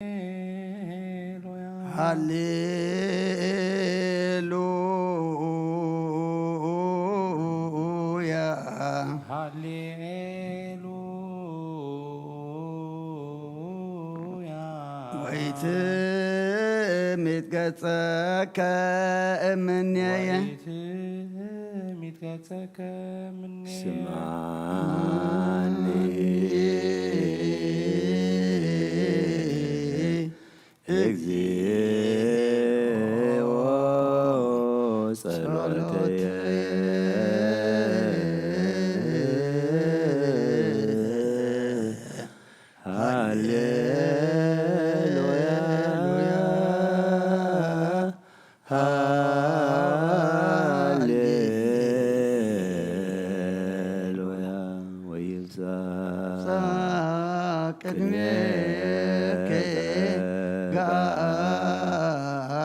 ሃሌሉያ። ሃሌሉያ። ሃሌሉያ። ወይትሚት ገጸከ እምኔየ። ወይትሚት ገጸከ እምኔየ። ስምዓኒ እግዚኦ ጸሎተየ። ሃሌሉያ ሃሌሉያ። ወይብጻሕ ቅድሜከ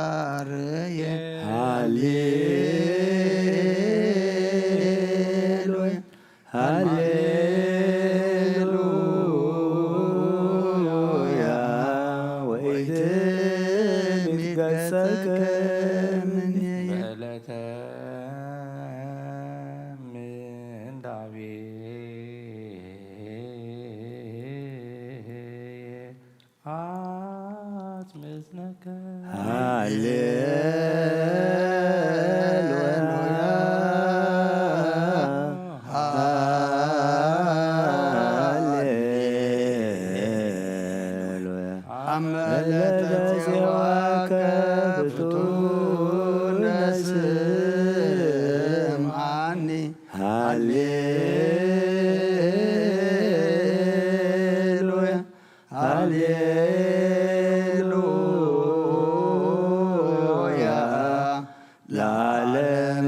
ጋርየ። ሃሌሉያ ሃሌሉያ። ወይትሚት ገጸከ እምኔየ። በዕለተ ምንዳቤ አጽምጽነከ። ሃሌሉያ ሃሌሉያ። አመለተ ጽዋከ ፍቱነ ስምዓኒ። ሃሌሉያ ሃሌሉያ ለዓለም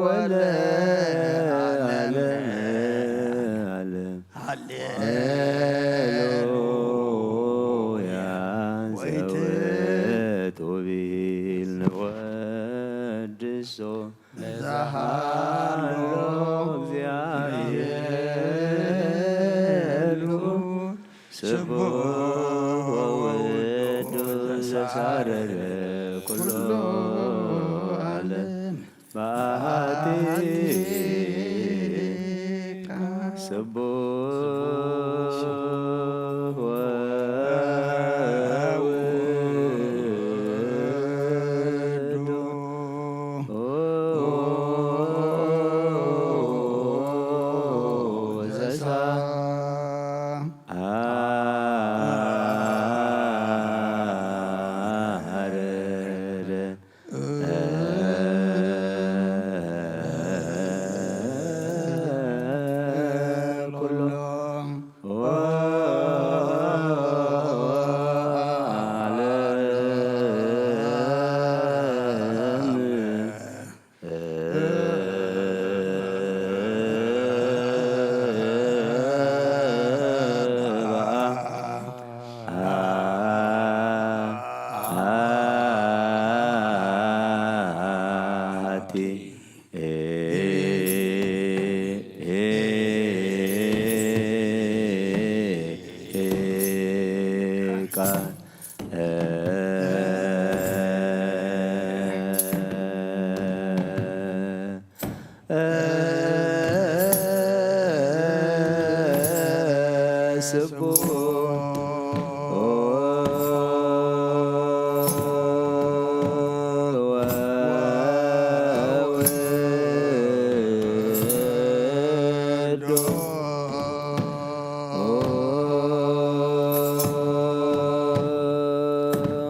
ወለዓለም። ዓለም ሃሌሉያ ሃሌሉያ። ዘውት ውቢል ንወድሶ ለዛሃሎ እግዚአብሔር ስቡሕ ወውዱስ ዘሳረረ ኩሎ ዓለም በአሐቲ ስቡሕ ወውዱስ ዘሳረረ ኩሎ ዓለም በአሐቲ ቃል ስቡሕ ወውዱስ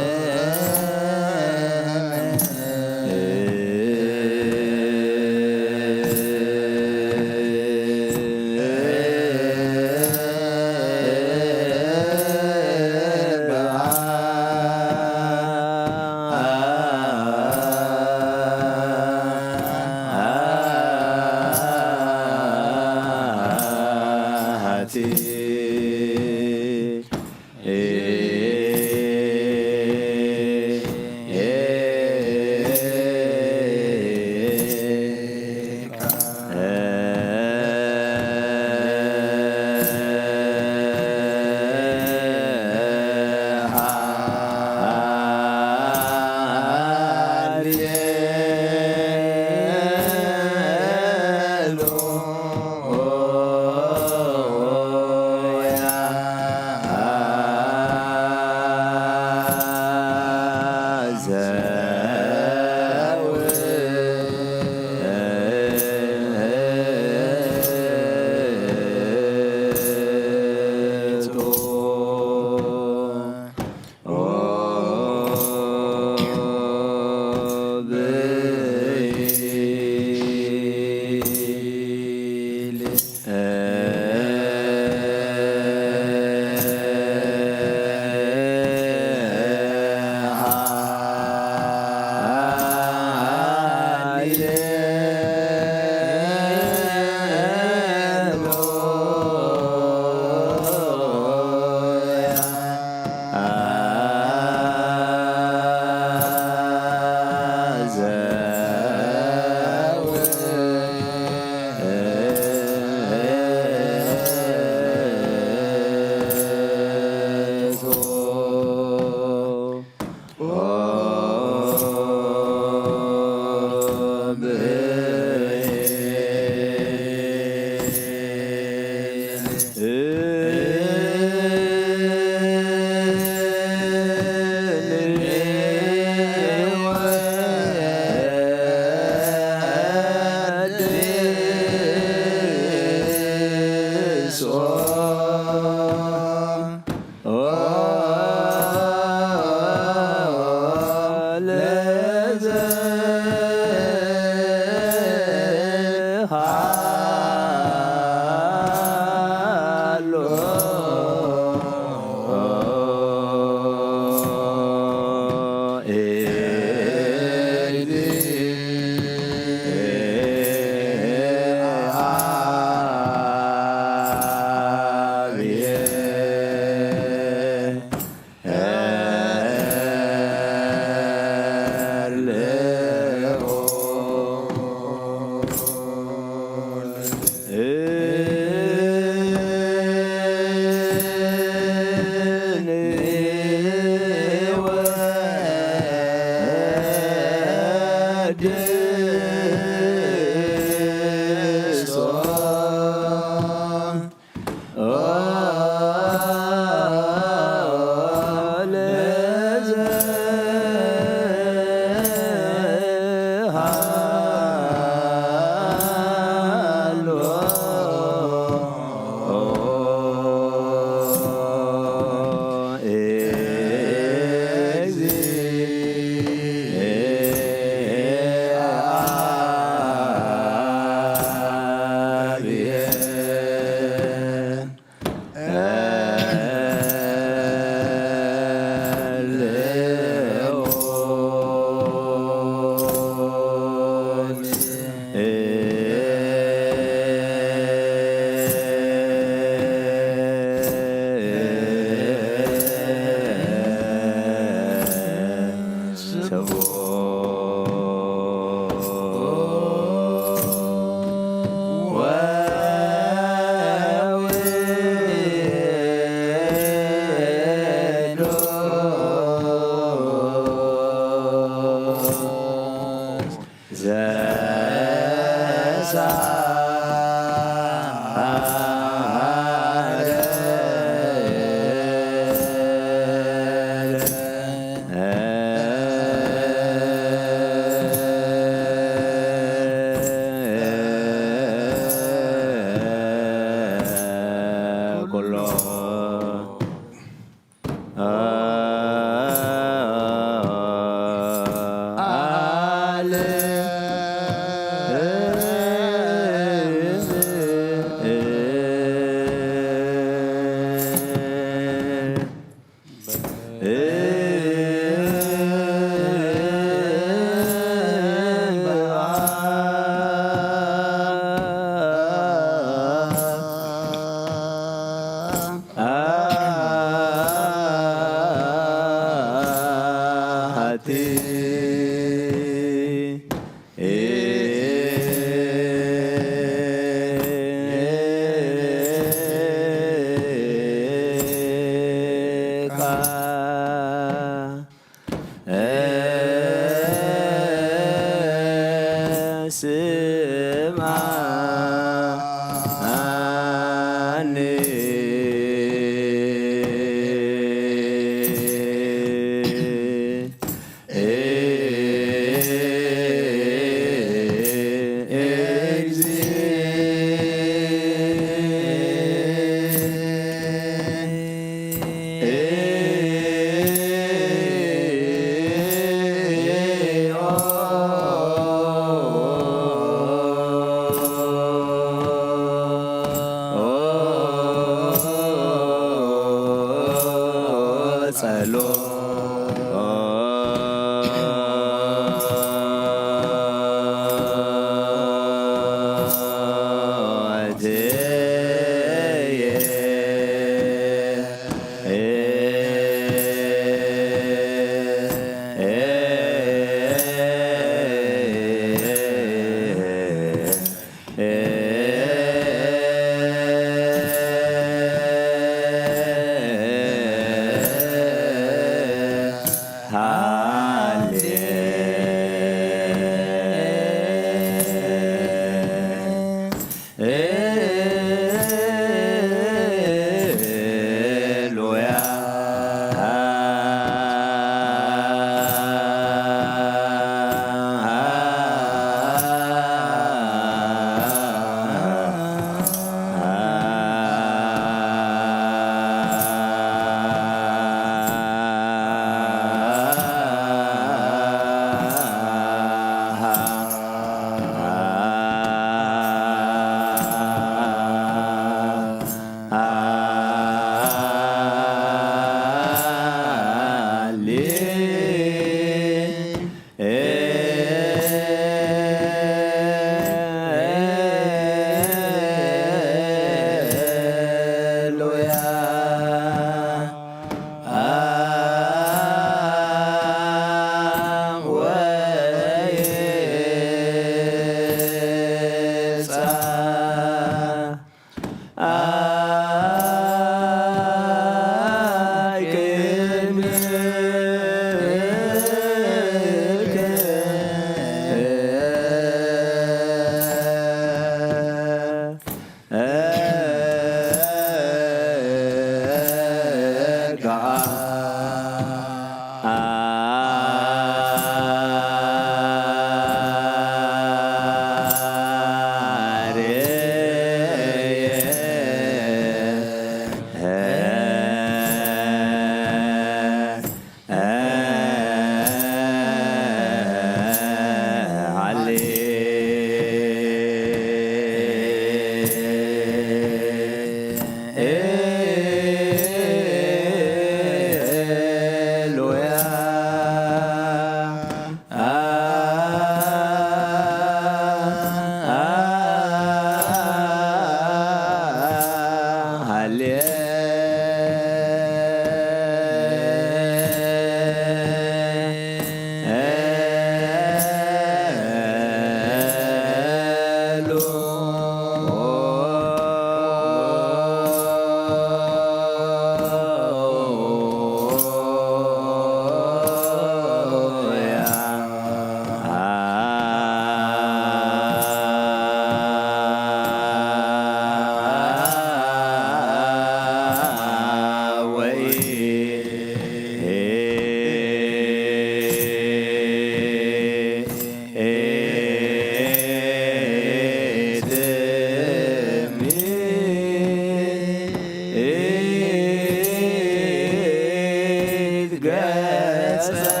ገጸከ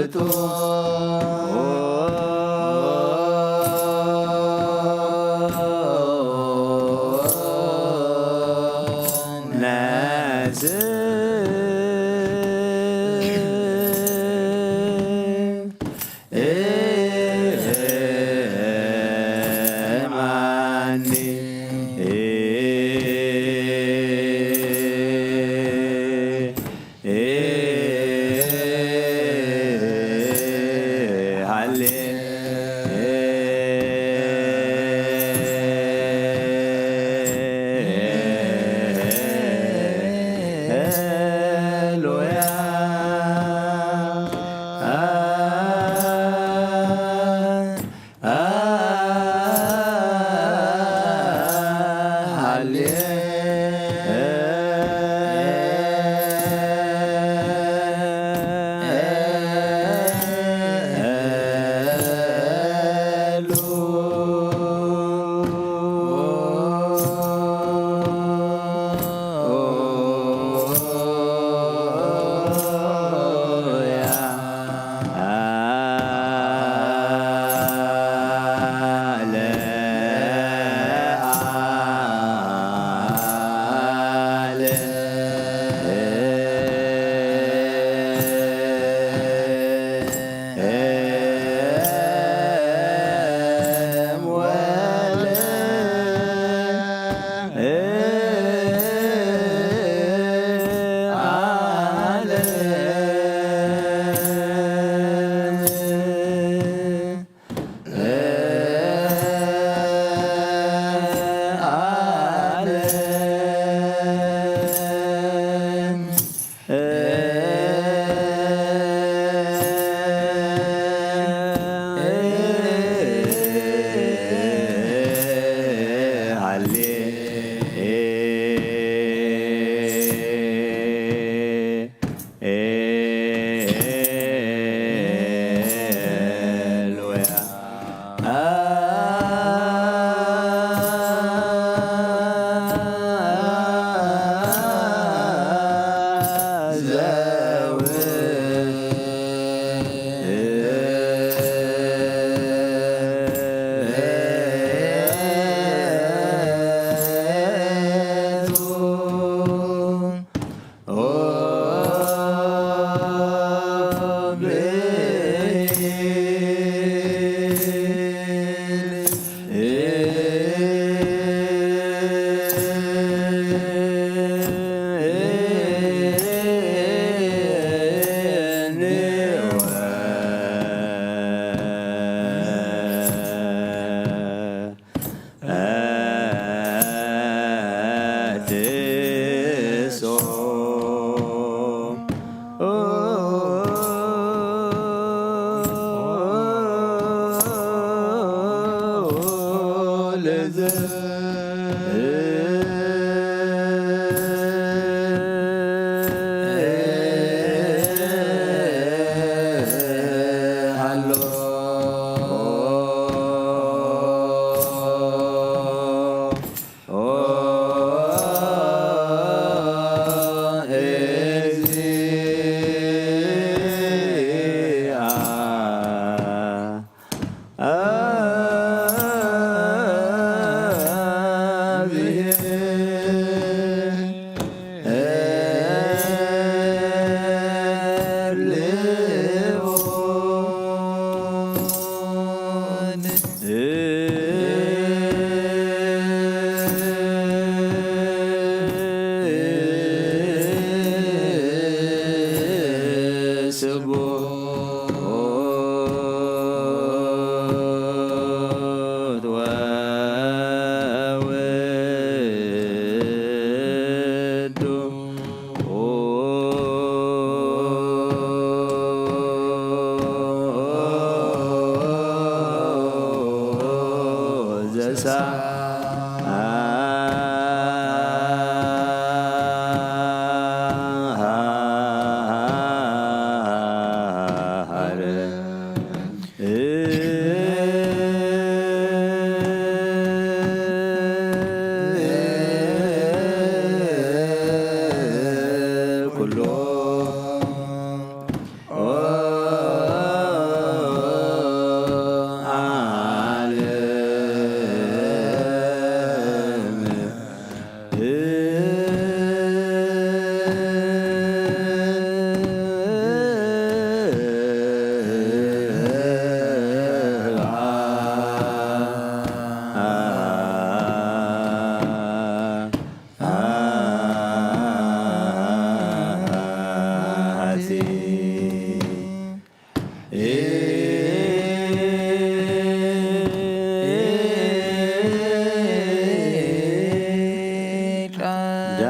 እም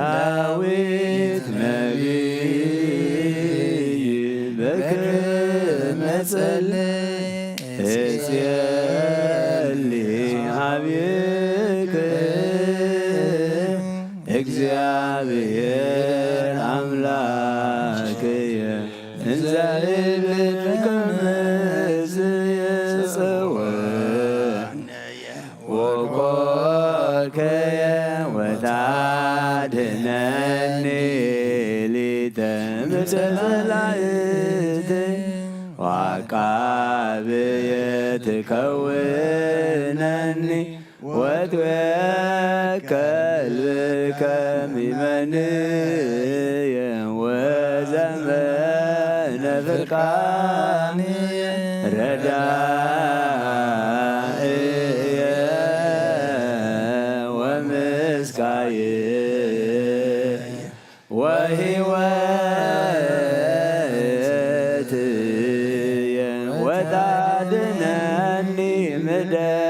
ዳዊት ነቢይ በክር መጸለይ እስየሊ ሀቤክ እግዚኣብሔር ኣምላክየ እንዘ እብል ከመዝ የጸወ ወኮከየ ወታድነኒ ሊተ ምጸላእት ወዓቃብየ ትከውነኒ ወትወከል ብከም ይመንየ ወዘመነ ፍርቃንየ ረዳእየ ወምስካየ ወህይወትየ ወታድነኒ ምደገፋእየ።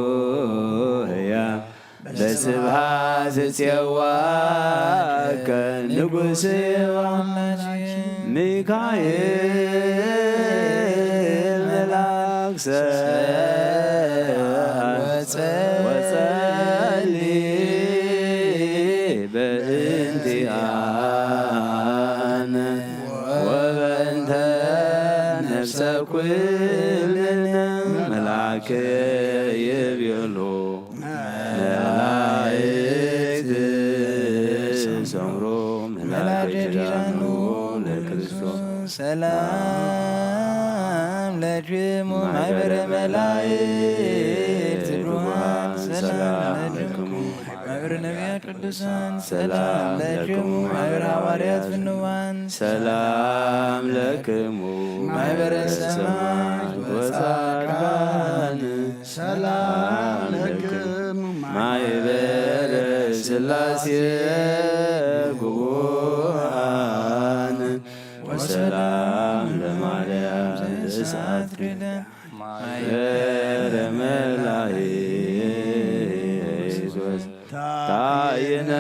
ሃሌሉያ በስብሐት ጼዋከ ንጉሥ ሚካኤል መልአክ ሰ ወጸሊ በእንቲአነ ወበእንተ ነፍሰ ኩልነ መልአክ ይቤሎ። ሰላም ለክሙ ማሕበረ መላእክት ትጉሃን፣ ሰላም ለክሙ ማሕበረ ነቢያት ቅዱሳን፣ ሰላም ለክሙ ማሕበረ ሃዋርያት ፍንዋን፣ ሰላም ለክሙ ማሕበረ ሰማዕት ወጻድቃን፣ ሰላም ለክሙ ማሕበረ ሥላሴ ጉቡኣን፣ ወሰላም ለማርያም ዘእሳት ርዳ ማሕበረ መላእክት ታይነ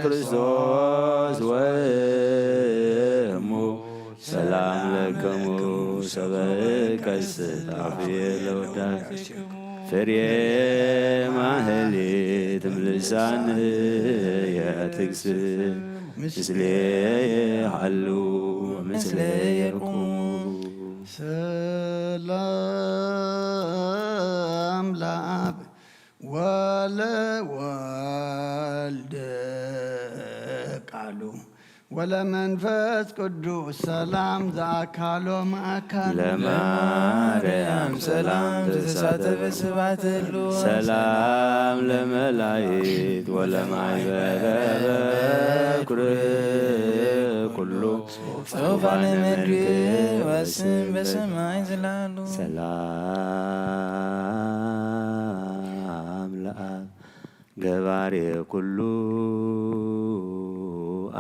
ክርስቶስ ወእሙ፣ ሰላም ለክሙ ሰበ ቀስት አፍየ ለወዳት ፍሬ ማህሌት ምልሳን የትግስ ምስሌ ሃሉ ምስሌ የርቁሙ። ሰላም ለአብ ወለወልድ ቃሉ ወለመንፈስ ቅዱስ ሰላም ዘአካሎም አካል ለማርያም ሰላም ዘተሳተፈ ስብሐት እሉ ሰላም ለመላእክት ወለማሕበረ በኩር ኩሉ ጽሑፋነ ምድር ወስም በሰማይ ዝላሉ ሰላም ለአብ ገባሬ ኩሉ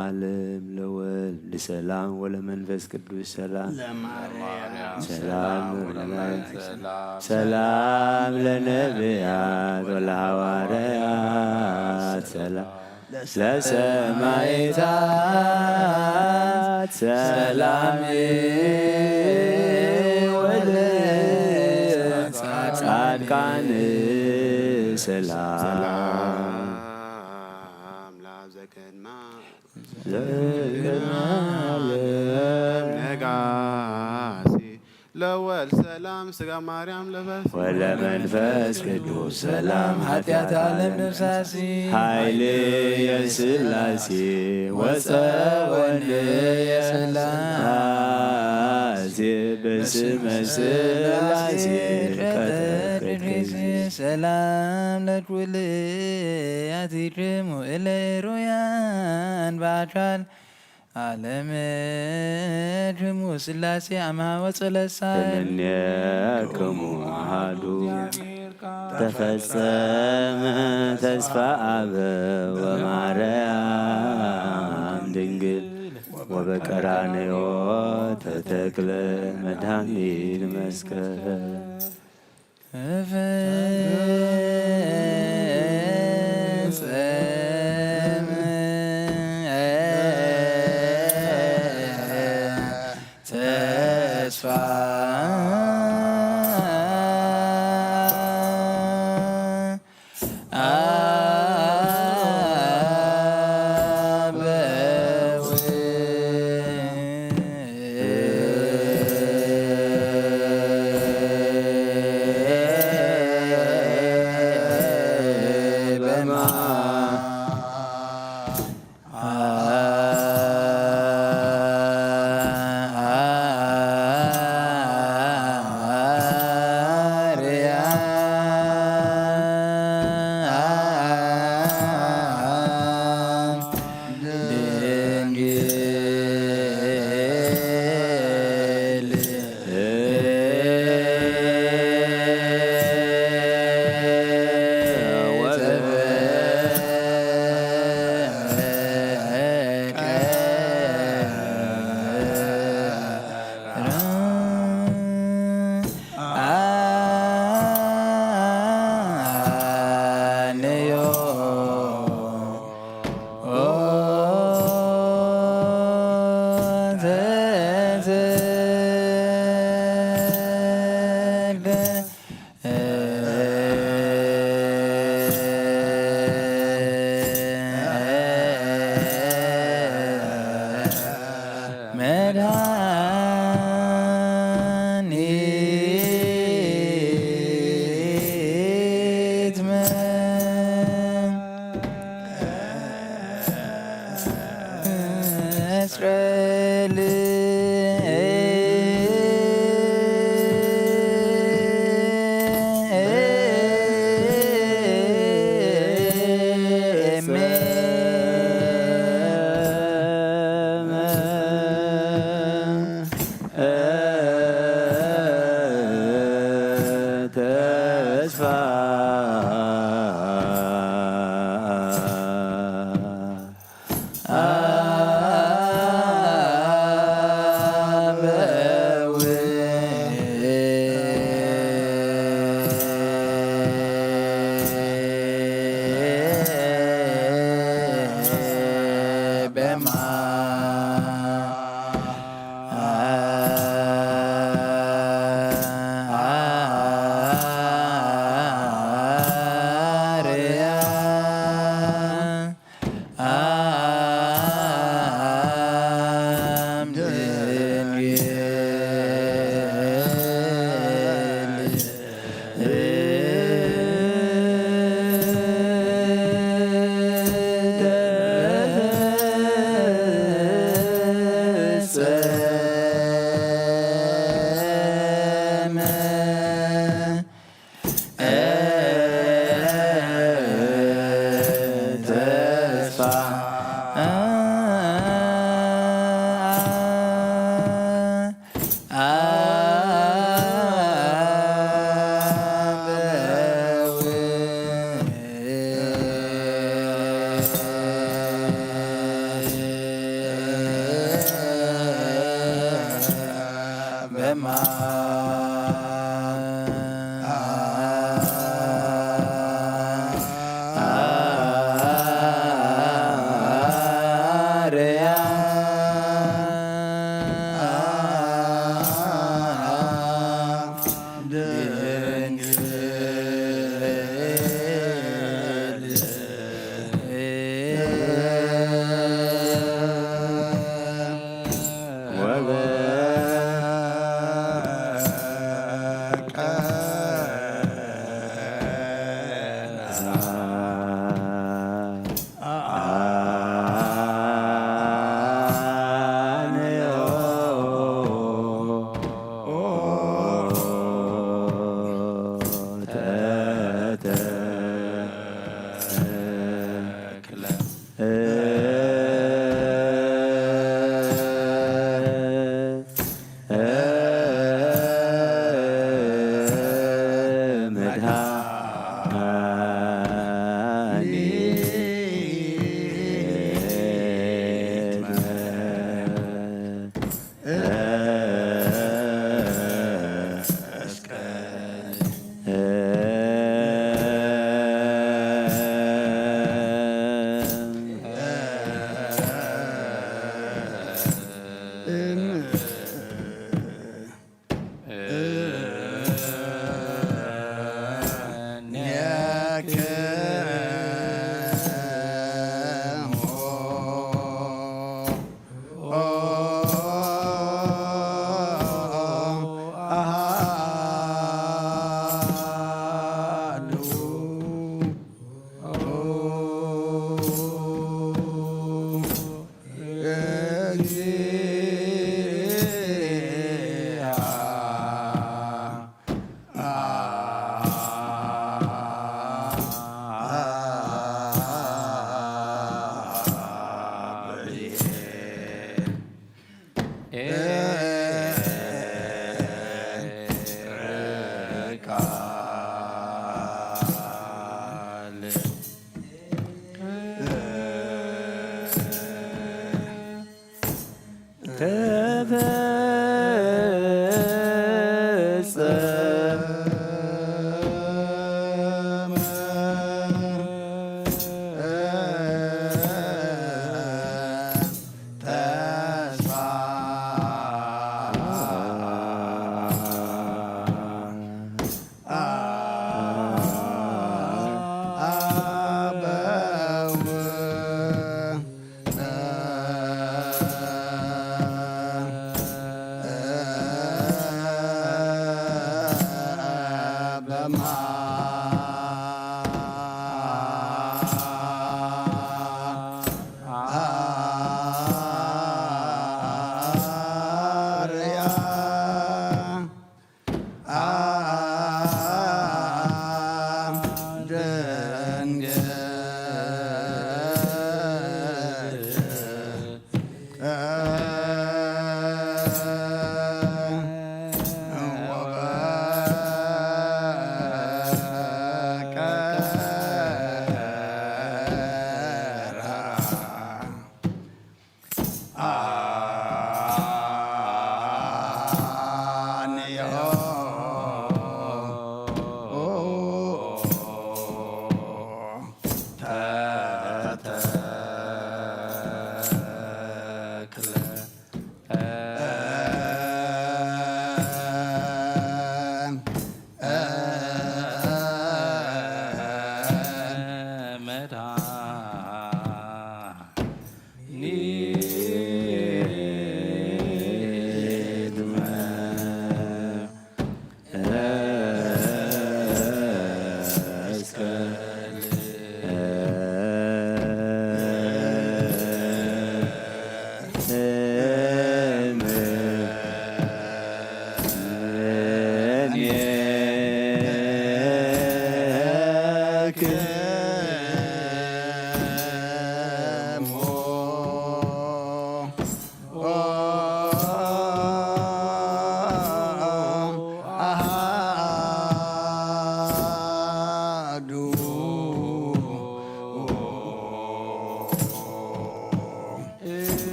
ዓለም ለወልድ ሰላም ወለመንፈስ ቅዱስ ሰላም ለማርያም ሰላም ሰላም ወለመንፈስ ሰላም ሰላም ለነቢያት ወለሐዋርያት ሰላም ለሰማዕታት ሰላም ወለጻድቃን ሰላም ለአብ ዘቅድመ ዘቅድመ ዓለም ነጋሲ ለወልድ ሰላም ስጋ ማርያም ለበስ ወለመንፈስ ቅዱስ ሰላም ኃጢአት ዓለም ደምሳሲ ኃይል የስላሴ ወፀወን የስላሴ በስመ ስላሴ ቀጠቅስ ሰላም ለኩልያቲክሙ እለ ሩያን በአካል ዓለምክሙ ስላሴ አምሃ ወጸለሳ እምኔክሙ አሐዱ ተፈጸመ ተስፋ አብ ወማርያም ድንግል ወበቀራንዮ ተተክለ መድኃኒት መስቀል። እፍጽም ተስፋ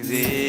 እግዚአብሔር።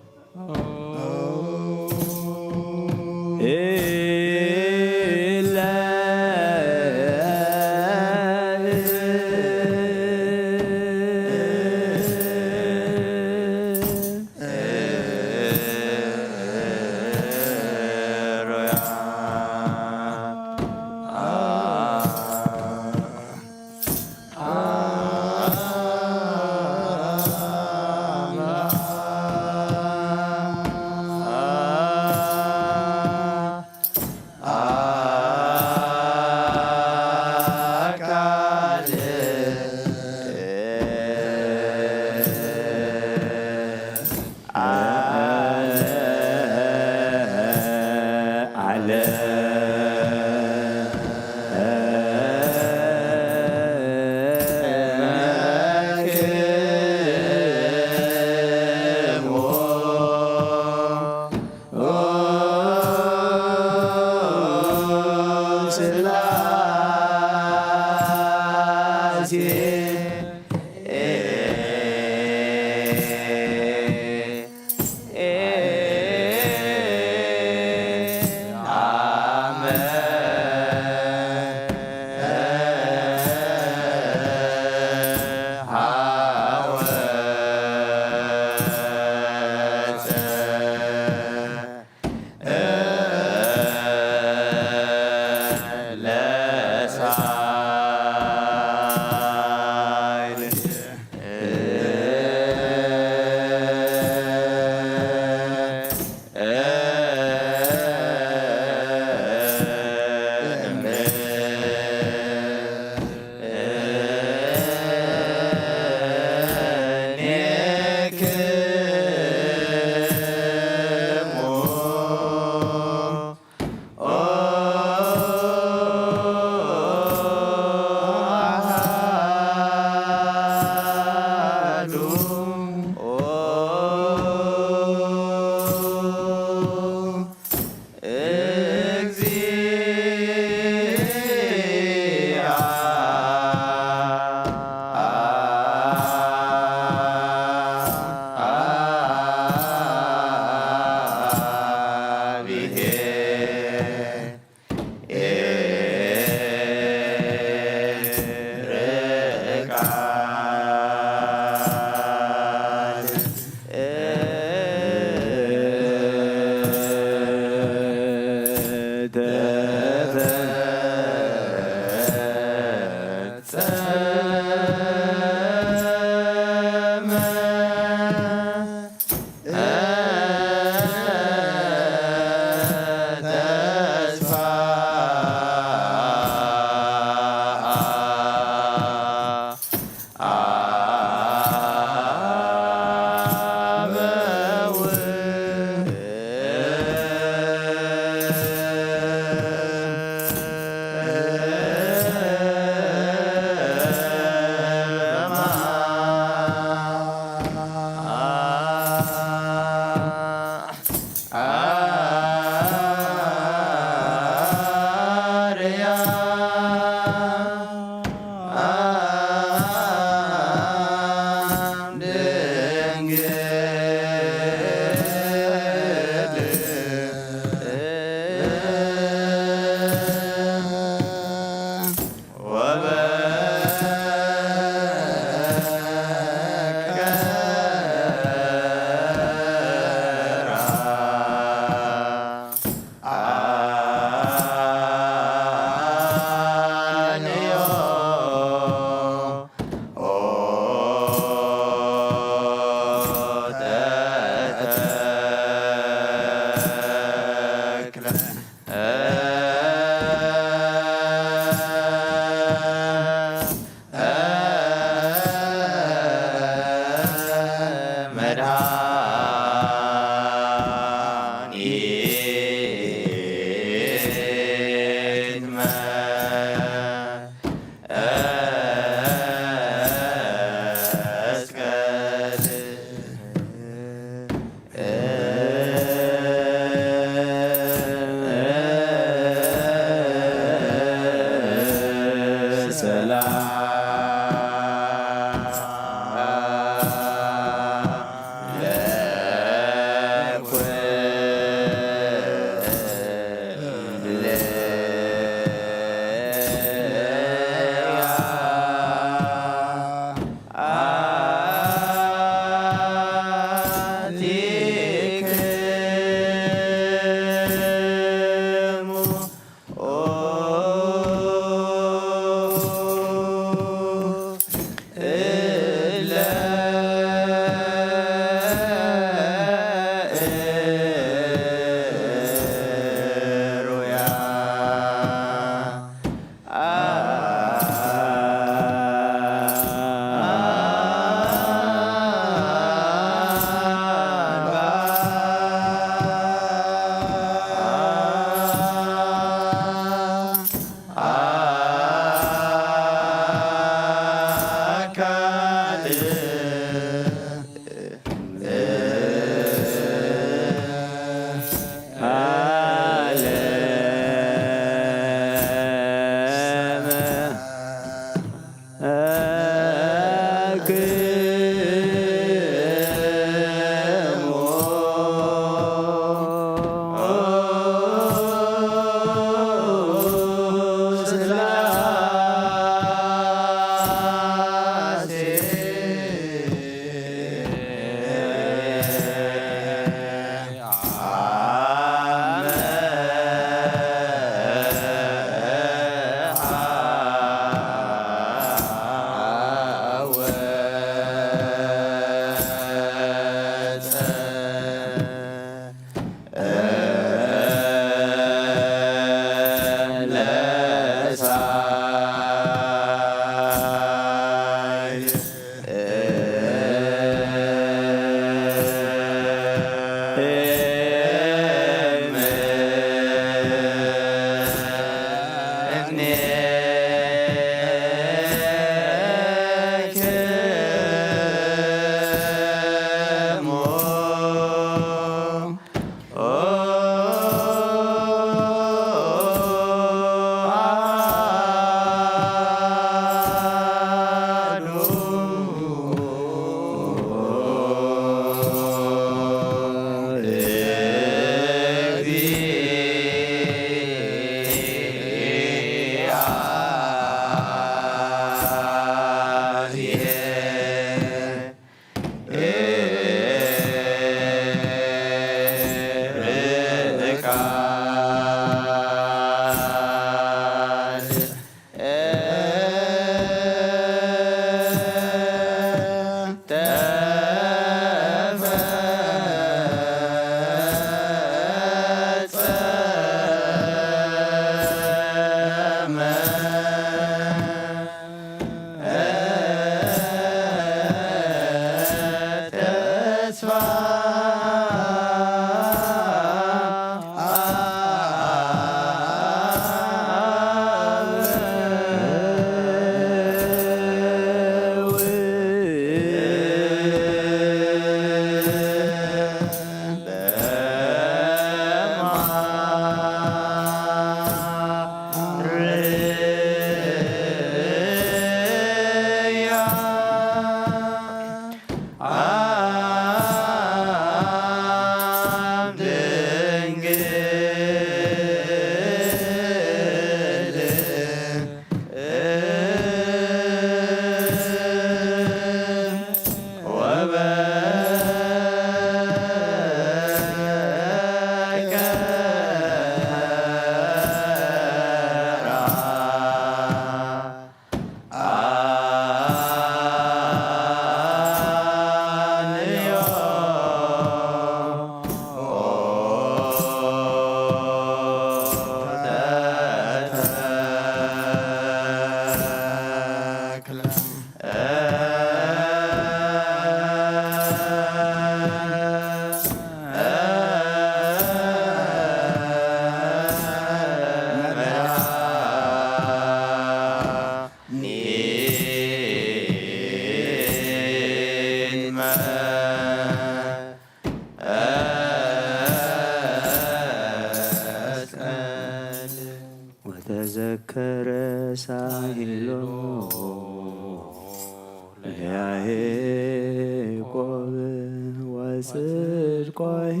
ቆሄ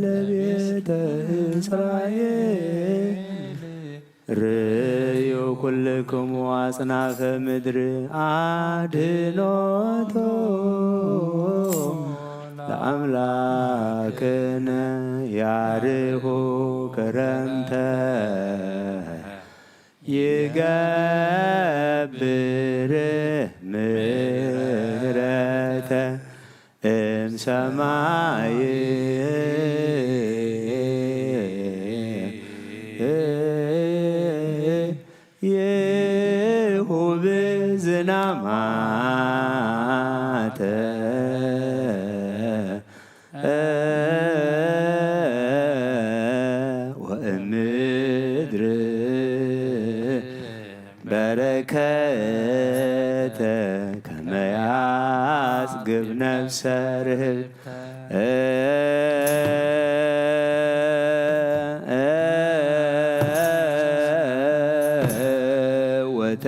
ለቤተ እስራኤል ርእዩ ኩልክሙ አጽናፈ ምድር አድኖቶ ለአምላክነ ያርሁ ክረምተ ይገብር ምህረተ እም ሰማይ ይሁብ ዝናማተ ወእምድር በረከተ ከመ ያጽግብ ነፍሰ ርህብተ። ወተ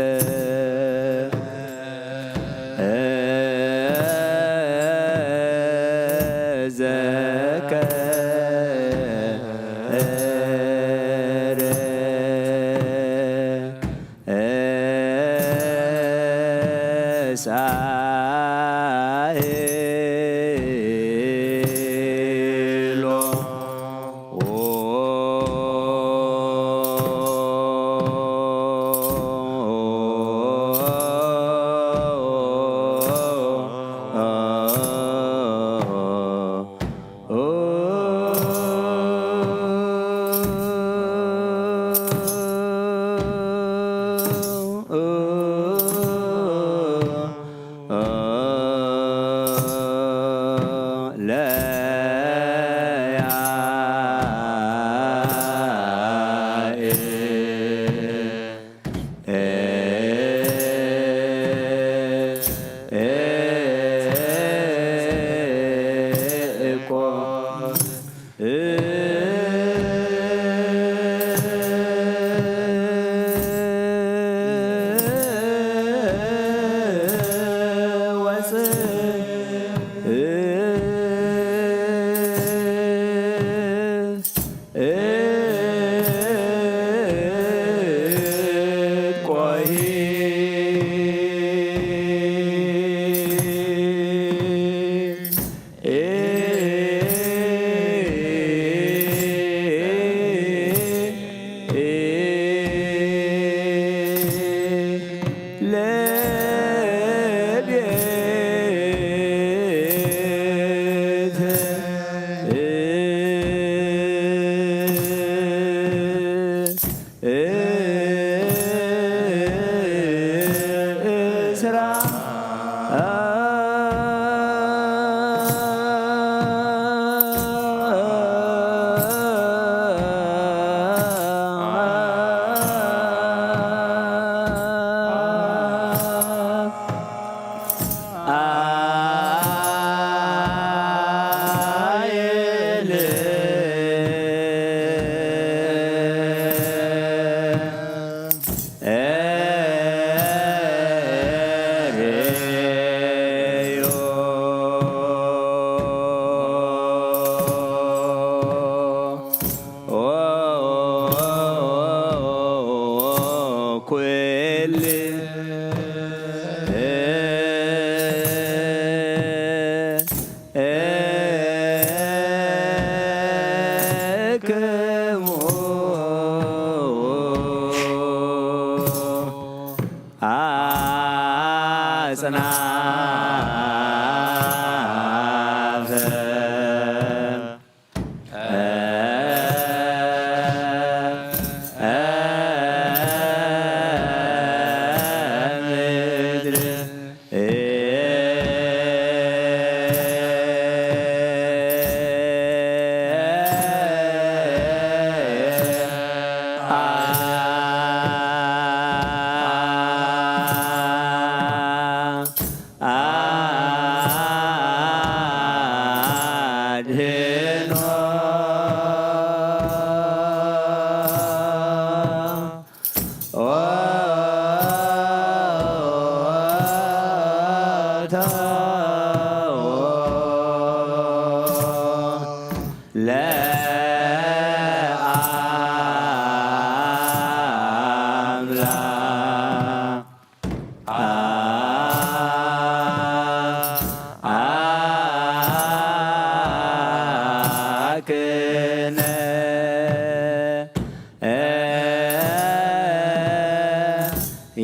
ክነ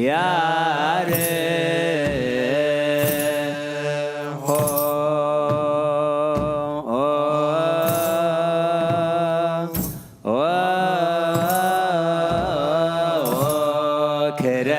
ያርሆ ክረ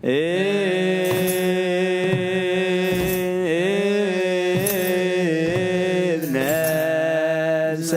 እብ ነፍሰ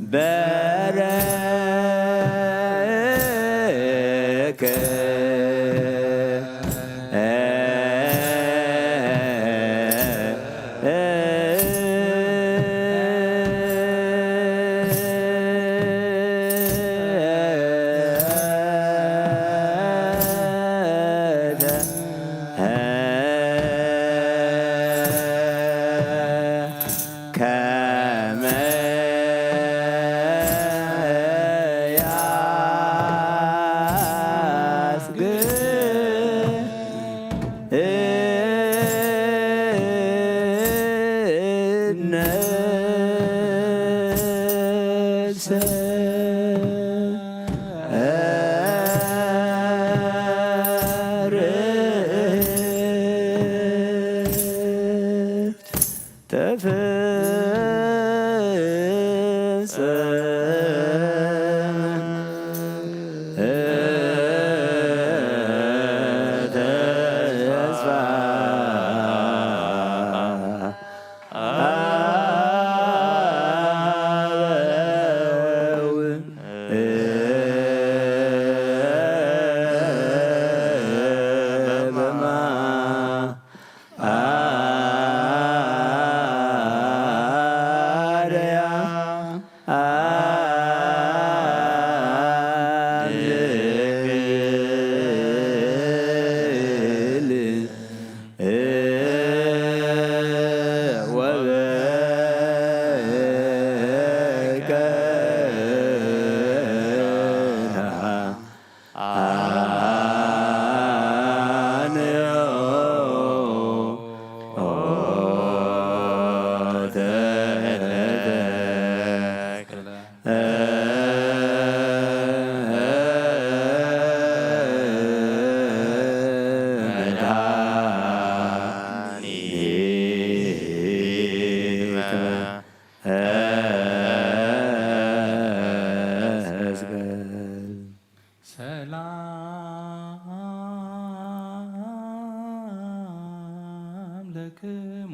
በረከ ከመ ያስግድ ነፍሰ ሰላም ለክሙ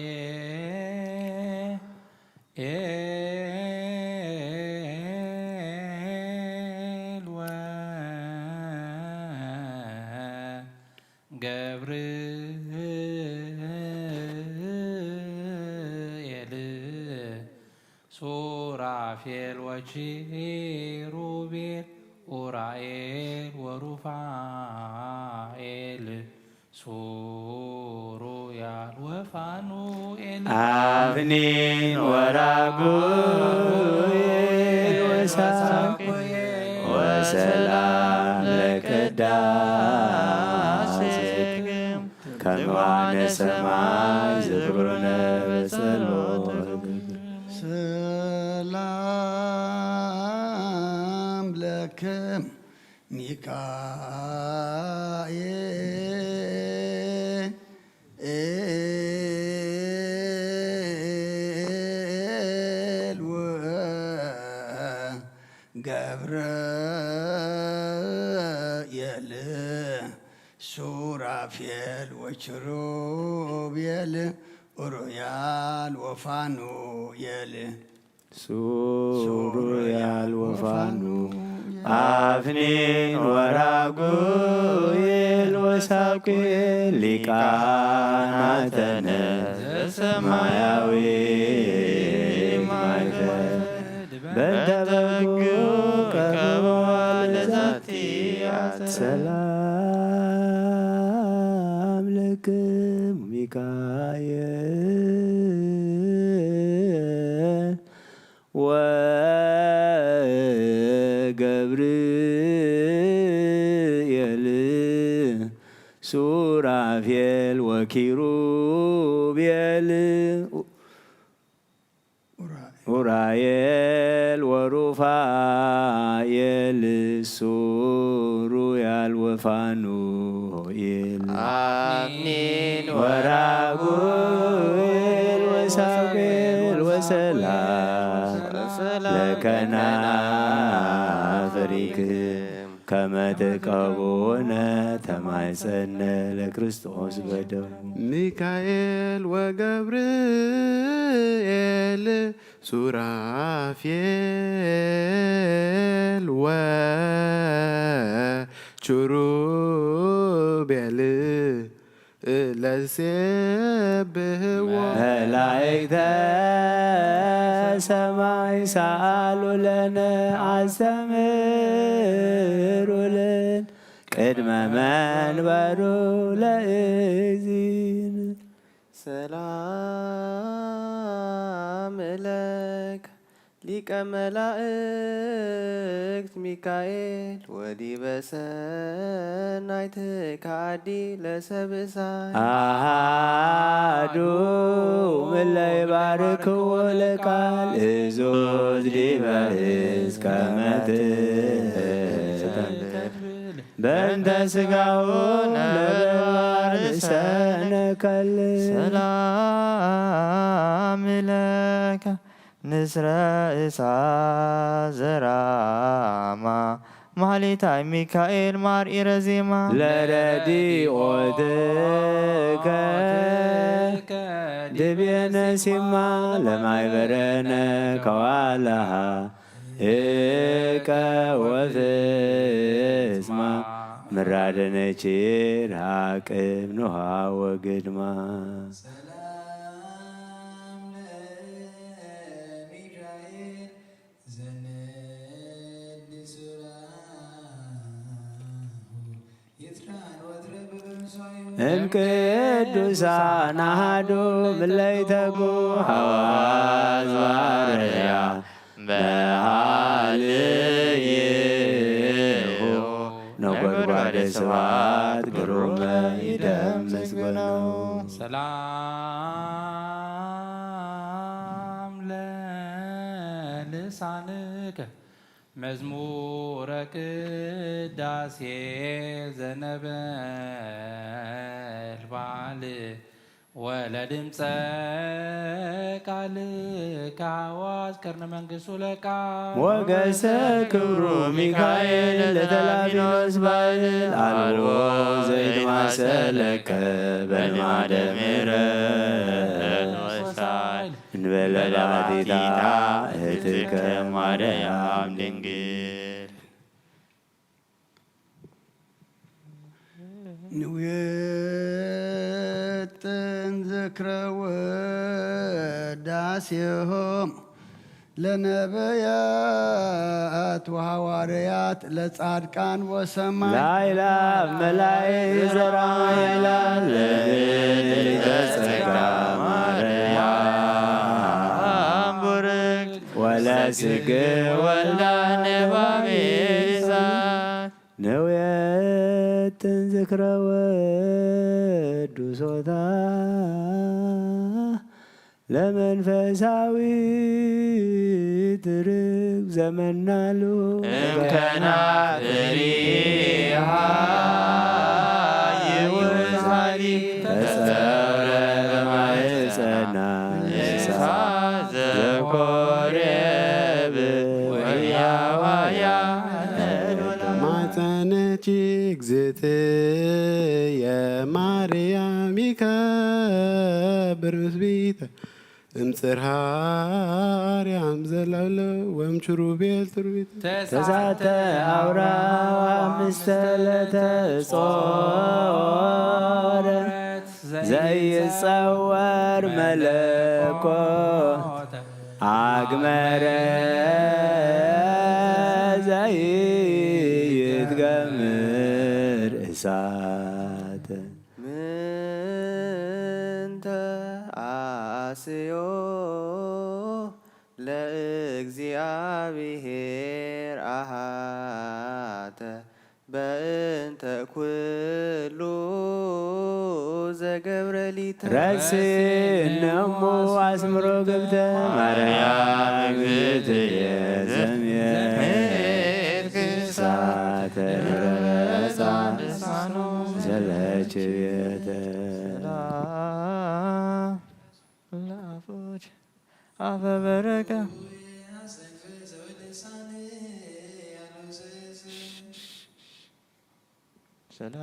ሚካኤል ወገብርኤል ሱራፌል ወኪሩቤል ኡራኤል ወሩፋኤል ሱሩያል ወፋኑኤል አፍኒን ወራጉኤል ወሳኩኤል ወሰላም ለቅዳሴክም ከመዋነ ሰማይ ዝክሩነ በጸሎት። ሰላም ለክም ሚካኤል ወገብርኤል ሱራፌል ወኪሩቤል ኡሩያል ወፋኑኤል ሱሩያል ወፋኑ አፍኒን ወራጉኤል ወሳኩኤል ሊቃናተ ነፍስ ሰማያዊ ማይፈድ በእንተ በጉ ቀርበዋ ለዛቲ አጸ ሰላም ለክሙ ሚካኤል ወገብርኤል ሱራፌል ወኪሩቤል ኡራኤል ወሩፋኤል ሱሩያል ወፋኑኤል አሚን ወራጉኤል ወሳሙኤል ወሰላም ለከናፍሪክም ከመ ትቀቡነ ተማይጸነ ለክርስቶስ በደሙ ሚካኤል ወገብርኤል ሱራፌል ወኪሩቤል ለሴብሕዎ። መላእክተ ሰማይ ሰኣሉ ለነ ኣስተምህሩልን ቅድመ መንበሩ ለእግዚእነ። ሰላም እለከ ሊቀ መላእክት ሚካኤል ወዲበ ሰናይትከ አዲ ለሰብእሳይ። አሃዱ ምለ ይባርክዎ ለቃል እዙዝ ዲበ እስከ መትእተን በእንተ ስጋሁ ለበርሰነ ከል። ሰላም ለከ ንስረ እሳ ዘራማ ማህሌታይ ሚካኤል ማር ኢረዜማ። ለረዲኦትከ ድቤነ ሲማ ለማይበረነ ከዋለሃ እቀ ወፍስማ ምራደነች ራቅብ ኖሃ ወግድማ። ሰላም ለሚካኤል ዘነድ ሱራሁ ይትራን ወትረ በበምሳዩ። እምቅዱሳን አሐዱ ምለይተጉ ሐዋዝ ባርያ በሃልይሁ ነጎድጓደ ስብሐት ግሩመ ይደምስ ጎነው። ሰላም ለልሳንከ መዝሙረ ቅዳሴ ዘነበልባል ወለድምፀ ቃልከ ሐዋዝ ቀርነ መንግስቱ ለቃል። ሞገሰ ክብሩ ሚካኤል ለተላሚኖስ ባይል አልቦ ዘይማሰለከ በልማደ ምሕረት ወሳይል እንበለ ባቲታ እህትከ ማርያም ድንግል። ንውጥን ዝክረ ውዳሴሆም ለነቢያት ወሐዋርያት ለጻድቃን ወሰማይ ላይላ መላእክት ዘራ ላይላ ለምልዕተ ጸጋ ማርያም ቡርክት ወለስግ ወልዳ ነባቤዛ። ነውየትን ዝክረ ወዱሶታ ለመንፈሳዊት ርግብ ዘመናሉ እምከናፍሪሃ ይውሃሊ ተጸረ በማህፀና እሳ ዘኮሬብ ወያዋያ ማፀነች እግዝእትየ ማርያም ይከብር ምስቢተ እምጽርሃ አርያም ዘላውለው ወም ችሩቤል ትሩቤት ተሳተ አውራ ምስተ ለተጾረ ዘይጸወር መለኮት አግመረ ዘይትገምር እሳት። ምንተ አስዮ ለእግዚአብሔር አሃተ በእንተ ኩሉ ዘገብረ ሊተ ረስእነ እሞ አስምሮ ግብተ ማርያም እግዝእትየ ዘምየት ክሳተ ረሳ ዘለች ቤተ ሰላም ለአፎች አፈ በረከ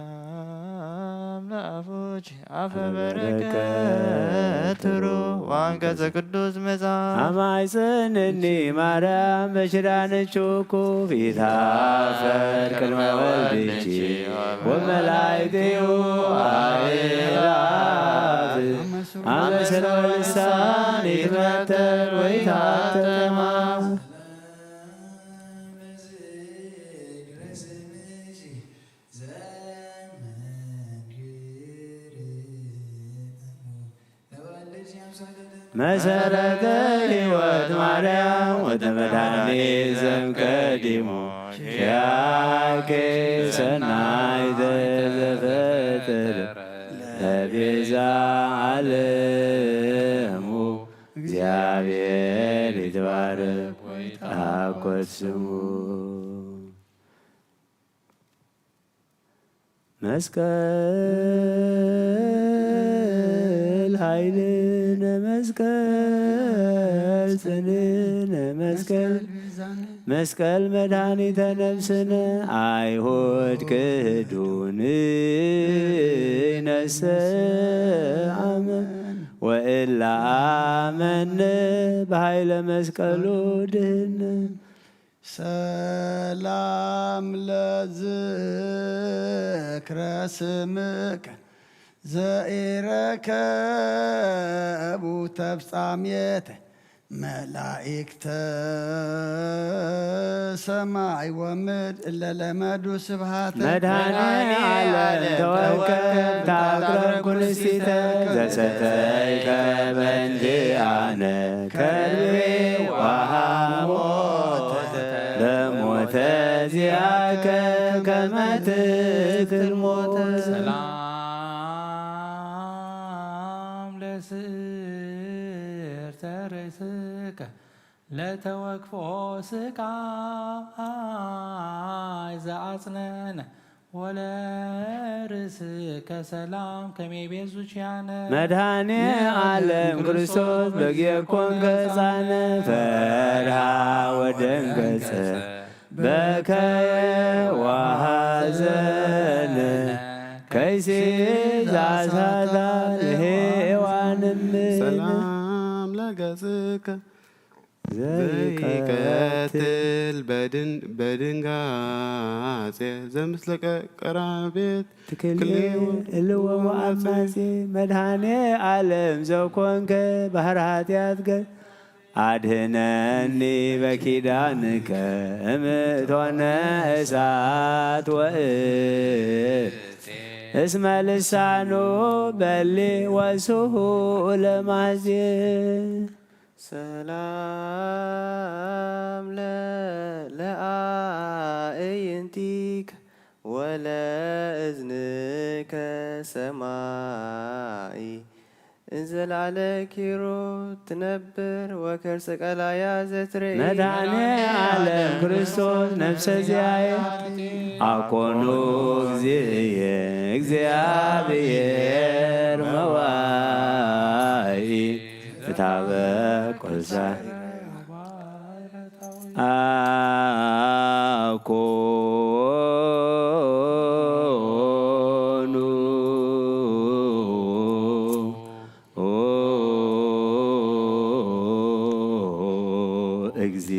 ሰላም ለአፎች አፈ በረከት ትሩ ወአንቀጸ ቅዱስ መጽሐፍ። አማይጽንኒ ማርያም በሽዳነች ኩፊታ ፈር ቅድመ ወልድኪ ወመላእክቲሁ አእላፍ አመስሎ ልሳን ይትመተር ወይታተማ። መሰረተ ሕይወት ማርያም ወተመድኃኒ ዘም ቀዲሙ ኪያኪ ሰናይተ ዘፈጠረ ለቤዛ ዓለሙ። እግዚአብሔር ይትባረክ ወይትአኮት ስሙ። መስቀል ኃይልነ መስቀል ጽንዕነ መስቀል መስቀል መድኃኒተ ነፍስነ። አይሁድ ክህዱኒ ነሰ አመን ወእላ አመን በኃይለ መስቀሉ ድህነ። ሰላም ለዝክረ ስምከ ዘኢረከቡ ተፍጻሜተ መላእክተ ሰማይ ወምድር እለ ለመዱ ስብሐተ። መድኃኔ ዓለም ተወከብ ታቅረብ ኩንሲተ ዘሰተይከ በእንቲአነ ከልቤ ወሃሞተ ለሞተ ዚአከ ከመ ትክል ሞተ። ሰላም ለስእርተ ርእስከ ለተወክፎ ስቃይ ዘአጽነነ ወለርእስከ ሰላም ከመ ቤዙ ኪያነ። መድኃኔ ዓለም ክርስቶስ በጊዕ ኮንከ ሕፃነ ፈርሃ ወደንገጸ በከየ ወሐዘነ ከይሲ ዛሳታ ለሔዋን እምነ። ሰላም ለገጽከ ዘይቀትል በድን-፣ በድንጋጼ ዘምስለ ቀ-፣ ቀራቤት ትክልኤ ክልኤ እልወ ወአማጼ። መድኃኔ ዓለም ዘኮንከ ባህር ኃጢአት ገ-፣ አድህነኒ በኪዳንከ እምእቶነ እሳት ወእት እስመ ልሳኑ በሊ ወስሁ ለማዜ። ሰላም ለ-፣ ለአእይንቲከ ወለእዝንከ ሰማይ እንዘ ለዓለ ኪሩብ ትነብር ወከርሰ ቀላያ ዘትሬ። መድኃኔ ዓለም ክርስቶስ ነፍሰ ዚአየ አኮኑ እግዚእየ እግዚአብሔር መዋኢ ፍትሐ በኩርሳ አኮኑ እግዚ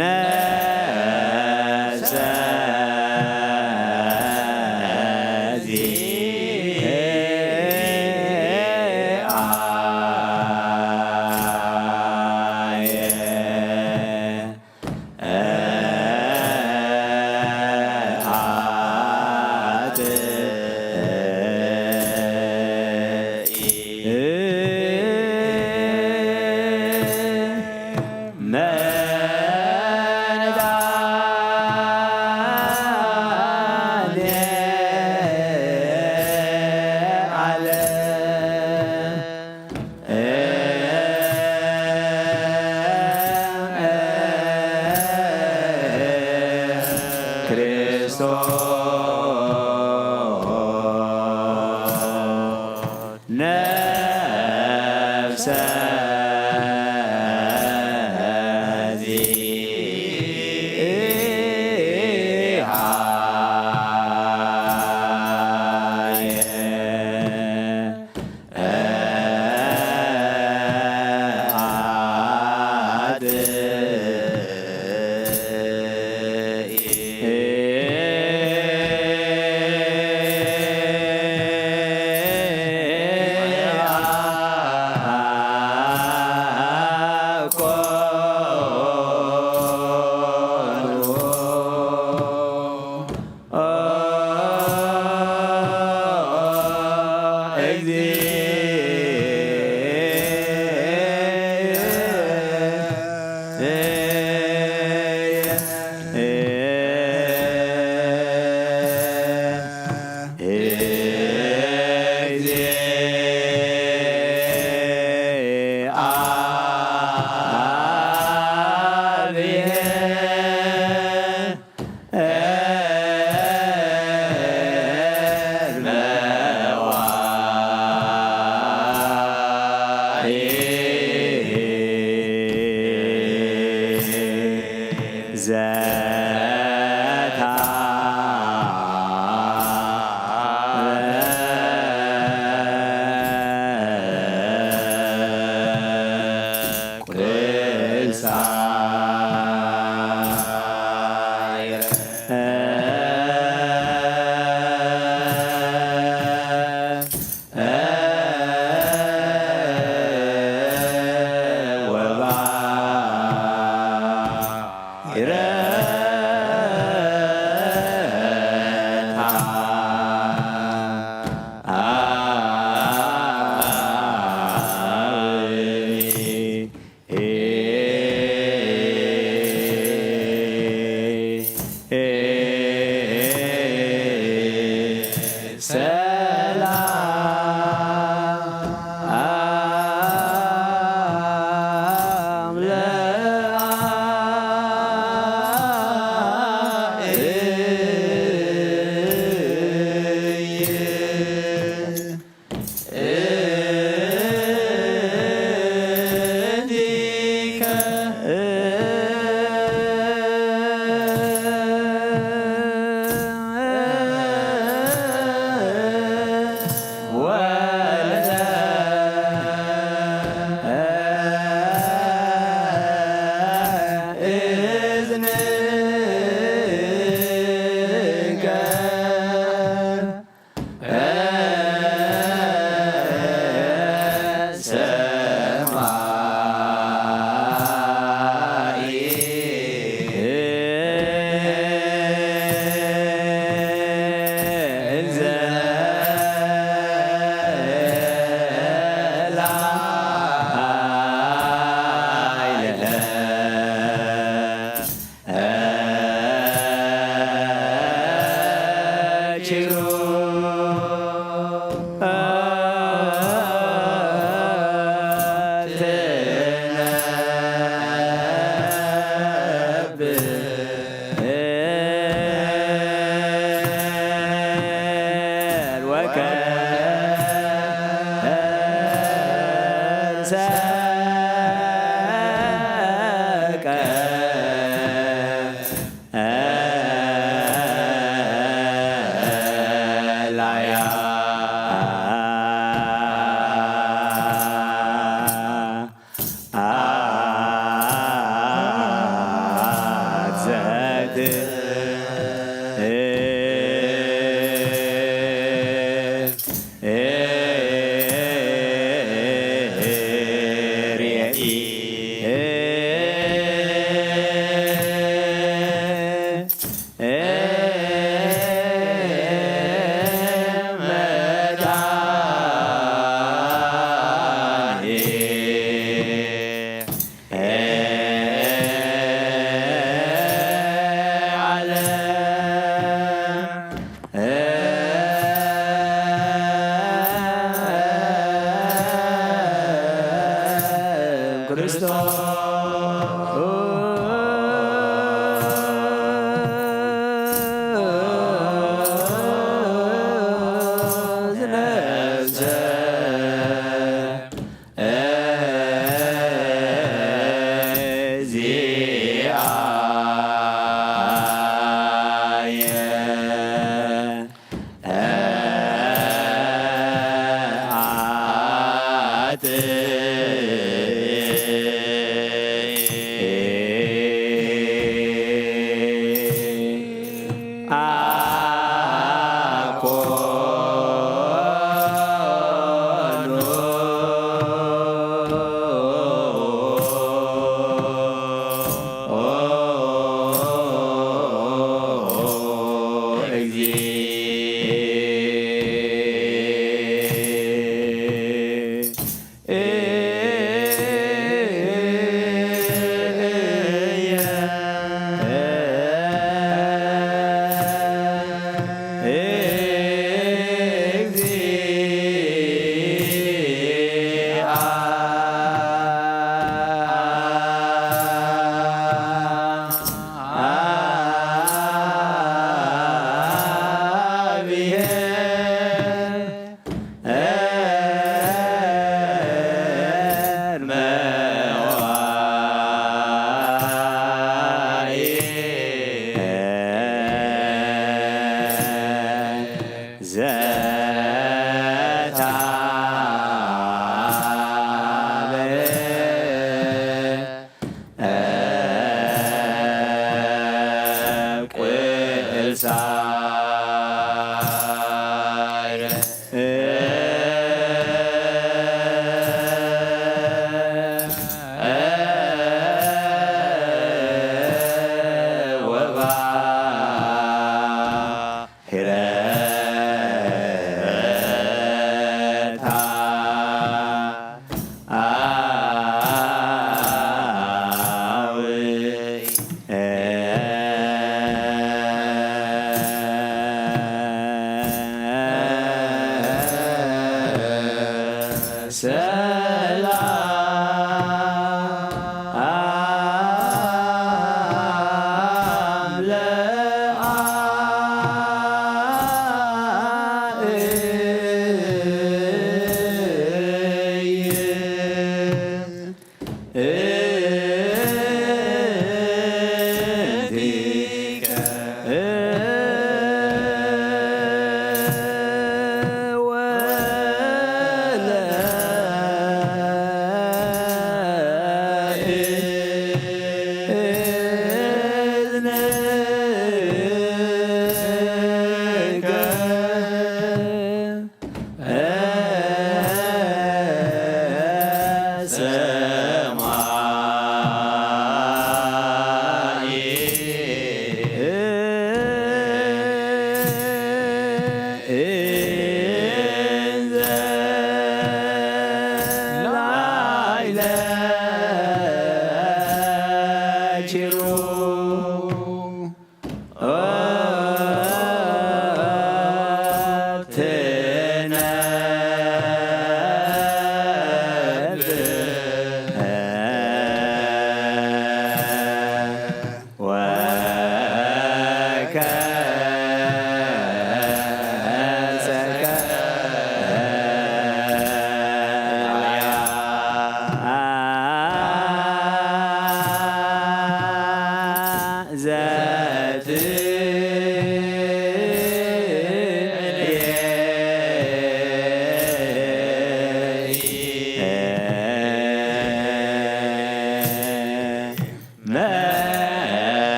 ነፍሰ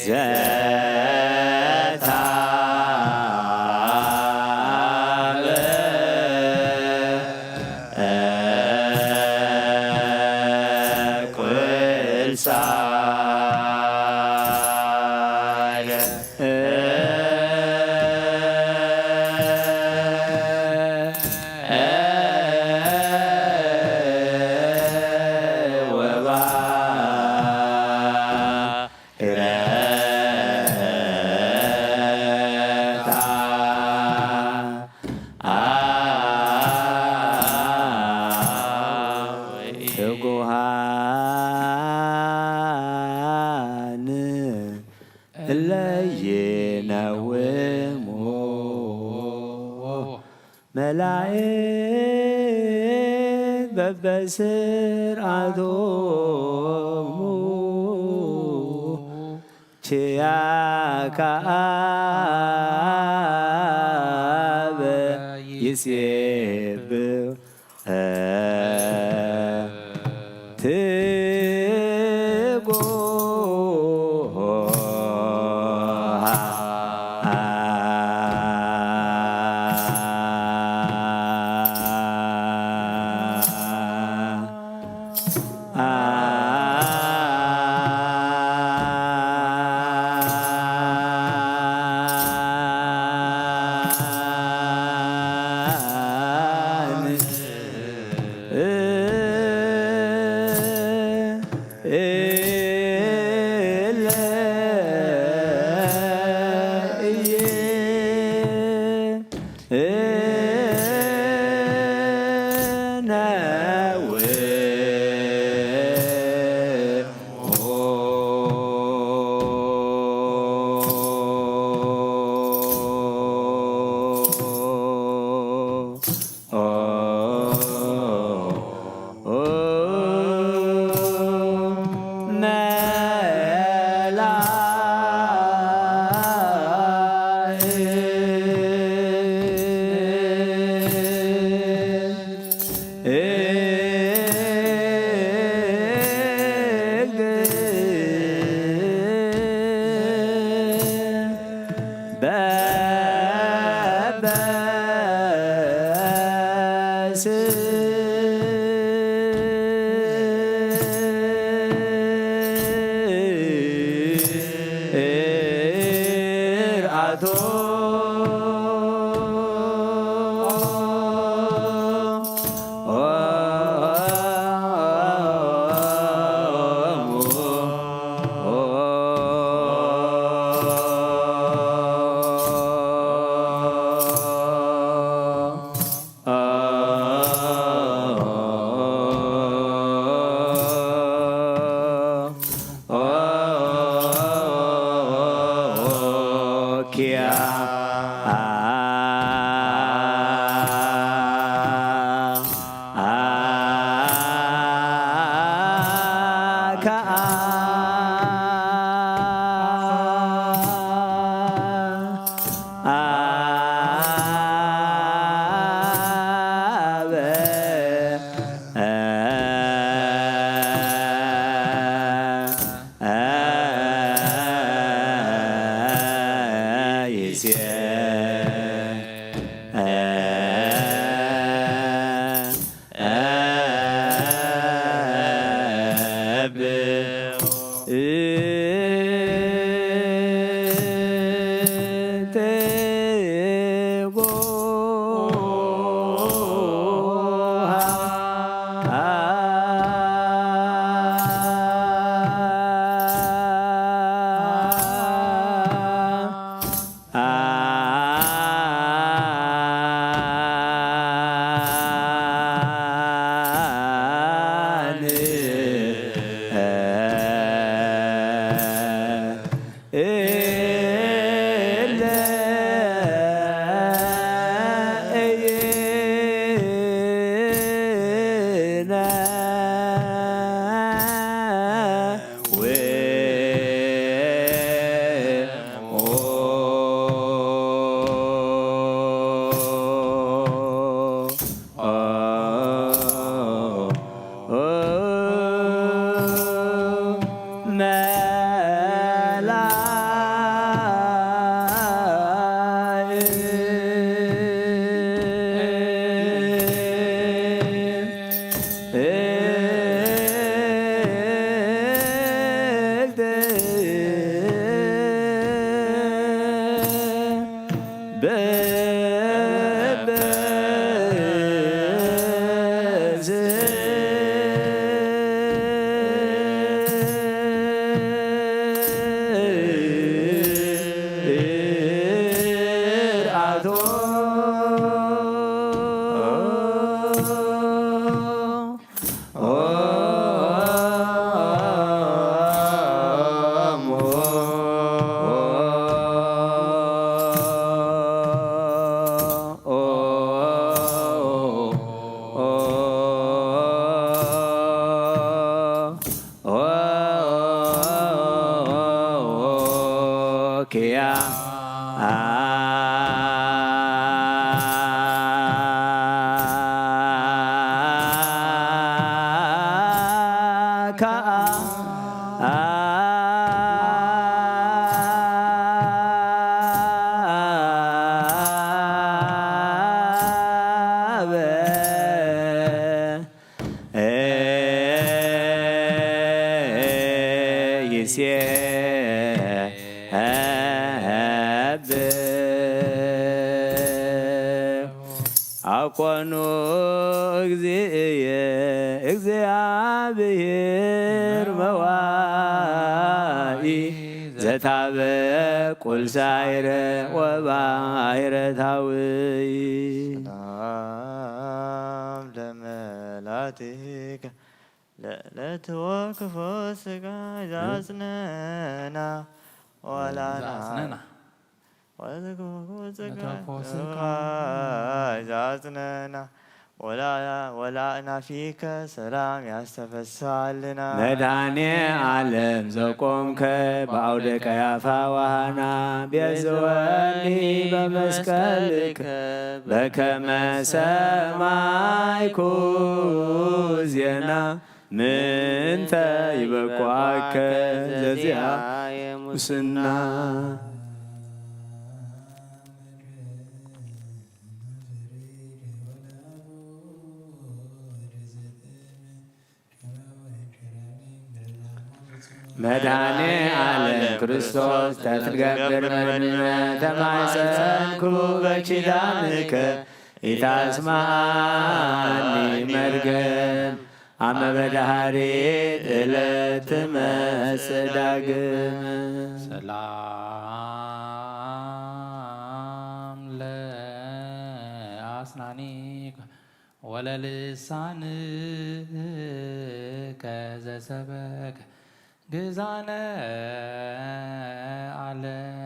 ዘታበ ቁልሳየ ወባ ረታ ትጉሃን እለ ይነውሙ መላእክት በበስርዓቶሙ ኪያከ አበ ይጼብሑ ትጉሃ አካ አበ ይሴብሕ። አኮኑ እግዚእየ እግዚአብሔር መዋኢ ዘታበ ቁልሳይረ ወባይረ ታውይ። ሰላም ለመላቲከ ለለትወክፎ ስጋ ዛጽነና ወላና ዛጽነና። ወዝግቡ ጽጋ ለተወክፎ ስጋ ዛጽነና ወላ ወላ ናፊከ ሰላም ያስተፈሳልና። መድኃኔ ዓለም ዘቆምከ በአውደ ቀያፋ ወሃና ቤዝወኒ በመስቀልከ በከመ ሰማይኩ ዜና ምንተ ይበቋከ ዘዚአ ሙስና። መድኃኔ ዓለም ክርስቶስ ተትገብር መድመ ተማጸንኩ በኪዳንከ ኢታስማዓኒ መርገም አመ በዳህሪት እለት ትመጽእ ዳግም። ሰላም ለአስናኒከ ወለልሳንከ ዘሰበከ ግዛነ ዓለም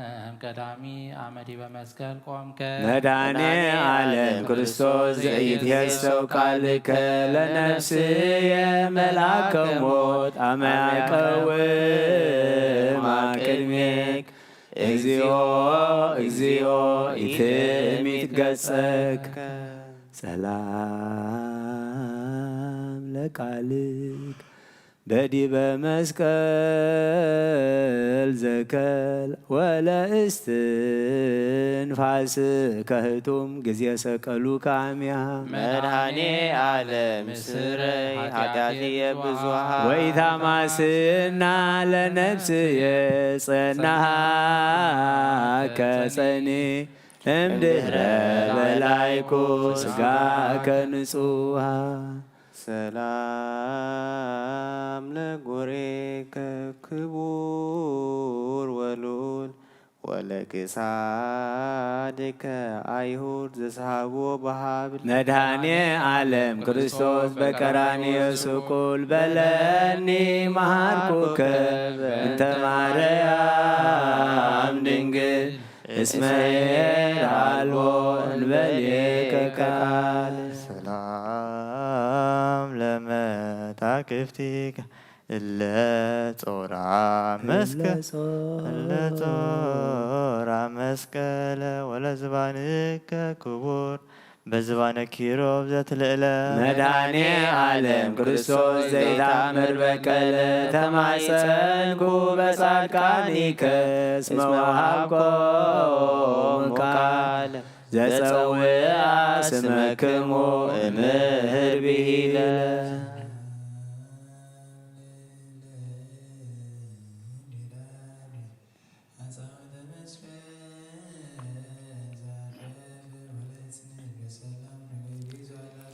ቀዳሚ አመ ዲበ መስቀል ቆምከ። መድኃኔ ዓለም ክርስቶስ ዘኢትኄሰው ቃልከ ለነፍስየ መልአከ ሞት አመ ያቀውማ ቅድሜክ። እግዚኦ እግዚኦ ኢትእሚት ገጸከ። ሰላም ለቃልክ በዲበ መስቀል ዘከል ወለእስትንፋስ ከህቱም ግዜ ሰቀሉ ካሚያ። መድኃኔ ዓለም ስረይ ኃጢአትየ ብዙሃ። ወኢታማስና ለነፍስየ ጸናሃ ከጸኒ እምድህረ በላይኩ ስጋከ ንጹሃ። ሰላም ለጎሬከ ክቡር ወሉል ወለክሳድከ አይሁድ ዘስሃብዎ በሃብል። መድኃኔ ዓለም ክርስቶስ በቀራንዮ ስቁል በለኒ መሃርኩከ በእንተ ማርያም ድንግል እስመ ኄር አልቦ እንበሌከ ቃል። ሰላም ለመታክፍቲከ እለ ጾራ መስቀ-፣ እለ ጾራ መስቀለ ወለዝባንከ ክቡር በዝባነ ኪሮብ ዘትልእለ። መድኃኔ ዓለም ክርስቶስ ዘይታምር በቀለ ተማጸንኩ በጻድቃኒከ እስመ ወሃብኮም ቃለ ዘጸውዓ ስመክሙ እምህር ብሂለ።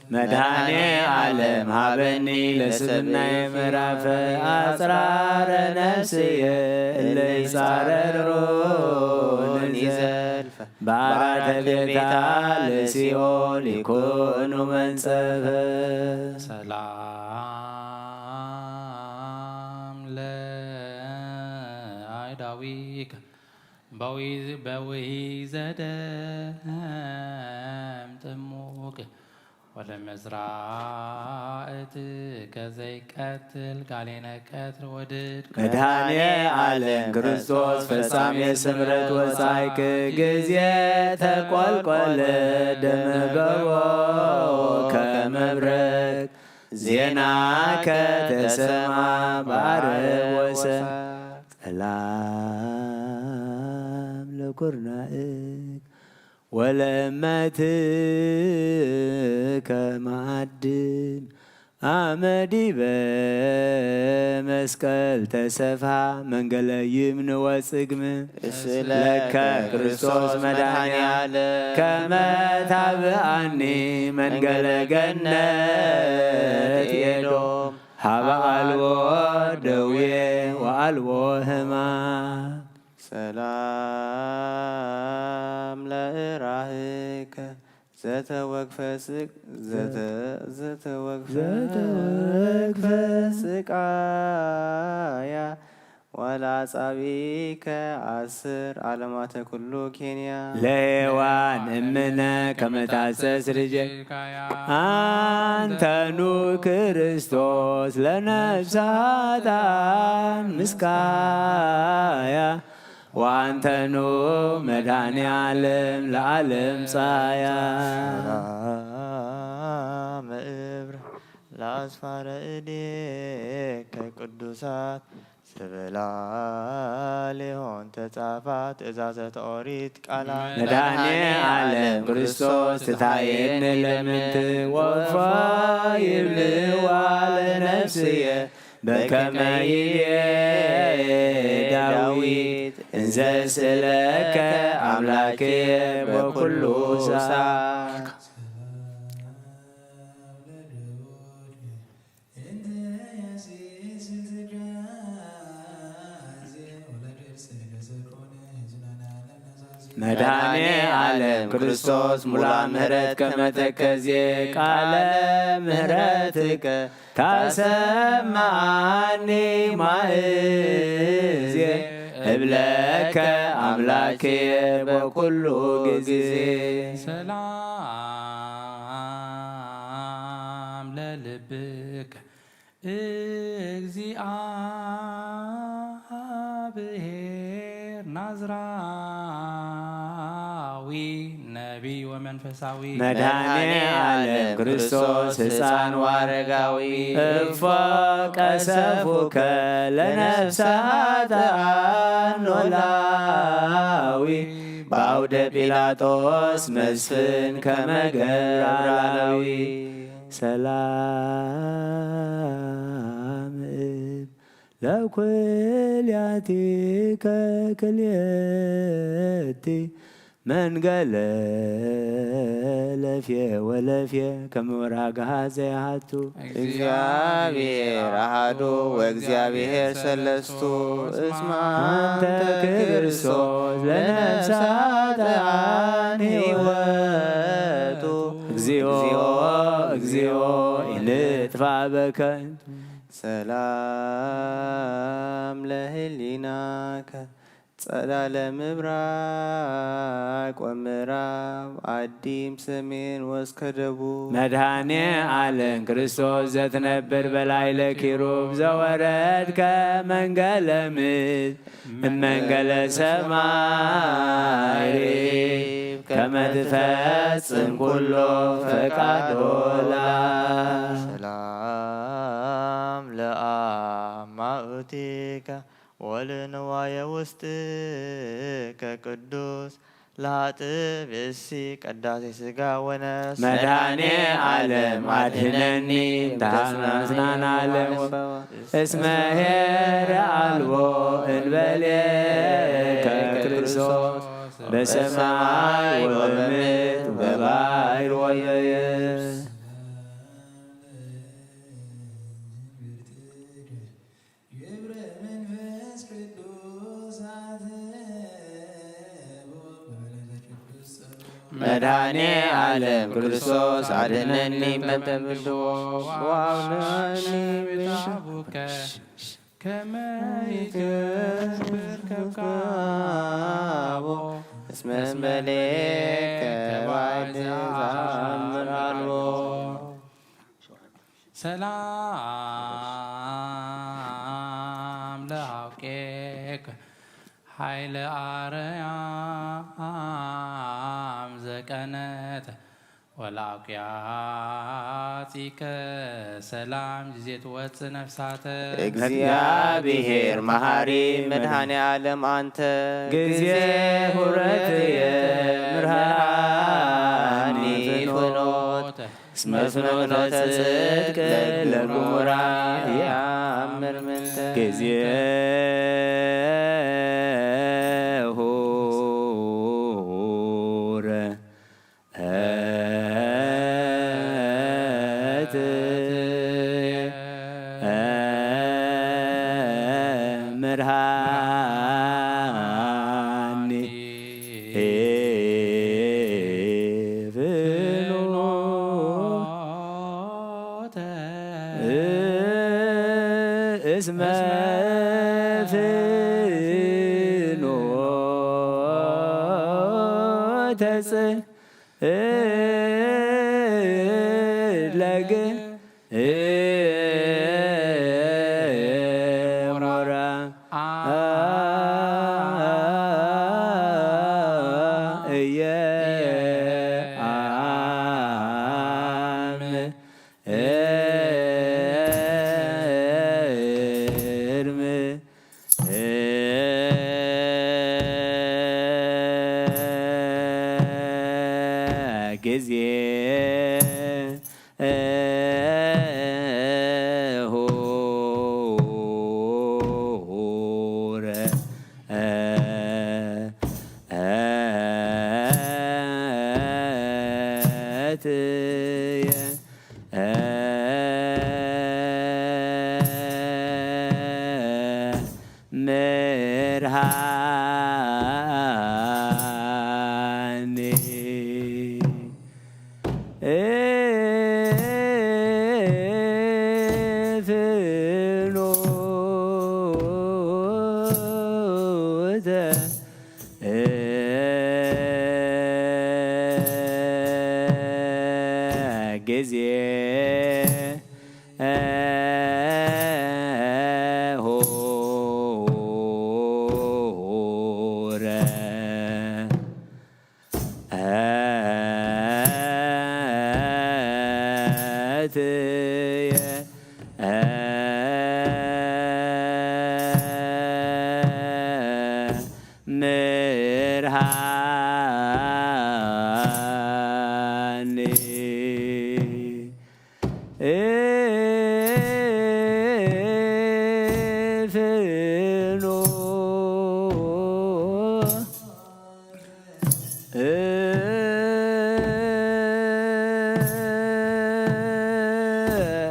መድኃኔ ዓለም ሀበኒ ለስብናየ ምዕራፈ አጽራረ ነፍስየ እለ ይጻረሩኒ ዘልፈ በአራተ ቤታ ለሲኦል ይኩኑ መንጸፈ። ሰላም ለአእዳዊከ በዊ-፣ በውሂ ዘደም ጥሙቅ ወለመዝራእትከ ዘይቀትል ጋኔነ ቀትር ወድድ መድኃኔ ዓለም ክርስቶስ ፈጻሜ ስምረት ወጻእከ ጊዜ ተቆልቆለ ደመ ገቦ ከመብረቅ ዜናከ ተሰማ ባረወሰ ጸላም ለኩርናእክ ወለእመትከ መዓድን አመዲበ መስቀል ተሰፍሃ መንገለ ይምንወ ጽግም ለከ ክርስቶስ መድኃኔ ዓለም ከመ ታብአኒ መንገለ ገነት ኤዶም ሀበ አልቦ ደዌ ወአልቦ ሕማም። ሰላም ለእራህከ ዘተወግፈ ስቅ ዘተ ዘተወግፈ ዘተወግፈ ስቃያ ዋላ ጻቢከ አስር ዓለማተ ኩሉ ኬንያ ለሔዋን እምነ ከመታሰስ ርጀ አንተኑ ክርስቶስ ለነፍሰ ኃጥኣን ምስካያ ወአንተኑ መድኃኔ ዓለም ለዓለም ጻያ ሰላም እብር ለአስፋረ እዴከ ቅዱሳት ስብላ ሊሆን ተጻፋ ትእዛዘተ ኦሪት ቃላት መድኃኔ ዓለም ክርስቶስ ትታየኒ ለምንት ወፎ ይብልዋ ለነፍስየ በከመ ይቤ ዳዊት እንዘ ስእለከ አምላኬ በኩሉ ሰዓት። መድኃኔ ዓለም ክርስቶስ ሙላ ምህረት ከመተከዜ ቃለ ምህረትከ ታሰማዓኒ ማእዜ እብለከ አምላኬ በኩሉ ጊዜ። ሰላም ለልብከ እግዚአብሔር ናዝራዊ ነቢይ ወመንፈሳዊ መድኃኔ ዓለም ክርስቶስ ሕፃን ወአረጋዊ እፎ ቀሰፉከ ለነፍሰ ኃጥኣን ኖላዊ በአውደ ጲላጦስ መስፍን ከመ ገብረ አላዊ ሰላም እብ ለኩልያቲከ ክልኤቲ መንገለ ለፍየ ወለፍየ ከመ ወራግሃ ዘይሃቱ እግዚአብሔር አሐዱ ወእግዚአብሔር ሰለስቱ እስመ አንተ ክርስቶስ ለነፍሰ ኃጥኣን ሕይወቱ እግዚኦ እግዚኦ ኢንጥፋ በከንቱ ሰላም ለህሊናከ ጸዳለ ምብራቅ ወምዕራብ አዲም ሰሜን ወስከ ደቡብ መድኃኔ ዓለም ክርስቶስ ዘትነብር በላዕለ ኪሩብ ዘወረድከ መንገለ ምድር እመንገለ ሰማይ ከመ ትፈጽም ኩሎ ፈቃዶ ለአብ ሰላም ለአማእቲከ ወለንዋየ ውስጥከ ቅዱስ ለሃጥእ ብእሲ ቅዳሴ ሥጋ ወነፍስ መድኃኔ ዓለም አድህነኒ እንተ አጽናናን ዓለም እስመ ኄር አልቦ እንበሌከ ክርስቶስ በሰማይ ወበምድር በባሕር ወበየብስ። መድኃኔ ዓለም ክርስቶስ አድነኒ መተብልዎ ወአውለኒ ቤታቡከ ከመ ይገብር ከብካቦ እስመ እንበሌከ ባዕድ ዘአምር አልቦ ሰላም ለአውቄከ ኃይለ አርያም ዘቀነተ ወለአውቅያጺከ ሰላም ጊዜ ትወፅእ ነፍሳተ። እግዚኣብሔር መሃሪ መድኃኔ ዓለም አንተ ጊዜ ሁረትየ ምርሃኒ ፍኖት እስመ ፍኖተ ጽድቅ ለግሙራ ይአምር ምንተ ጊዜ ሁረ እት ምርሃኒ ፍኖ እስመ ፍኖተ ጽ ለግ ሙራ እየ አም እርም ጊዜ ሁረ እትየ ምርሃኒ ፍኖተ ጊዜ ሆረ እትየ ምርሃኒ ፍኖ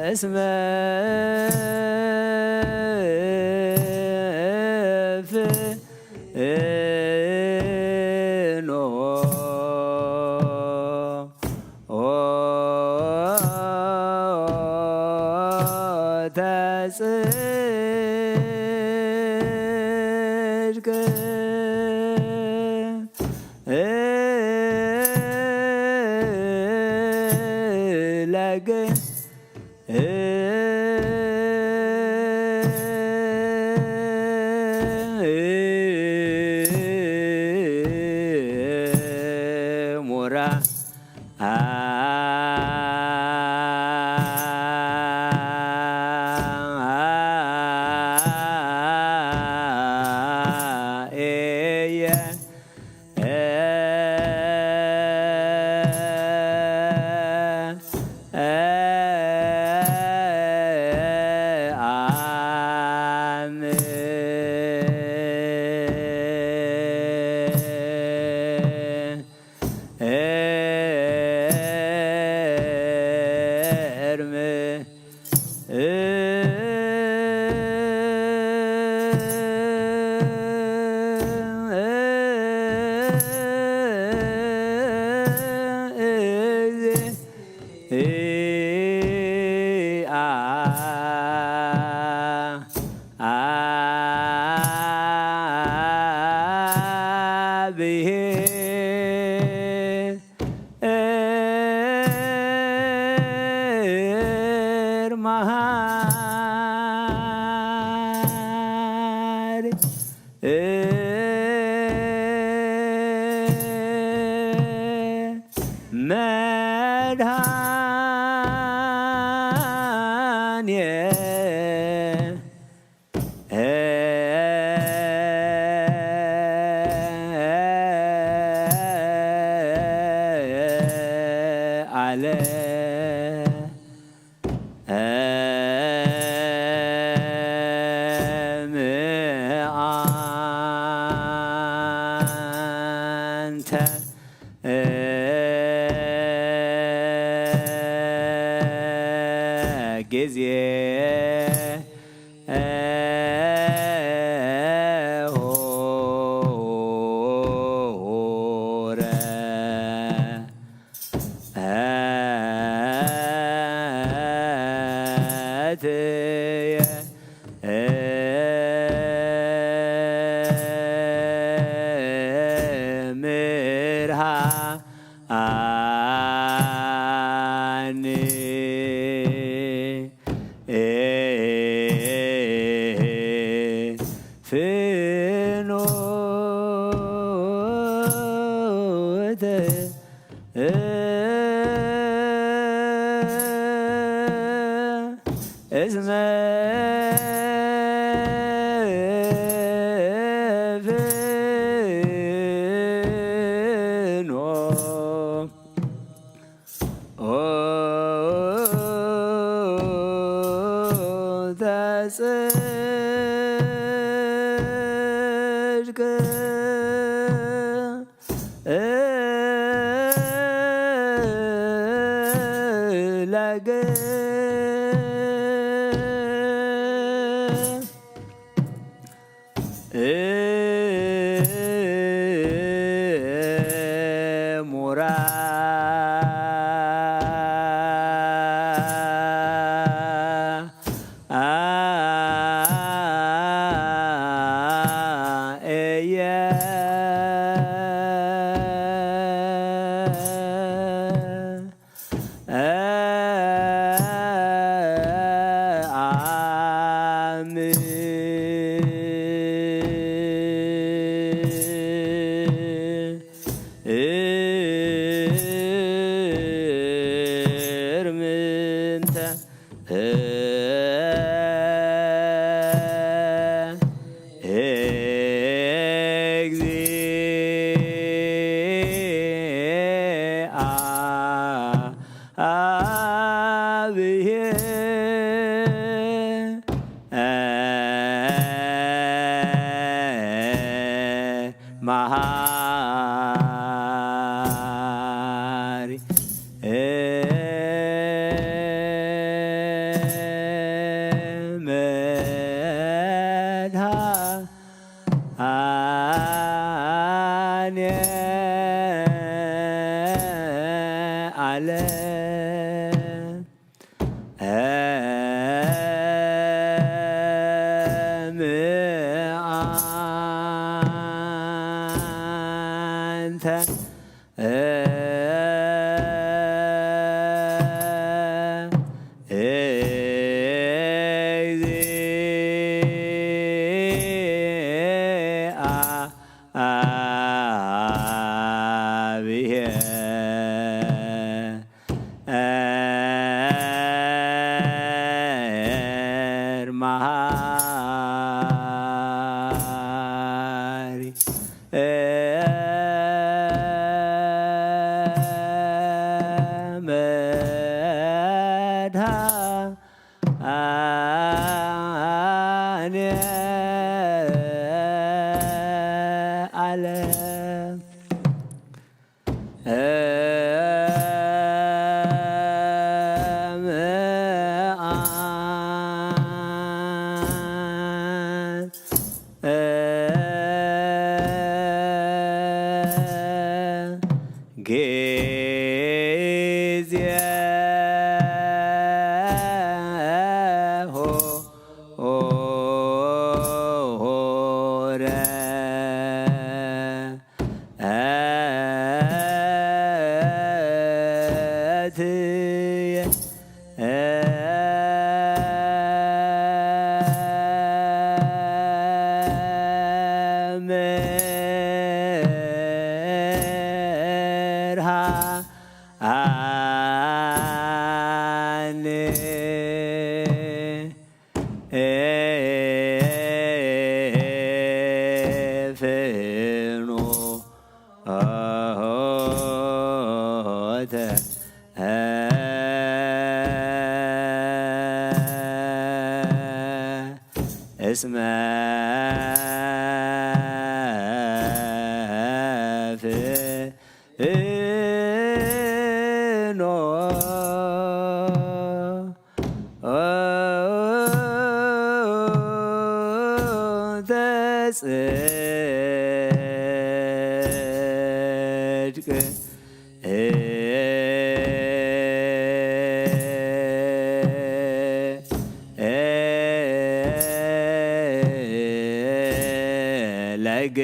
እስመ ፍኖ ተጽድቅ ለግ መድኃኔ ዓለም አንተ ጊዜ ሆረ እትየ ምርሃ ኣኒ ፍኖተ እስመ ፍኖ ጽድቅ ለገ ሙራ እየ መሃሪ መድኃኔ ዓለም አንተ መድኃኔ ዓለም ጊዜ ሆረ እትየ ፍኖተ እስመ ፍኖተ ጽድቅ ለግ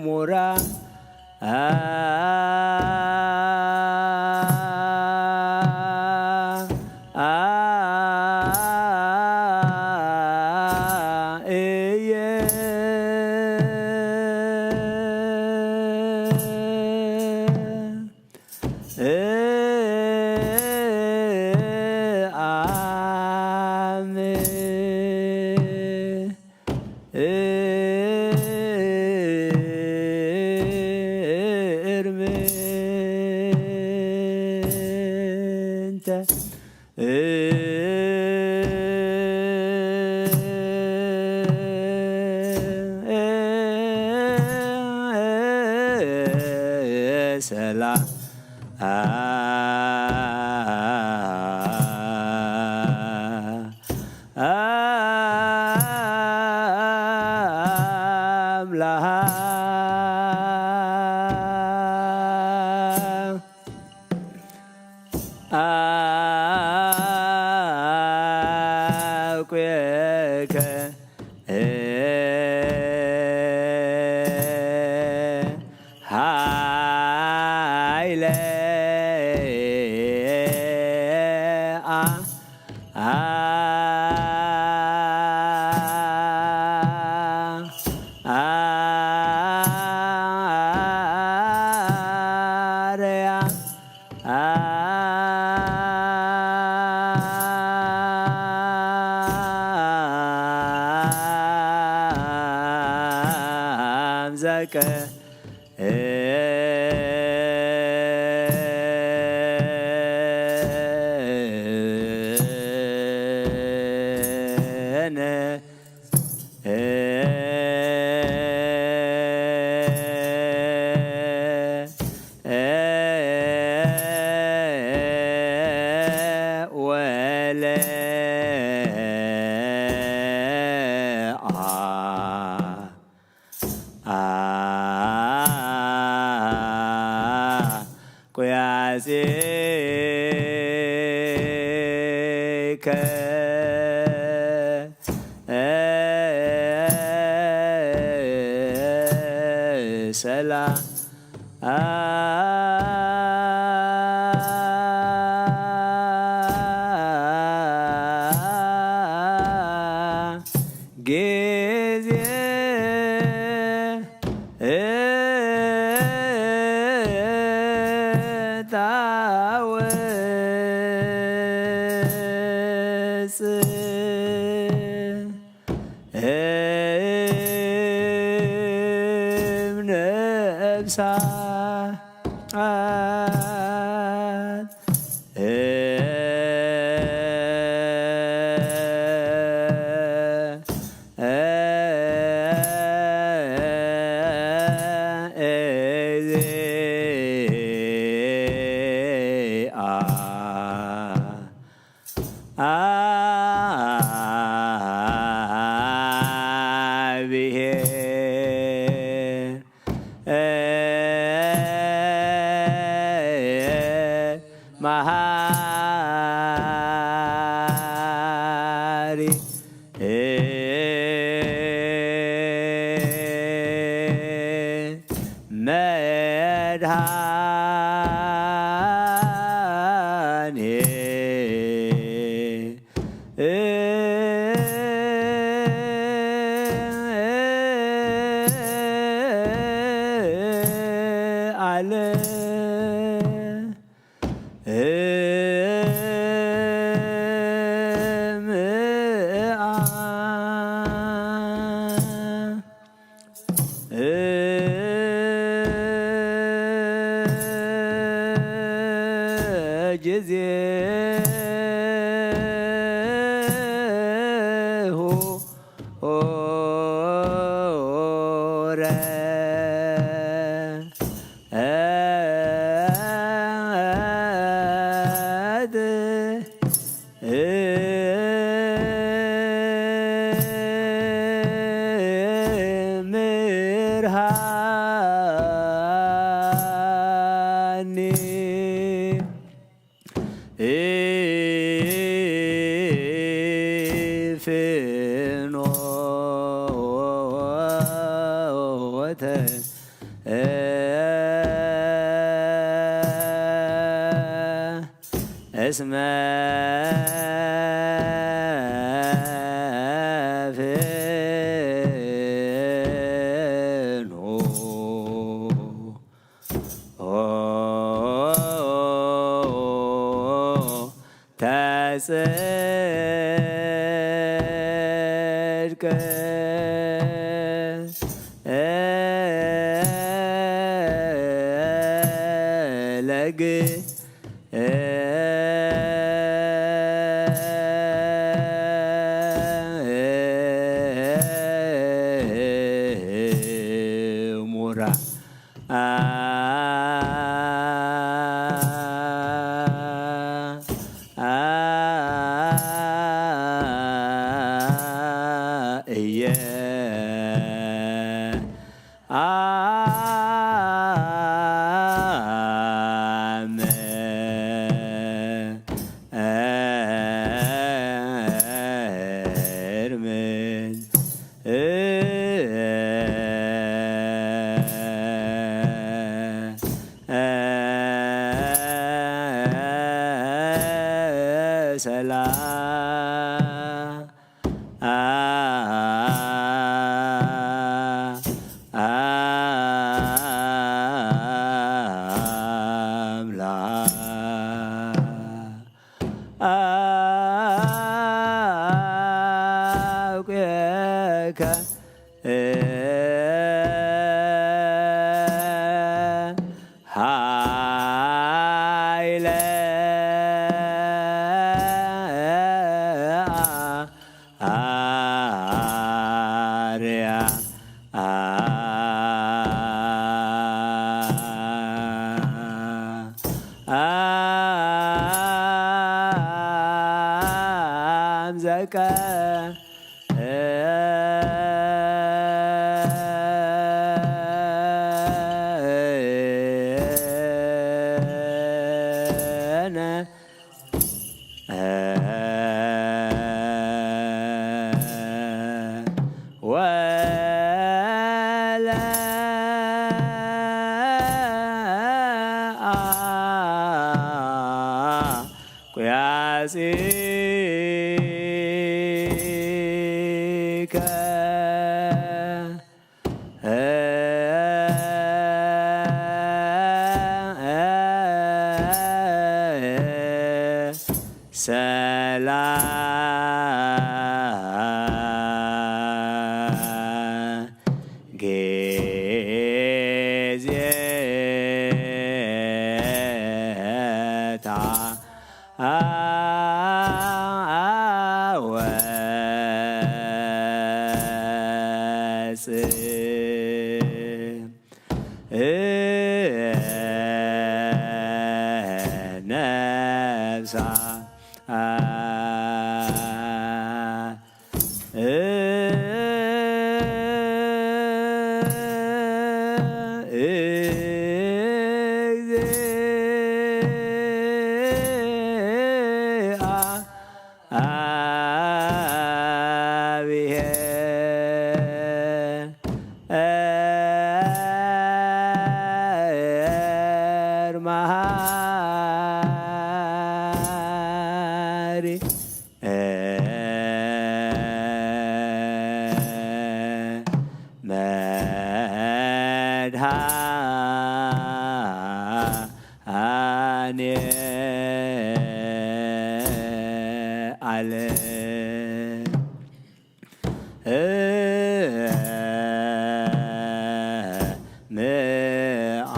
ሙራ እየ እርምንተ ሰላ አምላክ አቁየከ ኃይለ አ አ አርያ አምዘቀ ወለ ቁያጼከ ሰላ ጊዜ ታወፅ እምነብሳ መሃሪ መድኃኔ ዓለም እምኣ ጊዜሁ ኦረ ምርሃኒ ፍኖተ እስመ ፍኖ ተጽድቅ ለግ ሙራ እየ። አመ እርምት ሰላ አምላክ አውቅከ ኃይለ አርያ አምዘቀ ወለ አቁያጺከ ሰላ ጌዜታ አወፅእ ነፍሳ እግዚአብሔር መሐሪ መድኃኔ ኣለ ምኣ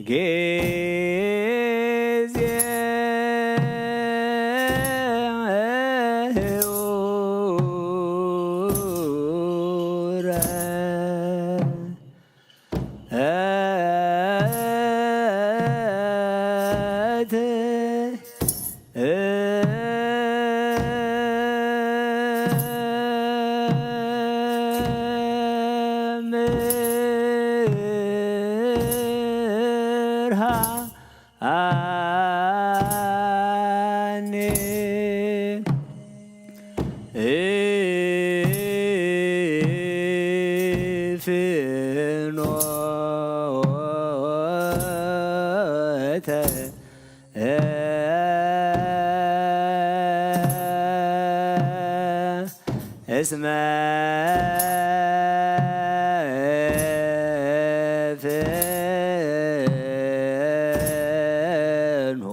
ጊዜ ፍኖተ እስመ ፍኖ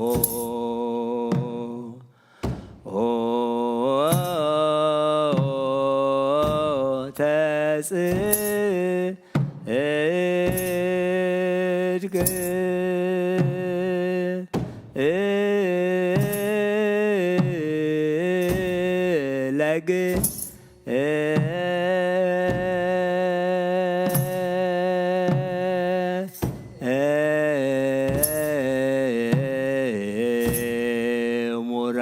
ተጽእድግ ለግ ሙራ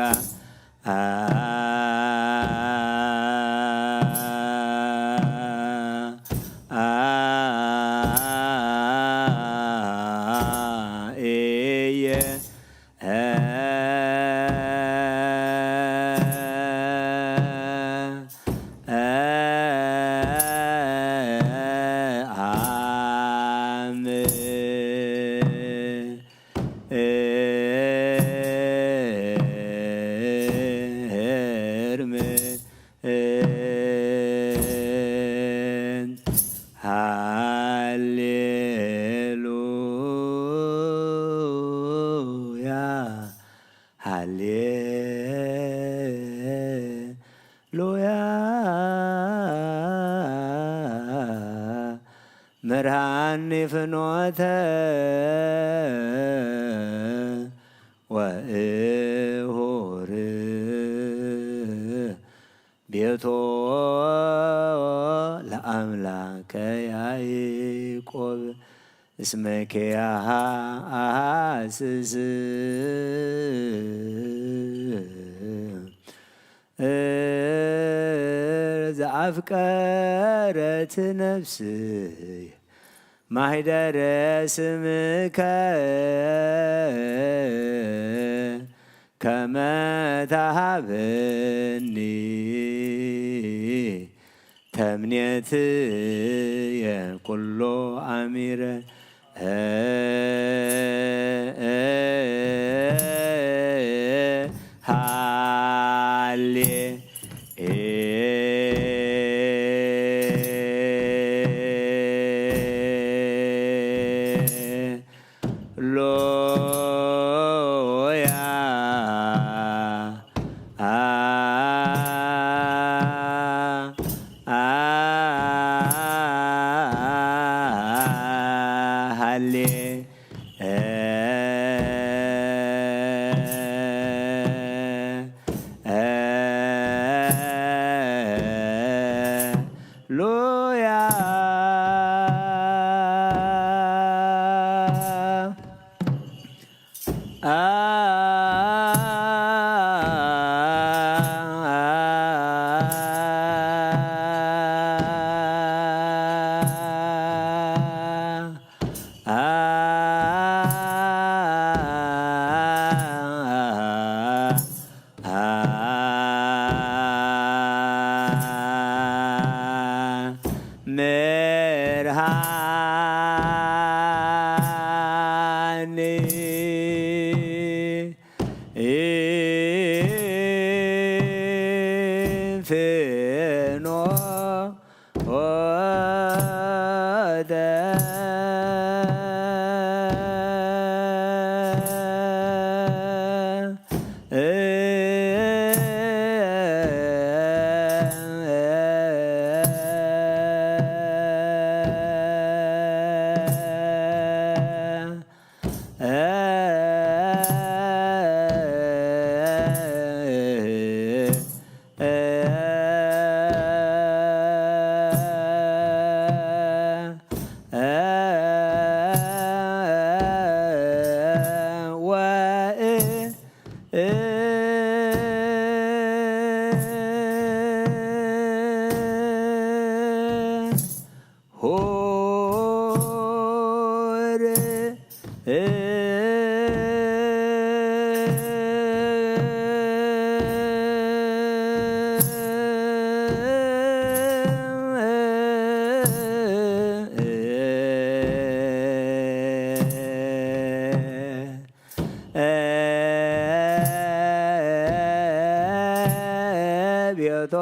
ሃሌሉያ ሃሌ ሉያ መርሃኒ ፍኖተ ወእሁር ቤቶ ለአምላከ ያዕቆብ እስመ ኪያሃ አሐስስ ዘአፍቀረት ነፍስየ ማህደረ ስምከ ከመ ተሃበኒ ተምኔትየ ኩሎ አሚረ ሃሌ ሎያ ሃሌ ሉያ መርሃኒ ፍኖተ ቤቶ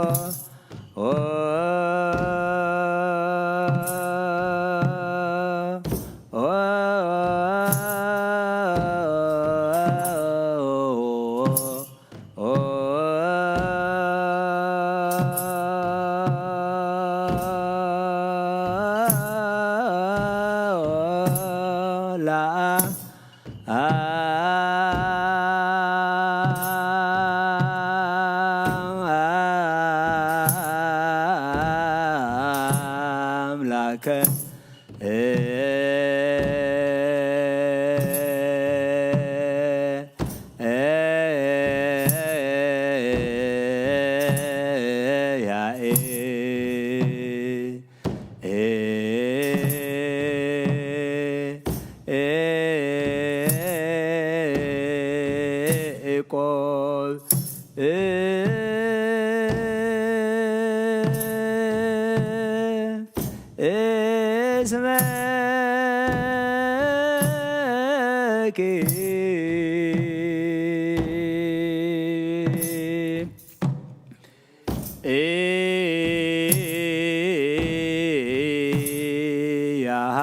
ለአምላከ ያኤ ያዕቆብ እስመኪ ያሃ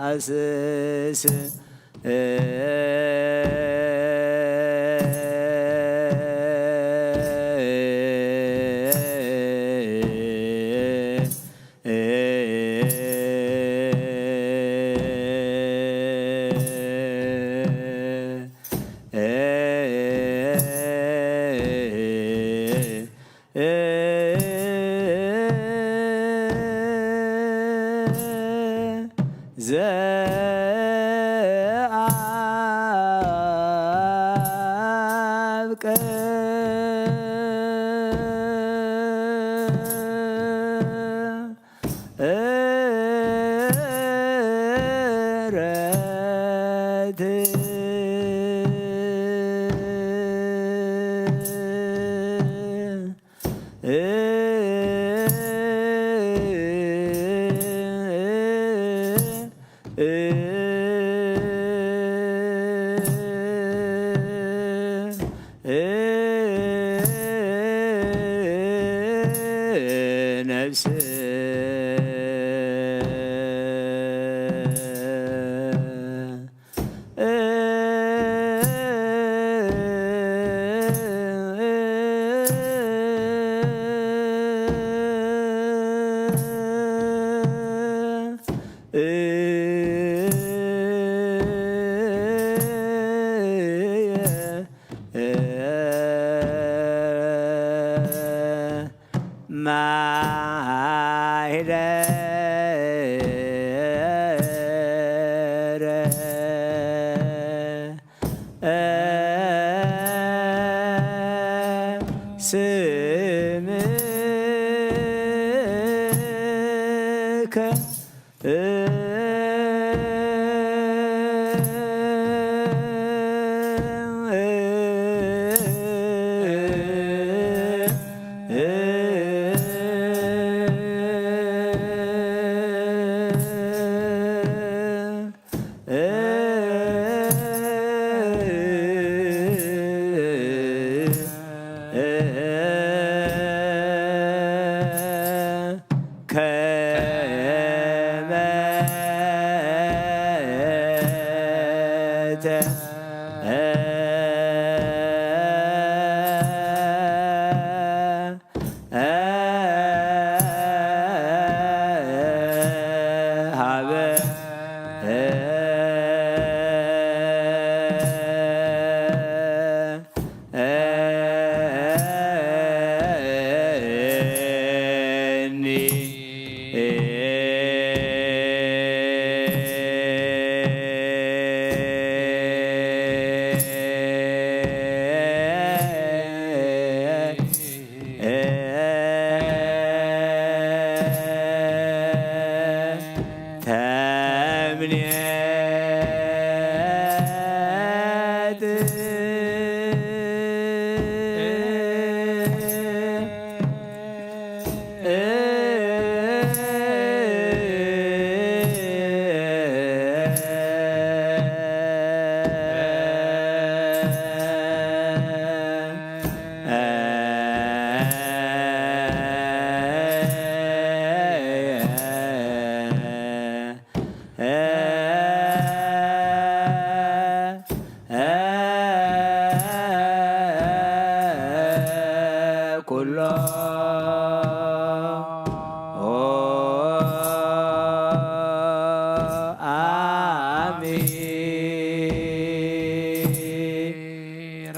አስስ ዘአብቀ እረት ነፍስ ማህደረ ተምኔት ኩሎ አሚረ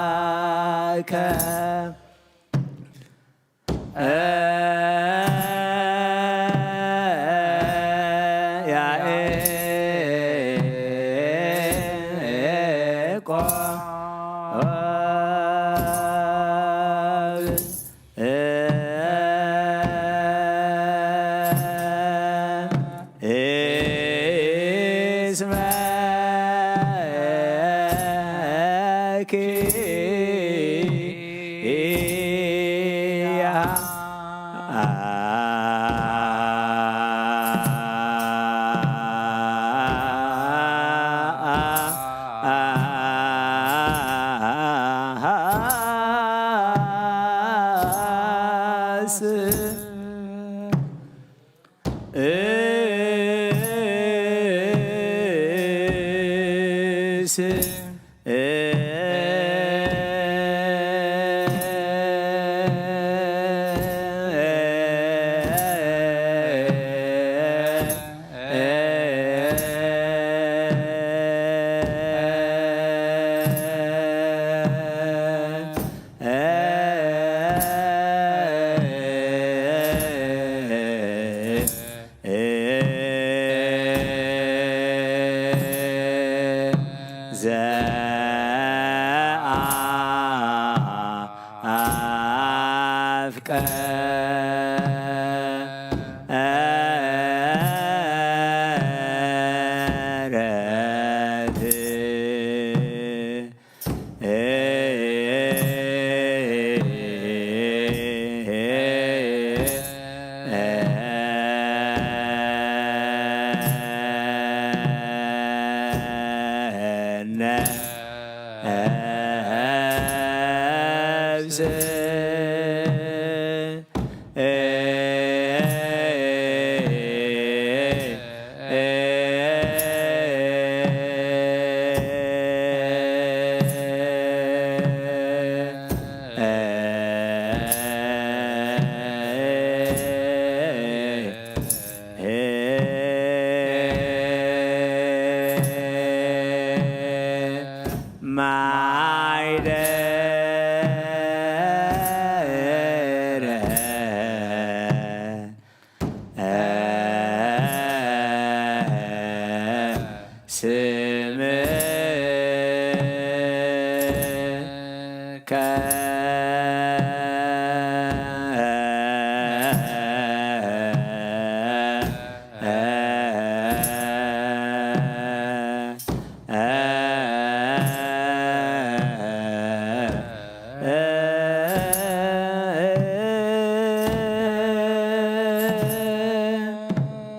ለአምላከ ያዕቆብ እስመኪ ስ- እስ- ዘአፍቀረት ነፍስ ማይደረ ስምከ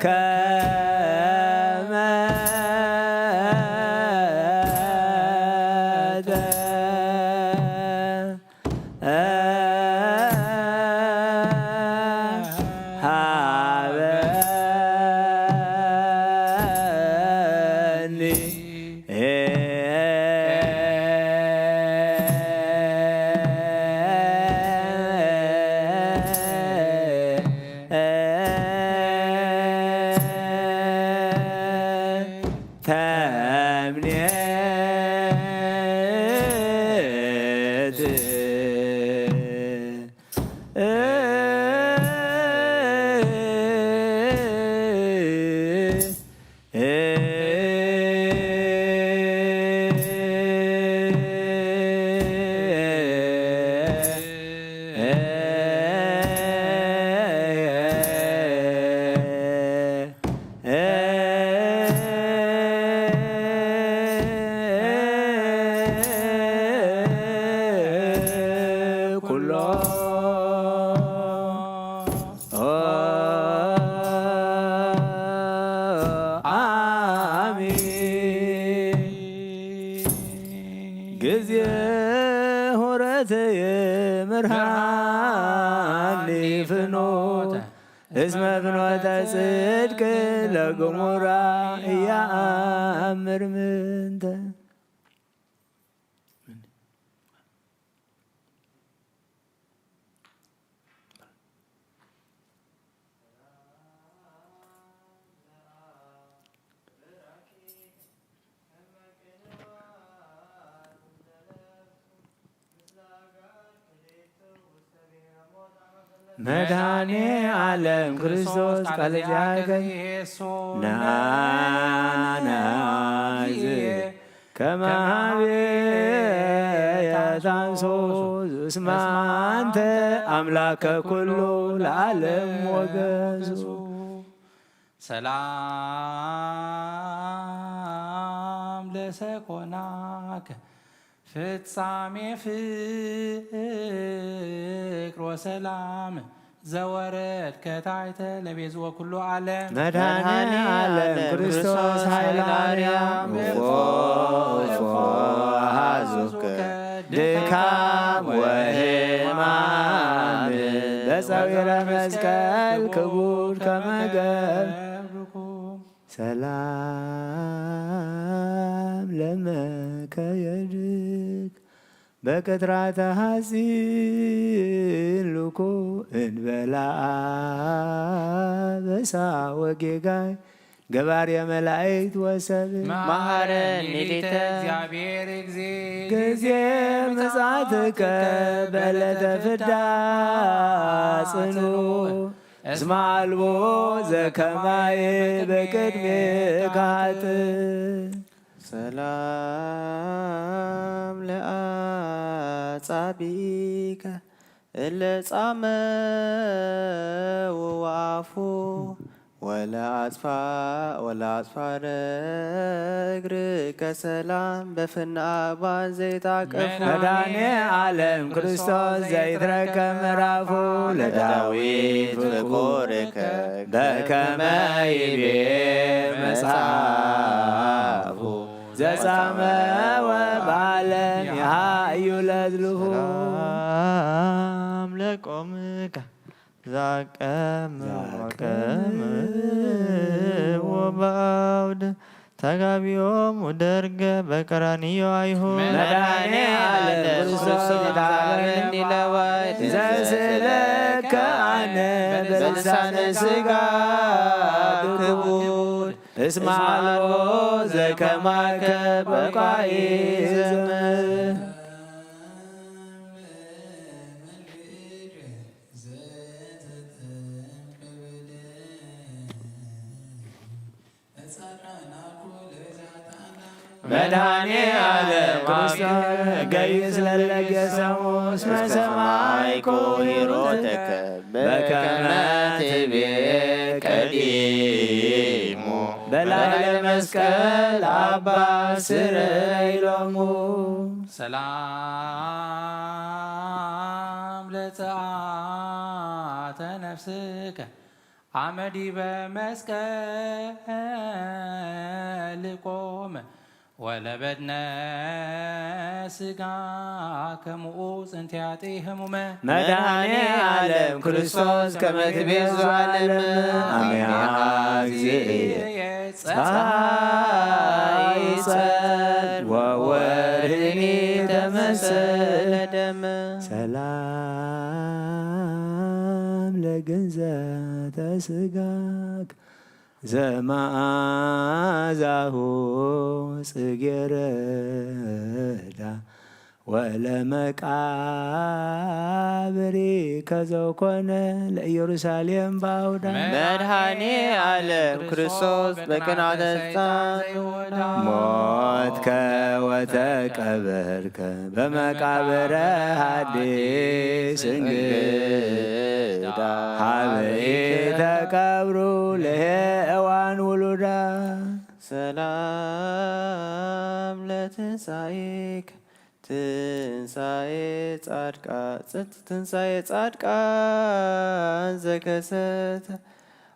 ከመ ሃበኒ ተምኔት ኩሎ አሜን። ጊዜ ሆረተ የምርሃኒ ፍኖተ እስመ ፍኖተ ጽድቅ ለግሙራ እያአምር ምንተ መድኃኔ ዓለም ክርስቶስ ቃለ ዚአከ ነአነ ከመ ሀቤ ያታንሶ እስመ አንተ አምላከ ኩሉ ለዓለም ወገሱ። ሰላም ለሰኮናከ ፍጻሜ ፍቅር ወሰላም ዘወረድከ ታሕተ ለቤዝወ ኩሉ ዓለም። መድኃኔ ዓለም ክርስቶስ ኃይለ አርያም እፎ እፎ አሐዙከ ድካም ወሕማም ጸዊረ መስቀል ክቡር ከመ ገብርኩ። ሰላም ለመከየድክ በቅጥራተ ሐጺን ልኩ እንበላ አበሳ ወጌጋይ ገባርየ መላእክት ወሰብ መሐረኒ ሊተ እግዚአብሔር እግዚእ ጊዜ ምጽአትከ በዕለተ ፍዳ ጽኑ እስመ አልቦ ዘከማየ በቅድሜ ካጥ ሰላም ለአጻብኢከ እለ ጻመ ወወአፉ ወለአጽፋ ወለአጽፋረ እግርከ ሰላም በፍና አባን ዘይታቀፉ መድኃኔ ዓለም ክርስቶስ ዘይትረከብ ምዕራፉ ለዳዊት ፍቁርከ በከመ ይቤ መጽሐፉ ዘጻመወ ባለ የሃዩ ለዝልፉ ሰላም ለቆምከ ዛቀም ወቀም ወበአውድ ተጋቢኦም ወደርገ በቀራንዮ አይሁድ መድኃኔ ዓለም ክርስቶስ ይትሃበኒ ለባይ ዘስእለከ አነ በልሳነ ሥጋ ክቡድ እስመ አልቦ ዘከማከ በቋይ ዘመን መድኃኔ ዓለም ክርስቶስ ገይስ ለለገሰሙ እስመ ሰማይኮ ሂሩትከ በከመ ትቤ ቀዲሙ በላዕለ መስቀል አባ ስረይ ሎሙ ሰላም ለጸአተ ነፍስከ አመ ዲበ መስቀል ቆመ ወለበድነ ሥጋ ከሙኡ ጽንትያጢ ህሙመ መድኃኔ ዓለም ክርስቶስ ከመ ትቤዙ ዓለም አሜሃ ጊዜ ፀሐይ ጸል ወወርህኒ ተመሰለ ደም ሰላም ለግንዘተ ሥጋክ ዘመዓዛሁ ጽጌረዳ ወለመቃብሪ ከዘኮነ ለኢየሩሳሌም ባውዳ መድኃኔ ዓለም ክርስቶስ በቅንዓተ ሕፃን ሞትከ ወተቀበርከ በመቃብረ ሐዲስ እንግዳ ሀበ ኢተቀብሩ ለሔዋን ውሉዳ ሰላም ለትንሳኤከ ትንሳኤ ጻድቃን ትንሳኤ ጻድቃን ዘከሰተ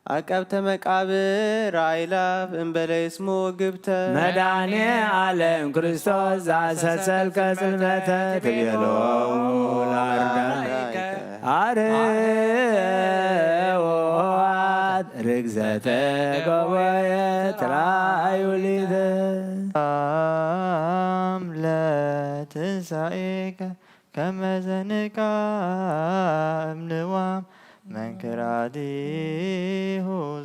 አቀብተ መቃብር አይላፍ እምበለ ይስሙ ግብተ መድኃኔ ዓለም ክርስቶስ ዘአሰሰልከ ጽልመተ ትቤሎሙ ለአርዳኢከ አርዮት ርግዘተ ገቦየት ራእዩ ሊተ አም ለትንሳኤከ ከመ ዘንቃ እምልዋም መንክራዲሁ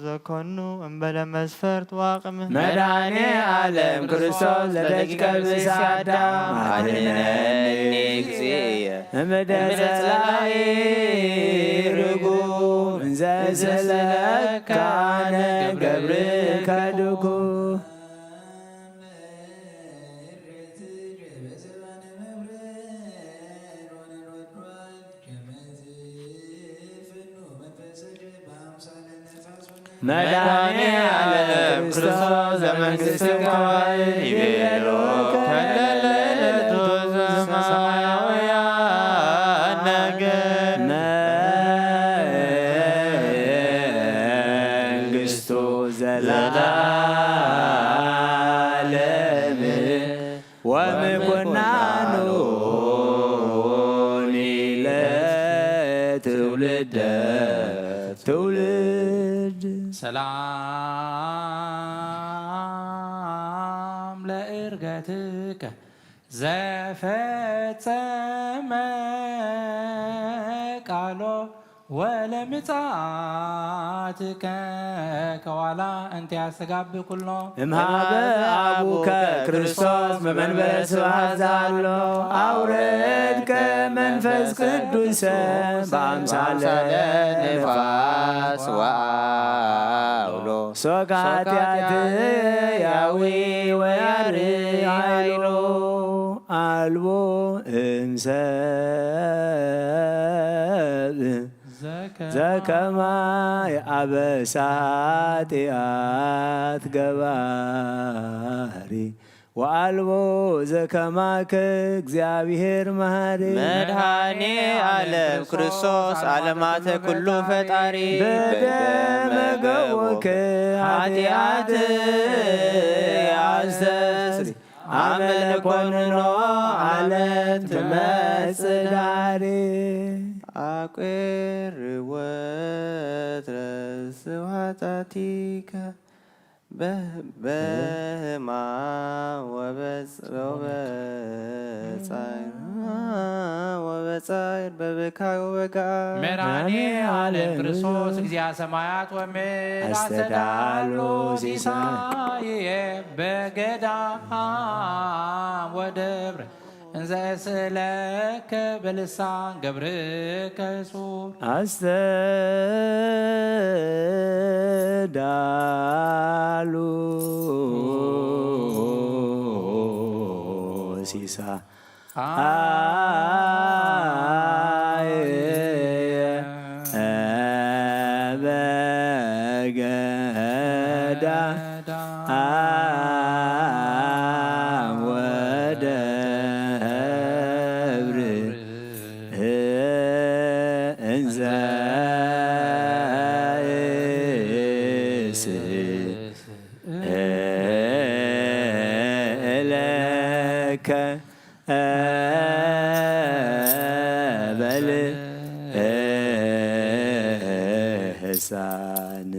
ዘኮኑ እምበለ መስፈርት ዋቅም መድኃኔ ዓለም ክርስቶስ ለደቂቀ ብእሲ አዳም አድነኒ እግዚእየ እምደ ጸላኢ ርጉም እንዘ ስለካ አነ ገብርከ ድጉም መድኃኔ ዓለም ክርስቶስ ዘመንግሥት ከዋይን ይቤሎ ከለለ ለቱ ዘሰማያውያን ነገር መንግሥቱ ዘላለም ወምኩናኑ ትውልደ ትውልድ። ሰላም ለእርገትከ ዘፈጸመ ቃሎ ወለምጽኣትከ ከዋላ እንተ ያስተጋብ ኩሎ እምሃበ ኣቡከ ክርስቶስ በመንበረ ስብሐት ዘሎ ኣውረድከ መንፈስ ቅዱሰ በአምሳለ ንፋስ ወአውሎ ሶካትያት ያዊ ወያሪ ኃይሎ አልቦ እምሰብ ዘከማይ አበሳ ኃጢአት ገባሪ ወአልቦ ዘከማከ እግዚአብሔር መሐሪ መድኃኔ ዓለም ክርስቶስ ዓለማተ ኩሉ ፈጣሪ በደመ ገቦከ ኃጢአት አስተስሪ አመለ ኮንኖ ዓለም ትመጽእ ዳሪ አቁር ወትረ ስብሐታቲከ በህማ ወበጽ- ወበጻይር ወበጻይር በብካይ ወበጋ መድኃኔ ዓለም ክርስቶስ እግዚአ ሰማያት ወምድር አስተዳሎ አስተዳሎ ሲሳይ ሲሳይየ በገዳም ወደብረ እንዘ እስእለከ በልሳን ገብርከ ሱር አስተዳሉ ሲሳ አየ በገዳ አም ወደብር እንዘ እስእለከ በል ህሳን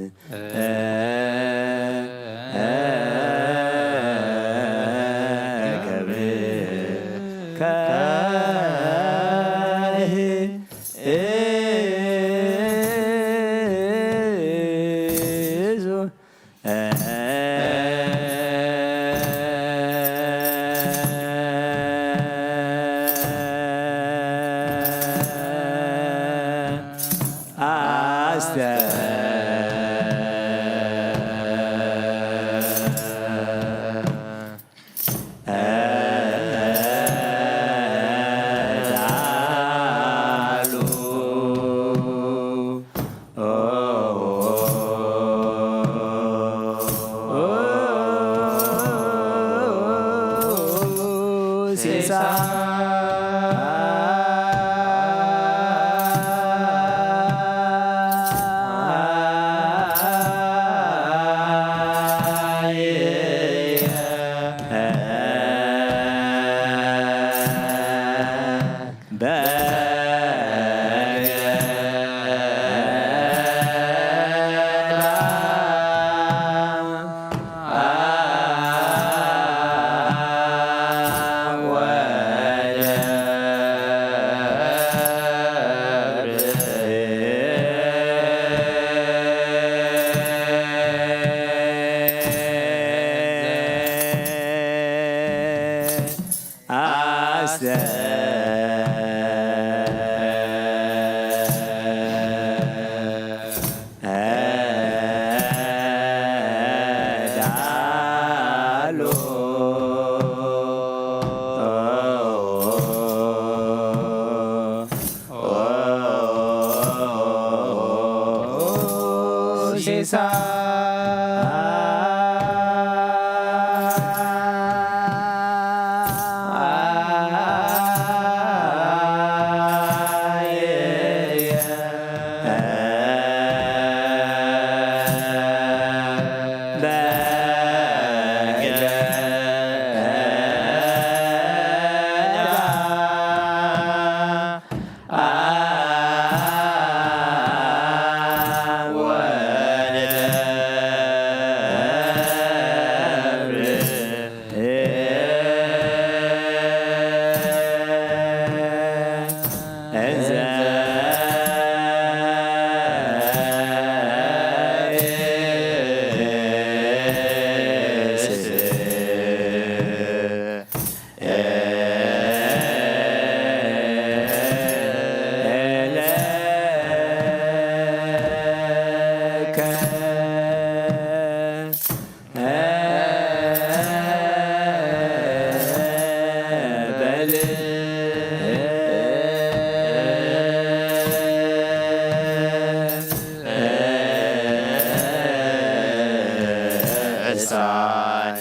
ቅዱሳን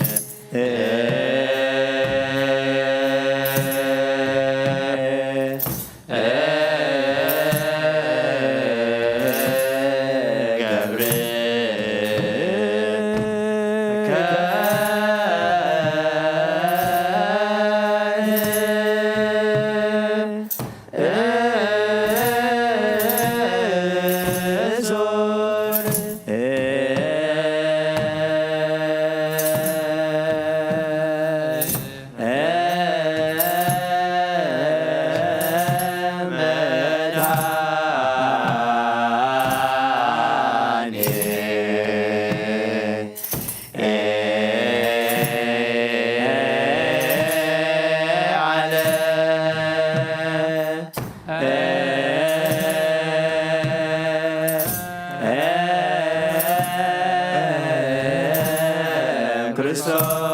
ገብር ክርስቶስ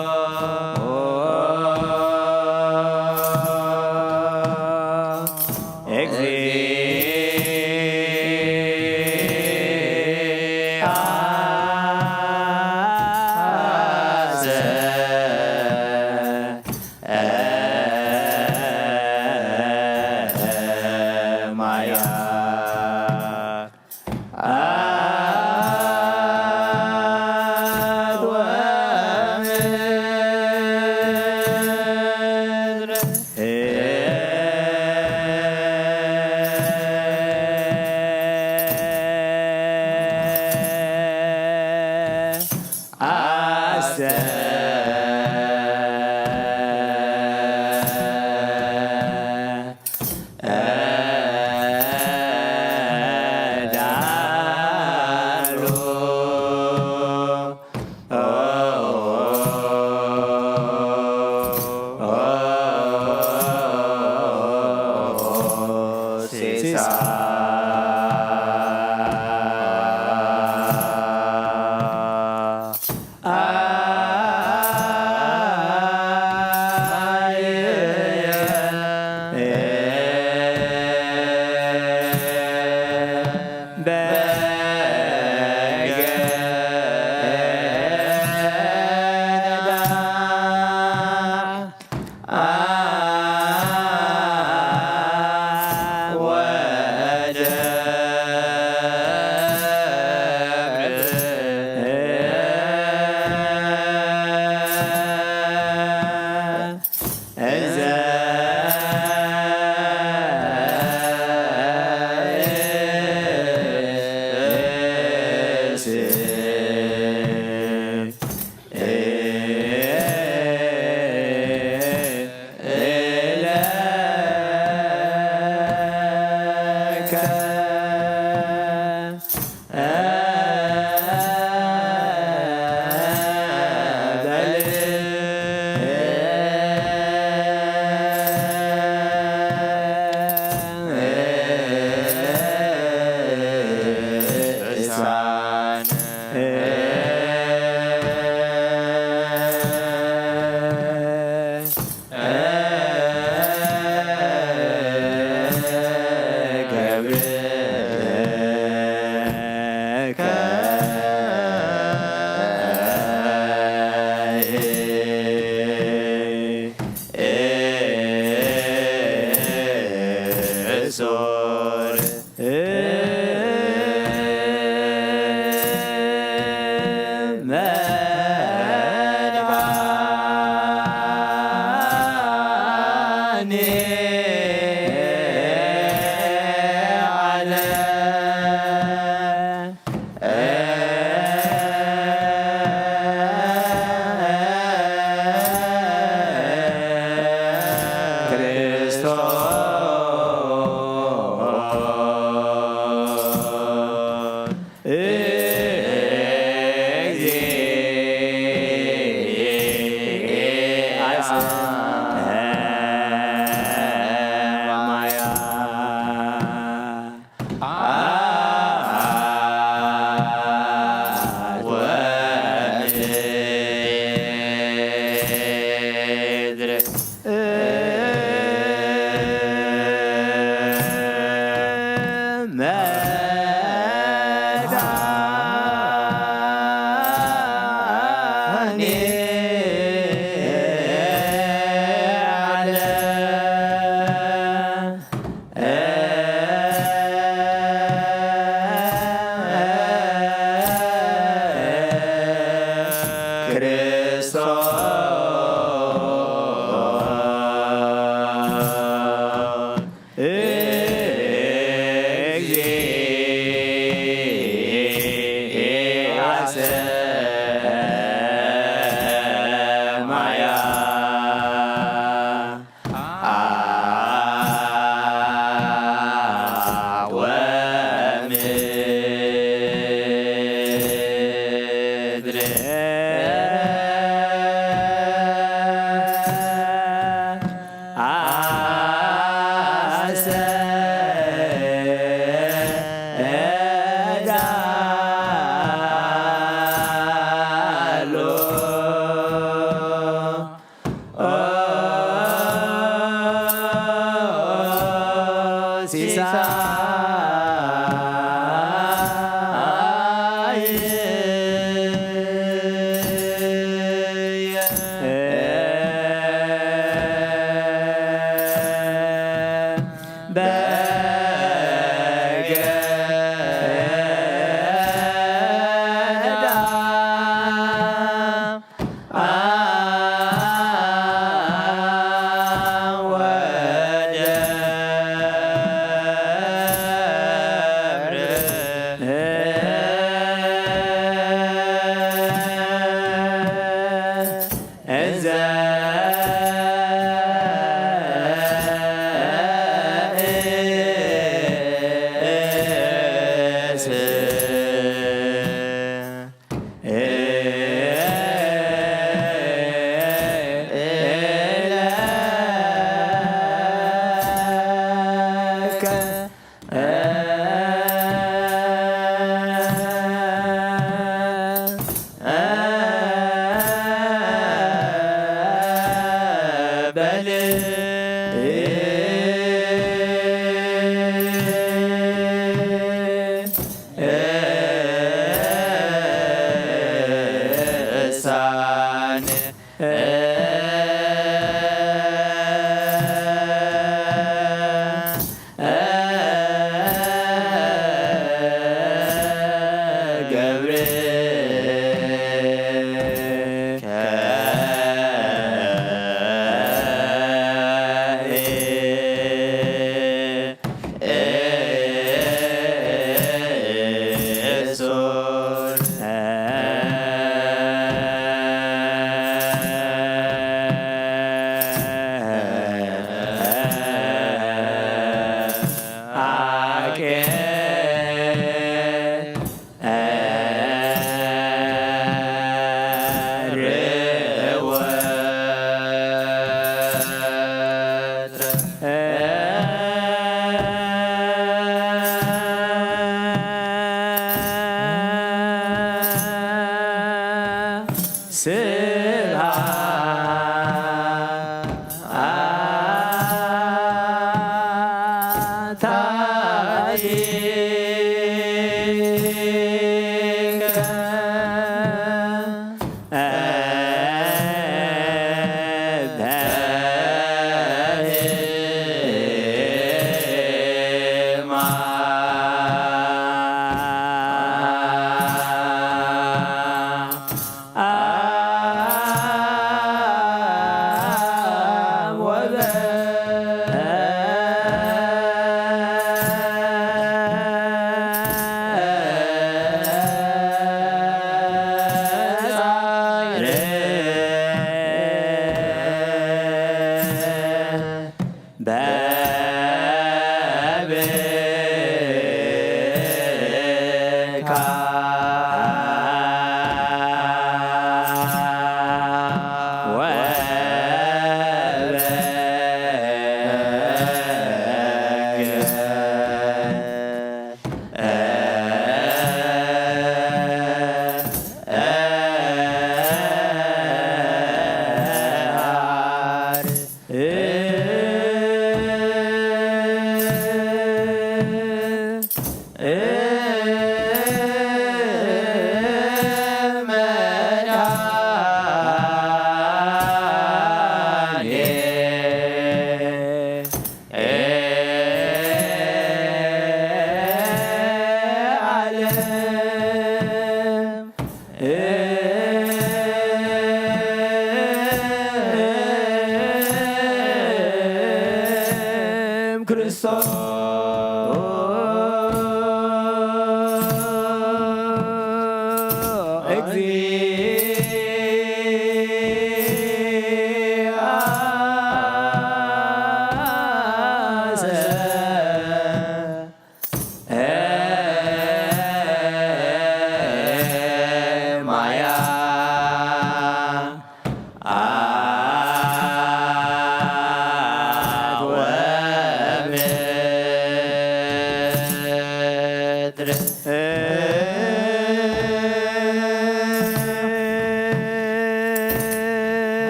ዳሎ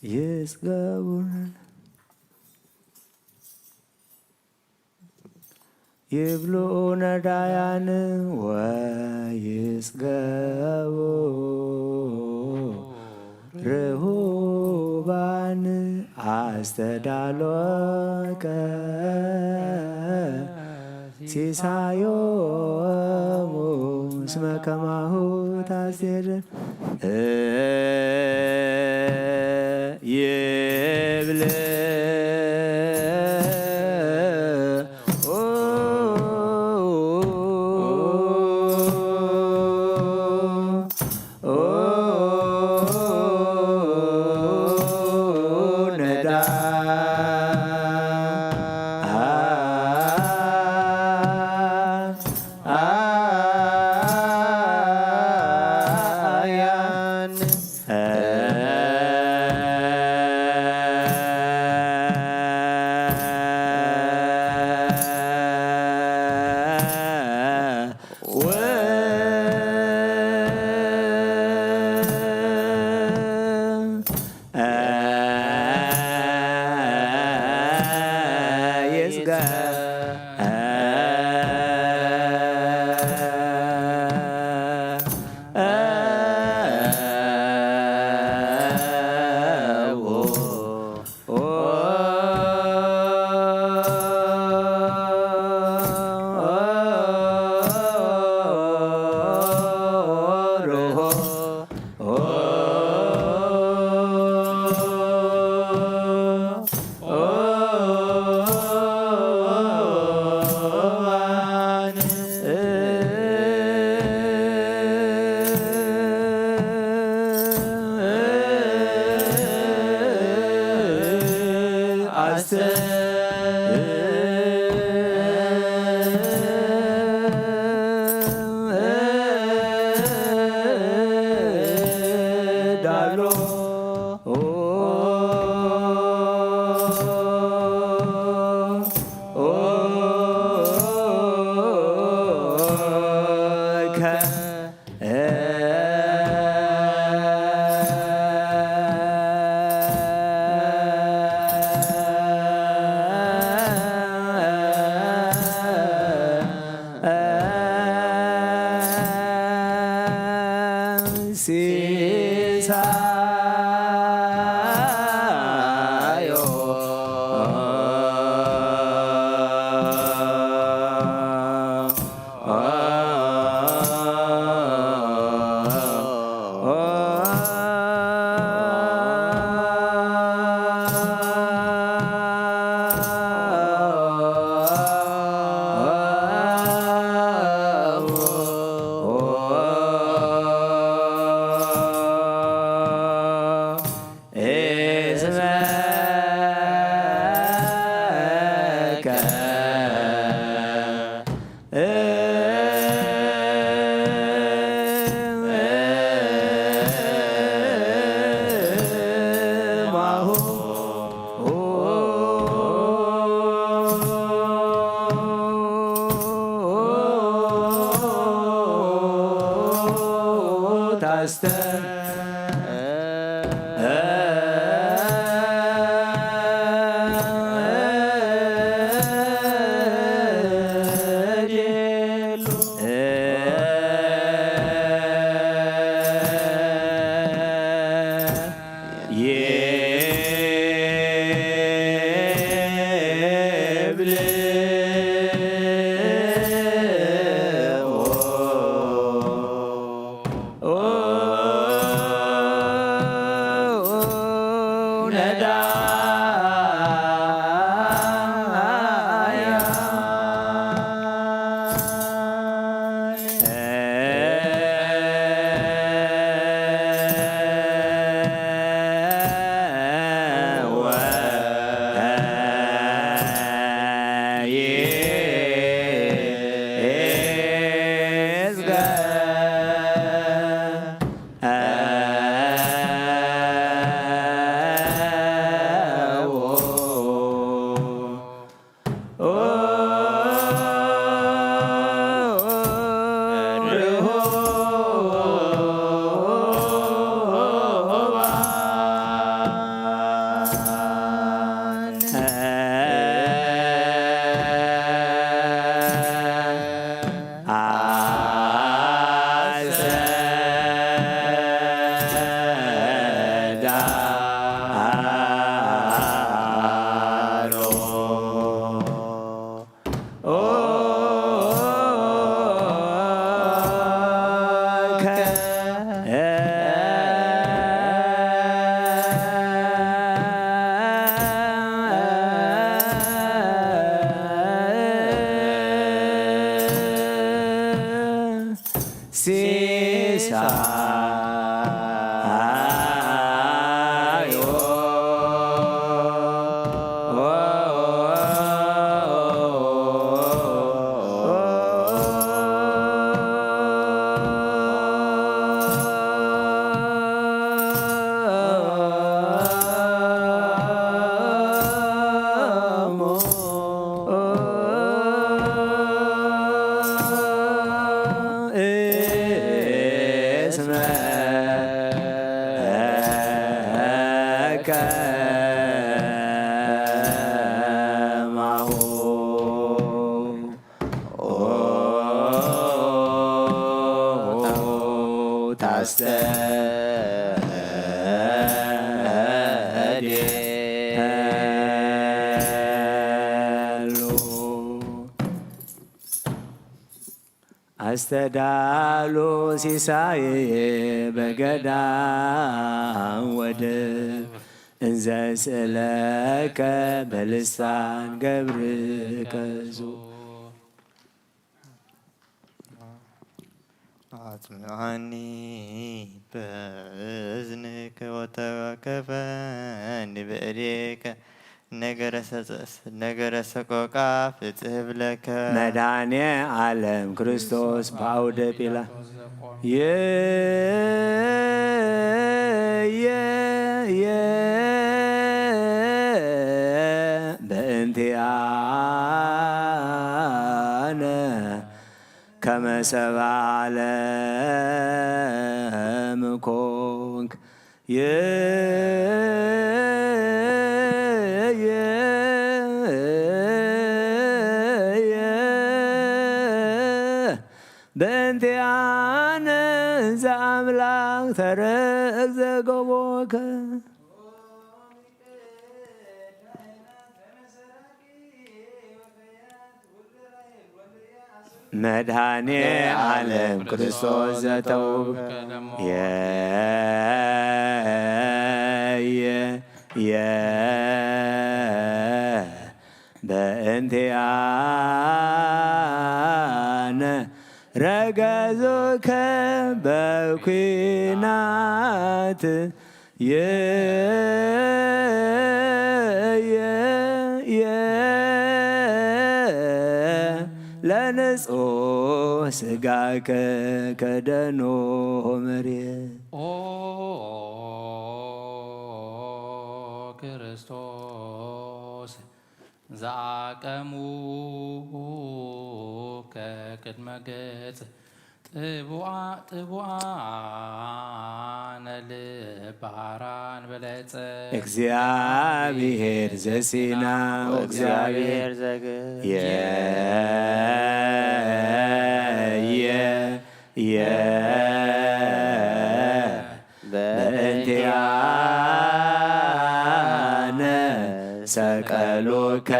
ይጽገቡ ይብሉ ነዳያን ወይጽገቡ ርሁባን ኣስተዳሎከ ሲሳዮሙ እስመ ከማሁ ታዜር ይብል። ዳሎ ሲሳዮ እስመ ከማሁ ታስተድሉ። አስተዳሉ ሲሳይ በገዳም ወደብ እንዘ ስእለከ በልሳን ገብርከ ዙ አጽምዓኒ በእዝንከ ወተወከፈኒ ብእዴከ ነገረ ሰጸስ ነገረ ሰቆቃ ፍጽህ ብለከ። መድኃኔ ዓለም ክርስቶስ በአውደ ጲላ የ የ የ በእንቲአነ ከመ ሰብአ ዓለም ኮንክ። የ የ የ በእንቲአነ እንዘ አምላክ ተረግ ዘገቦከ። መድኃኔ ዓለም ክርስቶስ ዘተውከ የ የ የ በእንቲአነ ረገዞከ በኩናት የ የ የ ለንጹህ ስጋከ ከደኖ መሬት። ኦ ክርስቶስ ዘአቀሙከ ቅድመ ገጽ ጥቡአ-፣ ጥቡአነ ልበ ሐራን በለጸ። እግዚአብሔር ዘሲና ወእግዚአብሔር ዘግብር የ የ የ በእንቲአነ ሰቀሉከ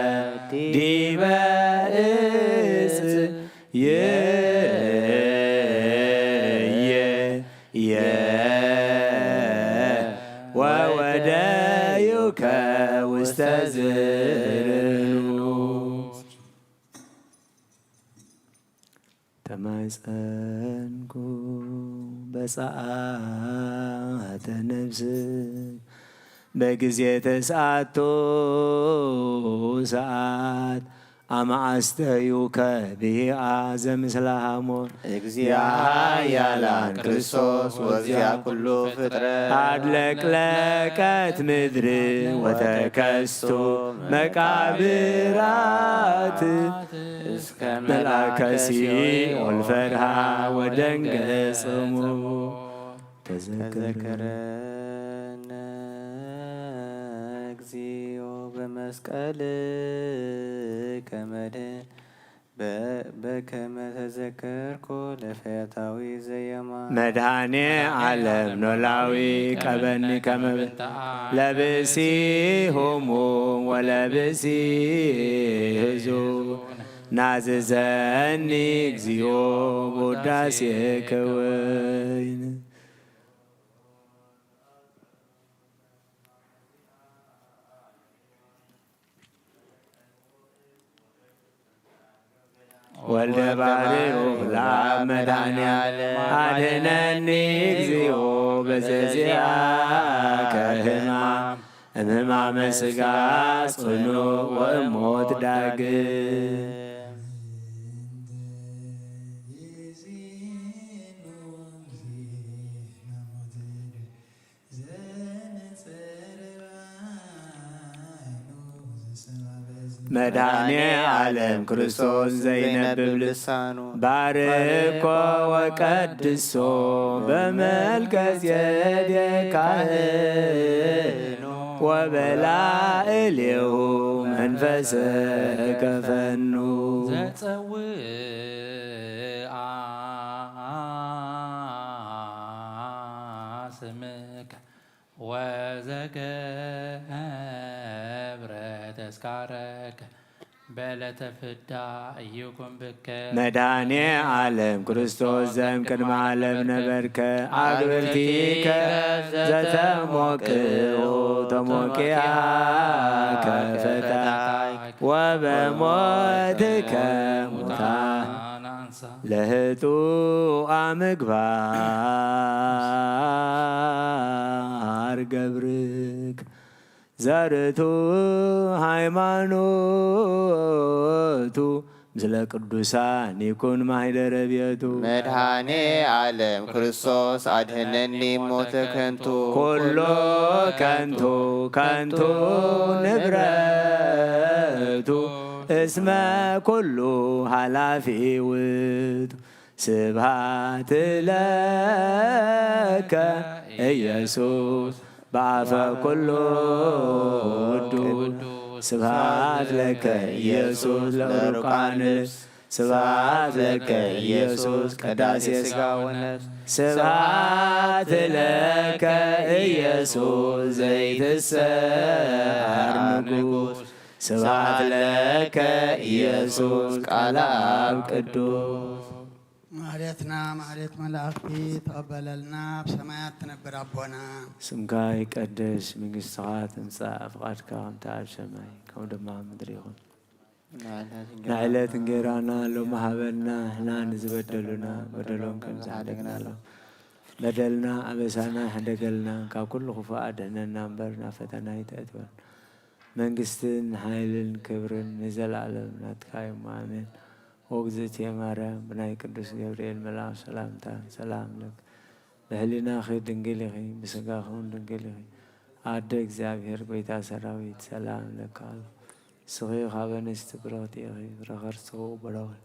ዲበ እጽ የ የ የ ወወደዩከ ውስተ ዝርኑ። ተማጸንኩ በጸአተ ነፍስ በጊዜ ተስአቶ ሰዓት አመ አስተዩከ ብሂአ ዘምስለ ሃሞን። እግዚአ ኃያላን ክርስቶስ ወእግዚአ ኩሉ ፍጥረት። አድለቅለቀት ምድር ወተከስቶ መቃብራት። እስከ መልአከ ሲኦል ፈርሃ ወደንገጸ ሞት። ተዘከረነ ተዘከረነ እግዚኦ በመስቀልከ መድኃኒነ። በ-፣ በከመ ተዘከርኮ ለፈያታዊ ዘየማን። መድኃኔ ዓለም ኖላዊ ቀበኒ ከመ ለብእሲ ህሙም ወለብእሲ ህዙን ናዝዘኒ እግዚኦ በውዳሴከ ወይን። ወልደ ባሕርዩ ለአብ መድኃኔ ዓለም አድኅነኒ እግዚኦ በዘዚአከ ሕማም እምሕማመ ሥጋ ጽኑ ወእሞት ዳግም። መድኃኔ ዓለም ክርስቶስ ዘይነብብ ልሳኑ ባርኮ ወቀድሶ በመልከ ጼዴቅ ካህኑ ወበላዕሌሁ መንፈሰ ከፈኑ። ዘጸውዓ ስምከ ወዘገብረ ተስካረከ በዕለተ ፍዳ ኢይኩን ብከ። መድኃኔ ዓለም ክርስቶስ ዘእምቅድመ ዓለም ነበርከ። አግብርቲከ ዘተሞቅኡ ተሞቅያከ ፈታይክ ወበሞትከ ሙታን ለህጡአ ምግባር ገብርክ ዘርቱ ሃይማኖቱ ምስለ ቅዱሳን ይኩን ማሕደረ ቤቱ። መድኃኔ ዓለም ክርስቶስ አድኅነኒ ሞተ ከንቱ። ኩሉ ከንቱ ከንቱ ንብረቱ እስመ ኩሉ ኃላፊ ውእቱ። ስብሐት ለከ ኢየሱስ በአፈ ኩሉ ውዱስ። ስብሐት ለከ ኢየሱስ ለሩቃን ልብስ። ስብሐት ለከ ኢየሱስ ቀዳሴ ሥጋ ወነፍስ። ስብሐት ለከ ኢየሱስ ዘይትሰዓር ንጉሥ። ስብሐት ለከ ኢየሱስ ቃለ አብ ቅዱስ። ማህሌትና ማህሌት መላእክቲ ተቐበለልና፣ ኣብ ሰማያት ትነብር ኣቦና። ስምካ ይቀደስ፣ መንግስትኻ ትምጻእ፣ ፍቓድካ ከምቲ ኣብ ሰማይ ከምኡ ድማ ኣብ ምድሪ ይኹን። ንዕለት እንጌራና ሎሚ ሃበና፣ ንሕና ንዝበደሉና በደሎም ከም ዝሓደግናሎም፣ በደልና ኣበሳና ይሕደገልና፣ ካብ ኩሉ ክፉእ ኣድሕነና እምበር ናብ ፈተና ኣይተእትወን። መንግስትን ሓይልን ክብርን ንዘለኣለም ናትካ እዮም። ኣሜን። ወግዝእትየ ማርያም፣ ብናይ ቅዱስ ገብርኤል መልኣክ ሰላምታ ሰላም ለኪ፣ ብህሊናኺ ድንግል ኢኺ፣ ብስጋኺ እውን ድንግል ኢኺ። ኣደ እግዚኣብሔር፣ ጎይታ ሰራዊት፣ ሰላም ለኪ ኣሉ። ንስኺ ካብ ኣንስቲ ብርኽቲ ኢኺ፣ ፍረ ከርስኺ ብሩኽ እዩ።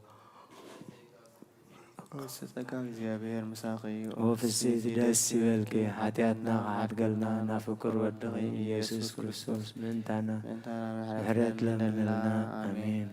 ጸጋ እግዚኣብሔር ምሳኺ እዩ። ኦ ፍስሕቲ ደስ ይበልኪ፣ ሓጢኣትና ክሓድገልና ናብ ፍቁር ወድኺ ኢየሱስ ክርስቶስ ምእንታና ምሕረት ለምንልና። ኣሜን።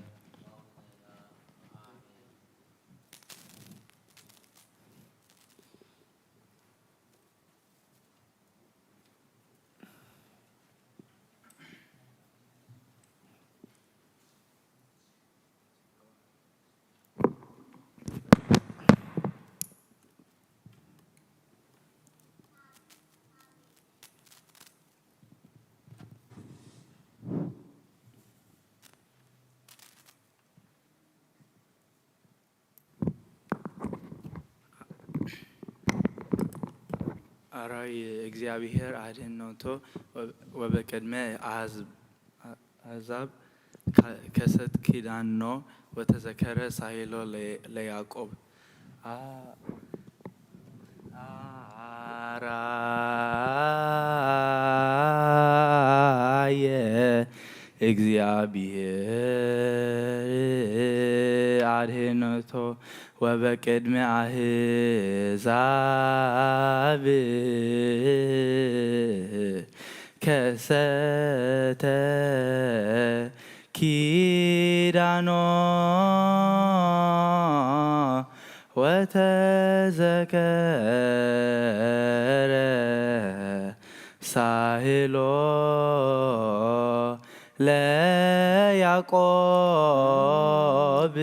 ኣራይ እግዚኣብሔር አድህኖቶ ወበቅድመ አሕዛብ ከሰት ኪዳኖ ወተዘከረ ሳይሎ ለያዕቆብ። አራየ እግዚኣብሔር አድህኖቶ ወበቅድመ አሕዛብ ከሰተ ኪዳኖ ተዘከረ ሳህሎ ለያዕቆብ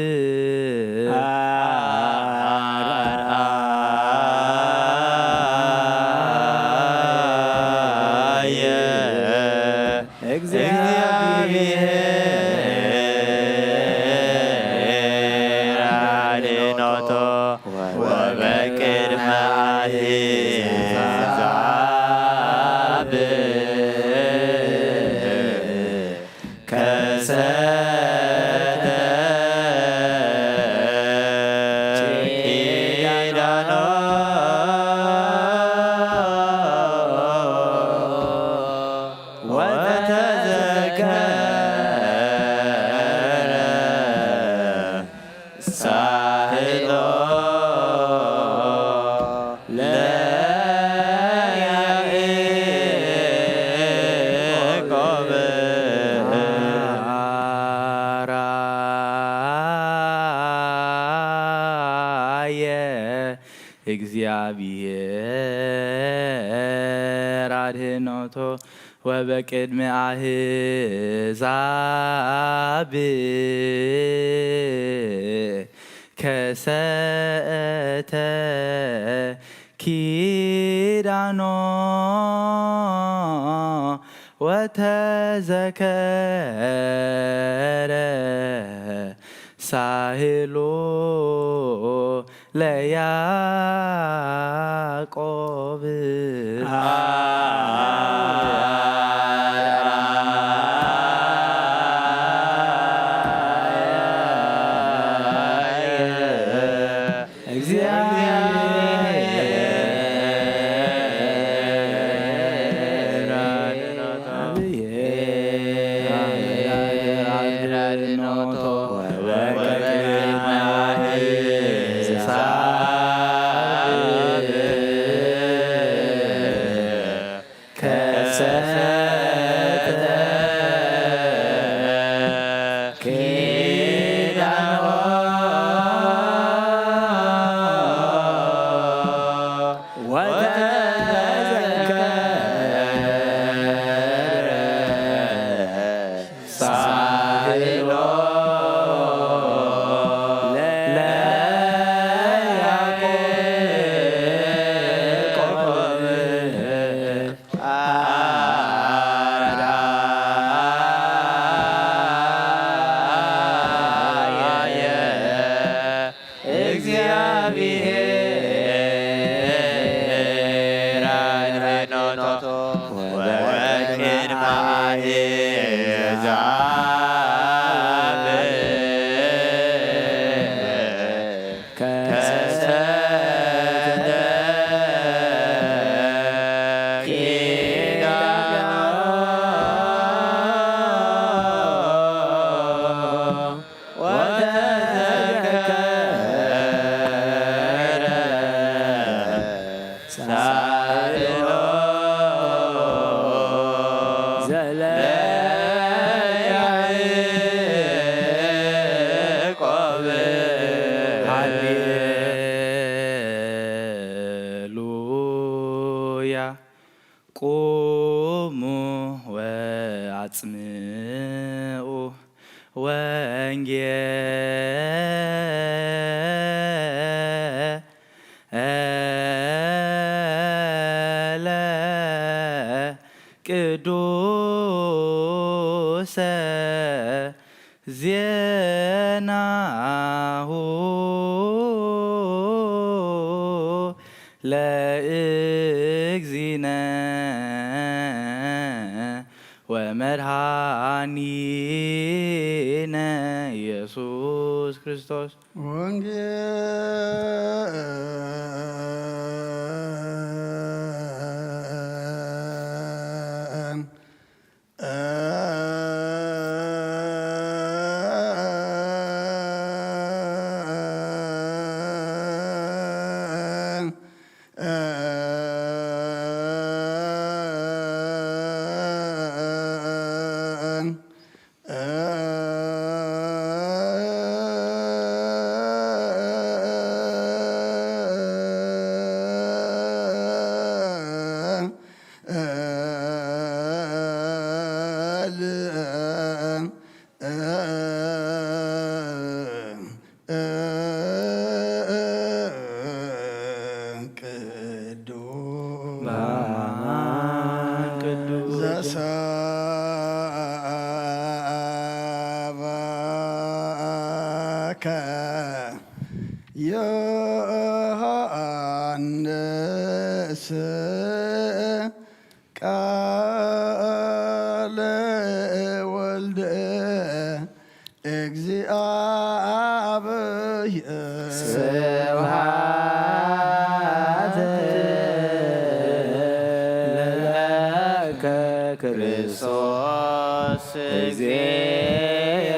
አርአየ። እግዚአብሔር አድኖቶ ወበቅድመ አሕዛብ ከሰተ ኪዳኖ ወተዘከረ ሳህሎ ለያዕቆብ አርአየ። እግዚአብሔር አድህኖቶ ወበቅድመ አሕዛብ ከሰተ ኪዳኖ ወተዘከረ ሳህሎ ለያዕቆብ እግዚአብሔር አድኖቶ ወበቅድመ አሕዛብ ከሰተ ኪዳኖ ወተዘከረ ሳህሎ ለያዕቆብ አርአየ። እግዚአብሔር አድህኖቶ ወበቅድመ አሕዛብ ከሰተ ኪዳኖ ወተዘከረ ሳህሎ ዘለያዕቆብ። ሃሌሉያ። ቁሙ ወአጽምዑ ወንጌለ ቅዱሰ ዜናሁ ለእግዚእነ ወመድኃኒነ ኢየሱስ ክርስቶስ። ወንጌል ቅዱስ ዘሰበከ ዮሐንስ ቃለ ወልድ እግዚኣብሔር። ስብሐት ለከ ክርስቶስ እግዚእ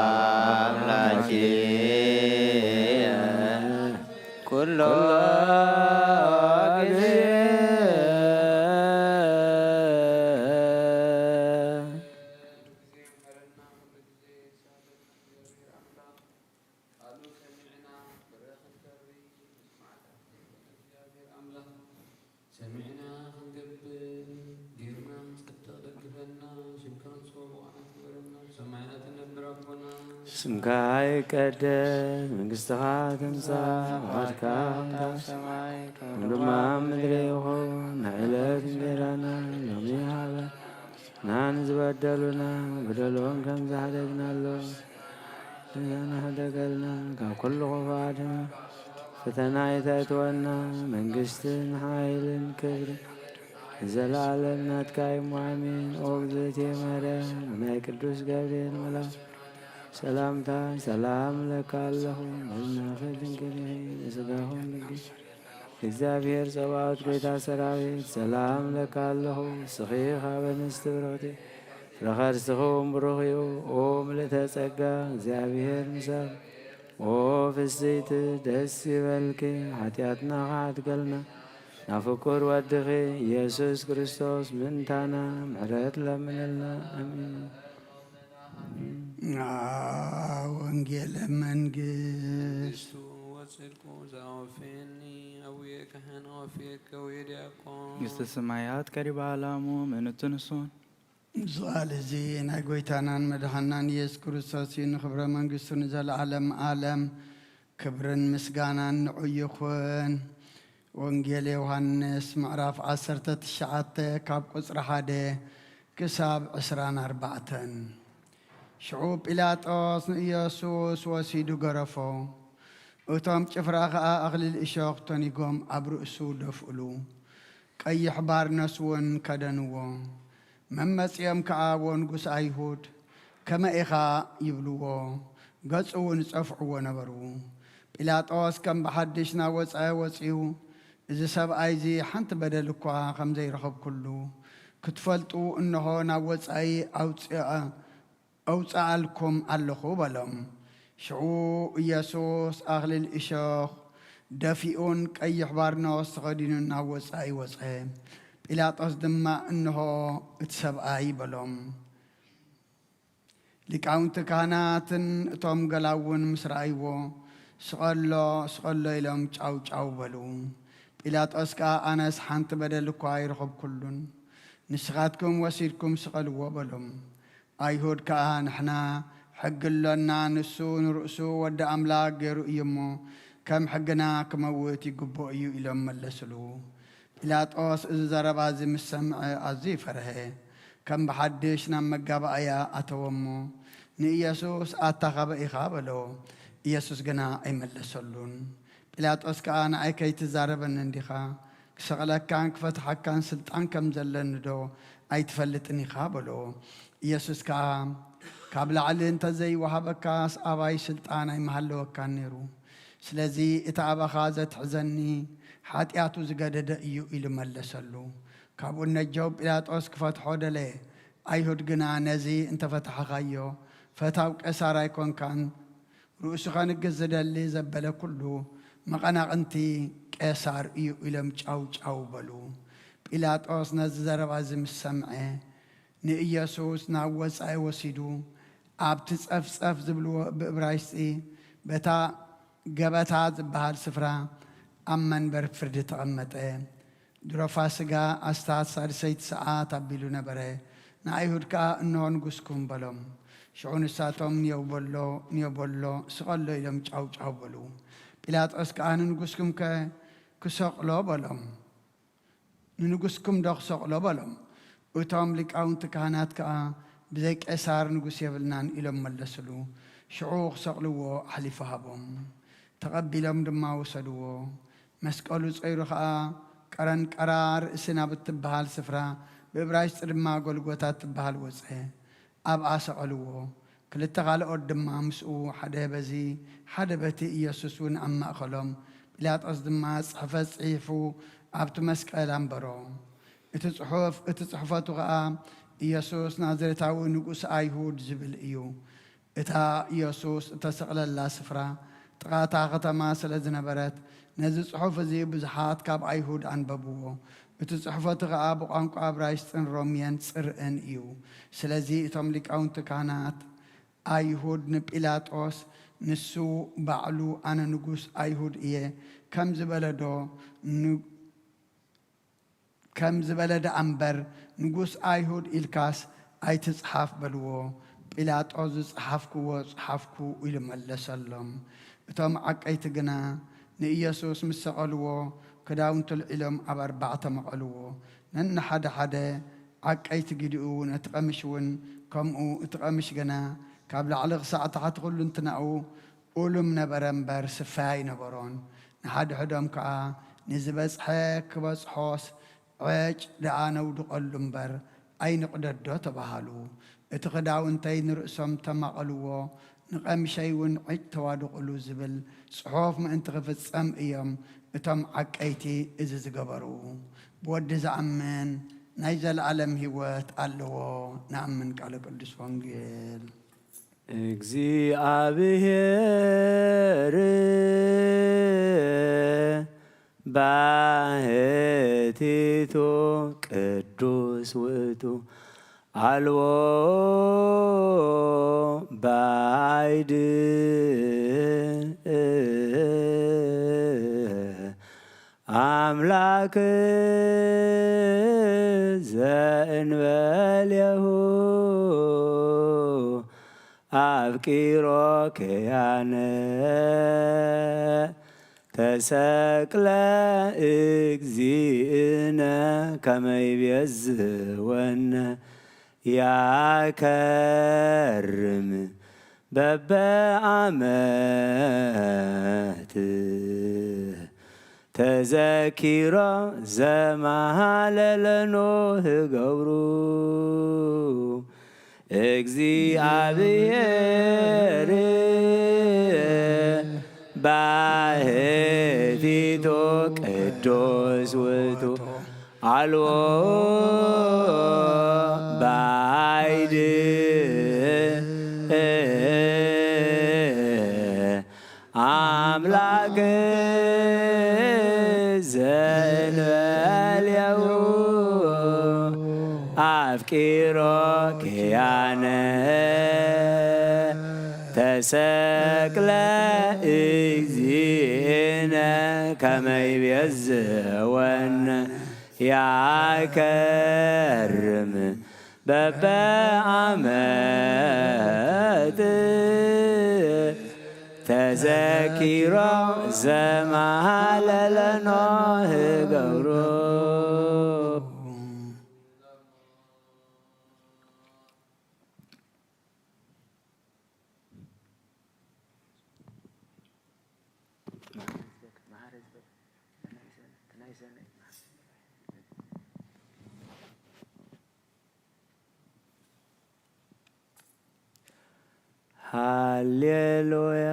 ወአምላኬ ኩሎ ግዜ። ሰሚዕና ክንገብር ጌርና፣ ጸድቕ ደግፈና፣ ሽምካ ንጽቦ ብቑዓት ግበረና፣ ሰማያት እትነብር ኣቦና። ስምካ ይቀደስ፣ መንግስትኻ ትምጻእ፣ ፍቓድካ ከምታ ኣብ ሰማይ ከም ድማ ኣብ ምድሪ ይኹን። ንዕለት እንጀራና ሎሚ ሃበና፣ ንዝበደሉና በደሎም ከም ዝሓደግናሎም ንሕደገልና፣ ካብ ኩሉ ክፉእ ኣድሕነና። ፈተና ኣይተእትወና፣ መንግስትን ሓይልን ክብርን ንዘለኣለም ናትካ እዩ። ኣሜን። ኦ እግዝእትየ ማርያም፣ ብናይ ቅዱስ ገብርኤል መልኣክ ሰላምታ ሰላም እለካ ኣለኹ። በዝናፈ ድንግል ኢኺ፣ በስጋኹም ድንግል፣ እግዚኣብሔር ጸባኦት ጐይታ ሰራዊት ሰላም እለካ ኣለኹ። ንስኺ ካብ ኣንስቲ ብርኽቲ፣ ፍረ ከርስኺ እውን ብሩኽ እዩ። ኦ ምልእተ ጸጋ፣ እግዚኣብሔር ምሳኺ፣ ኦ ፍስይቲ ደስ ይበልኪ፣ ሓጢኣትና ከሓድገልና፣ ናብ ፍቁር ወድኺ ኢየሱስ ክርስቶስ ምእንታና ምሕረት ለምንልና። ኣሜን። ወንጌለ መንግስት ወጽድቁ ዘአወፈየኒ፣ አቡየ ካህን አወፈየከ ወየ ዲያቆን። መንግስተ ሰማያት ቀሪባ ኣላሙ ምእንቱ ንሱን። እዚ ቃል እዚ ናይ ጐይታናን መድኃናን ኢየሱስ ክርስቶስ እዩ። ንኽብረ መንግስቱ ንዘለዓለም ዓለም ክብርን ምስጋናን ንዑ ይኹን። ወንጌል ዮሃንስ ምዕራፍ ዓሰርተ ትሽዓተ ካብ ቁጽሪ ሓደ ክሳብ ዕስራን ኣርባዕተን። ሽዑ ጲላጦስ ንኢየሱስ ወሲዱ ገረፎ። እቶም ጭፍራ ኸኣ ኣኽሊል እሾኽ ተኒጎም ኣብ ርእሱ ደፍእሉ። ቀይሕ ባርነስ እውን ከደንዎ። መመጺኦም ከኣ፣ "ወንጉስ ኣይሁድ፣ ከመ ኢኻ?" ይብልዎ፣ ገጹ እውን ይጸፍዕዎ ነበሩ። ጲላጦስ ከም ብሓድሽ ናብ ወጻኢ ወጺኡ፣ "እዚ ሰብኣይ እዚ ሓንቲ በደል እኳ ከም ዘይረኸብኩሉ ክትፈልጡ፣ እንሆ፣ ናብ ወጻኢ ኣውጽአ-፣ ኣውጽኣልኩም ኣለኹ" በሎም። ሽዑ ኢየሱስ ኣኽሊል እሾኽ ደፊኡን ቀይሕ ባርኖስ ተኸዲኑን ናብ ወጻኢ ወጸ። ጲላጦስ ድማ፣ "እንሆ እቲ ሰብኣይ" በሎም። ሊቃውንቲ ካህናትን እቶም ገላውን ምስ ረኣይዎ፣ "ስቐሎ፣ ስቐሎ" ኢሎም ጫው ጫው በሉ። ጲላጦስ ከኣ፣ "ኣነስ ሓንቲ በደል እኳ ኣይረኸብኩሉን፣ ንስኻትኩም ወሲድኩም ስቐልዎ" በሎም። ኣይሁድ ከኣ፣ "ንሕና ሕጊ ኣሎና፣ ንሱ ንርእሱ ወዲ ኣምላክ ገይሩ እዩ እሞ፣ ከም ሕግና ክመውት ይግብኦ እዩ" ኢሎም መለስሉ። ጲላጦስ እዚ ዘረባ እዚ ምስ ሰምዐ ኣዝዩ ፈርሀ። ከም ብሓድሽ ናብ መጋባእያ ኣተወ እሞ፣ ንኢየሱስ፣ "ኣታ ካበይ ኢኻ?" በሎ። ኢየሱስ ግና ኣይመለሰሉን። ጲላጦስ ከኣ፣ "ንኣይ ከይትዛረበኒ እንዲኻ? ክሰቕለካን ክፈትሓካን ስልጣን ከም ዘለኒ ዶ ኣይትፈልጥን ኢኻ?" በሎ። ኢየሱስ ከኣ፣ "ካብ ላዕሊ እንተ ዘይወሃበካስ ኣባይ ስልጣን ኣይምሃለወካን ነይሩ። ስለዚ እቲ ኣባኻ ዘትሕዘኒ ሓጢኣቱ ዝገደደ እዩ" ኢሉ መለሰሉ። ካብኡ ነጀው ጲላጦስ ክፈትሖ ደለየ። ኣይሁድ ግና፣ "ነዚ እንተ ፈታሕኻዮ፣ ፈታው ቀሳር ኣይኮንካን፣ ርእሱ ከንግስ ዝደሊ ዘበለ ኩሉ መቐናቕንቲ ቄሳር እዩ" ኢሎም ጫው ጫው በሉ። ጲላጦስ ነዚ ዘረባ እዚ ምስ ሰምዐ፣ ንኢየሱስ ናብ ወጻኢ ወሲዱ፣ ኣብቲ ጸፍጸፍ ዝብልዎ ብእብራይስጢ፣ በታ ገበታ ዝበሃል ስፍራ ኣብ መንበር ፍርዲ ተቐመጠ። ድሮ ፋስጋ ኣስታት ሳድሰይቲ ሰዓት ኣቢሉ ነበረ። ንኣይሁድ ከኣ፣ "እንሆ ንጉስኩም" በሎም። ሽዑ ንሳቶም፣ "ንየው በሎ፣ ንየው በሎ፣ ስቐሎ" ኢሎም ጫው ጫው በሉ። ጲላጦስ ከኣ፣ "ንንጉስኩምከ ክሰቕሎ?" በሎም። "ንንጉስኩም ዶ ክሰቕሎ?" በሎም። እቶም ሊቃውንቲ ካህናት ከኣ፣ "ብዘይ ቄሳር ንጉስ የብልናን" ኢሎም መለስሉ። ሽዑ ክሰቕልዎ ኣሕሊፉ ሃቦም። ተቐቢሎም ድማ ወሰድዎ። መስቀሉ ጸይሩ ኸኣ ቀረንቀራ ርእሲ ናብ እትበሃል ስፍራ፣ ብእብራይስጢ ድማ ጎልጎታ እትበሃል ወጸ። ኣብኣ ሰቐልዎ። ክልተ ካልኦት ድማ ምስኡ፣ ሓደ በዚ ሓደ በቲ፣ ኢየሱስ እውን ኣብ ማእከሎም። ጲላጦስ ድማ ጽሕፈት ጽሒፉ ኣብቲ መስቀል ኣንበሮ። እቲ ጽሑፍ፣ እቲ ጽሕፈቱ ኸኣ፣ "ኢየሱስ ናዝሬታዊ ንጉስ ኣይሁድ" ዝብል እዩ። እታ ኢየሱስ እተሰቕለላ ስፍራ ጥቓ እታ ከተማ ስለ ዝነበረት፣ ነዚ ጽሑፍ እዚ ብዙሓት ካብ ኣይሁድ ኣንበብዎ። እቲ ጽሕፈቱ ኸኣ ብቋንቋ እብራይስጥን ሮምየን ጽርዕን እዩ። ስለዚ እቶም ሊቃውንቲ ካህናት ኣይሁድ ንጲላጦስ፣ "ንሱ ባዕሉ 'ኣነ ንጉስ ኣይሁድ እየ' ከም ዝበለዶ ን-" ከም ዝበለ ደኣ እምበር፣ "ንጉስ ኣይሁድ" ኢልካስ ኣይትጽሓፍ በልዎ። ጲላጦስ፣ "ዝጸሓፍክዎ ጸሓፍኩ" ኢሉ መለሰሎም። እቶም ዓቀይቲ ግና ንኢየሱስ ምስ ሰቐልዎ፣ ክዳውንቱ ኣልዒሎም ኣብ ኣርባዕተ መቐልዎ። ነንሓደ ሓደ ዓቀይቲ ጊዲኡ፣ ነቲ ቀምሽ እውን ከምኡ። እቲ ቀምሽ ግና ካብ ላዕሊ ክሳዕ ታሕቲ ኩሉ እንትናኡ ኡሉም ነበረ እምበር፣ ስፈያ ኣይነበሮን። ንሓድሕዶም ከኣ፣ "ንዝበጽሐ ክበጽሖስ፣ ዕጭ ደኣ ነውድቐሉ እምበር፣ ኣይንቕደዶ" ተባሃሉ። "እቲ ክዳውንተይ ንርእሶም ተማቐልዎ፣ ንቐምሸይ እውን ዕጭ ተዋድቑሉ" ዝብል ጽሑፍ ምእንቲ ክፍጸም እዮም እቶም ዓቀይቲ እዚ ዝገበሩ። ብወዲ ዝኣምን ናይ ዘለኣለም ህይወት ኣለዎ። ንኣምን። ቃለ ቅዱስ ወንጌል። እግዚኣብሔር ባሕቲቱ ቅዱስ ውእቱ፣ ኣልቦ ባይድ ኣምላክ ዘእንበሌሁ ኣፍቂሮ ኪያነ ተሰቅለ እግዚእነ ከመ ይቤዝወነ ያከርም በበዓመት ተዘኪሮ ዘመሃለለ ኖህ ገብሩ። እግዚኣብሔር ባሕቲቱ ቅዱስ ውእቱ፣ ኣልቦ ባይድ ኣምላክ ዘእንበሌሁ ኣፍቂሮ ኪያነ ተሰቅለ እግዚእነ ከመ ይቤዝወነ ያከርም በበዓመት ተዘኪሮ ዘመሃለለ ኖህ ገብሩ። ሃሌሉያ።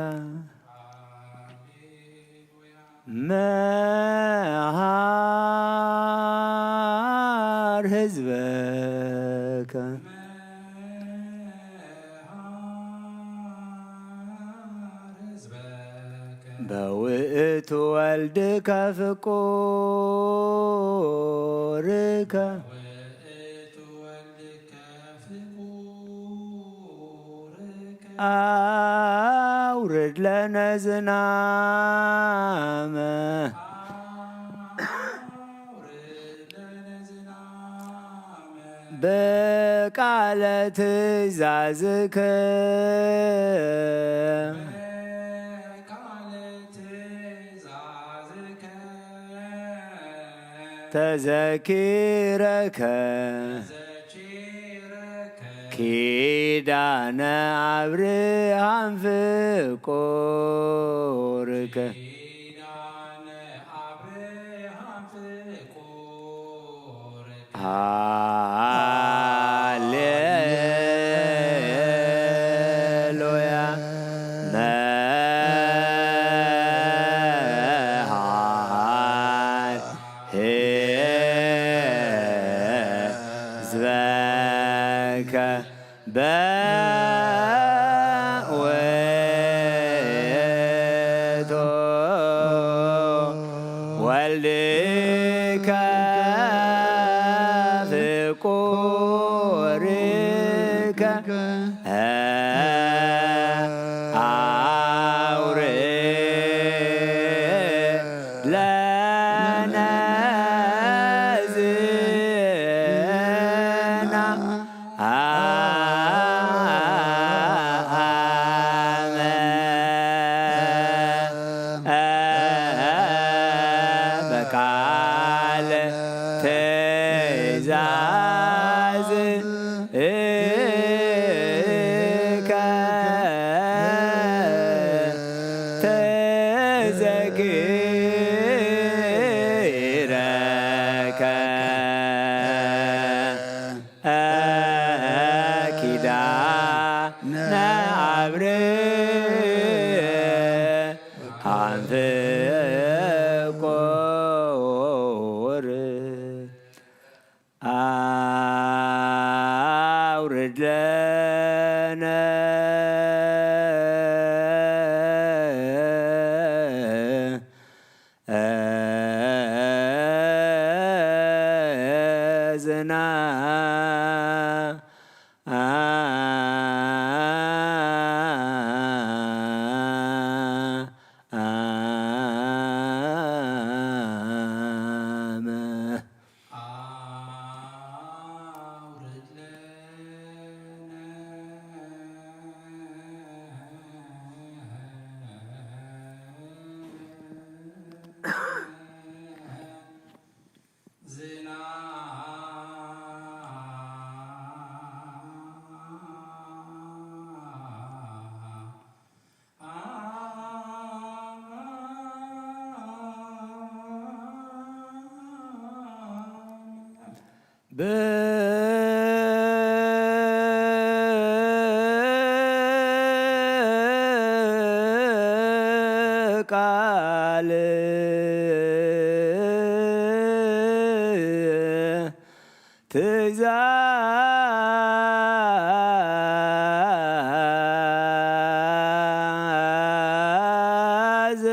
መሃር ህዝበከ በውእቱ ወልድከ ፍቁርከ አውርድ ለነ ዝናመ በቃለ ትእዛዝከ ተዘኪረከ ኪዳነ አብርሃም ፍቁርከ። ሃሌሉያ። መሃር ህዝበከ በውእቱ ወልድከ ፍቁርከ። አውርድ ለነ ዝና አመ በቃለ ትእዛዝከ ተዘኪረከ። ኪዳነ አብርሃም ፍቁር አውርድ ለነ ዝናመ በቃል ትእዛዝ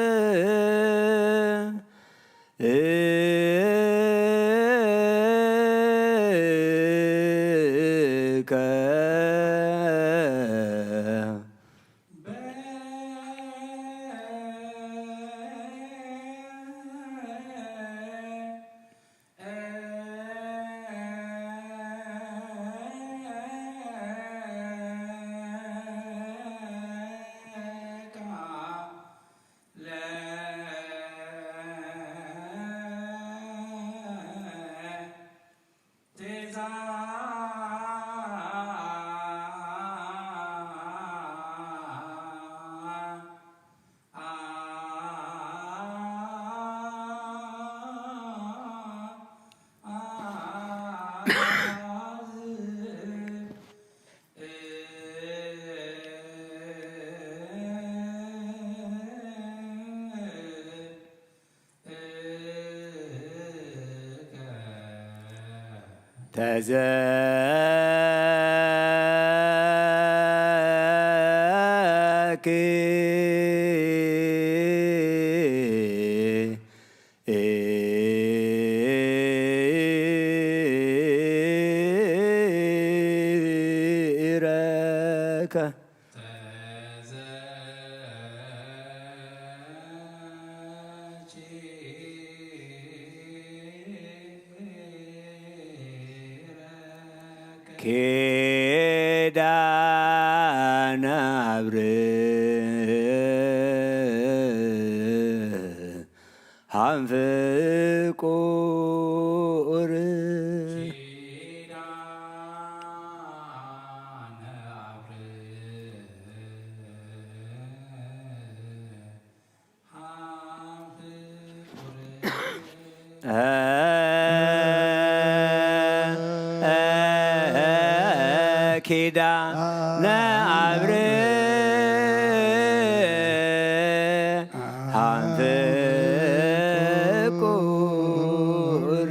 ተዘኪረከ ኪዳነ አብርሃም ፍቁር። ኪዳነ አብርሃም ፍቁር።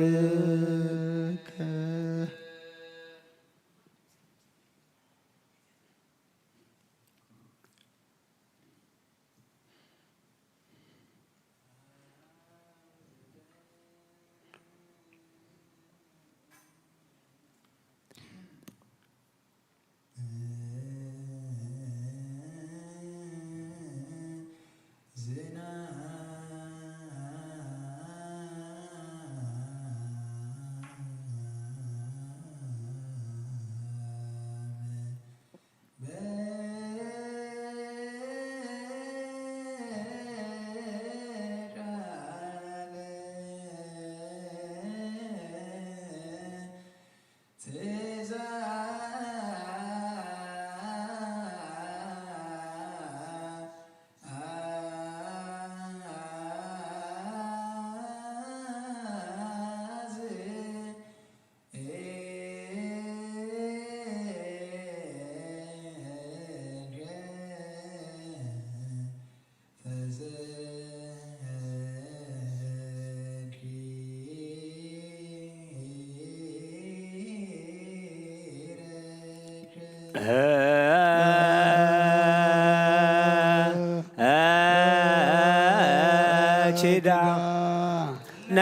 ኪዳነ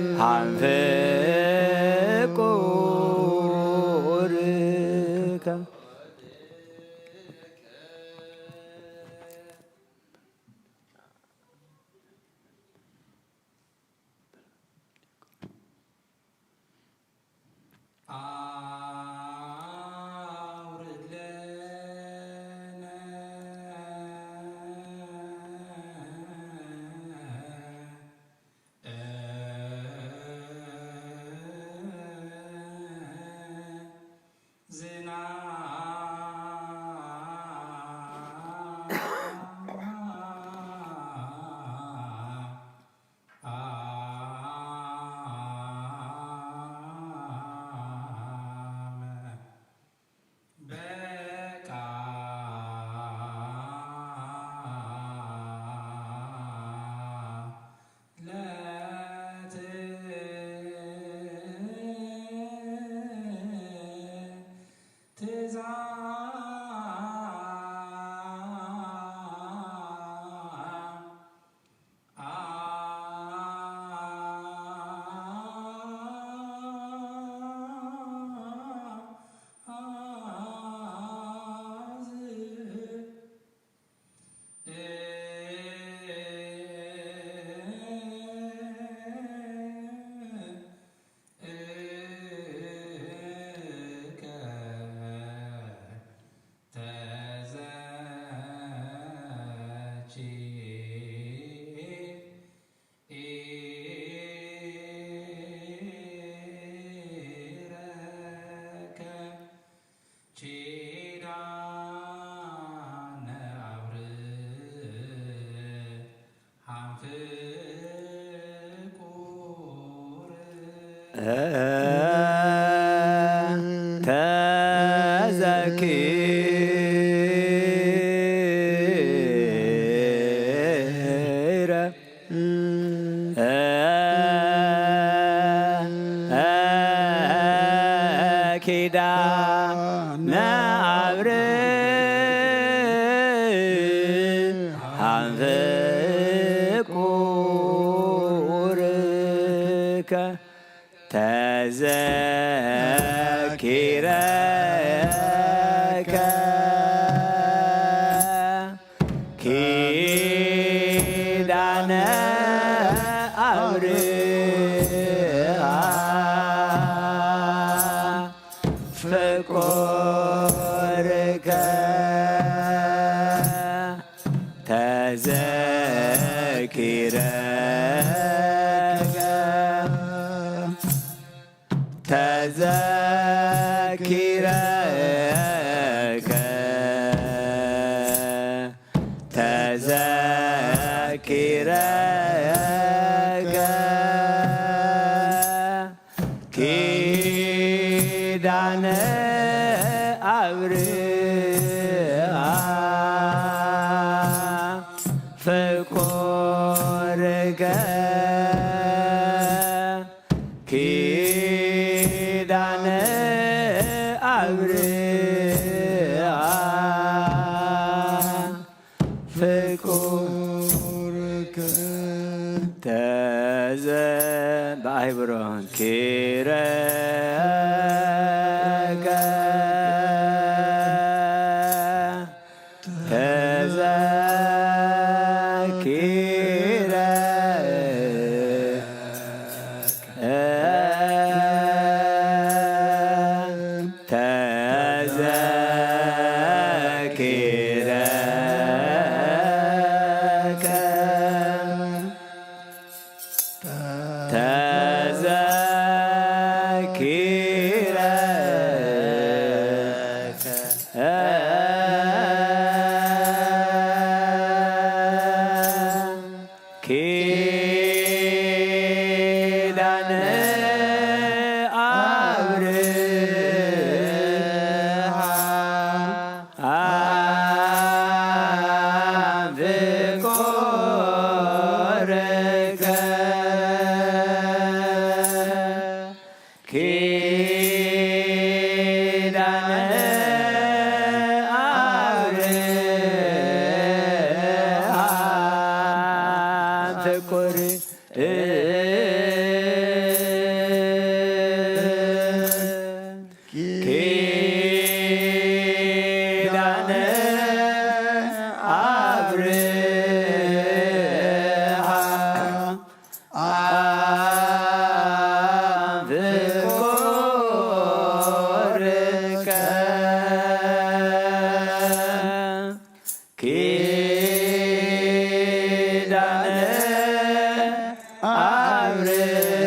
አብርሃም ፍቁርከ። ኪዳነ አብርሃም ፍቁርከ። ተዘኪረከ ኪዳነ አብርሃም ተዘኪረከ ተዘኪረከ ኪዳነ ኣብርሃ ፍቁርከ ኪዳነ ኣብርሃ ፍቁርከ ተዘ ብኣይብሮን ኪረከ ተዘኪረ ተዘኪረከ ተዘኪረከ ኪዳነ ኣብርሃ ፍቁርከ ኪዳነ ኣብርሃ ፍቁር ኪዳነ ኣብርሃ ፍቁርከ ኪዳነ ኣብርሃ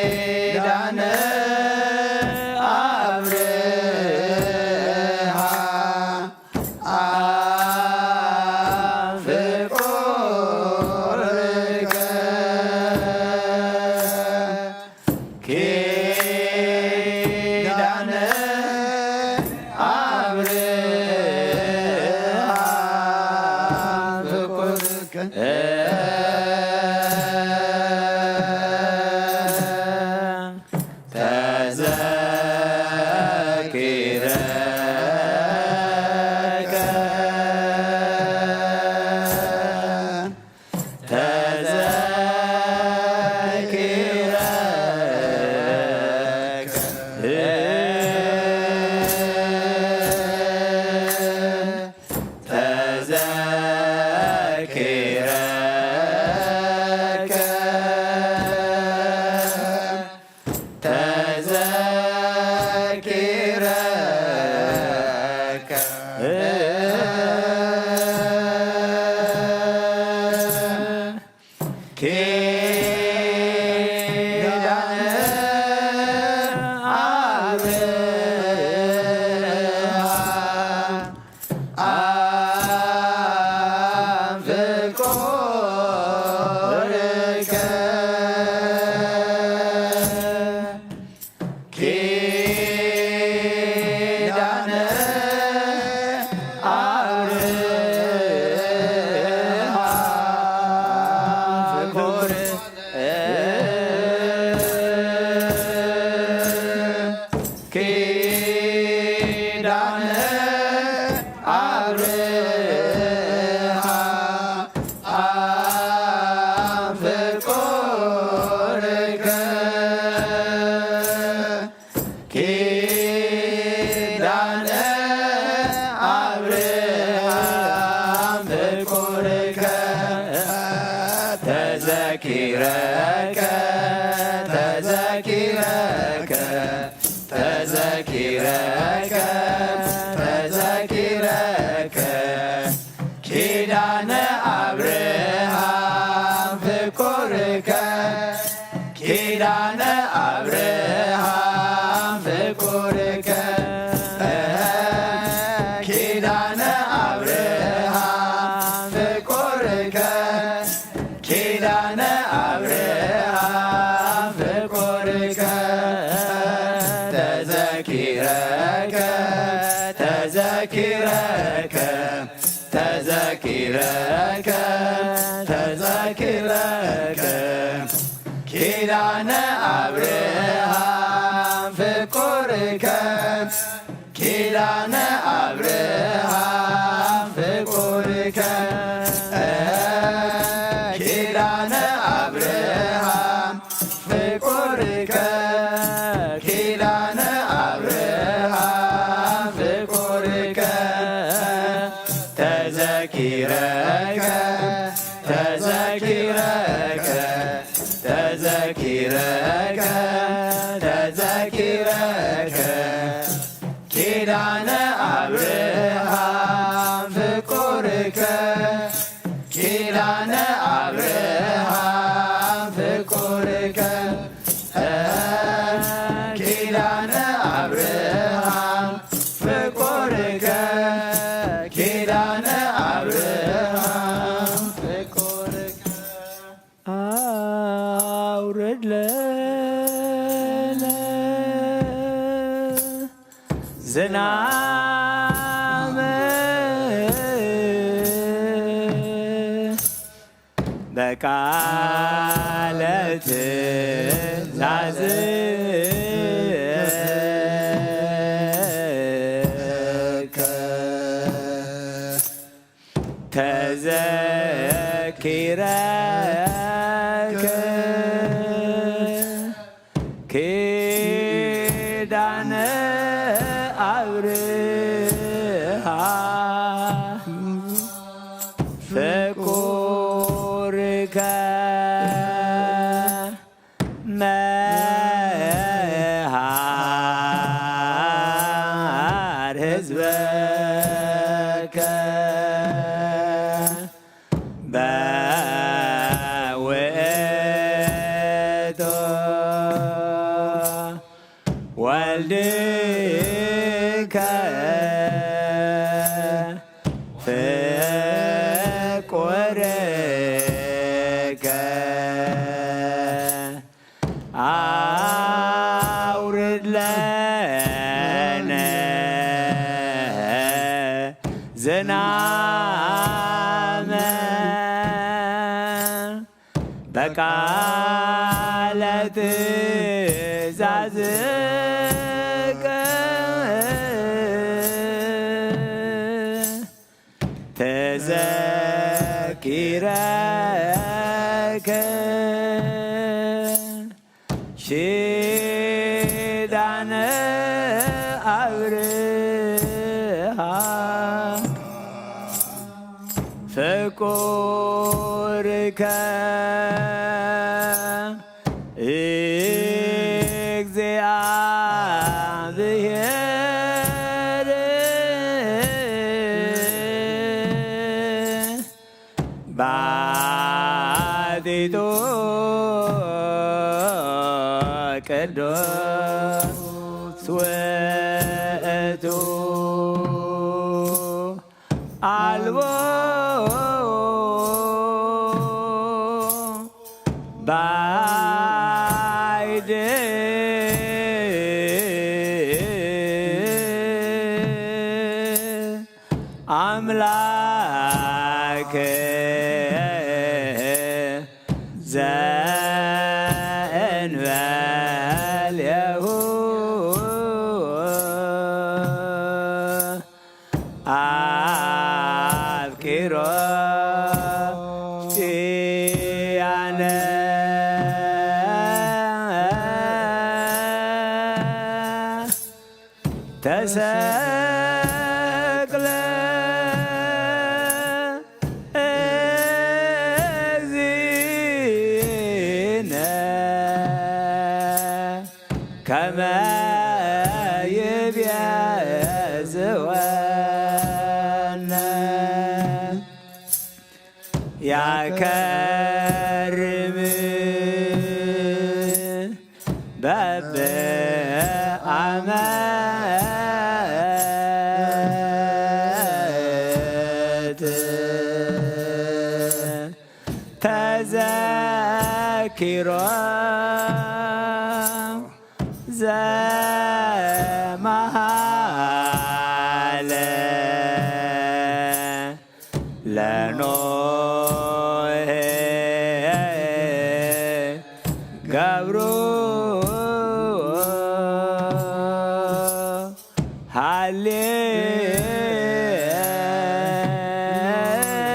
ኪዳነ አብርሃ አፍቁርከ ኪዳነ አብርሃ ፍቁርከ ተዘኪረከ ተዘኪረከ ተዘኪረከ ተዘኪረከ ኪዳነ አብርሃ አፍቁርከ ኪዳነ አብርሃ ፍቁር ኪዳነ አብርሃ አፍቁርከ ኪዳነ አብርሃም ፍቁርከ ተዘኪረከ ተዘኪረከ ተዘኪረከ ተዘኪረከ ኪዳነ አብርሃም ፍቁርከ ኪዳነ አብርሃም ፍቁርከ ኪዳነ አብርሃም ፍቁርከ ኪዳነ አብርሃም ፍቁርከ ተዘኪረከ ተዘኪረከ ተዘኪረከ ተዘኪረከ ኪዳነ አብርሃም ፍቁርከ ኪዳነ አብርሃም ፍቁርከ ኪዳነ አብርሃም ፍቁርከ ኪዳነ አብርሃም ፍቁርከ ተዘኪረከ ተዘኪረከ ተዘኪረከ ተዘኪረከ ኪዳነ አብርሃም ፍቁርከ ኪዳነ አብርሃም ፍቁርከ ኪዳነ አብርሃም ፍቁርከ ኪዳነ አብርሃም ፍቁርከ አውርድ ለነ ዝናመ በቃለ ትእዛዝከ ተዘኪረከ ኪዳነ አብርሃ ፍቁርከ መሃር ህዝበከ ፍቁርከ ኣውርድ ለነ ዝናመ በቃለ ትእዛዝከ ተዘኪረከ ኪዳነ ኣብርሃ ፍቁርከ እግዚአብሔር ባቲቶ ቅዱስ ውእቱ አልቦ ባይድ ኣምላክ ዘእንበሌሁ ኣፍቂሮ ኪያነ ተሰቅለ እግዚእነ ከመ ይቤዝወነ ያከርም በበዓመት ተዘኪሮ ዘመሃለ ለኖህ ገብሩ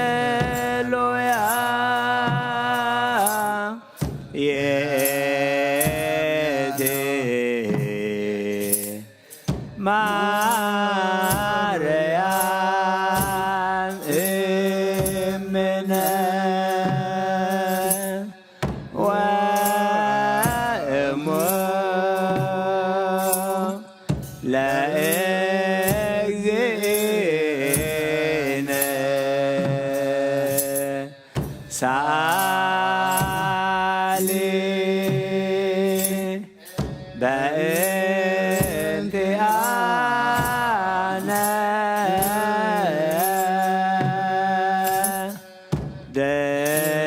ሃሌሉያ። ይእቲ ማርያም እምነ ወእሞ ለእግዚእነ ሰኣሊ በእንቲአነ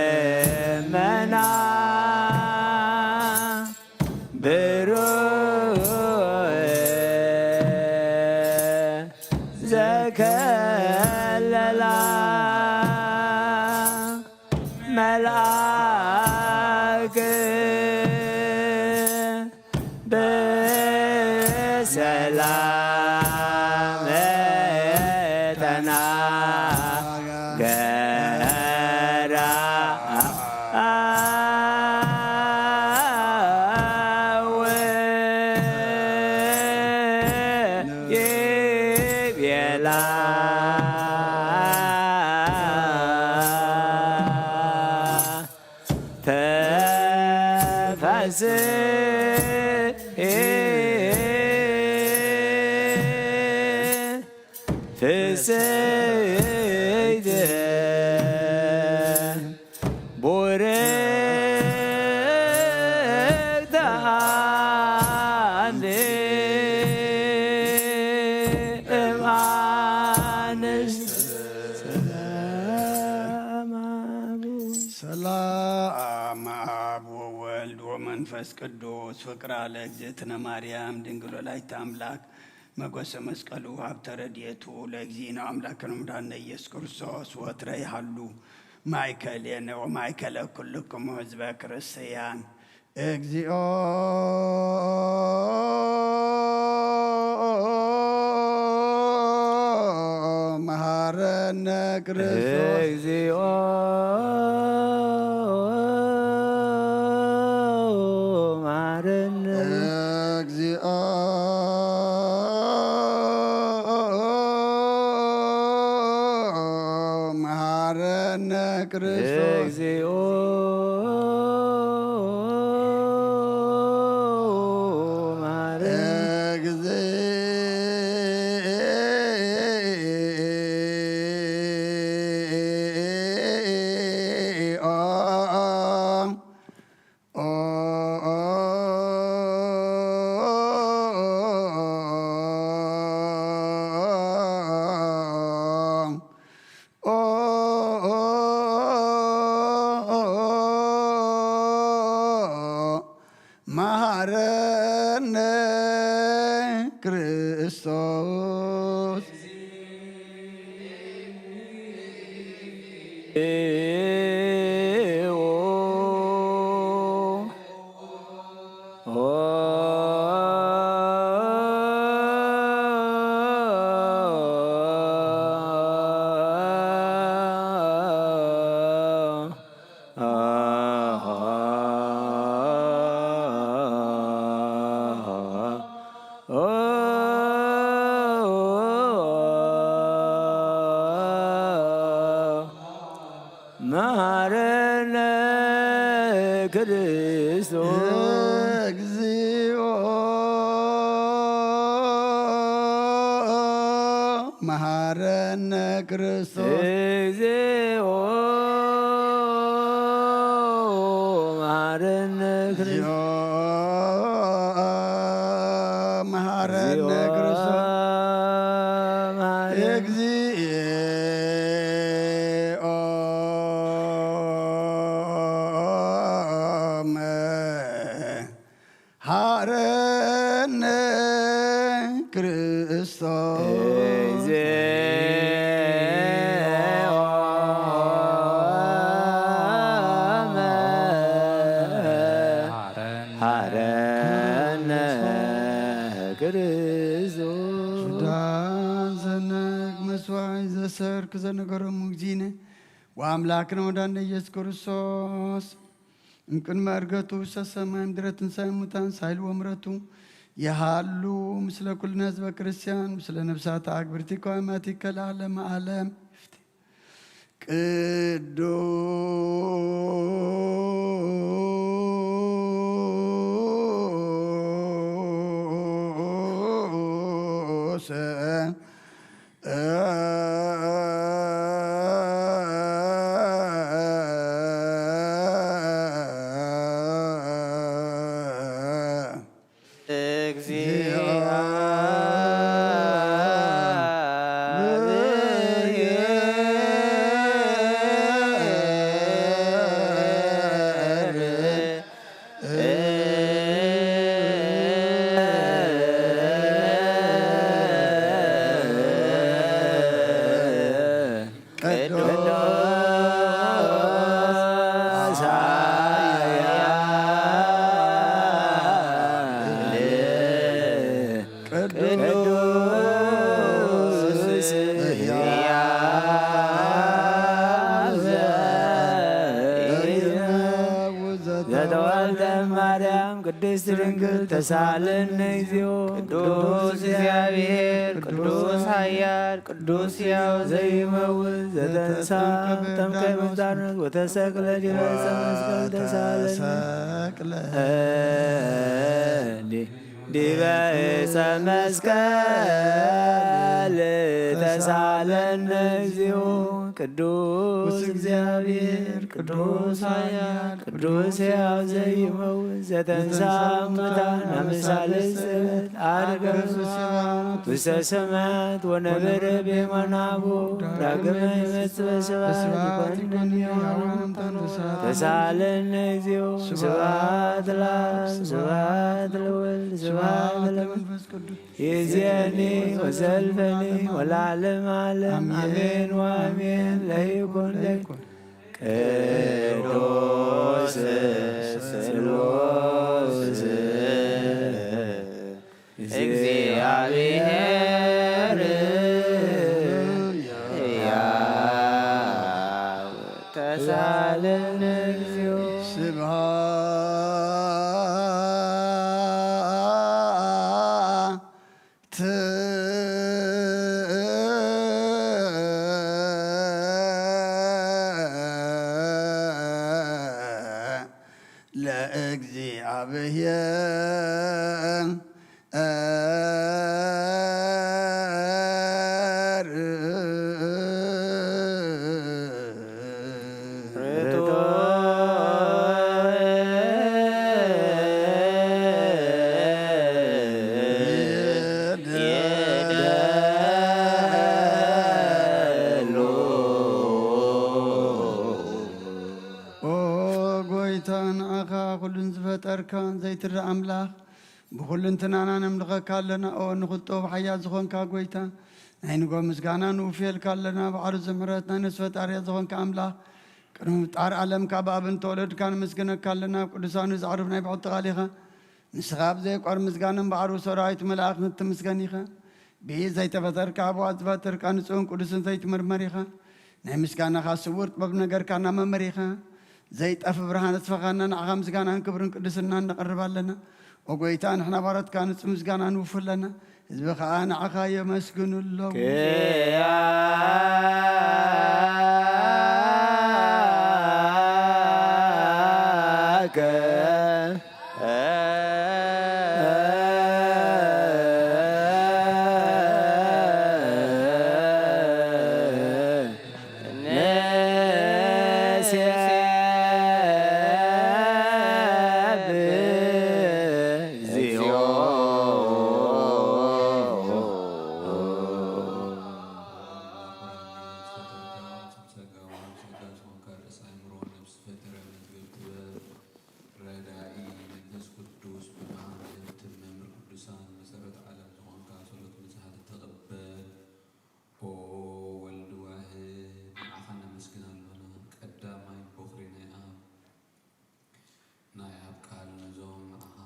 ደመና ብሩህ ዘከለላ መልአክ በሰላም ተናገራ። ይቤላ ተፈስሒ ፍስሕቲ ቡርክቲ ኣንቲ እም ኣንስቲ ሰላም አብ ወወልድ ወመንፈስ ቅዱስ ፍቅራ ለእግዝእትነ ማርያም ድንግል ወላዲተ አምላክ መጎሰ መስቀሉ ሀብተ ረድኤቱ ለእግዚእነ አምላክነ መድኃኒነ ኢየሱስ ክርስቶስ ወትረ ይሃሉ ማእከሌነ ወማእከለ ኩልክሙ ህዝበ ክርስቲያን። እግዚኦ መሐረነ ክርስቶስ። እግዚኦ መሐረነ። እግዚኦ መሐረነ ክርስቶስ። እግዚኦ መሐረነ። እግዚኦ መሐረነ ክርስቶስ። መሐረነ ክርስቶስ። እግዚኦ መሐረነ ክርስቶስ። እግዚኦ መሐረነ ክርስቶስ። መሐረነ ክርስቶስ። መሐረነ። እግዚኦ መሐረነ ክርስቶስ። እግዚኦ መሐረነ ክርስቶስ። ዳን ዘነግ መስዋዕት ዘሰርክ ዘነገሮም እግዚእነ ወአምላክነ ወዳነ ኢየሱስ ክርስቶስ እምቅድመ ዕርገቱ ውስተ ሰማይ ምድረ ትንሣኤ ሙታን ሳይል ወምረቱ የሃሉ ምስለ ኩልነ ህዝበ ክርስቲያን ምስለ ነፍሳት አግብርቲ ከዋማቲከ ለዓለመ ዓለም። ቅዱስ ቅዱስ ሕያው ዘተወልደ ማርያም ቅድስት ድንግል ተሳለነ እግዚኦ። ቅዱስ እግዚአብሔር ቅዱስ ኃያል ቅዱስ ሕያው ዘይመውት ዘተንሳ ተምከ በዛነት ወተሰቅለ ዲበ ዕፀ መስቀል ተሳለነ። ተሰቅለ ዲበ ዕፀ መስቀል ተሳለነ እግዚኦ። ቅዱስ እግዚኣብሔር፣ ቅዱስ ኃያል፣ ቅዱስ ሕያው ዘይመውት፣ ዘተንሥአ እሙታን፣ አምሳለ ሰበት፣ ዐርገ በስብሐት ውስተ ሰማያት፣ ወነበረ በየማነ አቡሁ፣ ዳግመ ይመጽእ በስብሐት፣ ይኮንን ለሚሆን ተሳለነ እግዚኦ። ስብሐት ለአብ፣ ስብሐት ለወልድ፣ ስብሐት ለመንፈስ ቅዱስ። ይእዜኒ ወዘልፈኒ ወለዓለመ ዓለም፣ አሜን ወአሜን። ለይኩን ለይኩን። ቅዱስ ስሉስ እግዚአብሔር፣ ያው ተሳለነ እግዚኦ። ስብሐት ለእግዚአብሔር። ኦ ጎይታ፣ ንዓኻ ኩሉን ዝፈጠርካ ዘይትረኣ ኣምላኽ፣ ብኹልንትናና ነምልኸካ ኣለና። ኦ ንኽጦ ብሓያል ዝኾንካ ጎይታ፣ ናይ ንጎ ምስጋና ንውፍየልካ ኣለና። ባዕሩ ዝምሕረት ናይ ነፍሲ ፈጣርያ ዝኾንካ ኣምላኽ፣ ቅድሚ ምፍጣር ዓለም ካብ ኣብን ተወለድካ ንምስግነካ ኣለና። ኣብ ቅዱሳኑ ዘዕርፍ ናይ ብሕቲ ቃል ኢኻ። ንስኻ ብዘይቋር ምስጋናን ባዕሩ ሰራዊት መላእኽትን ትምስገን ኢኻ። ብኢድ ዘይተፈጠርካ፣ ኣብኡ ዝፈጠርካ ንጹህን ቅዱስን ዘይትምርመር ኢኻ። ናይ ምስጋናኻ ስውር ጥበብ ነገርካና መምህር ኢኻ። ዘይጠፍ ብርሃን ኣስፈኻና፣ ንዓኻ ምስጋናን ክብርን ቅድስናን ነቕርብ ኣለና። ኦ ጎይታ፣ ንሕና ባሮትካ ንጹህ ምስጋና ንውፉ ኣለና። ህዝቢ ኸኣ ንዓኻ የመስግኑ ኣለዉ። ክያከ ንሴብሕ እግዚኦ። ጸጋ ወሃብ ጸጋ ዝኾንካ ርእሰ ኣእምሮ፣ ነፍሲ ፈጠረ መዝገብ ጥበብ፣ ረዳኢ መንፈስ ቅዱስ፣ ብርሃን ዘህትም መምህር ቅዱሳን፣ መሰረት ዓለም ዝኾንካ፣ ጸሎት ንስሓት ተቐበል። ኦ ወልድ ዋህድ፣ ንዓኻ ነመስግን ኣሎና። ቀዳማይ ቦኽሪ ናይ ኣብ ናይ ኣብ ቃል ነዞም ንዓኻ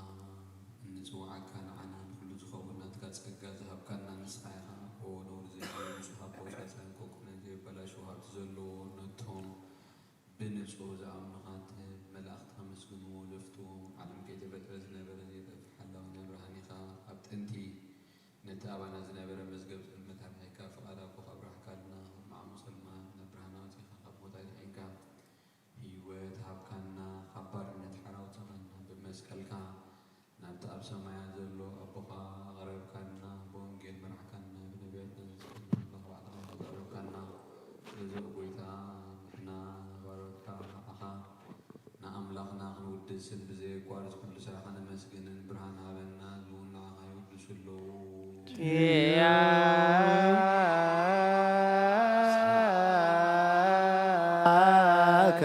እንጽውዓካ፣ ንዓና ንኹሉ ዝኸውን ናትካ ጸጋ ዝሃብካና ንስኻ ኢኻ። ኦ ነውሪ ዘይብሉ ንጹህ ኣቦ፣ ሳሳን ኮኮነን ዘይበላሸው ሃብቲ ዘለዎ፣ ነቶም ብንጹህ ዝኣምኑኻ ትህብ። መላእኽቲ ከመስግንዎ ዘፍትዎም፣ ዓለም ከይተፈጥረ ዝነበረ ዘይጠፍእ ሓላዊ ናይ ብርሃን ኢኻ። ኣብ ጥንቲ ነቲ ኣባና ዝነበረ መዝገብ ጽልመት ኣርሒቕካ፣ ፍቓድ ኣቦኻ ኣብራህካልና። ማዕሞ ጸልማት ናብ ብርሃን ኣውጺእካ፣ ካብ ሞት ኣድሒንካ። ህይወት ሃብካና፣ ካብ ባርነት ሓራ ኣውጻኻና። ብመስቀልካ ናብቲ ኣብ ሰማያት ዘሎ ኣቦኻ ኣቕረብካና፣ ብወንጌል መራሕካና፣ ብነቢያትና ዘስከና ኣምላኽ ባዕልኻ ኣቕረብካና። ስለዚ ኦ ጎይታ፣ ንሕና ባሮትካ ንዓኻ ንኣምላኽና ክንውድስን ብዘየቋርጽ ኩሉ ስራሕኻ ነመስግንን። ብርሃን ሃበና፣ ህዝቢ እውን ንዓኻ ይውድሱ ኣለዉ። ኪያከ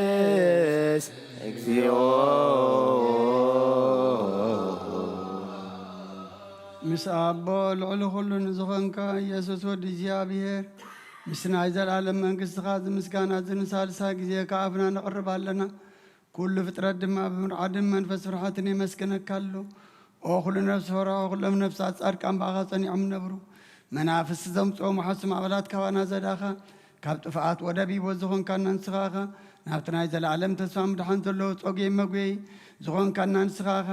ንወድስ እግዚኦ። ምስ ኣቦ ልዕሊ ኩሉ ንዝኾንካ ኢየሱስ ወዲ እግዚኣብሔር፣ ምስ ናይ ዘለዓለም መንግስትኻ እዚ ምስጋና እዚ ንሳልሳይ ግዜ ካብ ኣፍና ነቕርብ ኣለና። ኩሉ ፍጥረት ድማ ብምርዓድን መንፈስ ፍርሓትን የመስግነካ ኣሎ። ኦ ኩሉ ነፍሲ ፈርሖ፣ ኩሎም ነፍሳት ጻድቃን ብኣኻ ጸኒዖም ነብሩ። መናፍስቲ ዘምጽኦም ወሓሱ ማዕበላት ካባና ዘዳኻ፣ ካብ ጥፍኣት ወደብ ሂቦ ዝኾንካና ንስኻ ኢኻ። ናብቲ ናይ ዘለዓለም ተስፋ ምድሓን ዘለዎ ጾግየ መጉየይ ዝኾንካና ንስኻ ኢኻ።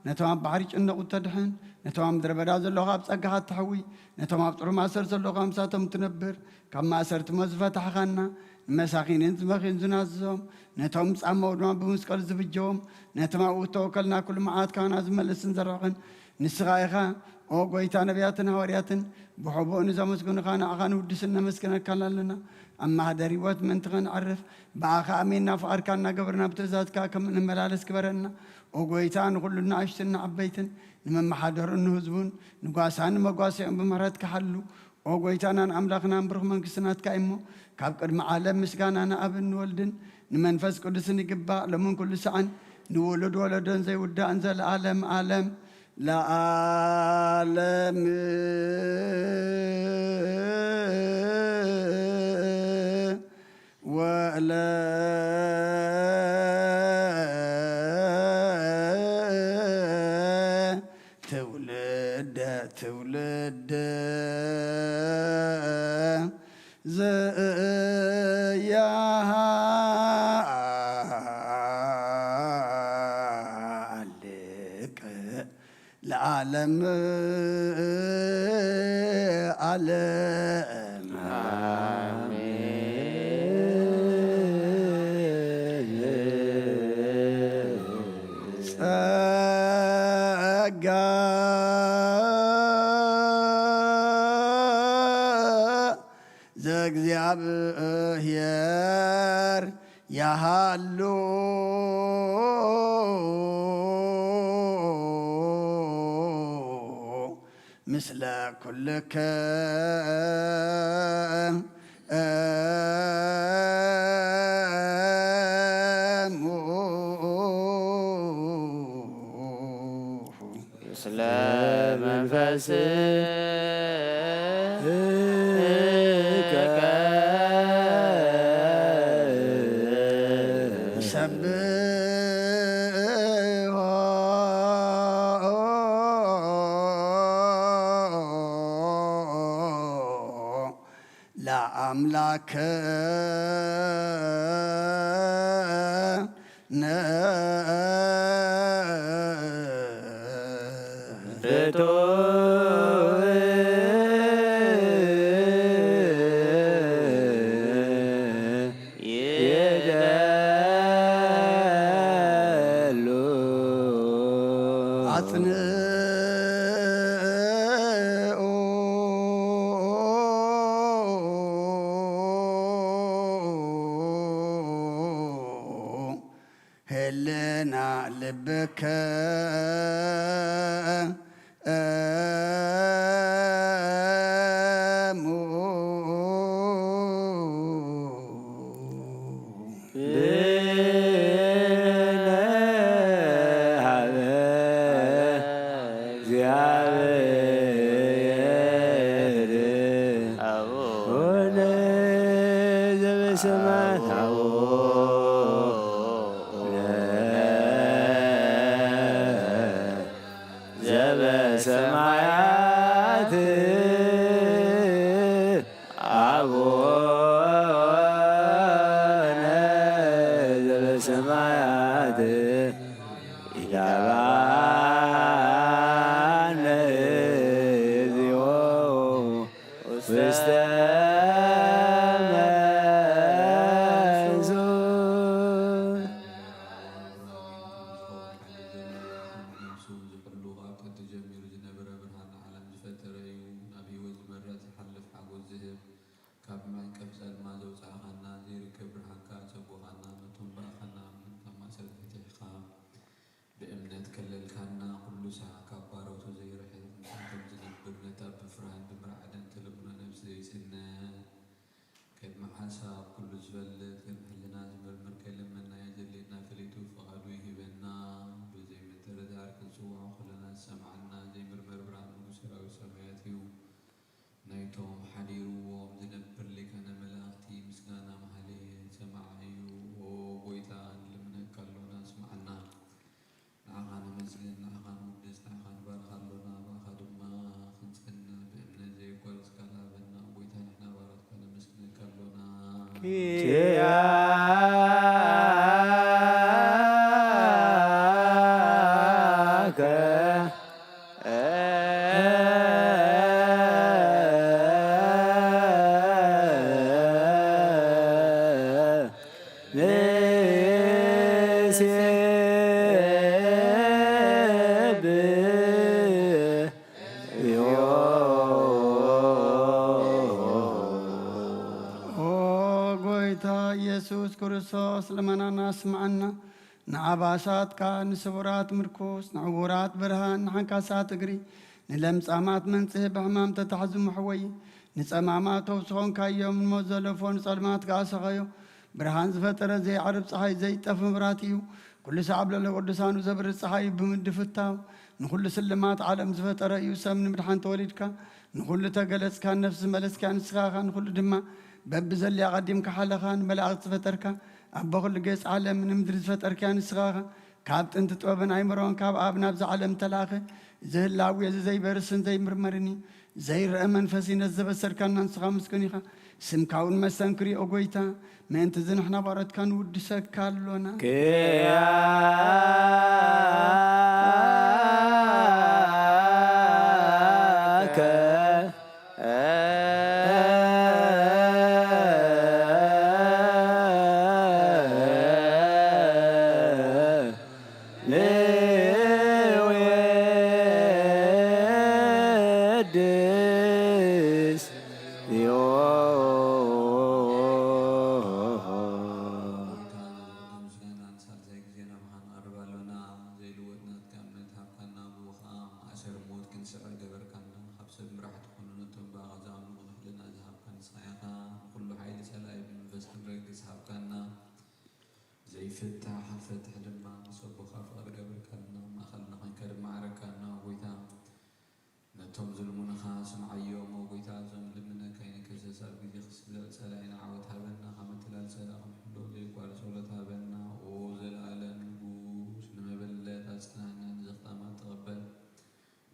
ነቶም ኣብ ባሕሪ ጭነቑ እተድሕን፣ ነቶም ኣብ ምድረ በዳ ዘለዉ ካብ ጸጋኻ እተሕዊ፣ ነቶም ኣብ ጽሩይ ማእሰር ዘለዉ ካብ ምሳቶም እትነብር፣ ካብ ማእሰርቲ ሞት ዝፈታሕኻና፣ ንመሳኺንን ዝመኽዩን ዝናዝዞም፣ ነቶም ጻመው ድማ ብመስቀሉ ዝብጀዎም፣ ነቶም ኣብኡ እተወከልና ኩሉ መዓት ካህና ዝመልስን ዘርሕቕን፣ ንስኻ ኢኻ፣ ኦ ጐይታ፣ ነቢያትን ሃዋርያትን ብሕቡእ ንዘመስግኑኻ፣ ንዓኻ ንውድስን ነመስግነካን ኣለና። ኣብ ማህደር ህይወት ምእንቲ ኸነዕርፍ፣ ብኣኻ ኣሚንና ፍቓድካ እናገበርና ብትእዛዝካ ከም እንመላለስ ግበረና። ኦ ጐይታ፣ ንኹሉ ንኣሽቱን ንዓበይትን፣ ንመመሓደሩን ንህዝቡን፣ ንጓሳን ንመጓሰኦም ብምሕረትካ ሓሉ። ኦ ጐይታናን ኣምላኽናን ብሩኽ መንግስቲ ናትካ እዩ እሞ፣ ካብ ቅድሚ ዓለም ምስጋና ንኣብን ንወልድን ንመንፈስ ቅዱስን ይግባእ፣ ሎምን ኩሉ ሰዓን ንውሉድ ወለዶን ዘይውዳእን ዘለዓለም ዓለም ለዓለም። ወለ ትውልደ ትውልድ ዘያሃልቅ ለዓለም ዓለም። አሜን። ጸጋ ዘእግዚኣብሔር ያሃሉ ምስለ ኩልክን ምስለ መንፈስከ ሰብሖ ለአምላክነ። ርቱዕ ይደሉ። አጽንዑ። ህልና ልብከ እሙ። ብነ ሀበ እግዚአብሔር አቡነ ዘበሰማያት አቡነ ዘበሰማያት አቡነ ዘበሰማያት ኢታብአነ እግዚኦ ውስተ መንሱት። ነፍሱ ዝሕሉ ካብ ጥንቲ ጀሚሩ ዝነበረ ብርሃን ዓለም ዝፈጠረ እዩ። ናብ ህይወት ዝመርሕ ዝሓልፍ ሓጎስ ዝህብ ካብ መዕቀብ ጸልማት ዘውጻእኻና ዘይርከብ ብርሃንካ ጸጉኻና ነቶም ብኣኻ ንኣምን ካብ ማእሰርቲ ፈቲሕኻ ብእምነት ከለልካና። ኩሉ ሰሓ ካብ ባሮቱ ዘይርሕቕ ንሳቶም ዝነብር ነታ ብፍርሃን ብምርዓድን ተለምኖ ነብሲ ዘይጽነ ቅድሚ ሓሳብ ኩሉ ዝፈልጥ ቅድሚ ሕልና ዝምርምር ከይለመና የዘልየና ፈሊጡ ፍቓዱ ይሂበና። ብዘይምጥርጣር ክንጽውዖ ከለና ዝሰምዓና ዘይምርመር ብርሃን ንጉስ ሰራዊት ሰማያት እዩ። ናይቶም ሓዲርዎም ዝነብር ሊቃነ መላእኽቲ ምስጋና ማህሌት ሰማዓ እዩ። ኦ ጎይታ ንልምነካ ኣሎና ስምዓና። ንዓኻ ነመስግን፣ ንዓኻ ንውድስ፣ ንዓኻ ንባርኽ ኣሎና፣ ብኣኻ ድማ ክንጸንዕ ብእምነት ዘየቋርጽ ቃል ሃበና። ኦ ጎይታ ንሕና ባሮትካ ነመስግነካ ኣሎና። ኪያከ ንሴብሖ። ኦ ጎይታ ኢየሱስ ክርስቶስ፣ ልመናና ስምዓና። ንዓባሳትካ፣ ንስቡራት ምርኩስ፣ ንዕዉራት ብርሃን፣ ንሓንካሳት እግሪ፣ ንለምጻማት መንጽሂ፣ ብሕማም ተታሕዙ መሕወዪ፣ ንጸማማት ፈውሲ ኾንካዮም፣ ንሞት ዘለፎ ንጸልማት ከኣ ሰኸዮ። ብርሃን ዝፈጠረ ዘይዓርብ ጸሓይ፣ ዘይጠፍ መብራህቲ እዩ። ኩሉ ሳዕ ኣብ ልዕሊ ቅዱሳኑ ዘብርህ ጸሓይ እዩ ብምድፍታው። ንኹሉ ስልማት ዓለም ዝፈጠረ እዩ፣ ሰብ ንምድሓን ተወሊድካ። ንኹሉ ተገለጽካ፣ ነፍሲ ዝመለስካ ንስኻ ኢኻ፣ ንኹሉ ድማ በብዘልያ ቀዲምካ ሓለኻ፣ ንመላእኽቲ ዝፈጠርካ፣ ኣቦ ኩሉ ጌጽ ዓለም ንምድሪ ዝፈጠርካ ንስኻ ኢኻ። ካብ ጥንቲ ጥበብን ኣይምሮን ካብ ኣብ ናብዛ ዓለም ተላእኸ። እዚ ህላዌ እዚ ዘይበርስን ዘይምርመርን እዩ። ዘይረአ መንፈስ እዩ፣ ነዚ ዘበሰርካና ንስኻ ምስጉን ኢኻ። ስምካ እውን መስተንክር እዩ፣ ኦ ጎይታ። ምእንቲ እዚ ንሕና ባሮትካ ንውድሰካ ኣሎና። ክያከ ንወድስ ዮ። ጎይታ፣ ንዝቕድም ምስጋናን ሳልሳይ ግዜና ምዃን ንቐርብ ኣሎና። ዘይልወጥ ናትካ እምነት ሃብካና፣ ብኡ ኸኣ ማእሰር ሞት ክንስዕር ገበርካና። ካብ ሰብ መራሕቲ ኾኑ ነቶም ብኣኻ ዝኣምኑ ክንሕልና ዝሃብካ ንስኻ ኢኻ። ንኹሉ ሓይሊ ጸላኢ ብመንፈስካ ክንረግጽ ሃብካና። ዘይፍታሕ ፍትሒ ድማ ምስ ኣቦኻ ፍቕሪ ገበርካልና። ኣብ ማእኸልና ኾይንካ ድማ ዓረካና፣ ኦ ጎይታ። ነቶም ዝልምኑኻ ስምዓዮም፣ ኦ ጎይታ። እዞም ልምነካ ኣይንከሰስ። ኣብ ግዜ ክስልዕ ጸላኢና ዓወት ሃበና። ካብ ምትላል ጸላኢ ክንሕሎ ዘየቋርጽ ጸሎት ሃበና። ኦ ዘለኣለም ንጉስ፣ ንመበለት ኣጽንዓና፣ ንዘኽታማት ተቐበል።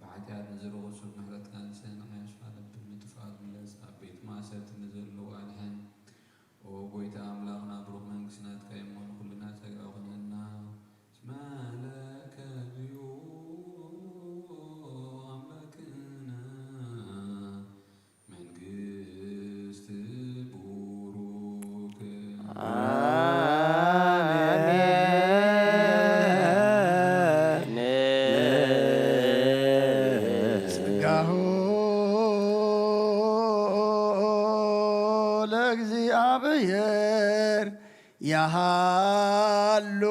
ብሓጢኣት ንዝረኸሱ ምሕረትካ ንስእን። ሓያሽ ልቢ ንጥፍኣት ምለስ። ኣብ ቤት ማእሰርቲ ንዘለዉ ኣድሕን። ኦ ጎይታ ኣምላኽና፣ ብሩኽ መንግስቲ ናትካ እዩ እሞ፣ ንኹልና ጸጋ ኩነና። እስመ ለከ እዩ ኣምላክነ መንግስት ቡሩክ። ኣሜን። ጸጋሁ ለእግዚኣብሔር ያሃሎ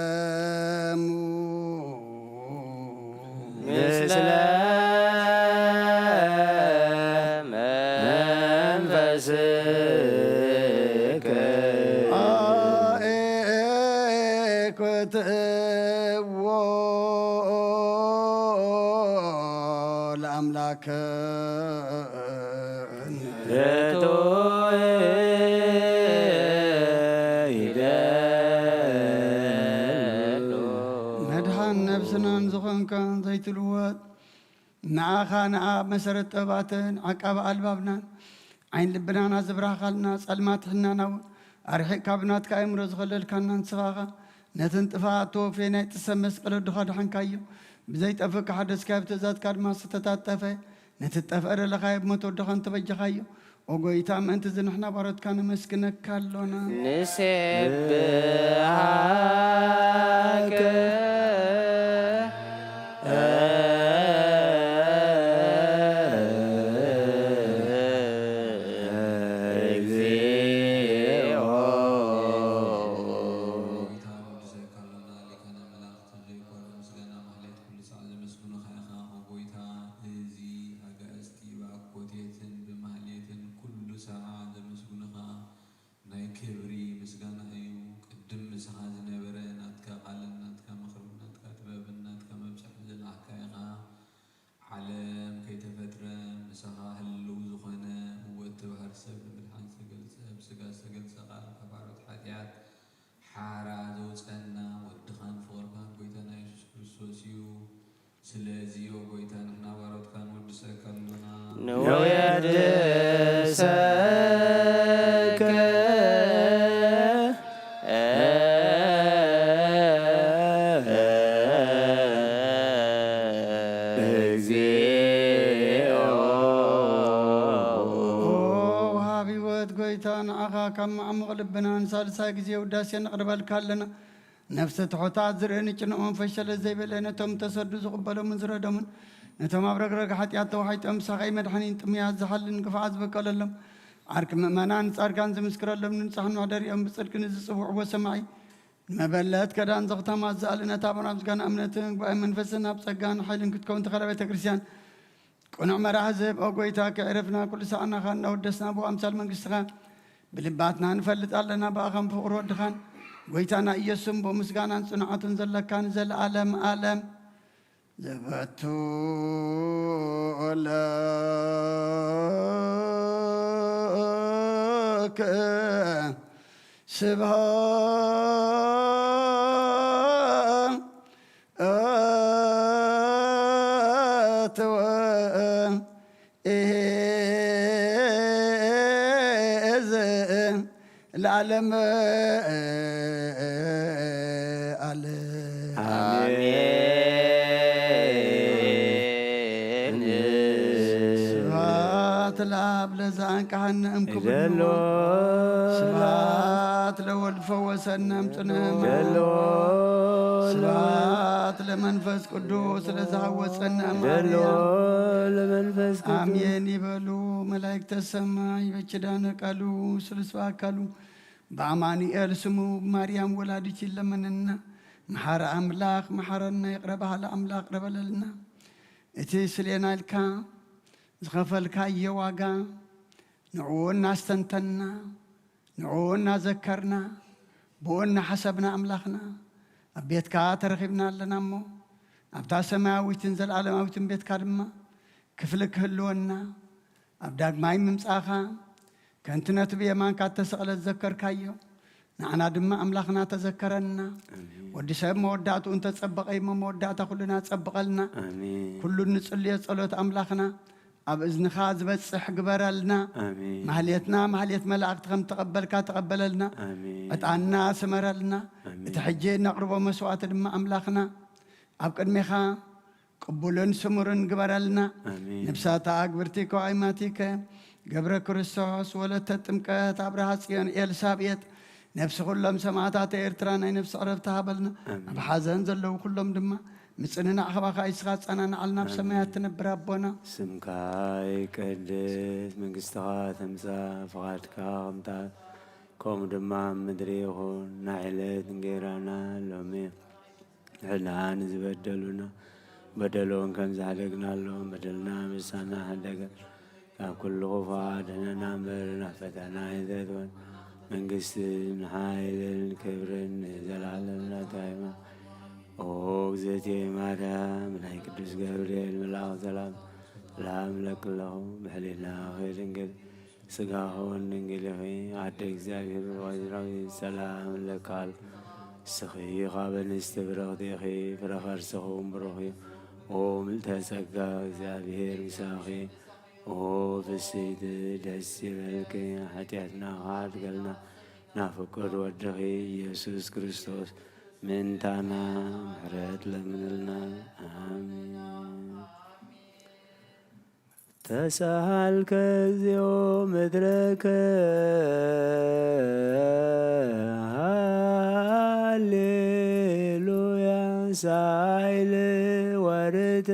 ምስለከሙ። ምስለ መንፈስከ። አኤኮትዎ ለአምላክ። ርቱዕ ይደሉ። መድኃን ነፍስናን ዝኾንካ ዘይትልወጥ፣ ንኣኻ ንኣብ መሰረት ጥበባትን ዓቃቢ ኣልባብናን ዓይን ልብናን ኣዘብራህካልና፣ ጸልማት ሕናና እውን ኣርሒቕካ ብናትካ ኣእምሮ ዝኸለልካና ንስኻ ኢኻ። ነቲ ንጥፍኣት ተወፍየ ናይ ጥሰት መስቀል ወድኻ ደሓንካዮ። ብዘይጠፍእ ከሓደስካዮ፣ ብትእዛዝካ ድማ ዝተታጠፈ፣ ነቲ ዝጠፍአ ደለኻዮ፣ ብሞት ወድኻ እንተበጀኻዮ። ኦ ጎይታ፣ ምእንቲ እዚ ንሕና ባሮትካ ነመስግነካ ኣሎና። ንሴብሃከ። እግዚኦ። ጎይታ ንወድሰካ ኣሎና፣ ሊቃነ መላእክት ዘይቋርጽ ምስጋና ማህሌት ኩሉ ሳዕ ዘመስግኑኻ ኢኻ። ኦ ጎይታ፣ እዚ ኣጋእዝቲ ብኣኮቴትን ብማህሌትን ኩሉ ሳዓ ዘመስግኑኻ ናይ ክብሪ ምስጋና እዩ። ቅድም ምሳኻ ዝነበረ ናትካ ቃልን ናትካ ምኽርን ናትካ ጥበብን ናትካ መብጽሕን ዝለኣኽካ ኢኻ። ዓለም ከይተፈጥረ ምሳኻ ህልው ዝኾነ፣ እወ፣ እቲ ባህር ሰብ ንምድሓን ዝተገልጸ፣ ብስጋ ዝተገልጸ ቃል ካብ ሓሮት ሓጢኣት ሓራ ዘውጸና ወድኻን ፍቕርካን ጎይታና የሱስ ክርስቶስ እዩ። ስለዚ ኦ ጎይታ፣ ንሕና ባሮትካ ንወድሰካ ኣሎና። ንወድሰከ። እግዚኦ። ኦ ወሃቢ ሕይወት፣ ጎይታ፣ ንዓኻ ካብ መዓሙቕ ልብና ንሳልሳይ ግዜ ውዳሴ ነቕርበልካ ኣለና። ነፍሲ ትሑታት ዝርኢ ንጭኑቕ መንፈስ ሸለል ዘይበለ፣ ነቶም ተሰዱ ዝቕበሎምን ዝረዶምን፣ ነቶም ኣብ ረግረግ ሓጢኣት ተዋሒጦም ሳቐይ መድሓኒን ጥሙያት ዝሓልን ግፍዓት ዝበቀለሎም፣ ዓርኪ ምእመናን ጻድቃን ዝምስክረሎም፣ ንንጹሓት መሕደሪኦም ብጽድቂ ንዝጽውዕዎ ሰማዒ፣ ንመበለት ከዳን ዘኽተማ ዝኣልነት ኣቦና ምስጋና እምነትን ጉባኤ መንፈስን ኣብ ጸጋን ሓይልን ክትከውን ተኸለ ቤተ ክርስቲያን ቅኑዕ መራሒ ዝህብ፣ ኦ ጎይታ፣ ከዕረፍና ኩሉ ሰዓናኻ እናወደስና ብኣምሳል መንግስትኻ ብልባትና ንፈልጥ ኣለና። ብኣኻን ብፍቕሪ ወድኻን ጎይታና ኢየሱስን ብምስጋናን ጽንዓትን ዘለካ ንዘለኣለም ኣለም ዘበቱ ለከ ስብሐት ወእሄዝ ለዓለመ ዓለም። አሜን። ስብሐት ለአብ ለዘአንቀሐነ እምክብድሞ። ስብሐት ለወልድ ፈወሰነ እምጽንዕ ሕማም። ስብሐት ለመንፈስ ቅዱስ ለዘሐወፀነ እምአርያም። ለመንፈስ ቅዱስ። አሜን ይበሉ መላእክተ ሰማይ በኪዳነ ቃሉ ስሉስ በአካሉ በአማኑኤል ስሙ ማርያም ወላዲት ይለመነና። መሐሪ አምላክ መሐረና፣ ይቅረ በሃሊ አምላክ ይቅረ በለልና። እቲ ስሌና ኢልካ ዝኸፈልካዮ ዋጋ ንዕኡ እናስተንተንና፣ ንዕኡ እናዘከርና፣ ብኡ እናሓሰብና ኣምላኽና ኣብ ቤትካ ተረኺብና ኣለና እሞ፣ ኣብታ ሰማያዊትን ዘለኣለማዊትን ቤትካ ድማ ክፍሊ ክህልወና፣ ኣብ ዳግማይ ምምጻእኻ ከምቲ ነቲ ብየማንካ እተሰቕለ ዝዘከርካዮ፣ ንዓና ድማ ኣምላኽና ተዘከረና። ኣሜን። ወዲ ሰብ መወዳእትኡ እንተጸበቐ እሞ፣ መወዳእታ ኩልና ጸብቐልና። ኣሜን። ኩሉ እንጽልዮ ጸሎት ኣምላኽና ኣብ እዝንኻ ዝበጽሕ ግበረልና። ኣሜን። ማህሌትና ማህሌት መላእክቲ ከም ተቐበልካ ተቐበለልና። ኣሜን። ዕጣንና ስመረልና። ኣሜን። እቲ ሕጂ እነቕርቦ መስዋዕቲ ድማ ኣምላኽና ኣብ ቅድሜኻ ቅቡልን ስሙርን ግበረልና። ኣሜን። ነፍሳታ ኣግብርቲ ከዋይማቲከ ገብረ ክርስቶስ ወለተ ጥምቀት ኣብርሃ ጽዮን ኤልሳቤጥ ነፍሲ ኩሎም ሰማዕታት ኤርትራ ናይ ነፍሲ ዕረፍቲ ሃበልና። ኣሜን። ኣብ ሓዘን ዘለዉ ኩሎም ድማ ምጽንናዕ ካባኻ ኢስኻ ኣጸናንዓልና። ኣብ ኣሜን። ሰማያት ትነብር ኣቦና። ስምካ ይቀደስ፣ መንግስትኻ ትምጻእ፣ ፍቓድካ ከምታ ከምኡ ድማ ኣብ ምድሪ ይኹን። ናይ ዕለት እንጌራና ሎሚ ንሕና ንዝበደሉና በደሎም ከም ዝሓደግናሎም በደልና ምሳና ሓደገ። ካብ ኩሉ ክፉእ ኣድሕነና እምበር ናብ ፈተና ኣይተእትወና። መንግስትን ሓይልን ክብርን ንዘለዓለም ናትካ እዩ። ኦ እግዝእትየ ማርያም ናይ ቅዱስ ገብርኤል መልኣኽ ሰላም ሰላም እብለኪ ኣለኹ። ብሕሊናኺ ድንግል ስጋኺ እውን ድንግል ኢኺ። ኣደ እግዚኣብሔር ወወላዲተ ዳዊት ሰላም እብለኪ ኣለኹ። ንስኺ ካብ ኣንስቲ ብርኽቲ ኢኺ፣ ፍረ ከርስኺ እውን ብሩኽ እዩ። ኦ ምልዕተ ጸጋ እግዚኣብሔር ምሳኺ። ኦ ፍስሕቲ ደስ ይበልኪ፣ ሓጢኣትና ክሓድገልና ናብ ፍቁር ወድኺ ኢየሱስ ክርስቶስ ምእንታና ምሕረት ለምንልና። ኣሜን። ተሳሃልከ እግዚኦ ምድረከ ሃሌሉያ ሳይል ወርት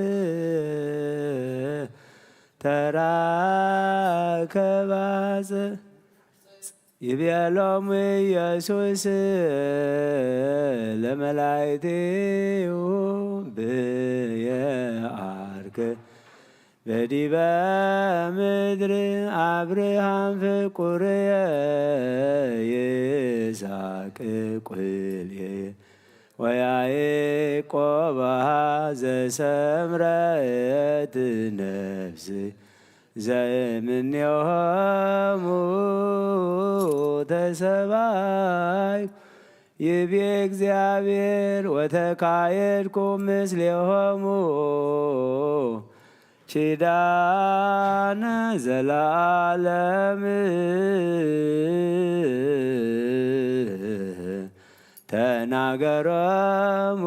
ተራከባጽ ይቤሎሙ ኢየሱስ ለመላእክቲሁ ብየ ዓርክ በዲበ ምድር አብርሃም ፍቁርየ ይስሐቅ ቁልየ ወያዕቆብ ዘሰምረት ነፍስ ዘእምኔሆሙ ተሰባይ ይቤ እግዚኣብሔር ወተካየድኩ ምስሌሆሙ ኪዳነ ዘለዓለም ተናገሮሙ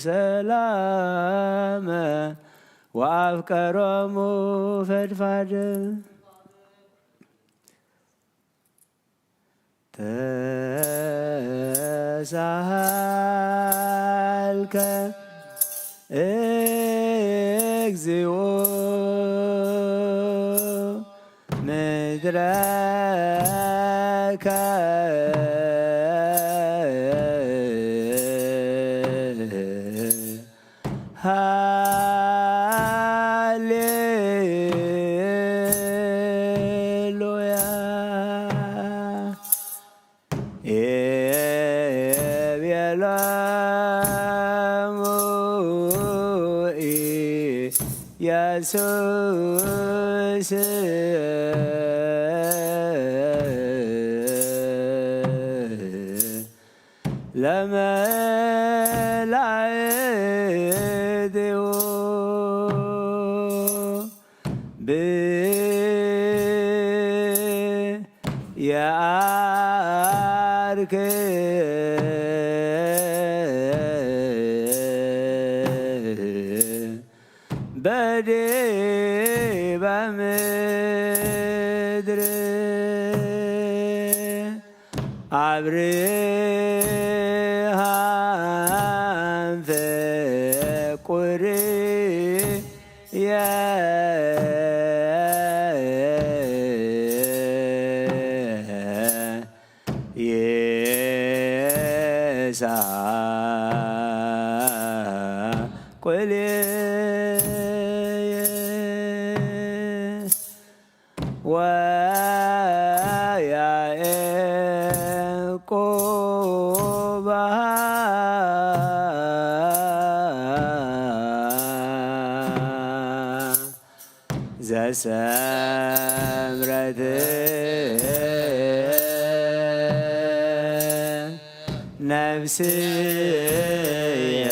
ሰላመ ወአፍቀሮሙ ፈድፋደ። ተሳሃልከ እግዚኦ ምድረከ ሃሌሉያ። ኤቤሎሙ ኢየሱስ ለመላእክቲሁ የዐርክ በዲበ ምድር። አብርሃም ፍቁርየ ይስሐቅ ቁልየ ወያዕቆብ ዘሰምረት ነፍስየ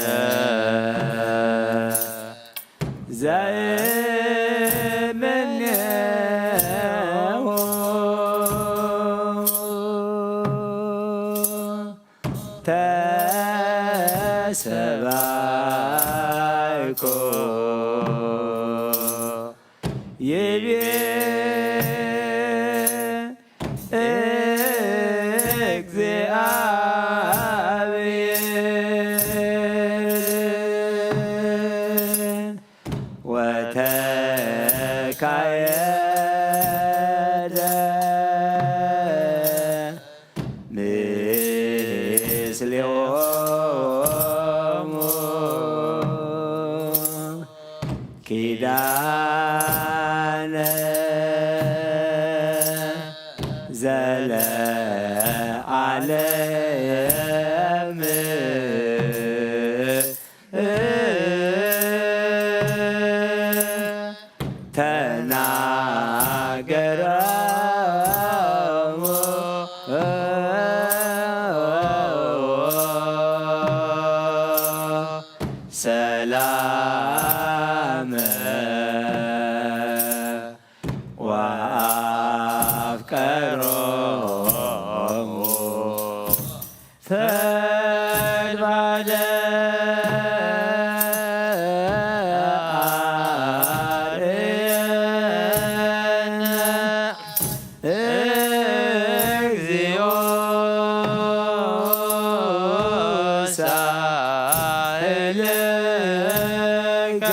ዘእምኔሁ ተሰባይኮ ይቤ እግዚአብሔር ወተካየደ ምስሌሆሙ ኪዳነ ዘለዓለም። ተናገረሙ ሰላመ ወአፍቀሮሙ ፈድባደ አርየነ እግዚኦ ሳህልከ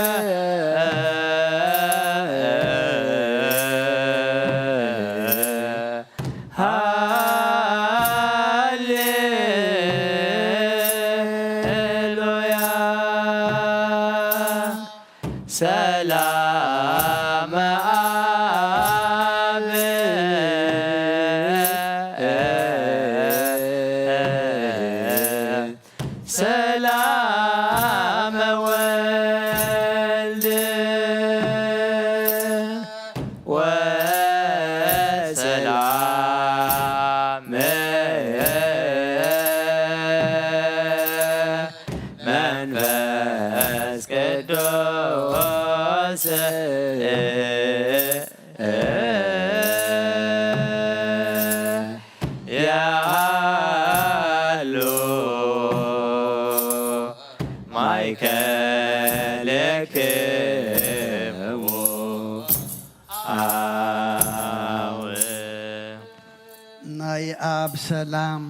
ናይ ኣብ ሰላም፣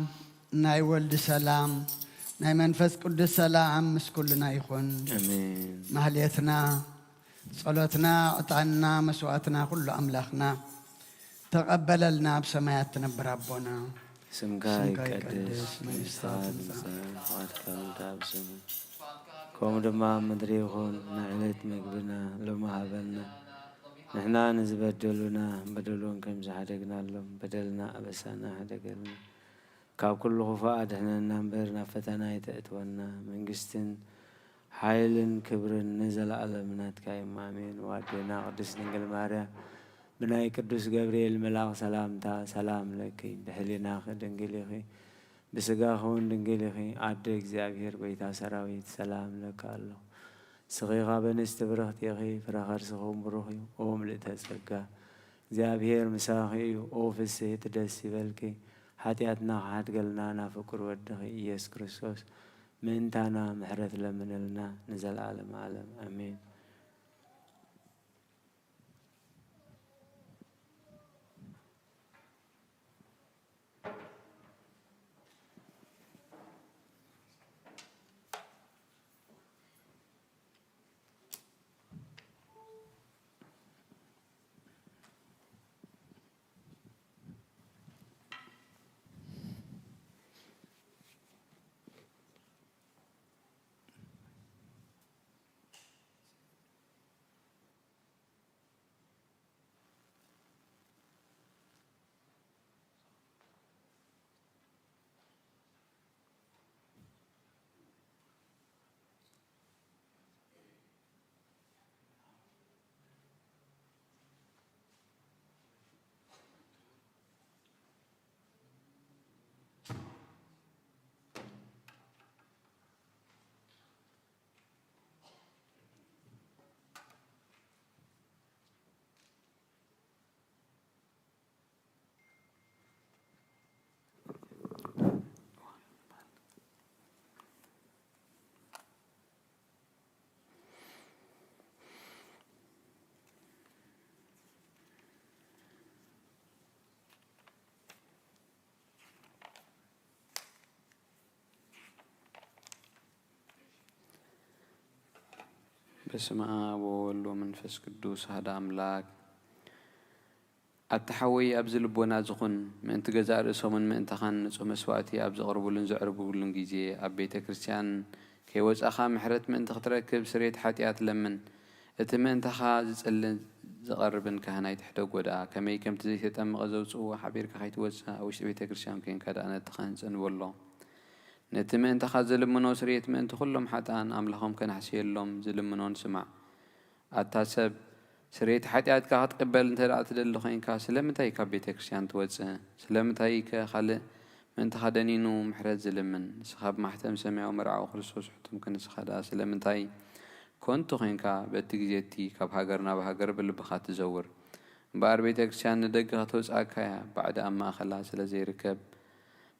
ናይ ወልድ ሰላም፣ ናይ መንፈስ ቅዱስ ሰላም ምስ ኩልና ይኹን። ኣሜን። ማህሌትና፣ ጸሎትና፣ ዕጣንና፣ መስዋዕትና ኩሉ ኣምላኽና ተቐበለልና። ኣብ ሰማያት ትነብር ኣቦና፣ ስምካ ስምካ ይቀደስ፣ ይቀደስ፣ መንግስትኻ መንግስትኻ ትምጻእ። ትምጻእ፣ ፍቓድካ ምድር ኣብ ሰማይ ከምኡ ድማ ኣብ ምድሪ ይኹን። ንዕለት ምግብና ሎሚ ሃበና፣ ንሕና ንዝበደሉና በደሎም ከም ዝሓደግናሎም በደልና ኣበሳና ሓደገልና፣ ካብ ኩሉ ክፉእ ኣድሕነና እምበር ናብ ፈተና ኣይተእትወና። መንግስትን ሓይልን ክብርን ንዘለኣለም ናትካ እዮም። ኣሜን። ዋዴና ቅድስት ድንግል ማርያም ብናይ ቅዱስ ገብርኤል መልኣኽ ሰላምታ ሰላም ለኪ፣ ብሕሊናኺ ድንግል ኢኺ፣ ብስጋኺ እውን ድንግል ኢኺ። ኣደ እግዚኣብሔር ጎይታ ሰራዊት ሰላም ለኪ ኣለኹ። ንስኺ ካብ ኣንስቲ ብርኽቲ ኢኺ፣ ፍረ ከርስኺ እውን ብሩኽ እዩ። ኦ ምልእተ ጸጋ፣ እግዚኣብሔር ምሳኺ እዩ። ኦ ፍስሕቲ ደስ ይበልኪ፣ ሓጢኣትና ክሓድገልና ናብ ፍቁር ወድኺ ኢየሱስ ክርስቶስ ምእንታና ምሕረት ለምንልና ንዘለዓለም ዓለም። ኣሜን። በስመ አብ ወወልድ ወመንፈስ ቅዱስ አሐደ አምላክ። ኣታ ሓወይ፣ ኣብዚ ልቦና ዝኹን፣ ምእንቲ ገዛእ ርእሶምን ምእንታኻን ንጹህ መስዋእቲ ኣብ ዘቕርቡሉን ዘዕርጉሉን ግዜ፣ ኣብ ቤተ ክርስቲያን ከይወጻኻ ምሕረት ምእንቲ ክትረክብ ስርየት ሓጢኣት ለምን። እቲ ምእንታኻ ዝጽልን ዝቐርብን ካህን ኣይትሕደጎ ደኣ። ከመይ ከምቲ ዘይተጠምቐ ዘውጽእዎ ሓቢርካ ከይትወጽእ ኣብ ውሽጢ ቤተ ክርስቲያን ኮይንካ ደኣ ነቲ ካህን ጽን በሎ። ነቲ ምእንታኻ ዝልምኖ ስርየት ምእንቲ ኩሎም ሓጥኣን ኣምላኾም ከነሕስየሎም ዝልምኖን ስማዕ። ኣታ ሰብ፣ ስርየት ሓጢኣትካ ክትቅበል እንተ ደኣ ትደሊ ኮይንካ፣ ስለምንታይ ካብ ቤተ ክርስቲያን ትወጽእ? ስለምንታይከ ካልእ ምእንታኻ ደኒኑ ምሕረት ዝልምን? ንስኻ ብማሕተም ሰማያዊ መርዓዊ ክርስቶስ ሕቱም ክንስኻ ደኣ ስለምንታይ ከንቱ ኮይንካ በቲ ግዜ እቲ ካብ ሃገር ናብ ሃገር ብልብኻ ትዘውር? እምበኣር ቤተ ክርስቲያን ንደገ ከተውጽኣካ እያ፣ ባዕዲ ኣብ ማእከላ ስለ ዘይርከብ።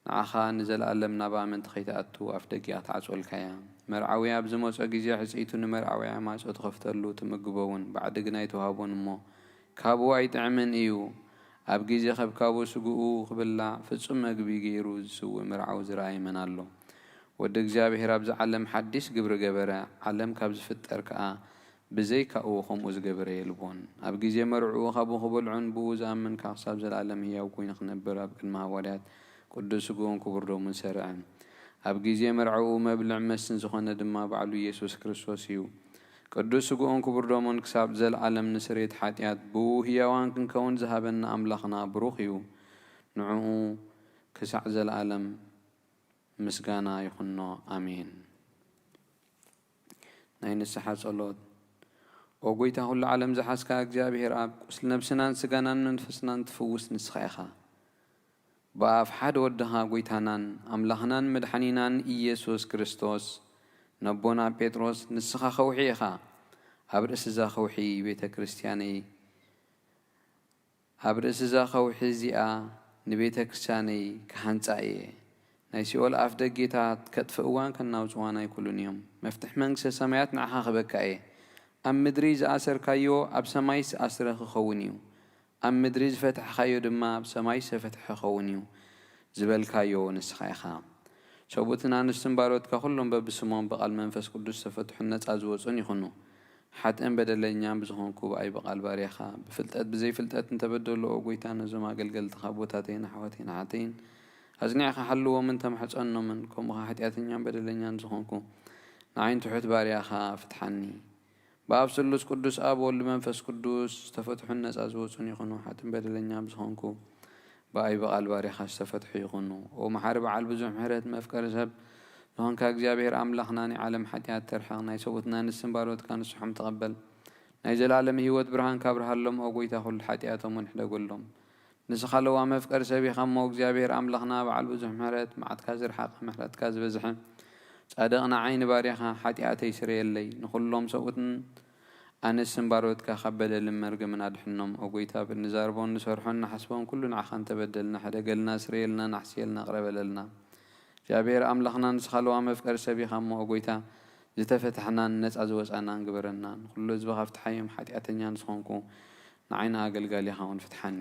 ንዓኻ ንዘለኣለም ናብኣ ምእንቲ ከይትኣቱ ኣፍ ደጊኣ ክትዓጽወልካ እያ። መርዓዊ ኣብ ዝመጾ ግዜ ሕጽይቱ ንመርዓውያ ማዕጾ ትኸፍተሉ፣ ትምግቦ እውን፣ ባዕዲ ግና ኣይትውሃቦን እሞ ካብኡ ኣይጥዕምን እዩ። ኣብ ግዜ ከብካቡ ስግኡ ክብላዕ ፍጹም መግቢ ገይሩ ዝስውእ መርዓዊ ዝረኣየ መን ኣሎ? ወዲ እግዚኣብሔር ኣብዚ ዓለም ሓዲስ ግብሪ ገበረ፣ ዓለም ካብ ዝፍጠር ከኣ ብዘይካኡ ከምኡ ዝገበረ የልቦን። ኣብ ግዜ መርዕኡ ካብኡ ክበልዑን ብኡ ዝኣምን ከኣ ክሳብ ዘለኣለም ህያው ኮይኑ ክነብር ኣብ ቅድሚ ሃዋርያት ቅዱስ ስግኡን ክቡር ደሙን ሰርዐ። ኣብ ግዜ መርዕኡ መብልዕ መስተን ዝኾነ ድማ ባዕሉ ኢየሱስ ክርስቶስ እዩ። ቅዱስ ስግኡን ክቡር ደሙን ክሳብ ዘለኣለም ንስርየት ሓጢኣት ብኡ ህያዋን ክንከውን ዝሃበና ኣምላኽና ብሩኽ እዩ። ንዕኡ ክሳዕ ዘለኣለም ምስጋና ይኹኖ። ኣሜን። ናይ ንስሓ ጸሎት። ኦ ጐይታ፣ ኵሉ ዓለም ዝሓዝካ እግዚኣብሄር ኣብ፣ ቁስሊ ነብስናን ስጋናን መንፈስናን ትፍውስ ንስኻ ኢኻ። ብኣፍ ሓደ ወድኻ ጐይታናን ኣምላኽናን መድሓኒናን ኢየሱስ ክርስቶስ፣ ነቦና ጴጥሮስ፣ ንስኻ ከውሒ ኢኻ፣ ኣብ ርእሲ እዛ ከውሒ ቤተ ክርስትያነይ ኣብ ርእሲ እዛ ከውሒ እዚኣ ንቤተ ክርስቲያነይ ክሃንጻ እየ። ናይ ሲኦል ኣፍ ደጌታት ከጥፍእዋን ከናውጽዋን ኣይክእሉን እዮም። መፍትሕ መንግስተ ሰማያት ንዓኻ ክበካ እየ። ኣብ ምድሪ ዝኣሰርካዮ ኣብ ሰማይስ ኣስረ ክኸውን እዩ። ኣብ ምድሪ ዝፈታሕካዮ ድማ ኣብ ሰማይ ዝተፈትሐ ክኸውን እዩ። ዝበልካዮ ንስኻ ኢኻ። ሰብኡትን ኣንስትን ባሮትካ ኩሎም በብስሞም ብቓል መንፈስ ቅዱስ ዝተፈትሑን ነጻ ዝወጹን ይኹኑ። ሓጥእን በደለኛን ብዝኾንኩ ብኣይ ብቓል ባርያኻ ብፍልጠት ብዘይፍልጠት እንተበደሉ፣ ኦ ጎይታ፣ ነዞም ኣገልገልትኻ ኣቦታተይን ኣሕዋተይን ኣሓተይን ኣጽኒዕኻ ሓልዎምን ተማሕጸኖምን፣ ከምኡ ኸኣ ሓጢኣተኛን በደለኛን ዝኾንኩ ንዓይን ትሑት ባርያኻ ፍትሓኒ። ብኣብ ስሉስ ቅዱስ ኣብ ወልድ መንፈስ ቅዱስ ዝተፈትሑን ነጻ ዝወጹን ይኹኑ። ሓጥእን በደለኛን ብዝኾንኩ ብኣይ ብቓል ባርያኻ ዝተፈትሑ ይኹኑ። ኦ መሓሪ በዓል ብዙሕ ምሕረት መፍቀሪ ሰብ ዝኾንካ እግዚኣብሔር ኣምላኽና፣ ናይ ዓለም ሓጢኣት ተርሕቕ፣ ናይ ሰብኡትና ንስን ባሮትካ ንስሖም ተቐበል። ናይ ዘላለም ህይወት ብርሃንካ ኣብርሃሎም። ኦ ጎይታ፣ ኩሉ ሓጢኣቶም እውን ሕደጎሎም። ንስኻ ለዋም መፍቀሪ ሰብ ኢኻ እሞ፣ እግዚኣብሔር ኣምላኽና በዓል ብዙሕ ምሕረት፣ መዓትካ ዝረሓቐ ምሕረትካ ዝበዝሐ፣ ጻድቕ ንዓይ ንባርያኻ ሓጢኣተይ ስረየለይ። ንኹሎም ሰብኡትን ኣንስትን ባሮትካ ካብ በደልን መርገምን ኣድሕኖም። ኦ ጎይታ፣ ብንዛረቦን ንሰርሖን ንሓስቦን ኩሉ ንዓኻ እንተበደልና፣ ሕደገልና፣ ስረየልና፣ ናሕስየልና፣ ቅረ በለልና። እግዚኣብሔር ኣምላኽና ንስኻ ለዋም መፍቀሪ ሰብ ኢኻ እሞ፣ ኦ ጎይታ፣ ዝተፈታሕናን ነጻ ዝወጻናን ግበረና። ንኹሉ ህዝቢ ካብቲ ሓዮም ሓጢኣተኛን ዝኾንኩ ንዓይና ኣገልጋሊኻ እውን ፍትሓኒ።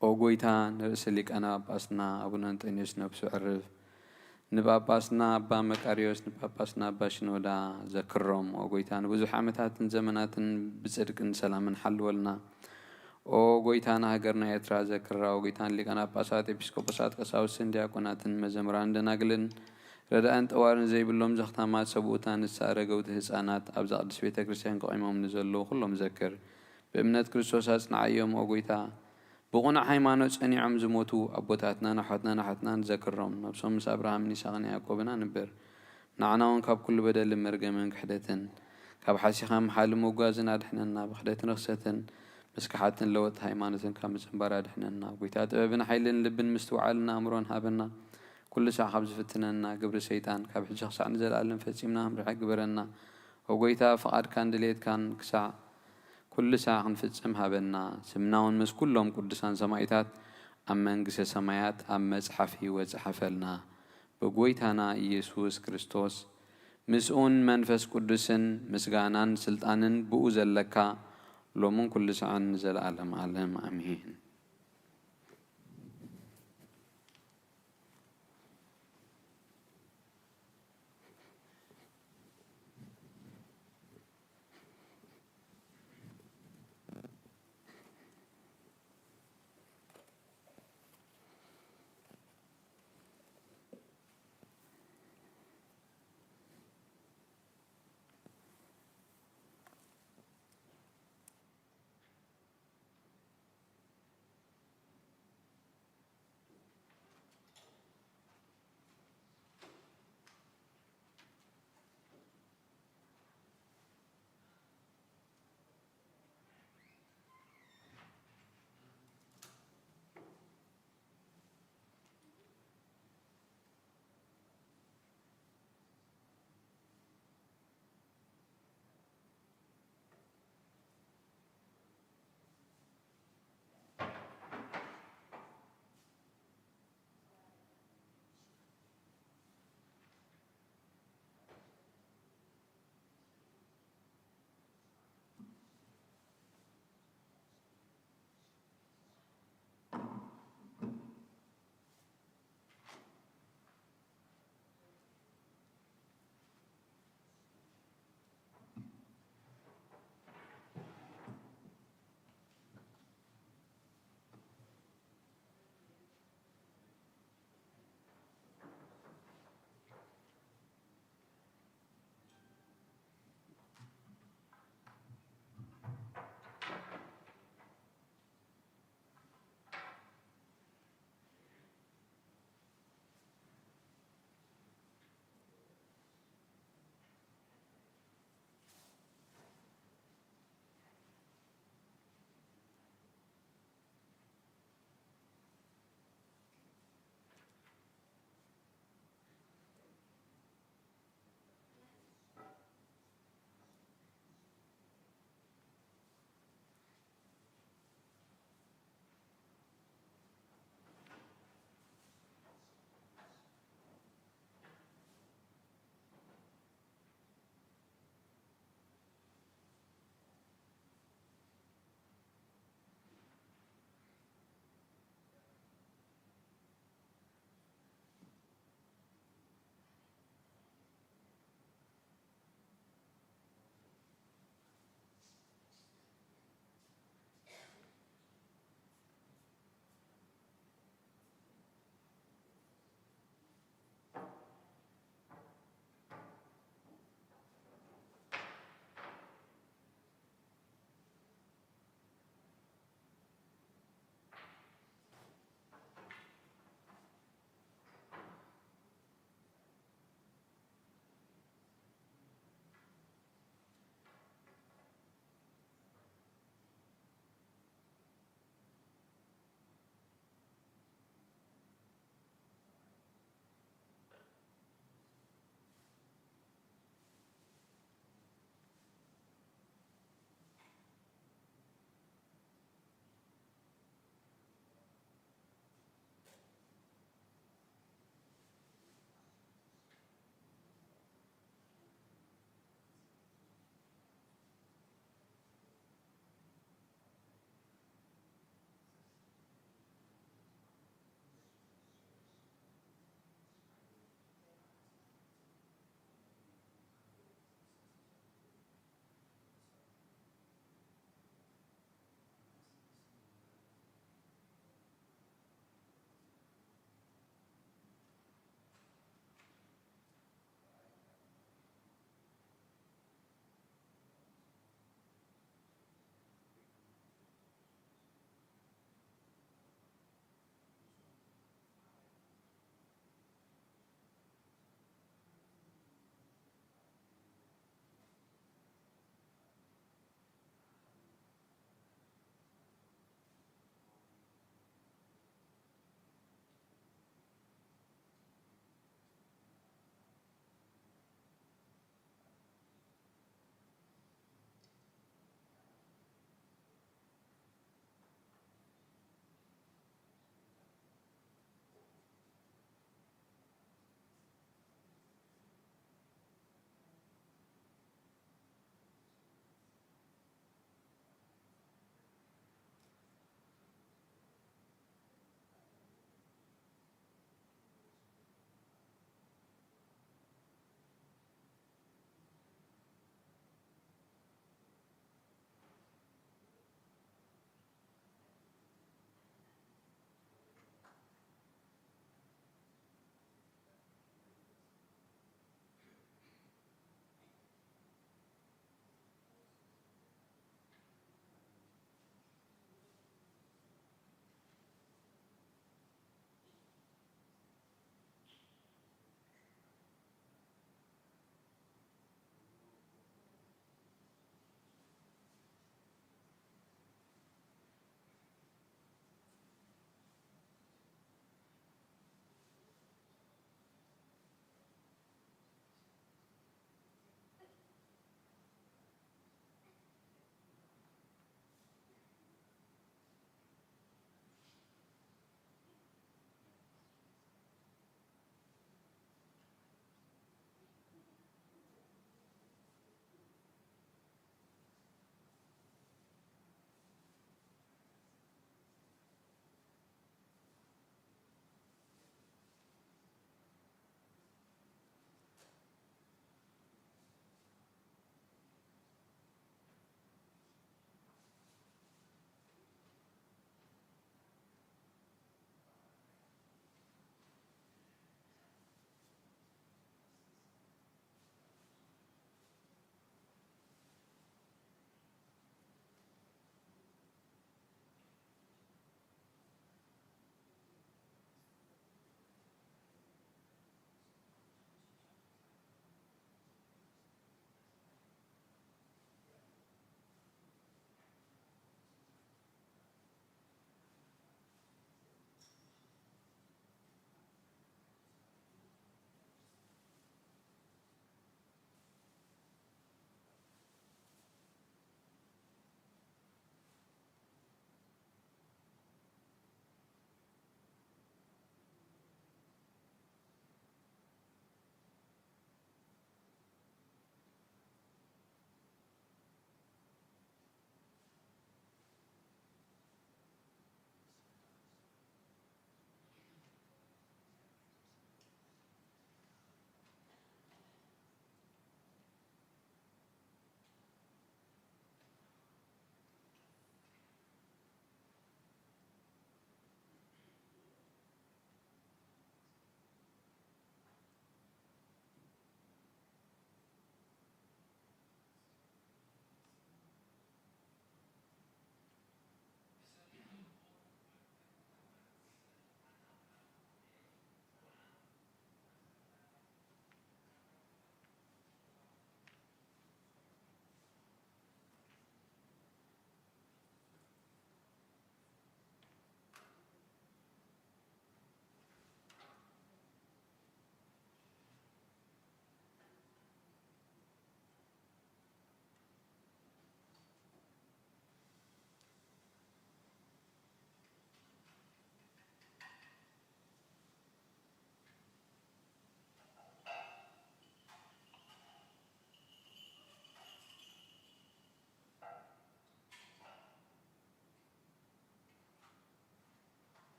ኦ ጎይታ፣ ንርእሲ ሊቃነ ጳጳስና ኣቡነ እንጠንዮስ ነብሱ ዕርፍ፣ ንጳጳስና ኣባ መቃርዮስ፣ ንጳጳስና ኣባ ሽኖዳ ዘክሮም። ኦ ጎይታ፣ ንብዙሕ ዓመታትን ዘመናትን ብጽድቅን ሰላምን ሓልወልና። ኦ ጎይታ፣ ንሃገርና ኤርትራ ዘክራ። ኦ ጎይታ፣ ንሊቃነ ጳጳሳት፣ ኤጲስቆጶሳት፣ ቀሳውስትን ዲያቆናትን መዘምራን ደናግልን ረዳእን ጠዋርን ዘይብሎም ዘኽታማት ሰብኡታ ንሳ ኣረገውቲ ህፃናት ኣብዛ ቅድስት ቤተ ክርስቲያን ከቒሞም ንዘለዉ ኩሎም ዘክር። ብእምነት ክርስቶስ ኣጽንዓዮም ኦ ጎይታ። ብቕኑዕ ሃይማኖት ጸኒዖም ዝሞቱ ኣቦታትናን ኣሕዋትናን ኣሓትናን ዘክሮም። ነብሶም ምስ ኣብርሃምን ይስሐቅን ያዕቆብን ኣንብር። ንዓና እውን ካብ ኩሉ በደልን መርገምን ክሕደትን ካብ ሓሲኻ ምሓልን ምጉጋዝን ኣድሕነና። ብኽደትን ርኽሰትን መስካሓትን ለወጥቲ ሃይማኖትን ካብ ምጽንባር ኣድሕነና። ጎይታ ጥበብን ሓይልን ልብን ምስትውዓልን ኣእምሮን ሃበና። ኩሉ ሳዕ ካብ ዝፍትነና ግብሪ ሰይጣን ካብ ሕጂ ክሳዕ ንዘለኣለም ፈጺምና ክንርሕቅ ግበረና። ኦ ጎይታ ፍቓድካን ድሌትካን ክሳዕ ኩሉ ሳዕ ክንፍጽም ሃበና። ስምና እውን ምስ ኩሎም ቅዱሳን ሰማኢታት ኣብ መንግስተ ሰማያት ኣብ መጽሓፍ ህይወት ጽሓፈልና። ብጎይታና ኢየሱስ ክርስቶስ ምስኡን መንፈስ ቅዱስን ምስጋናን ስልጣንን ብኡ ዘለካ ሎምን ኩሉ ሳዕን ንዘለኣለም ዓለም ኣሜን።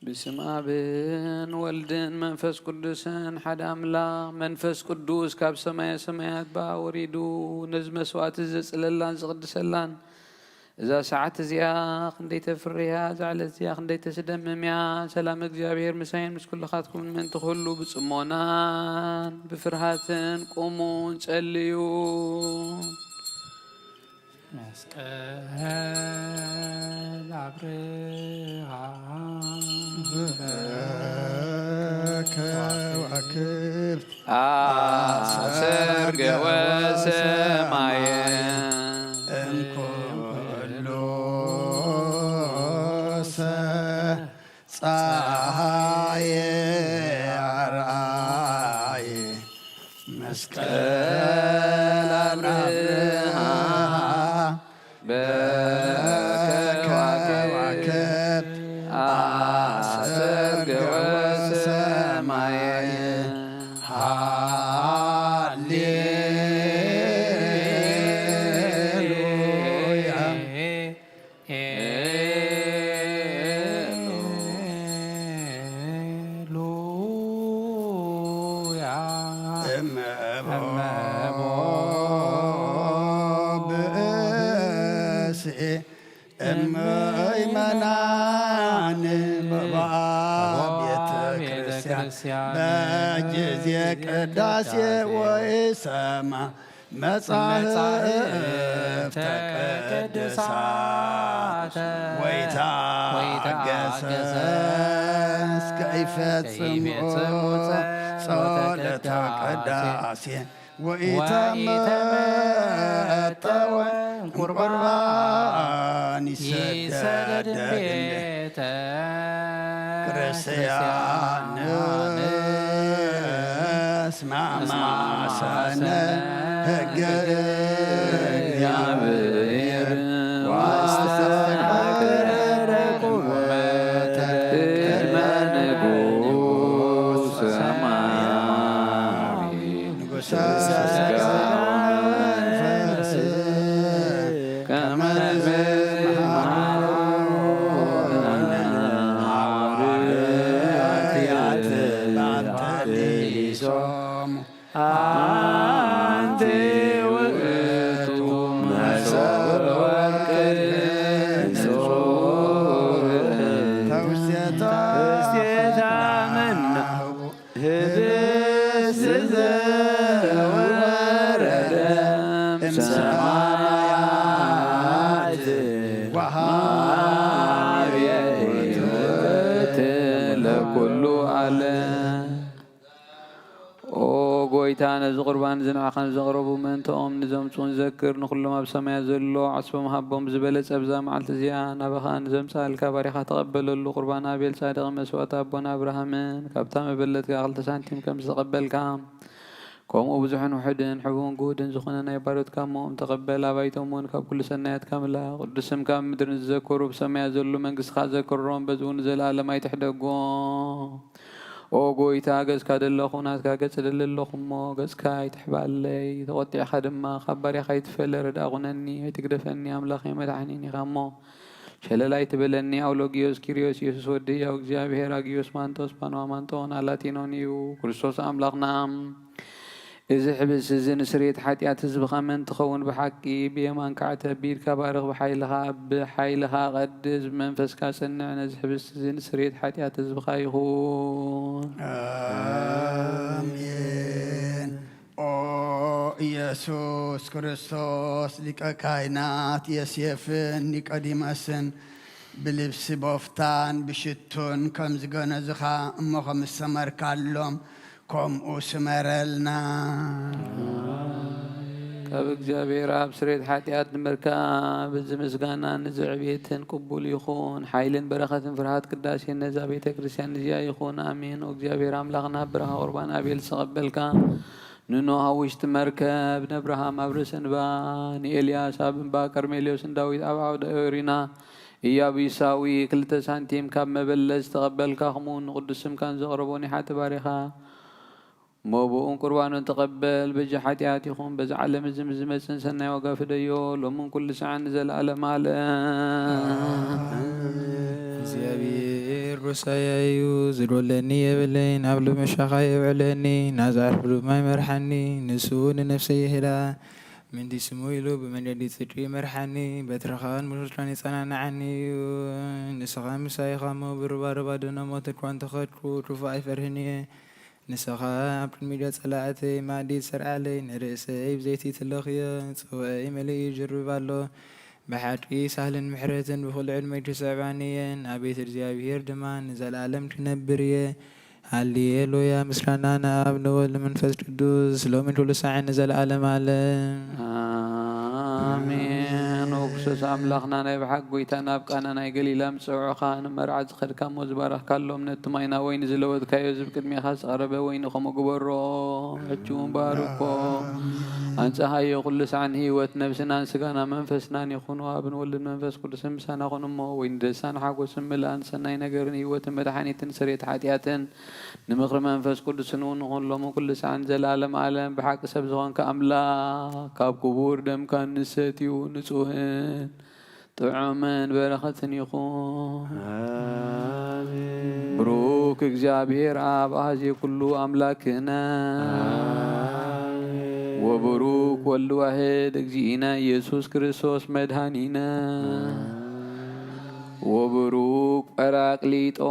ብስም ኣብን ወልድን መንፈስ ቅዱስን ሓደ ኣምላኽ። መንፈስ ቅዱስ ካብ ሰማየ ሰማያት ብኣ ወሪዱ ነዚ መስዋዕቲ ዘጽለላን ዝቕድሰላን እዛ ሰዓት እዚኣ ክንደይ ተፍርያ፣ እዛ ዕለት እዚኣ ክንደይ ተስደምም እያ። ሰላም እግዚኣብሔር ምሳይን ምስ ኩልኻትኩም ምእንቲ ኩሉ ብጽሞናን ብፍርሃትን ቁሙን ጸልዩ። መስቀል ኣብርሃ ከዋክብት ኣሰርገወ ሰማየ እምኩሉ ጸሃየ ኣርኣየ መስቀል ኣብርሃ በከዋክብት ኣሰርገወ ሰማየ። ሃሌሉያ። ሉያ። እመቦ እመቦ ብእሲ እመይመናን በባ ቤተ ቤተ ክርስቲያን ክርስቲያን በጊዜ ቅዳሴ ወይ ሰማ መጻሕፍተ ቅዱሳት ወይታገሰ እስከ ይፈጽሙ ጸሎተ ቅዳሴ ወኢተመጠወ ቁርባን ይሰደድ ቤተ ክርስቲያን እስመ አማሰነ ሕገ እግዚአብሔር ወአስተካከለ ቁመተ ቅድመ ንጉሥ ሰማያዊ። ንጉሠ ሥጋ መንፈስ ከመ ሐዋርያት ባንተ ሊሶሙ አንቲ ውእቱ መሶበ ወርቅ ንጹሕ ተውስቴታ ተውስቴታ መና ህብስት ዘወረደ እምሰማያት ወሃቤ ለኩሉ ዓለም። ኦ ጎይታ፣ ነዚ ቁርባን እዚ ንዓኻ ንዘቕረቡ ምእንትኦም ንዘምጽኡን ዘክር። ንኹሎም ኣብ ሰማያት ዘሎ ዓስቦም ሃቦም ዝበለጸ ብዛ መዓልቲ እዚኣ ናባኻ ንዘምጽኣልካ ባሪኻ ተቐበለሉ። ቁርባን ኣቤል ጻድቕ መስዋእቲ ኣቦና ኣብርሃምን ካብታ መበለት ከኣ ክልተ ሳንቲም ከም ዝተቐበልካ፣ ከምኡ ብዙሕን ውሑድን ሕቡን ግሁድን ዝኾነ ናይ ባሮትካ እሞ ተቐበል። ኣባይቶም እውን ካብ ኩሉ ሰናያትካ ምላ። ቅዱስ ስምካ ኣብ ምድሪ ንዝዘከሩ ብሰማያት ዘሎ መንግስትኻ ዘክሮም፣ በዚ እውን ንዘለኣለም ኣይትሕደጎም። ኦ ጎይታ፣ ገጽካ ደለኹ፣ ናትካ ገጽ ደሊ ኣለኹ እሞ፣ ገጽካ ኣይትሕባለይ፣ ተቖጢዕካ ድማ ካብ ባርያኻ ኣይትፈለ። ረድኣ ኩነኒ፣ ኣይትግደፈኒ፣ ኣምላኸይ መድሓኒን ኢኻ እሞ፣ ሸለል ኣይትበለኒ። ኣውሎጊዮስ ኪርዮስ፣ ኢየሱስ ወዲ ህያው እግዚኣብሔር፣ ኣጊዮስ ማንጦስ፣ ጳንዋ ማንጦን ኣላቲኖን እዩ። ክርስቶስ ኣምላኽና፣ እዚ ሕብስቲ እዚ ንስርየት ሓጢኣት ህዝብኻ ምእንቲ ኸውን ብሓቂ ብየማንካ ዕተብ፣ ብኢድካ ባርኽ፣ ብሓይልኻ፣ ብሓይልኻ ቀድስ፣ ብመንፈስካ ጽንዕ። ነዚ ሕብስቲ እዚ ንስርየት ሓጢኣት ህዝብኻ ይኹን። ኣሜን። ኦ ኢየሱስ ክርስቶስ ሊቀ ካህናት ዮሴፍን ኒቆዲሞስን ብልብሲ ቦፍታን ብሽቱን ከም ዝገነዝኻ እሞ ከም ዝሰመርካሎም ከምኡ ስመረልና። ካብ እግዚኣብሔር ኣብ ስርየት ሓጢኣት ንምርካብ እዚ ምስጋና ንዚ ዕቤትን ቅቡል ይኹን። ሓይልን በረኸትን ፍርሃት ቅዳሴን ነዛ ቤተ ክርስቲያን እዚኣ ይኹን። ኣሜን። ኦ እግዚኣብሔር ኣምላኽና፣ ብርሃ ቁርባን ኣቤል ዝተቐበልካ፣ ንኖህ ኣብ ውሽጢ መርከብ፣ ንኣብርሃም ኣብ ርእሲ እንባ፣ ንኤልያስ ኣብ እምባ ቀርሜሌዎስ፣ ንዳዊት ኣብ ዓውደ ኦሪና ኢያቡሳዊ ክልተ ሳንቲም ካብ መበለት ዝተቐበልካ፣ ከምኡ እውን ንቅዱስ ስምካ ንዘቕረቦ ኒሓ ተባሪኻ፣ መብኡን ቁርባኑን ተቐበል። በጃ ሓጢኣት ይኹን፣ በዚ ዓለም እዚ ምስ ዝመጽእ ሰናይ ዋጋ ፍደዮ፣ ሎምን ኩሉ ሰዓን ንዘለኣለም ኣለም። እግዚኣብሔር ጎሳየ እዩ፣ ዝድወለኒ የብለይ፣ ናብ ልመሻኻ የብዕለኒ፣ ናብ ዝዓርፍሉ ማይ መርሓኒ፣ ንሱ ንነፍሰይ ይህዳ፣ ምእንቲ ስሙ ኢሉ ብመንገዲ ጽድቂ ይመርሓኒ፣ በትርኻን ምርቶን የጸናንዓኒ እዩ። ንስኻ ምሳይ ኢኻ እሞ፣ ብሩባሩባ ደነ ሞት እኳ እንተኸድኩ፣ ክፉእ ኣይፈርህን እየ። ንስኻ ኣብ ቅድሚ ጸላእተይ መኣዲ ትሰርዓለይ፣ ንርእሰይ ብዘይቲ ትለኽዮ፣ ጽዋእይ መሊኡ ይጅርብ ኣሎ። ብሓቂ ሳህልን ምሕረትን ብኹሉ ዕድመይ ትስዕባኒ እየን፣ ኣብ ቤት እግዚኣብሔር ድማ ንዘለኣለም ክነብር እየ። ሃሌሉያ። ምስጋና ንኣብ ንወልድ ንመንፈስ ቅዱስ፣ ሎምን ኩሉ ሳዕን ንዘለኣለም ኣለም። ኣሜን። ኦ ክርስቶስ ኣምላኽና፣ ናይ ብሓቂ ጐይታ፣ ናብ ቃና ናይ ገሊላ ምስ ጸውዑኻ፣ ንመርዓ ዝኸድካ እሞ ዝባረኽካሎም፣ ነቲ ማይ ናብ ወይኒ ዝለወጥካዮ፣ እዚ ብቅድሜኻ ዝቐረበ ወይኒ ከምኡ ግበሮ። ሕጂ እውን ባርኮ፣ ኣንጽሃዮ። ኩሉ ሳዕን ህይወት ነብስናን ስጋና መንፈስናን ይኹኑ። ኣብን ወልድን መንፈስ ቅዱስን ምሳና ኩን እሞ፣ ወይኒ ደስታን ሓጎስን ምልኣን ሰናይ ነገርን ህይወትን መድሓኒትን ስርየት ሓጢኣትን ንምኽሪ መንፈስ ቅዱስን እውን ንኹን ሎሚ ኩሉ ሳዕን ዘላለም ኣለም። ብሓቂ ሰብ ዝኾንካ ኣምላኽ፣ ካብ ክቡር ደምካ ንሰትዩ ንጹህን ጥዑምን በረኸትን ይኹን። ኣሜን። ብሩክ እግዚኣብሔር ኣብ ኣዜ ኩሉ ኣምላክነ። ኣሜን። ወብሩክ ወልድ ዋሕድ እግዚእነ ኢየሱስ ክርስቶስ መድኃኒነ። ኣሜን። ወብሩክ ጳራቅሊጦስ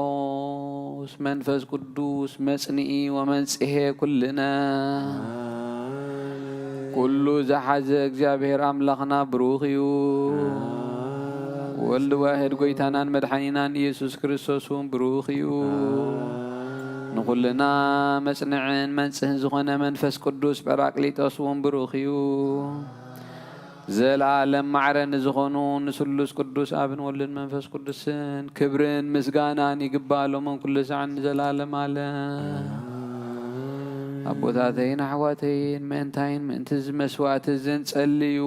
መንፈስ ቅዱስ መጽንኢ ወመንጽሔ ኩልነ። ኣሜን። ኩሉ ዝሓዘ እግዚኣብሔር ኣምላኽና ብሩኽ እዩ። ኣሜን። ወልድ ዋሕድ ጐይታናን መድሓኒናን ኢየሱስ ክርስቶስ እውን ብሩኽ እዩ። ኣሜን። ንኹልና መጽንዕን መንጽህን ዝኾነ መንፈስ ቅዱስ ጳራቅሊጦስ እውን ብሩኽ እዩ። ዘለዓለም ማዕረ ንዝኾኑ ንስሉስ ቅዱስ ኣብን ወልድን መንፈስ ቅዱስን ክብርን ምስጋናን ይግባእ፣ ሎምን ኩሉ ሳዕን ንዘለዓለም ኣለም። ኣቦታተይን ኣሕዋተይን፣ ምእንታይን ምእንቲ እዚ መስዋእቲ እዝን ጸልዩ።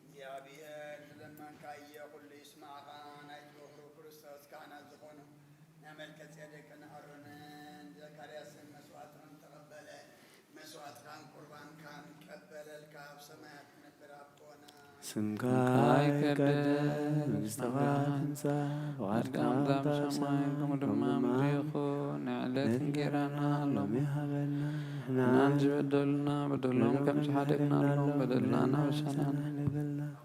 እግዚኣብሔር ዝለመንካዮ ኩሉ ይስማዕኻ። ናይ ፍቕሩ ክርስቶስ ካህናት ዝኾኑ ናይ መልከጼዴቅን ኣሮንን ዘካርያስን መስዋእቶም ተቐበለ። መስዋእትኻን ቁርባንካን ቀበለልካ፣ ኣብ ሰማያት ትነብር ኣቦና። ስምካ ይቀደስ፣ መንግስትኻ ትምጻእ፣ ፍቓድካ ኣብ ሰማይ ከምኡ ድማ ምድሪ ይኹን። ንዕለት እንጌራና ሎሚ ሃበና፣ ንሕና ዝበደሉና በደሎም ከም ዝሓደግናሎም በደልና እናበሳና፣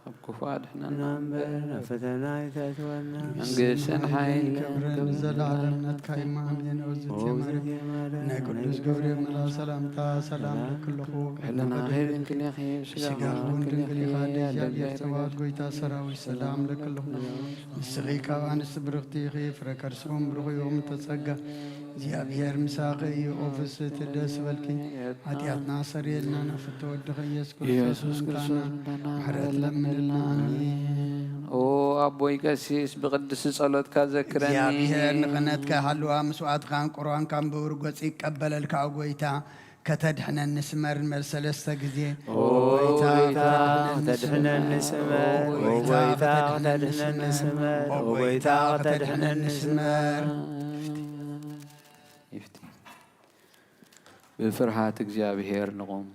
ኣብ ክፉ ኣድሕነና እምበር፣ ኣብ ፈተና ኣይተእትወና። መንግስትን ሓይልን ክብርን ዘለዓለም ናትካ እዩ። ኣሜን። ኦ እግዝእትየ ማርያም፣ ናይ ቅዱስ ገብርኤል መልኣክ ሰላምታ ሰላም ለክልኹ። ሕልናኺ ድንግል ኢኺ፣ ስጋኺ እውን ድንግል ኢኻ። ኣደ እግዚኣብሔር ጸባኦት ጐይታ ሰራዊት ሰላም ለክልኹ። ንስኺ ካብ ኣንስቲ ብርኽቲ ኢኺ፣ ፍረ ከርስኹም ብሩኽ እዩ። እምተ ጸጋ እግዚኣብሔር ምሳኺ እዩ። ኦ ፍስሕቲ ደስ በልኪ፣ ሓጢኣትና ሰርየልና፣ ናብ ፍትወ ወድኺ ኢየሱስ ክርስቶስ ኢየሱስ ክርስቶስ ምሕረት ምሕረት ለምንልና። ለምንልና። ኣሜን። ኦ ኣቦይ ቀሲስ፣ ብቅድስቲ ጸሎትካ ዘክረኒ። እግዚኣብሔር ንቕነትካ ይሃልዋ፣ መስዋዕትካን ቁርባንካን ብብሩህ ገጹ ይቀበለልካ። ኦ ጐይታ፣ ከተድሕነኒ ስመር ንበል ሰለስተ ግዜ። ኦ ጐይታ፣ ከተድሕነኒ ስመር። ኦ ጐይታ፣ ከተድሕነኒ ስመር። ኦ ጐይታ፣ ከተድሕነኒ ስመር። ይፍቲ። ብፍርሃት እግዚኣብሔር ንቑም።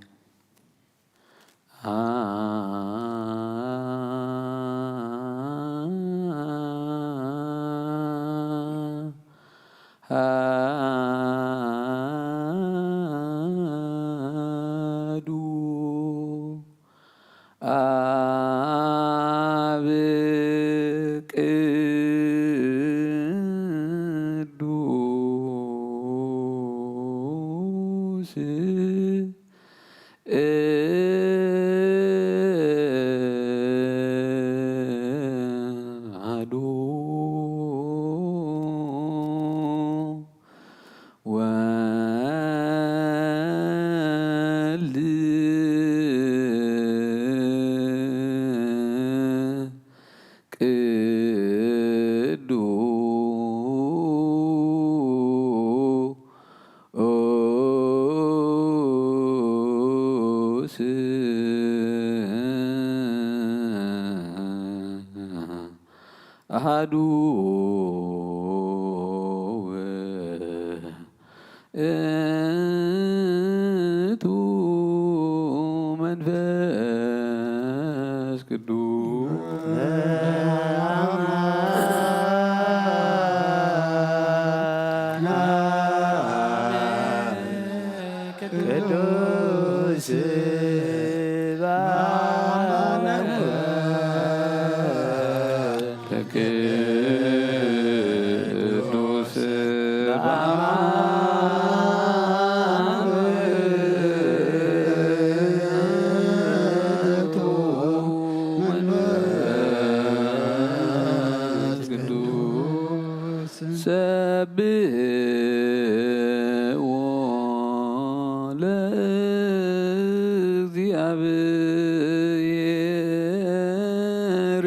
ኣሐዱ ኣብ ቅዱስ አሐዱ ወልድ ቅዱስ አሐዱ ውእቱ መንፈስ ቅዱስ። ቅዱስ በአብ ወመንፈስ ቅዱስ ሰብሕዎ ለእግዚኣብሔር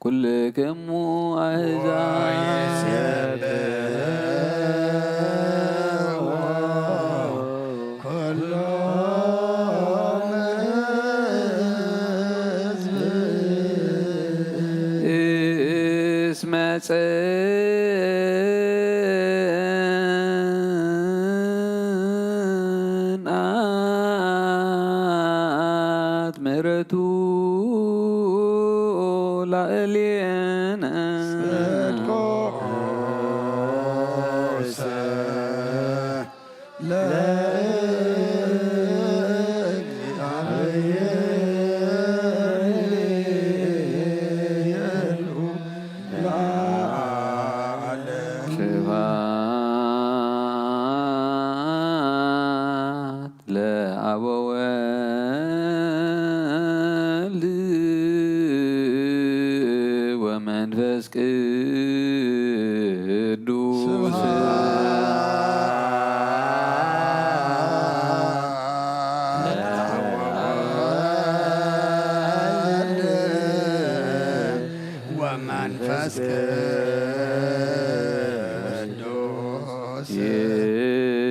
ኩልክሙ አሕዛብ። እስመ ጽንዓት ምሕረቱ ላዕሌነ። ጽድቆ ለእግዚአብሔር ይሉ ለዓለም። ስብሐት ለአብ ወወልድ ወመንፈስ ቅዱስ። ስብሐት ለአብ ወወልድ ወመንፈስ ቅዱስ።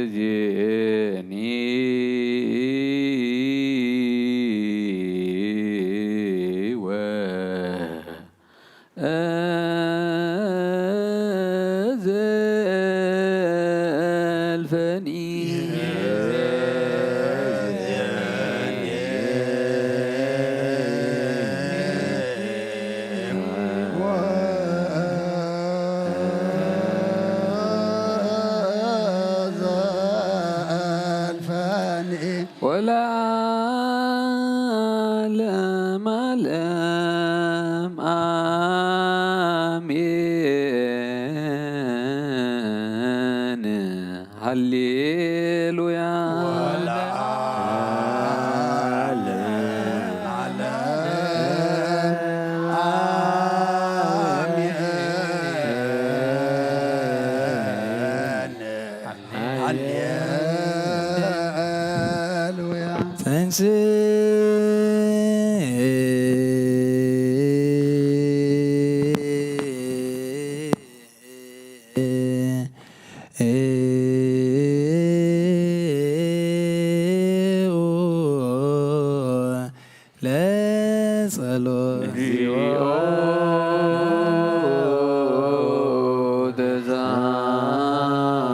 ይዜኒ ወ ዘልፈኒ። ወለዓለመ ዓለም አሜን። ሃሌሉያ። ሃሌሉያ። ተንሥእ ለጸሎት። እግዚኦ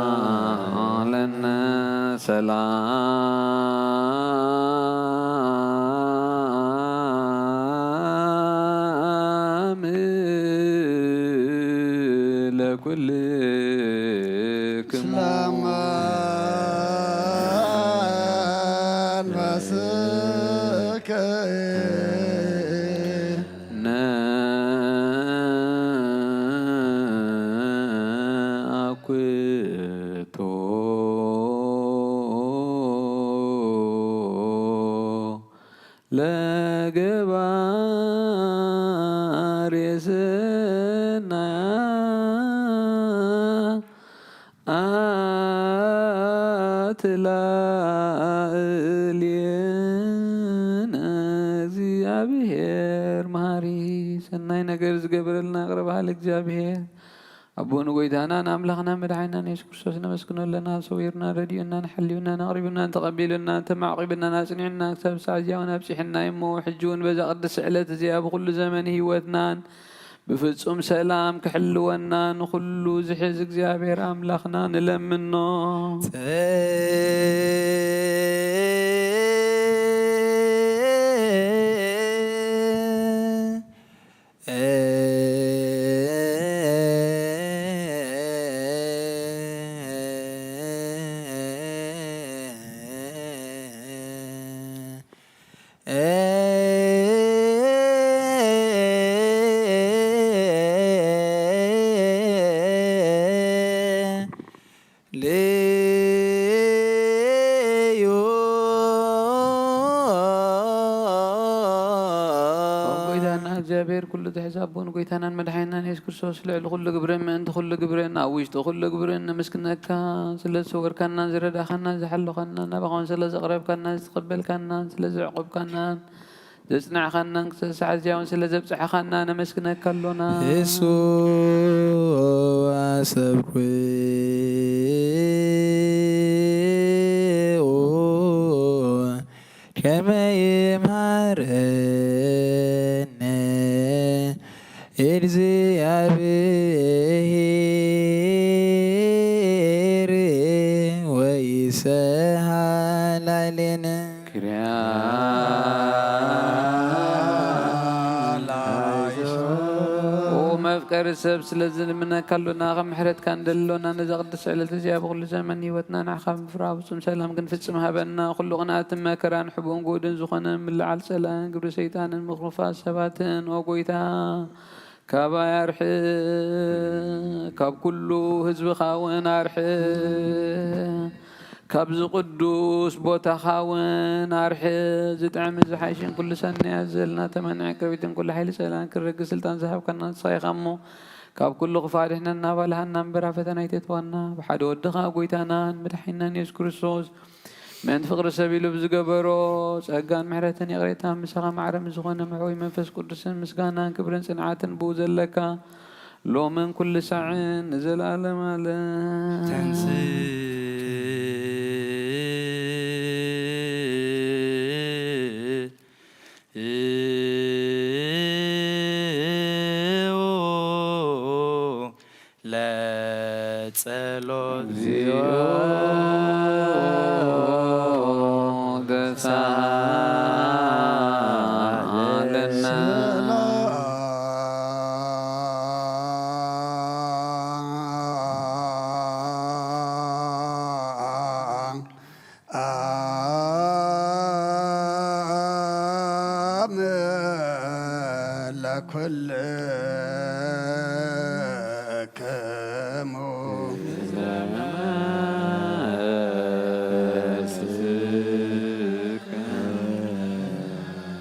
ተሳሃለነ ሰላም ለኩልክሙ። እስላም አንባስከ ነአኩቶ ለገባሬ ሰናያት ላዕሌነ። እግዚአብሔር መሐሪ ሰናይ ነገር ዝገብረልና ቅረብሃል እግዚአብሔር። ኣቦን ጎይታናን ኣምላኽናን መድሓኒናን የሱስ ክርስቶስ ነመስግኖ ኣለና። ሰዊሩናን ረዲኡናን ሓልዩናን ኣቕሪቡናን ተቐቢሉናን ተማዕቒቡናን ኣጽኒዑናን ክሳብ ሳዕ እዚኣ እውን ኣብጺሑና እዩ እሞ፣ ሕጂ እውን በዛ ቅድስቲ ዕለት እዚኣ ብኹሉ ዘመን ህይወትናን ብፍጹም ሰላም ክሕልወና ንኹሉ ዝሕዝ እግዚኣብሔር ኣምላኽና ንለምኖ። ኩሉ ትሕዛቦን ጎይታናን መድሓኒናን የሱስ ክርስቶስ፣ ልዕሊ ኩሉ ግብርን ምእንቲ ኩሉ ግብርን ኣብ ውሽጢ ኩሉ ግብርን ነመስግነካ። ስለ ዝሰወርካናን ዝረዳእካናን ዝሓለኻናን፣ ናባኻውን ስለ ዘቕረብካናን ዝተቐበልካናን፣ ስለ ዘዕቆብካናን ዘጽናዕኻናን፣ ክሳዕ ሰዓት እዚኣ እውን ስለ ዘብጽሕኻና ነመስግነካ ኣሎና። እሱ ኣሰብኩ ከመ ይምሃረነ እግዚኣብሔር። ኦ መፍቀሪ ሰብ፣ ስለ ዝልምነካ ኣሎና፣ ከም ምሕረትካ እንደለና ነዛ ቅድስቲ ዕለት እዚኣ ብኹሉ ዘመን ህይወትና ንዓኻ ብምፍራህ ፍጹም ሰላም ክንፍጽም ሃበና። ኩሉ ቅንኣትን መከራን ሕቡእን ጉህድን ዝኾነ ምልዓል ጸላእን ግብሪ ሰይጣንን ምኽርፋት ሰባትን፣ ኦ ጎይታ፣ ካባይ ኣርሕቕ፣ ካብ ኩሉ ህዝብኻ እውን ኣርሕቕ፣ ካብዚ ቅዱስ ቦታኻ እውን ኣርሕቕ። ዝጥዕምን ዝሓይሽን ኩሉ ሰናያት ዘልና ተመንዐ ቅርቢትን ኩሉ ሓይሊ ጸላእን ክረግጽ ስልጣን ዝሃብካና ንስኻ ኢኻ እሞ፣ ካብ ኩሉ ክፉእ ኣድሕነና፣ ኣባልሃና እምበር ኣብ ፈተና ኣይተእትወና። ብሓደ ወድኻ ጎይታናን መድሓኒናን የሱስ ክርስቶስ ምእንቲ ፍቕሪ ሰብ ኢሉ ብዝገበሮ ጸጋን ምሕረትን ይቕሬታን ምሳኻ ማዕረ ምስ ዝኾነ መሕወይ መንፈስ ቅዱስን ምስጋናን ክብርን ጽንዓትን ብኡ ዘለካ ሎምን ኩሉ ሳዕን ንዘለኣለም ኣለም። ተንስእ ለጸሎት እግዚኦ ተሳሃለነ። አብ ለኩልክሙ።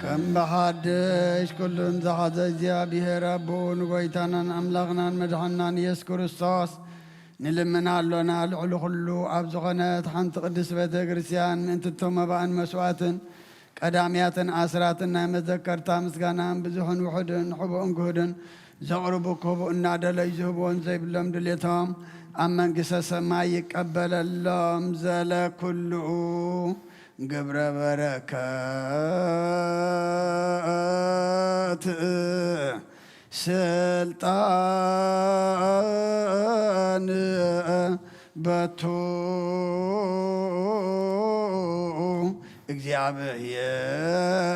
ከም ብሓድሽ ኩሉን ዝሓዘ እግዚኣብሔር ኣቦኡ ንጎይታናን ኣምላኽናን መድሓንናን ኢየሱስ ክርስቶስ ንልምን ኣሎና። ልዕሊ ኩሉ ኣብ ዝኾነት ሓንቲ ቅድስት ቤተ ክርስቲያን ምእንቲ እቶም መባእን መስዋዕትን ቀዳምያትን ኣስራትን ናይ መዘከርታ ምስጋናን ብዙሕን ውሑድን ሕቡእን ግሁድን ዘቕርቡ ክህቡ እናደለዩ ዝህብዎን ዘይብሎም ድሌቶም ኣብ መንግስተ ሰማይ ይቀበለሎም። ዘለኩሉ ግብረ በረከት ስልጣን በቱ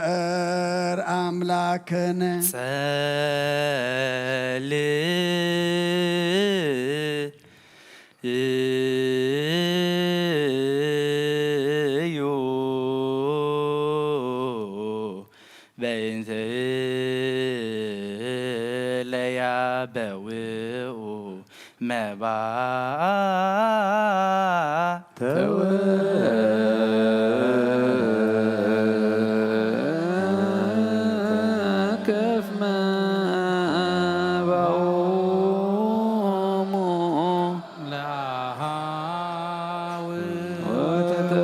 እግዚኣብሔር ኣምላክን ጸልዩ በእንተ ለያበውኡ መባ ተወከፍ መባኦሙ ለአሃው ወተወከፍ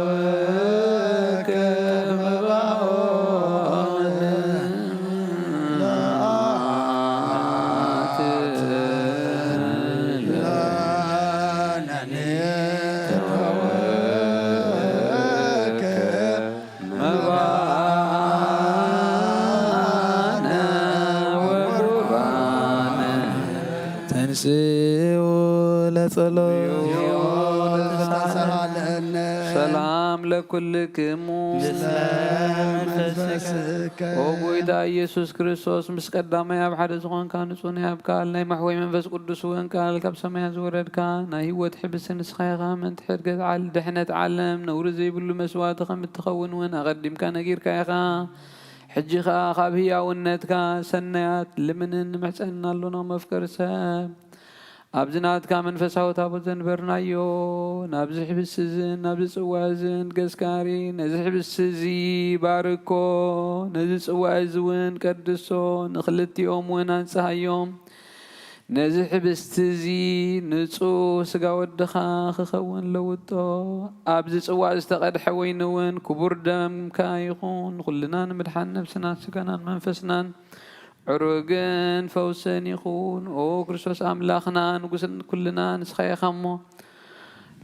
መባኦሙ ለአሃው ተንስኡ ለጸሎት። ሰላም ለኩልክሙ። ኦ ጎይታ ኢየሱስ ክርስቶስ፣ ምስ ቀዳማይ ኣብ ሓደ ዝኾንካ ንጹህ ናይ ኣብ ቃል ናይ መሕወይ መንፈስ ቅዱስ እውን ቃል ካብ ሰማያት ዝወረድካ ናይ ህይወት ሕብሲ ንስኻ ኢኻ። ምእንቲ ሕድገት ዓል-፣ ድሕነት ዓለም ነውሪ ዘይብሉ መስዋእቲ ከም እትኸውን እውን ኣቐዲምካ ነጊርካ ኢኻ። ሕጂ ኸኣ ካብ ህያውነትካ ሰናያት ልምንን ንምሕጸንና ኣሎና። መፍቀሪ ሰብ ኣብዚ ናትካ መንፈሳዊ ታቦት ዘንበርናዮ፣ ናብዚ ሕብስቲ እዝን ናብዚ ጽዋ እዝን ገጽካ ርኢ፣ ነዚ ሕብስቲ እዚ ባርኮ፣ ነዚ ጽዋ እዚ እውን ቀድሶ፣ ንኽልቲኦም እውን ኣንጽሃዮም። ነዚ ሕብስቲ እዚ ንጹህ ስጋ ወድኻ ክኸውን ለውጦ። ኣብዚ ጽዋ ዝተቐድሐ ወይኒ እውን ክቡር ደምካ ይኹን። ንኹልና ንምድሓን ነብስናን ስጋናን መንፈስናን ዕሩግን ፈውስን ይኹን። ኦ ክርስቶስ ኣምላኽና ንጉስን ኩልና ንስኻ ኢኻ እሞ፣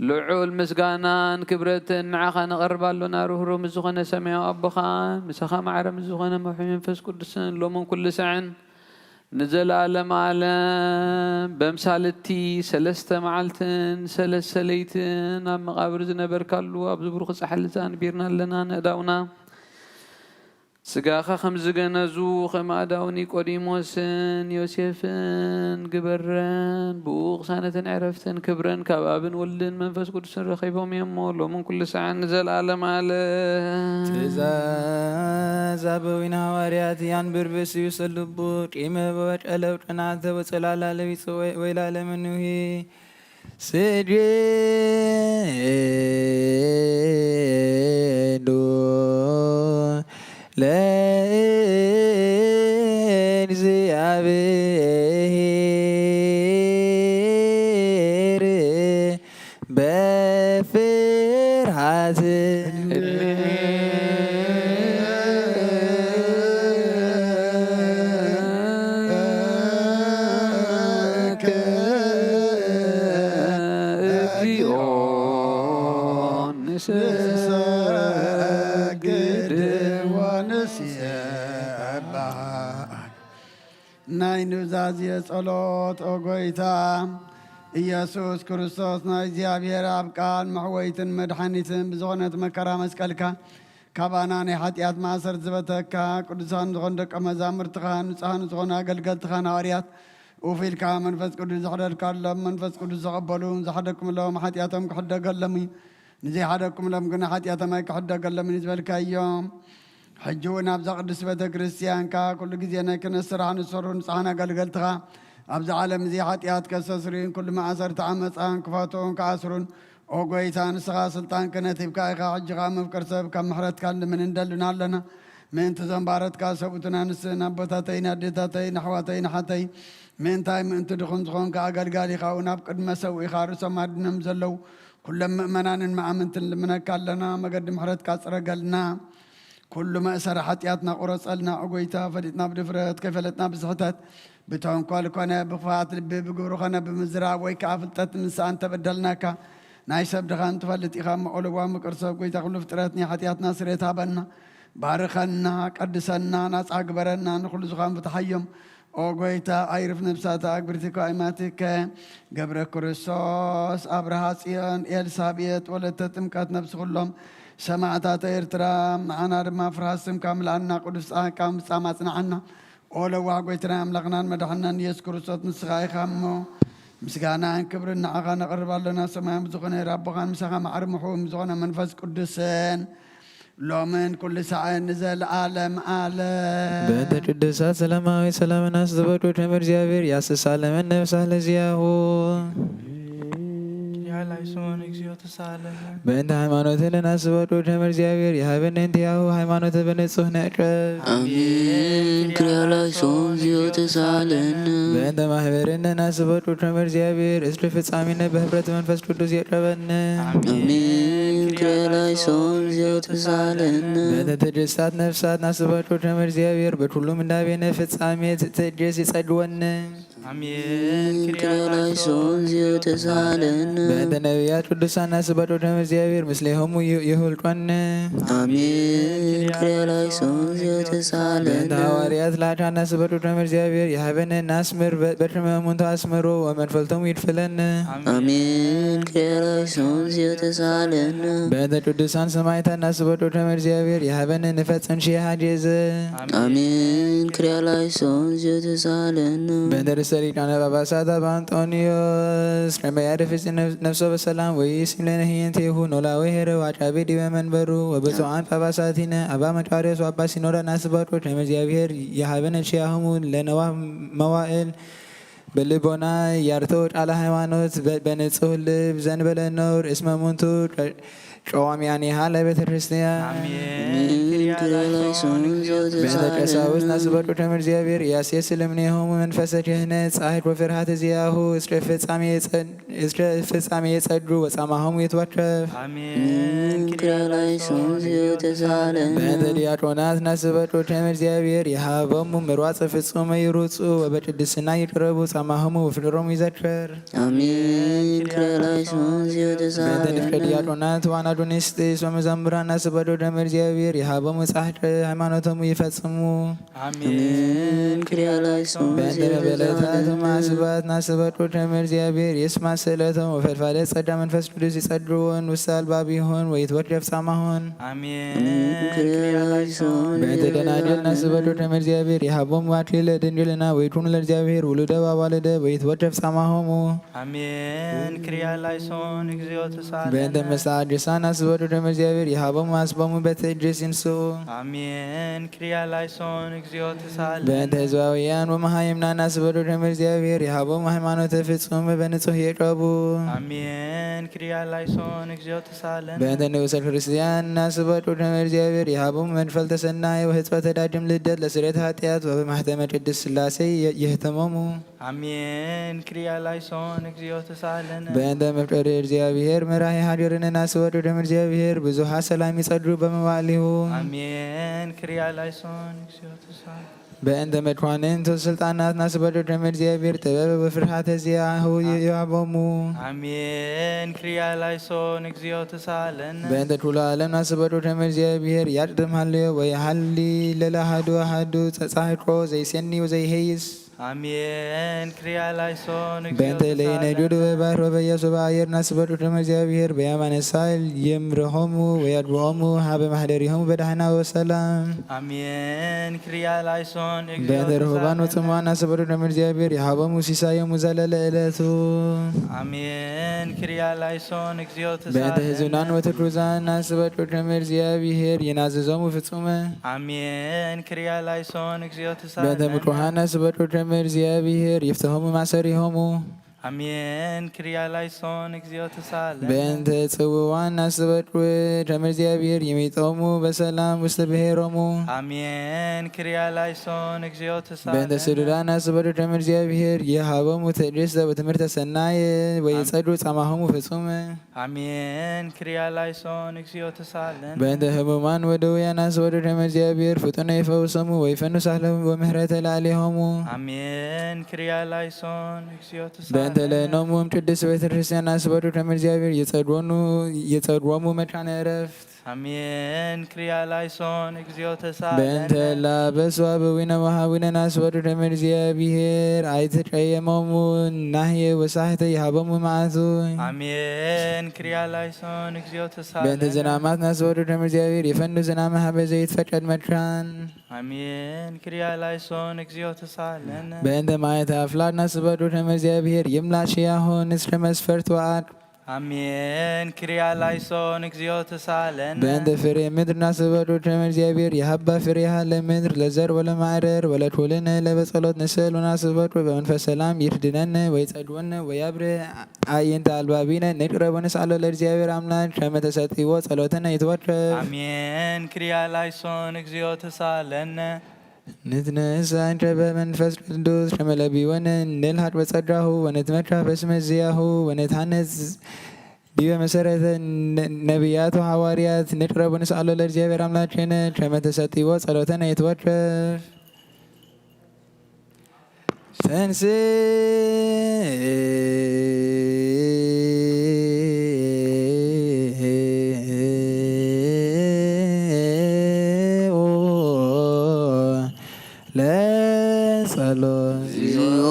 ልዑል ምስጋናን ክብረትን ንዓኻ ነቐርብ ኣሎና። ርህሩህ ምስ ዝኾነ ሰማያዊ ኣቦኻ፣ ምሳኻ ማዕረ ምስ ዝኾነ መውሒ መንፈስ ቅዱስን ሎምን ኩሉ ሳዕን ንዘለኣለም ዓለም በምሳልቲ ሰለስተ መዓልትን ሰለስተ ለይትን ኣብ መቓብር ዝነበርካሉ ኣብዚ ብሩኽ ጻሕሊ እዚ ኣንቢርና ኣለና። ንእዳውና ስጋኻ ከም ዝገነዙ ከም ኣእዳው ኒቆዲሞስን ዮሴፍን ግበረን። ብኡ ቅሳነትን ዕረፍትን ክብረን ካብ ኣብን ወልድን መንፈስ ቅዱስን ረኺቦም እዮም እሞ ሎምን ኩሉ ሰዓን ንዘለኣለም ዓለም። ትእዛዝ ኣበዊነ ሃዋርያት ያንብር ብእስዩ ሰልቡ ቂመ በወጨ ለውጥናተ ወጸላላ ለቢጽ ወይ-፣ ወይላለ ምንውሂ ስግዱ ለእግዚአብሔር በፍርሃት። እግዚኦ ንሰግድ ወንስብሐ። ናይ ኑዛዜ ጸሎት። ኦ ጎይታ ኢየሱስ ክርስቶስ፣ ናይ እግዚኣብሔር ኣብ ቃል መሕወይትን መድሓኒትን ብዝኾነት መከራ መስቀልካ ካባና ናይ ሓጢኣት ማእሰር ዝበተካ፣ ቅዱሳን ዝኾኑ ደቀ መዛሙርትኻ፣ ንጹሃን ዝኾኑ ኣገልገልትኻ ሃዋርያት፣ ኡፍ ኢልካ መንፈስ ቅዱስ ዘሕደርካሎም፣ መንፈስ ቅዱስ ዝቐበሉ ዝሓደግኩምሎም ሓጢኣቶም ክሕደገሎም እዩ። ንዘይሓደግኩምሎም ግና ሓጢኣቶም ኣይክሕደገሎምን እዩ ዝበልካዮም። ሕጂ እውን ኣብዛ ቅድስቲ ቤተ ክርስቲያንካ ኩሉ ግዜ ናይ ክህነት ስራሕ ንዝሰርሑ ንጹሃን ኣገልገልትኻ፣ ኣብዚ ዓለም እዚ ሓጢኣት ከስተስርዩን ኩሉ መኣሰርቲ ዓመፃን ክፈትሑን ክኣስሩን፣ ኦ ጎይታ፣ ንስኻ ስልጣን ክህነት ሂብካ ኢኻ። ሕጂ ኸዓ መፍቀር ሰብ ካብ ምሕረትካ ንልምን እንደልን ኣለና። ምእንቲ እዞም ባረትካ ሰብኡትን ኣንስትን ኣቦታተይን ኣዴታተይን ኣሕዋተይን ኣሓተይ፣ ምእንታይ ምእንቲ ድኹም ዝኾንካ ኣገልጋሊኻ እውን ኣብ ቅድመ ሰብኡ ኢኻ ርእሶም ኣድኖም ዘለዉ ኩሎም ምእመናንን መኣምንትን ልምነካ ኣለና። መገዲ ምሕረትካ ጽረገልና። ኩሉ መእሰሪ ሓጢኣትና ቁረጸልና። ኦ ጎይታ፣ ፈሊጥና ብድፍረት፣ ከይፈለጥና ብስሕተት፣ ብተንኮል ኮነ ብኽፍኣት ልቢ፣ ብግብሪ ኮነ ብምዝራብ ወይ ከኣ ፍልጠት ንስኣን ተበደልናካ፣ ናይ ሰብ ድኻን ትፈልጥ ኢኻ እሞ፣ ኦ ለዋህ ምቅር ሰብ፣ ጎይታ ኩሉ ፍጥረት፣ ናይ ሓጢኣትና ስርየት ሃበና። ባርኸና፣ ቀድሰና፣ ናጻ ግበረና፣ ንኹሉ ዝኻን ፍትሓዮም። ኦ ጎይታ፣ ኣይርፍ ነብሳተ ኣግብርቲከ ኣይማቲከ ገብረ ክርስቶስ፣ ኣብርሃ ጽዮን፣ ኤልሳቤጥ፣ ወለተ ጥምቀት፣ ነብሲ ኩሎም ሰማዕታት ኤርትራ፣ ንዓና ድማ ፍርሃት ስምካ ምልኣና፣ ቅዱስ ጻድቃን ምጻም ኣጽንዓና። ኦ ለዋህ ጎይትናን ኣምላኽናን መድሓንናን ኢየሱስ ክርስቶስ፣ ንስኻ ኢኻ እሞ፣ ምስጋናን ክብርን ንዓኻ ነቕርብ ኣሎና። ሰማያዊ ዝኾነ ኣቦኻን ምሳኻ ማዕሪ ምሕው ዝኾነ መንፈስ ቅዱስን ሎምን ኩሉ ሳዕን ንዘለኣለም ዓለም። በእንተ ቅዱሳት ሰላማዊ ሰላምናስ ዝበዱ ተምር እግዚኣብሔር ያስሳለምን ነፍሳት ለዚያሁ። ያላይ ስሙን እግዚኦ ተሳለመ። በእንተ ሃይማኖትነ ናስበጡ ተምር እግዚኣብሔር ይሃበነ እንቲያሁ ሃይማኖተ በንጹህ ነቅብ። ኣሜን። ክርያ ላይሶን ዚዮ ተሳለነ። በእንተ ማህበርነ ናስበጡ ተምር እግዚኣብሔር እስሪ ፍጻሜነ በህብረት መንፈስ ቅዱስ የቅረበነ። ኣሜን። ክርያ ላይሶን ዚዮ ተሳለነ። በእንተ ትዕድስታት ነፍሳት ናስበጡ ተምር እግዚኣብሔር በኩሉ ምንዳቤነ ፍጻሜ ትዕድስ ይጸድወነ። ኣሜን። ክርያ ላይሶን ዚዮ ተሳለነ። በእንተ ነቢያት ቅዱሳን ናስበጡ ተምር እግዚኣብሔር ምስሌሆሙ ዩ-፣ ይሁልቆነ። ኣሜን። ክርያ ላይሶን ዚዮ ተሳለነ። በእንተ ሃዋርያት ላታ ናስበጡ ተምር እግዚኣብሔር ይሃበነ ናስምር በ-፣ በትመሙንተ ኣስምሮ ወመንፈልቶም ይድፍለነ። ኣሜን። ክርያ ላይሶን ዚዮ ተሳለነ። በእንተ ቅዱሳን ሰማዕታት ናስበጡ ተምር እግዚኣብሔር ይሃበነ ንፈጽም ሺሃ ጄዘ። ኣሜን። ክርያ ላይሶን ዚዮ ተሳለነ። በእንተ ርእሰ ሊቃነ ጳጳሳት ኣባ እንጦንዮስ ከመ ያዕርፍ ነፍሶ በሰላም ወይሲም ለነ ህየንቴሁ ኖላዊ ሄረ ዋጫቢ ዲበ መንበሩ ወብፁዓን ጳጳሳቲነ ኣባ መቃርዮስ ወኣባ ሲኖዳ ናስባጦ ከመ እግዚኣብሔር ይሃበነ ሺያሆሙ ለነዋህ መዋእል በልቦና ያርቶ ቃለ ሃይማኖት በ-፣ በንጹህ ልብ ዘንበለ ነውር እስመ ሙንቱ ቀ-፣ ቀዋሚያኒሃ ለቤተ ክርስቲያን። አሜን። ክሪያ ላይሶን። በእንተ ቀሳውስት ናስበጡ ተምር እግዚአብሔር ያሴስ ልምኔሆሙ መንፈሰ ክህነት ጻሕቅ ወፍርሃት እዚያሁ እስከ ፍጻሜ የጸ-፣ እስከ ፍጻሜ የጸዱ ወጻማሆሙ ይትወከፍ። አሜን። ክሪያ ላይሶን። ተሳለን። በእንተ ዲያቆናት ናስበጡ ተምር እግዚአብሔር የሃቦሙ ምሯጽ ፍጹም ይሩጹ ወበቅድስና ይቅረቡ ጻማሆሙ ወፍቅሮሙ ይዘክር። አሜን። ክሪያ ላይሶን። በእንተ ንፍቀ ዲያቆናት ዋና ዱኒስጢስ ወመዛምራን ናስበጡ ተምር እግዚአብሔር የሃቦሙ ጻሕቅ ሃይማኖቶሙ ይፈጽሙ። አሜን። ክሪያ ላይሶን። በእንተ መበለታት ማስባት ናስበጡ ተምር እግዚአብሔር የስማ ስእለቶም ወፈልፋለ ጸጋ መንፈስ ቅዱስ ይጸድውን ውስተ አልባብ ይሆን ወይትወደፍ ጻማሆን። አሜን። ክሪያ ላይሶን። በእንተ ደናግል ናስበዱ ተምር እግዚአብሔር የሃቦም አክሊለ ድንግልና ወይኩኑ ለእግዚአብሔር ውሉደ ዋዋልደ ወይትወደፍ ጻማሆሙ። አሜን። ክሪያ ላይሶን። እግዚኦ ተሳለን። በእንተ መስተአድሳን ናስበዱ ተምር እግዚአብሔር የሃቦም አስቦሙ በትዕግስት ይንስኡ። አሜን። ክሪያ ላይሶን። እግዚኦ ተሳለን። በእንተ ህዝባውያን ወመሃይምናን ናስበዱ ተምር እግዚአብሔር የሃቦም ሃይማኖተ ፍጹም በንጹህ የቀቡ። አሜን። ክሪያ ላይሶን። እግዚኦ ተሳለን። በእንተ ንኡሰ ክርስቲያን ናስበዱ ተምር እግዚአብሔር የሃቦም መንፈልተ ሰናይ ወህጽበተ ዳግም ልደት ለስርየት ኃጢአት ወበማህተመ ቅድስት ሥላሴ የ-፣ የህተሞሙ። አሜን። ክሪያ ላይሶን። እግዚኦ ተሳለን። በእንተ መፍቀሪ እግዚአብሔር መራሒ ሀገርነ ናስበዱ ተምር እግዚአብሔር ብዙሃ ሰላም ይጸዱ በመዋዕሊሁ። አሜን። ክሪያ ላይሶን። እግዚኦ ተሳለን። በእንተ መኳንንት ስልጣናት ናስበዱ ተምር እግዚአብሔር ጥበብ ወፍርሃተ ዚአሁ ይሃቦሙ። አሜን። ክሪያ ላይሶን። እግዚኦ ተሳለን። በእንተ ኩሉ ዓለም ናስበዱ ተምር እግዚአብሔር ያቅድም ሃልዮ ወይሃሊ ለለሃዱ አሃዱ ጸጻሕቆ ዘይሴኒ ወዘይሄይስ። አሜን። ክሪያ ላይሶን። እግዚኦ በእንተ ለኢነዱድ ወባሕር ወበየሱ በአየር ናስበዱ ተምር እግዚአብሔር በየማነ ሳል ይምርሆሙ ወያግብኦሙ ሀበ ማህደሪሆሙ በዳህና ወሰላም። አሜን። ክሪያ ላይሶን። እግዚኦ በእንተ ርሁባን ተሳለን። ወጽሙዋን ናስበዱ ተምር እግዚአብሔር የሃቦሙ ሲሳዮሙ ዘለለ ዕለቱ። አሜን። ክሪያ ላይሶን። እግዚኦ በእንተ ተሳለን። ህዝብናን ወትኩዛን ናስበዱ ተምር እግዚአብሔር ይናዘዞሙ ፍጹመ። አሜን። ክሪያ ላይሶን። እግዚኦ በእንተ ተሳለን። ምኩሃን ናስበዱ ተምር እግዚአብሔር ይፍትሆሙ ማሰሪሆሙ። አሜን። ክሪያ ላይሶን። እግዚኦ ተሳለን። በእንተ ጽውዋን ናስበዱ ተምር እግዚአብሔር ይሚጦሙ በሰላም ውስተ ብሔሮሙ። አሜን። ክሪያ ላይሶን። እግዚኦ ተሳለን። በእንተ ስዱዳን ናስበዱ ተምር እግዚአብሔር የሃቦሙ ትዕግስተ ወትምህርተ ሰናየ ወይጸዱ ጻማሆሙ ፍጹም። አሜን። ክሪያ ላይሶን። እግዚኦ ተሳለን። በእንተ ህሙማን ወደውያን ናስበዱ ተምር እግዚአብሔር ፍጡነ ይፈውሶሙ ወይፈኑ ሳህለሙ ወምህረተ ላዕሌሆሙ። አሜን። ክሪያ ላይሶን። እግዚኦ ተሳለን። በእንተ ለኖሙም ቅድስት ቤተ ክርስቲያን ናስበዱ ተምር እግዚአብሔር የጸድወኑ የጸድወሙ መካነ ዕረፍት። አሜን። ክሪያ ላይሶን። እግዚኦ ተሳለን። በእንተ ላበሱ አበዊነ ወሃዊነ ናስበዱ ተምር እግዚአብሔር አይትቀየሞሙ ናህየ ወሳህተ ይሃቦሙ መዓቱ። አሜን። ክሪያ ላይሶን። እግዚኦ ተሳለን። በእንተ ዝናማት ናስበዱ ተምር እግዚአብሔር ይፈኑ ዝናመ ሀበ ዘይትፈቀድ መካን። አሜን። ክሪያ ላይሶን። እግዚኦ ተሳለን። በእንተ ማየት አፍላግ ናስበዱ ተምር እግዚአብሔር ይምላ ሽያሆን እስከ መስፈርት ወአቅ። አሜን። ክሪያ ላይሶን። እግዚኦ ተሳለን። በእንተ ፍሬ ምድር ናስበዱ ተምር እግዚአብሔር የሀባ ፍሬሃ ለምድር ለዘር ወለማዕረር ወለኩልነ ለበጸሎት ንስእል ወናስበዱ በመንፈስ ሰላም ይትድነነ ወይጸድወነ ወያብር አዕይንተ አልባቢነ ንቅረብ ወንስአሎ ለእግዚአብሔር አምላክ ከመ ተሰጥዎ ጸሎትነ ይትወከፍ። አሜን። ክሪያ ላይሶን። እግዚኦ ተሳለነ። ንትነሳ እንተ በመንፈስ ቅዱስ ከመ ለቢወነ ንልሃቅ በጸጋሁ ወንትመካ በስመ ዚያሁ ወንትሃነጽ ዲበ መሰረተ ነ-፣ ነቢያት ወሐዋርያት ንቅረብ ወንስአሎ ለእግዚአብሔር አምላክነ ከመ ተሰጥዎ ጸሎተነ ይትወከፍ። ተንሥእ ለጸሎት። እግዚኦ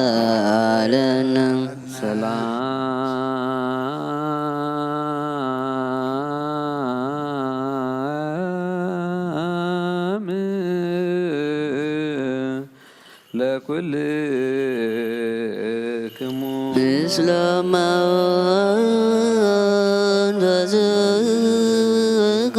ተሳለነ። ሰላም ለኩልክሙ። ምስለ መንፈስከ።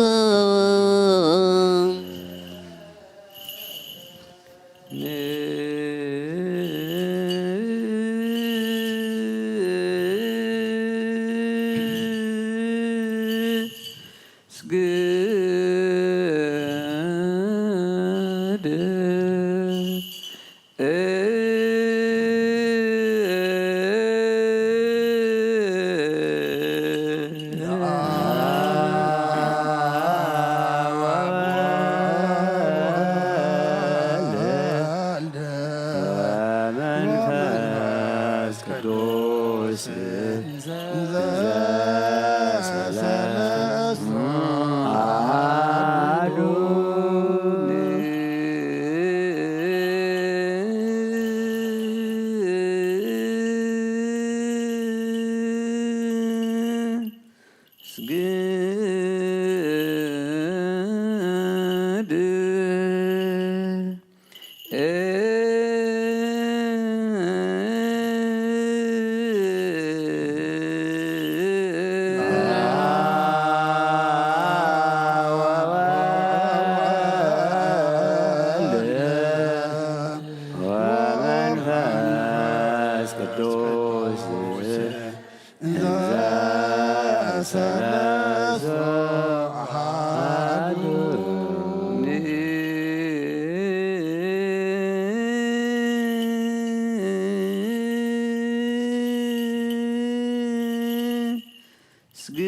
ስግድ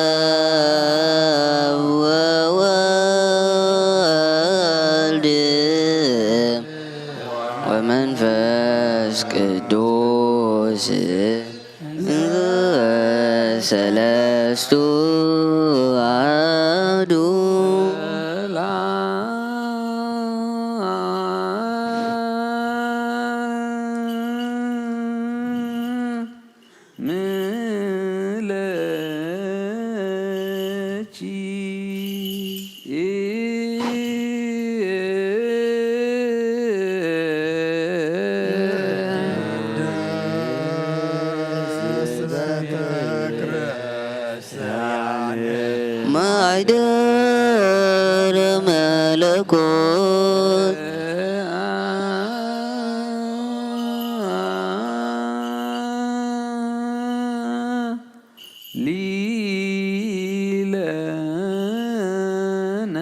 ለአብ ወወልድ ወመንፈስ ቅዱስ ሰለስቱ አሐዱ። ምለኪ ማይደር መለኮት ሊለነ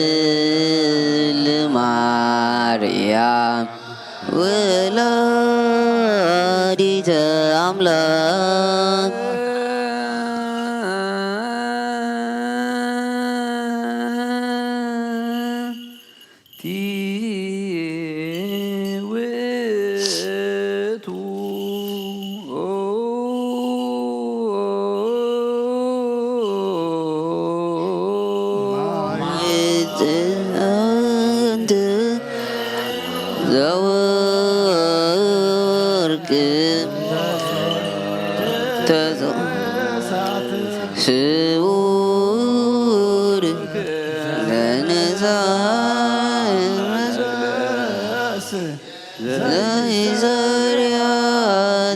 ድንግል ማርያም ወላዲተ አምላክ ውእቱ ዘወርቅ ስውር ለነሳ ዘይዘርያ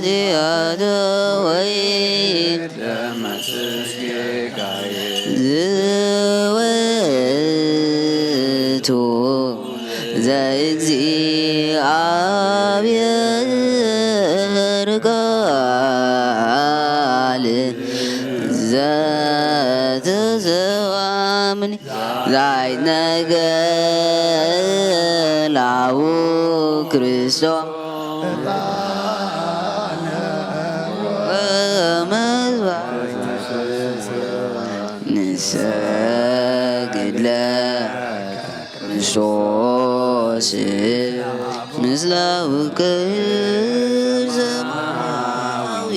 ዚያተ ወይ ዝወቱ ዘእግዚኣብሔር ቃል ዘተሰዋምኒ ዛይት ነገላው ክርስቶስ ንሰግድ ለክርስቶስ ምስለ ውቅር ሰማያዊ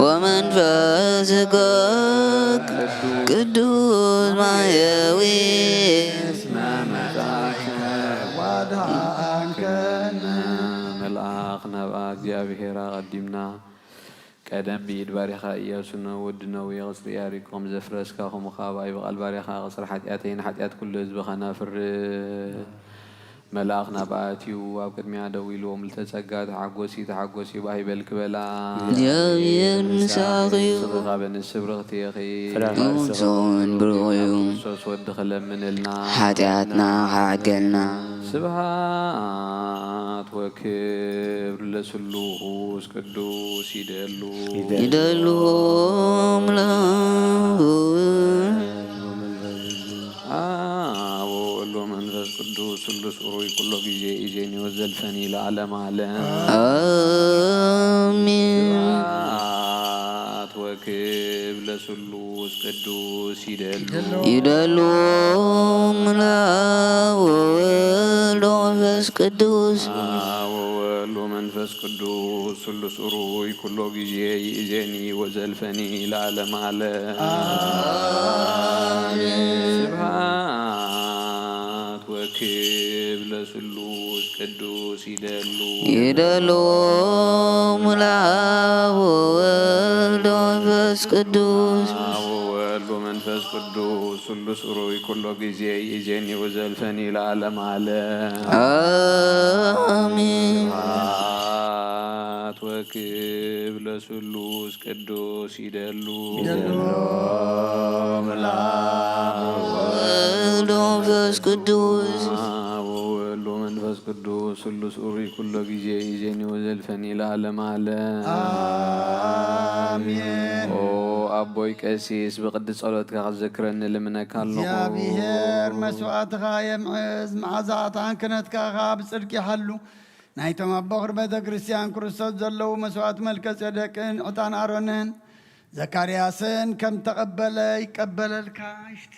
ወመንፈስ ቅዱስ ማየዊ። መልኣኽ ናብኣ እግዚኣብሔር ኣቐዲምና ቀደም ብኢድ ባሪኻ ኢያሱ ወዲ ነዌ ቐጽሪ ኢያሪኮ ከም ዘፍረስካ፣ ከምኡ ኸኣ ብኣይ ብቓል ባሪኻ ኣቕጽር ሓጢኣተይን ሓጢኣት ኩሉ ህዝብኻን ኣፍርህ። መልኣኽ ናብኣ ኣትዩ ኣብ ቅድሚኣ ደው ኢሉ፣ ምልዕተ ጸጋ ተሓጎሲ፣ ተሓጎሲ፣ ባህ ይበልኪ በላ። እግዚኣብሔር ምሳኺ እዩ። ንስኺ ኻብ ኣንስቲ ብርኽቲ ኢኺ። ፍረ ከርስኺ እውን ብሩኽ እዩ። ክርስቶስ ወድኺ ለምንልና። ሓጢኣትና ክሓድገልና። ስብሃት ወክብር ለስሉስ ቅዱስ ይደሉ። ይደሉ። ይደሉ። አብ ወወልድ ወመንፈስ ቅዱስ ስሉስ ኡሩይ ኩሎ ጊዜ ኢዜኒ ወዘልፈኒ ለዓለም ዓለም። አሜን። ስብሐት ወክብር ለስሉስ ቅዱስ ይደሉ። ይደሉ። አብ ወወልድ ወመንፈስ ቅዱስ። አብ ወወልድ ወመንፈስ ቅዱስ ስሉስ ኡሩይ ኩሎ ጊዜ ይእዜኒ ወዘልፈኒ ለዓለም ዓለም። አሜን። ስብሐት ወክብር ለስሉስ ቅዱስ ይደሉ። ይደሉ። አብ ወወልድ ወመንፈስ ቅዱስ። አብ ወወልድ ወመንፈስ ቅዱስ ስሉስ ኡሩይ ኩሎ ጊዜ ይእዜኒ ወዘልፈኒ ለዓለም ዓለም። አሜን። ስብሐት ክብለ ስሉስ ቅዱስ ይደሉ። ይደሉ። መልአክ ወወልድ ወመንፈስ ቅዱስ። አብ ወወልድ ወመንፈስ ቅዱስ ስሉስ ኡሩይ ኩሎ ጊዜ ኢዜኒ ወዘልፈኒ ለዓለም ዓለም። አሜን። ኦ አቦይ ቀሲስ ብቅዲ ጸሎትካ ክትዘክረኒ ልምነካ ኣለኹ። እግዚኣብሔር መስዋዕትኻ የምዕዝ፣ መዓዛ ዕጣን ክህነትካ ኸዓ ብጽድቂ ይሓሉ። ናይቶም ኣብ በኹሪ ቤተ ክርስቲያን ክርስቶስ ዘለዉ መስዋዕት መልከ ጼዴቅን ዕጣን ኣሮንን ዘካርያስን ከም ተቐበለ ይቀበለልካ። እሽቲ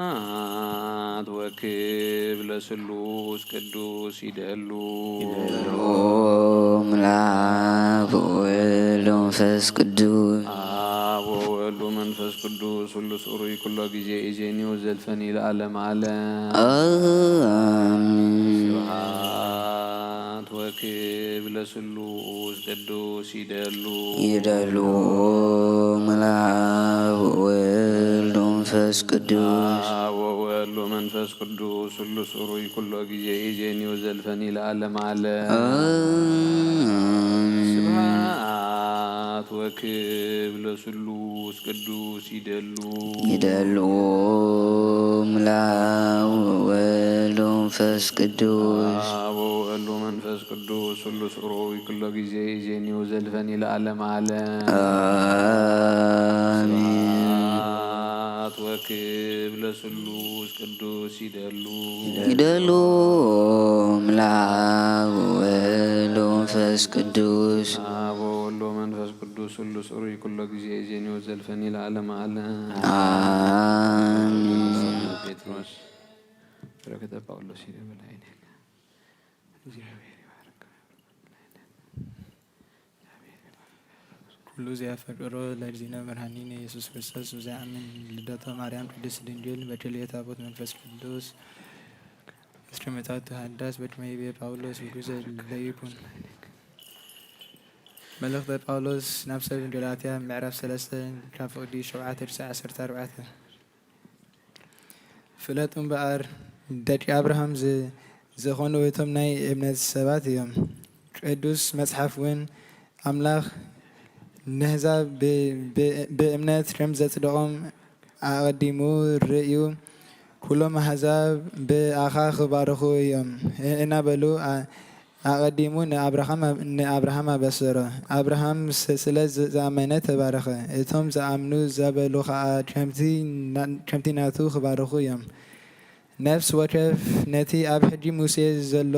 ስብሐት ወክብር ለስሉስ ቅዱስ ይደሉ። ኦም ለአብ ወወልድ ወመንፈስ ቅዱስ። አብ ወወልድ ወመንፈስ ቅዱስ ስሉስ ኡሩይ ኩሎ ጊዜ ኢዜኒ ወዘልፈኒ ለዓለም ዓለም። አሜን። ስብሐት ወክብር ለስሉስ ቅዱስ ይደሉ። ይደሉ። ኦም ለአብ ወወልድ ወመንፈስ ቅዱስ። አብ ወወልድ ወመንፈስ ቅዱስ ስሉስ ኡሩይ ኩሎ ጊዜ ኢዜኒ ወዘልፈኒ ለዓለም ዓለም። አሜን። ስብሐት ወክብር ለስሉስ ቅዱስ ይደሉ። ይደሉ። ኦም ለአብ ወወልድ ወመንፈስ ቅዱስ። አብ ወወልድ ወመንፈስ ቅዱስ ስሉስ ኡሩይ ኩሎ ጊዜ ኢዜኒ ወዘልፈኒ ለዓለም ዓለም። አሜን። ስብሐት ወክብር ለስሉስ ቅዱስ ይደሉ። ይደሉ። ኦም ለአብ ወወልድ ወመንፈስ ቅዱስ። አብ ወወልድ ወመንፈስ ቅዱስ ስሉስ ኡሩይ ኩሎ ጊዜ ኢዜኒ ወዘልፈኒ ለዓለም ዓለም። አሜን። ጴጥሮስ በረከተ ጳውሎስ ይደበል አይኔ። እግዚአብሔር ይባርክ። ኩሉ ዘየፈቅሮ ለእግዚእነ መድኃኒነ ኢየሱስ ክርስቶስ ብዘይኣምን ልደቶ ማርያም ቅድስት ድንግል በትልየት ታቦት መንፈስ ቅዱስ እስትምጣቱ ሃዳስ በድመይቤ ጳውሎስ ውጉዘ ለይኩን። መልእኽተ ጳውሎስ ናብ ሰብ ገላትያ ምዕራፍ ሰለስተ ካብ ፍቕዲ ሸውዓተ ክሳዕ ዓሰርተ ኣርባዕተ። ፍለጡ እምበኣር ደቂ ኣብርሃም ዝ-፣ ዝኾኑ እቶም ናይ እምነት ሰባት እዮም። ቅዱስ መጽሓፍ እውን ኣምላኽ ነህዛብ ብ-፣ ብ-፣ ብእምነት ከም ዘጽደቖም ኣቐዲሙ ርእዩ፣ "ኩሎም ኣህዛብ ብኣኻ ክባረኹ እዮም" እ-፣ እናበሉ ኣ-፣ ኣቐዲሙ ንኣብርሃም፣ ንኣብርሃም ኣበሰሮ። ኣብርሃም ስ-፣ ስለ ዝ-፣ ዝኣመነ ተባረኸ። እቶም ዝኣምኑ ዘበሉ ኸኣ ከምቲ ና-፣ ከምቲ ናቱ ክባረኹ እዮም። ነፍሲ ወከፍ ነቲ ኣብ ሕጊ ሙሴ ዘሎ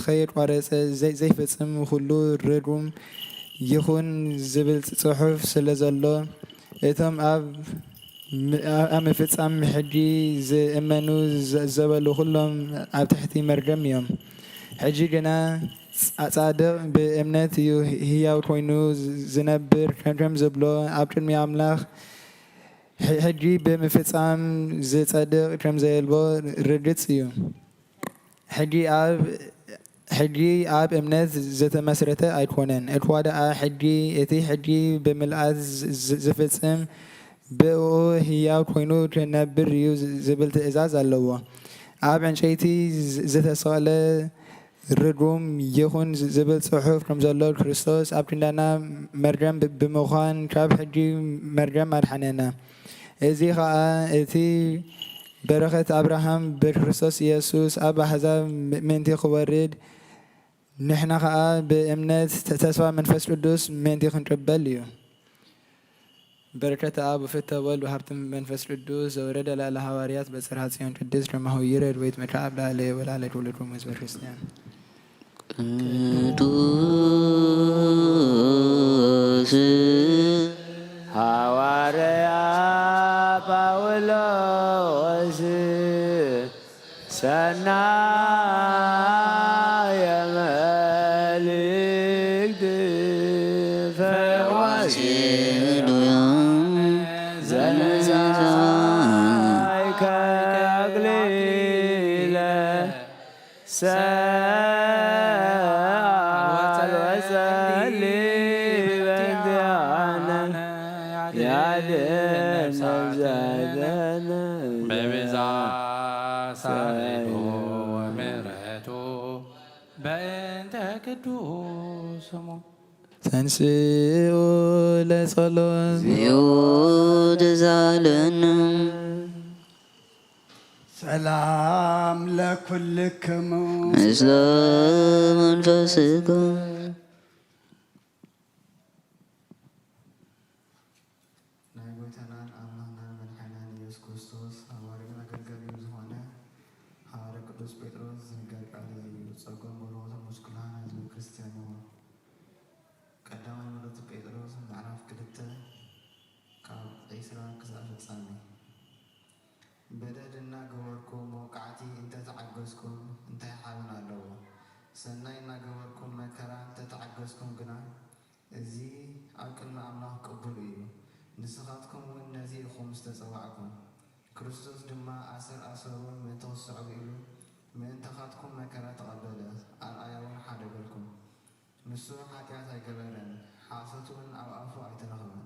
ኸየቋረጸ ዘይ-፣ ዘይፍጽም ኩሉ ርጉም ይኹን ዝብል ጽሑፍ ስለ ዘሎ፣ እቶም ኣብ ም-፣ ኣብ ምፍጻም ሕጊ ዝእመኑ ዘ-፣ ዘበሉ ኩሎም ኣብ ትሕቲ መርገም እዮም። ሕጂ ግና ጻ-፣ ጻድቕ ብእምነት እዩ ህያው ኮይኑ ዝ-፣ ዝነብር ከም፣ ከም ዝብሎ፣ ኣብ ቅድሚ ኣምላኽ ሕ-፣ ሕጊ ብምፍጻም ዝጸድቕ ከም ዘየልቦ ርግጽ እዩ። ሕጊ ኣብ፣ ሕጊ ኣብ እምነት ዝተመስረተ ኣይኮነን። እኳ ደኣ ሕጊ፣ እቲ ሕጊ ብምልኣት ዝ-፣ ዝ-፣ ዝፍጽም ብእኡ ህያው ኮይኑ ክነብር እዩ ዝ-፣ ዝብል ትእዛዝ ኣለዎ። ኣብ ዕንጨይቲ ዝ-፣ ዝተሰቕለ ርጉም ይኹን ዝ-፣ ዝብል ጽሑፍ ከም ዘሎ፣ ክርስቶስ ኣብ ክንዳና መርገም ብ-፣ ብምዃን ካብ ሕጊ መርገም ኣድሓነና። እዚ ኸኣ እቲ በረኸት ኣብርሃም ብክርስቶስ ኢየሱስ ኣብ ኣሕዛብ ም-፣ ምእንቲ ክወርድ፣ ንሕና ኸኣ ብእምነት ተ-፣ ተስፋ መንፈስ ቅዱስ ምእንቲ ክንቅበል እዩ። በረከት አብ ወፍተ ወልድ ወሃብቲ መንፈስ ቅዱስ ዘወረደ ላዕለ ሃዋርያት በጽርሐ ጽዮን ቅድስት ከማሁ ይረድ ወይት መካብ ላዕለ ወላለ ኩልኩም ህዝበ ክርስቲያን። ቅዱስ ሃዋርያ ጳውሎስ ሰናየ መልእክት ፈዋሲ ዘነሳይካ አክሊለ ሰአል ወጸሊ በእንቲአነ ያድን ነፍሳተነ በብዛ ሳይሉ ወምሕረቱ በእንተ ቅዱስ ስሙ ተንስኡ ለጸሎት። እግዚኦ ተሳለነ። ሰላም ለኩልክሙ። ምስለ መንፈስኩም። ናይ ጎይታናን ኣምላኽናን መድሓኒናን ኢየሱስ ክርስቶስ ሃዋርያን ኣገልጋሊን ዝኾነ ሃዋርያ ቅዱስ ጴጥሮስ ዝንገር ቃል እዚ እዩ። ጸጎም በረኸቱ ምስ ኩላህና ህዝበ ክርስቲያን ይኹን። ቀዳማይ መልእኽቲ ጴጥሮስ ምዕራፍ ክልተ ካብ ዒስራ ክሳብ ፍጻሜ። በደል እናገበርኩም መውቃዕቲ እንተተዓገስኩም እንታይ ሓበን ኣለዎ? ሰናይ እናገበርኩም መከራ እንተተዓገስኩም ግና፣ እዚ ኣብ ቅድሚ ኣምላኽ ቅቡል እዩ። ንስኻትኩም እውን ነዚ ኢኹም ዝተጸዋዕኩም። ክርስቶስ ድማ ኣሰር ኣሰሩን ምእንቲ ክስዕቡ ኢሉ ምእንታኻትኩም መከራ ተቐበለ፣ ኣርኣያ እውን ሓደገልኩም። ንሱ ሓጢኣት ኣይገበረን፣ ሓሶት እውን ኣብ ኣፉ ኣይተረኽበን።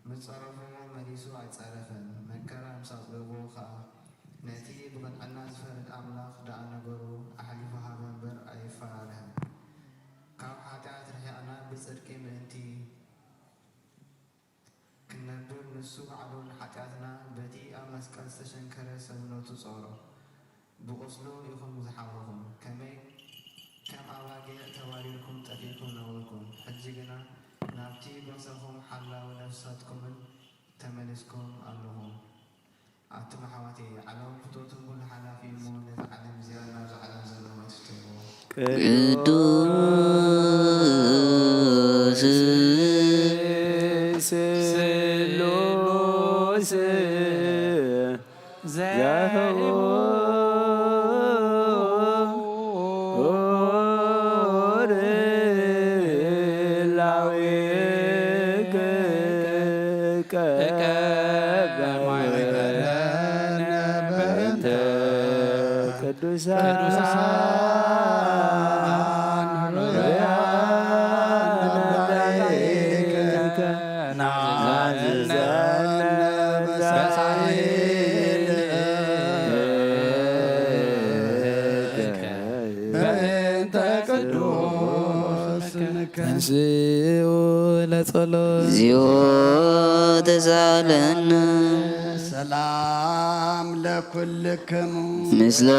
ምስ ጸረፎ መሊሱ ኣይጸረፈን፣ መከራ ምስ ኣጽገቦ ኸኣ፣ ነቲ ብቕንዕና ዝፈርድ ኣምላኽ ደኣ ነገሩ ኣሕሊፉ ሃበ እምበር ኣይፈራርሀን። ካብ ሓጢኣት ርሒቕና ብጽድቂ ምእንቲ ክንነብር ንሱ ባዕሉ ንሓጢኣትና በቲ ኣብ መስቀል ዝተሸንከረ ሰብነቱ ጾሮ። ብቁስሉ ኢኹም ዝሓወኹም። ከመይ ከም ኣባጊዕ ተባሪርኩም ጠፊእኩም ነበርኩም። ሕጂ ግና ናብቲ ጎሰኹም ሓላዊ ነፍሳትኩምን ተመሊስኩም ኣለኹም። ኣቱም ኣሕዋተይ፣ ዓለም ፍቶትን ኩሉ ሓላፊ እዩ እሞ ነዛ ዓለም እዚኣ ናብዛ ዓለም ዘለዋ ኣይትፍተንዎ። ቅዱስ ስሉስ ዘህቡር ላዊክ ቀዳማይ በረነ በእንተ ቅዱሳን ቅዱሳን ሩያን መላእክት ናዝዘነ በሳይል በእንተ ቅዱስ ስምከ። ተንስኡ ለጸሎት። እግዚኦ ተሳለነ። ሰላም ለኩልክሙ። ምስለ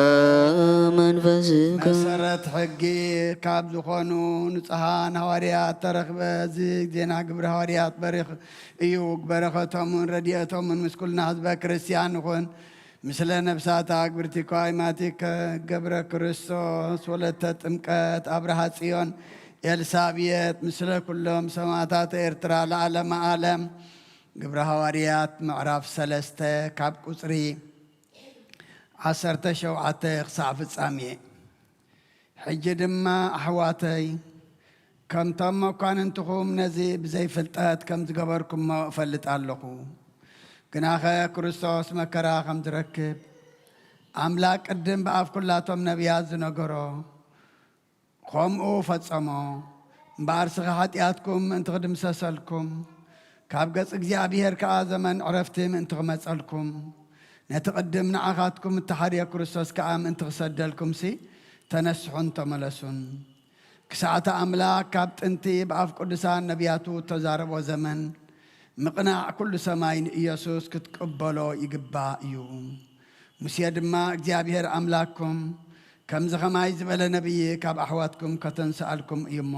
መንፈስኩም። መሰረት ሕጊ ካብ ዝኾኑ ንጹሃን ሃዋርያት ተረኽበ። እዚ ዜና ግብረ ሃዋርያት በሪኽ እዩ። በረኸቶምን ረድኤቶምን ምስ ኩልና ህዝበ ክርስቲያን ይኹን። ምስለ ነፍሳታ ግብርቲ ኳይማቲከ ገብረ ክርስቶስ ወለተ ጥምቀት ኣብርሃ ጽዮን ኤልሳቤጥ ምስለ ኩሎም ሰማዕታት ኤርትራ ለዓለመ ዓለም። ግብረ ሃዋርያት ምዕራፍ ሰለስተ ካብ ቁጽሪ ዓሰርተ ሸውዓተ ክሳዕ ፍጻሜ። ሕጂ ድማ ኣሕዋተይ፣ ከምቶም መኳንንትኹም ነዚ ብዘይፍልጠት ከም ዝገበርኩሞ እፈልጥ ኣለኹ። ግናኸ ክርስቶስ መከራ ከም ዝረክብ፣ ኣምላክ ቅድም ብኣፍ ኩላቶም ነቢያት ዝነገሮ፣ ኸምኡ ፈጸሞ። እምበኣር ስኻ ሓጢኣትኩም ምእንቲ ክድምሰሰልኩም፣ ካብ ገጽ እግዚኣብሔር ከኣ ዘመን ዕረፍቲ ምእንቲ ክመጸልኩም፣ ነቲ ቅድም ንዓኻትኩም እተሓርየ ክርስቶስ ከኣ ምእንቲ ክሰደልኩምሲ፣ ተነስሑን ተመለሱን። ክሳዕቲ ኣምላክ ካብ ጥንቲ ብኣፍ ቅዱሳን ነቢያቱ እተዛረቦ ዘመን፣ ምቕናዕ ኩሉ ሰማይ ንኢየሱስ ክትቅበሎ ይግባእ እዩ። ሙሴ ድማ እግዚኣብሔር ኣምላክኩም ከምዚ ኸማይ ዝበለ ነቢይ ካብ ኣሕዋትኩም ከተንስኣልኩም እዩ እሞ፣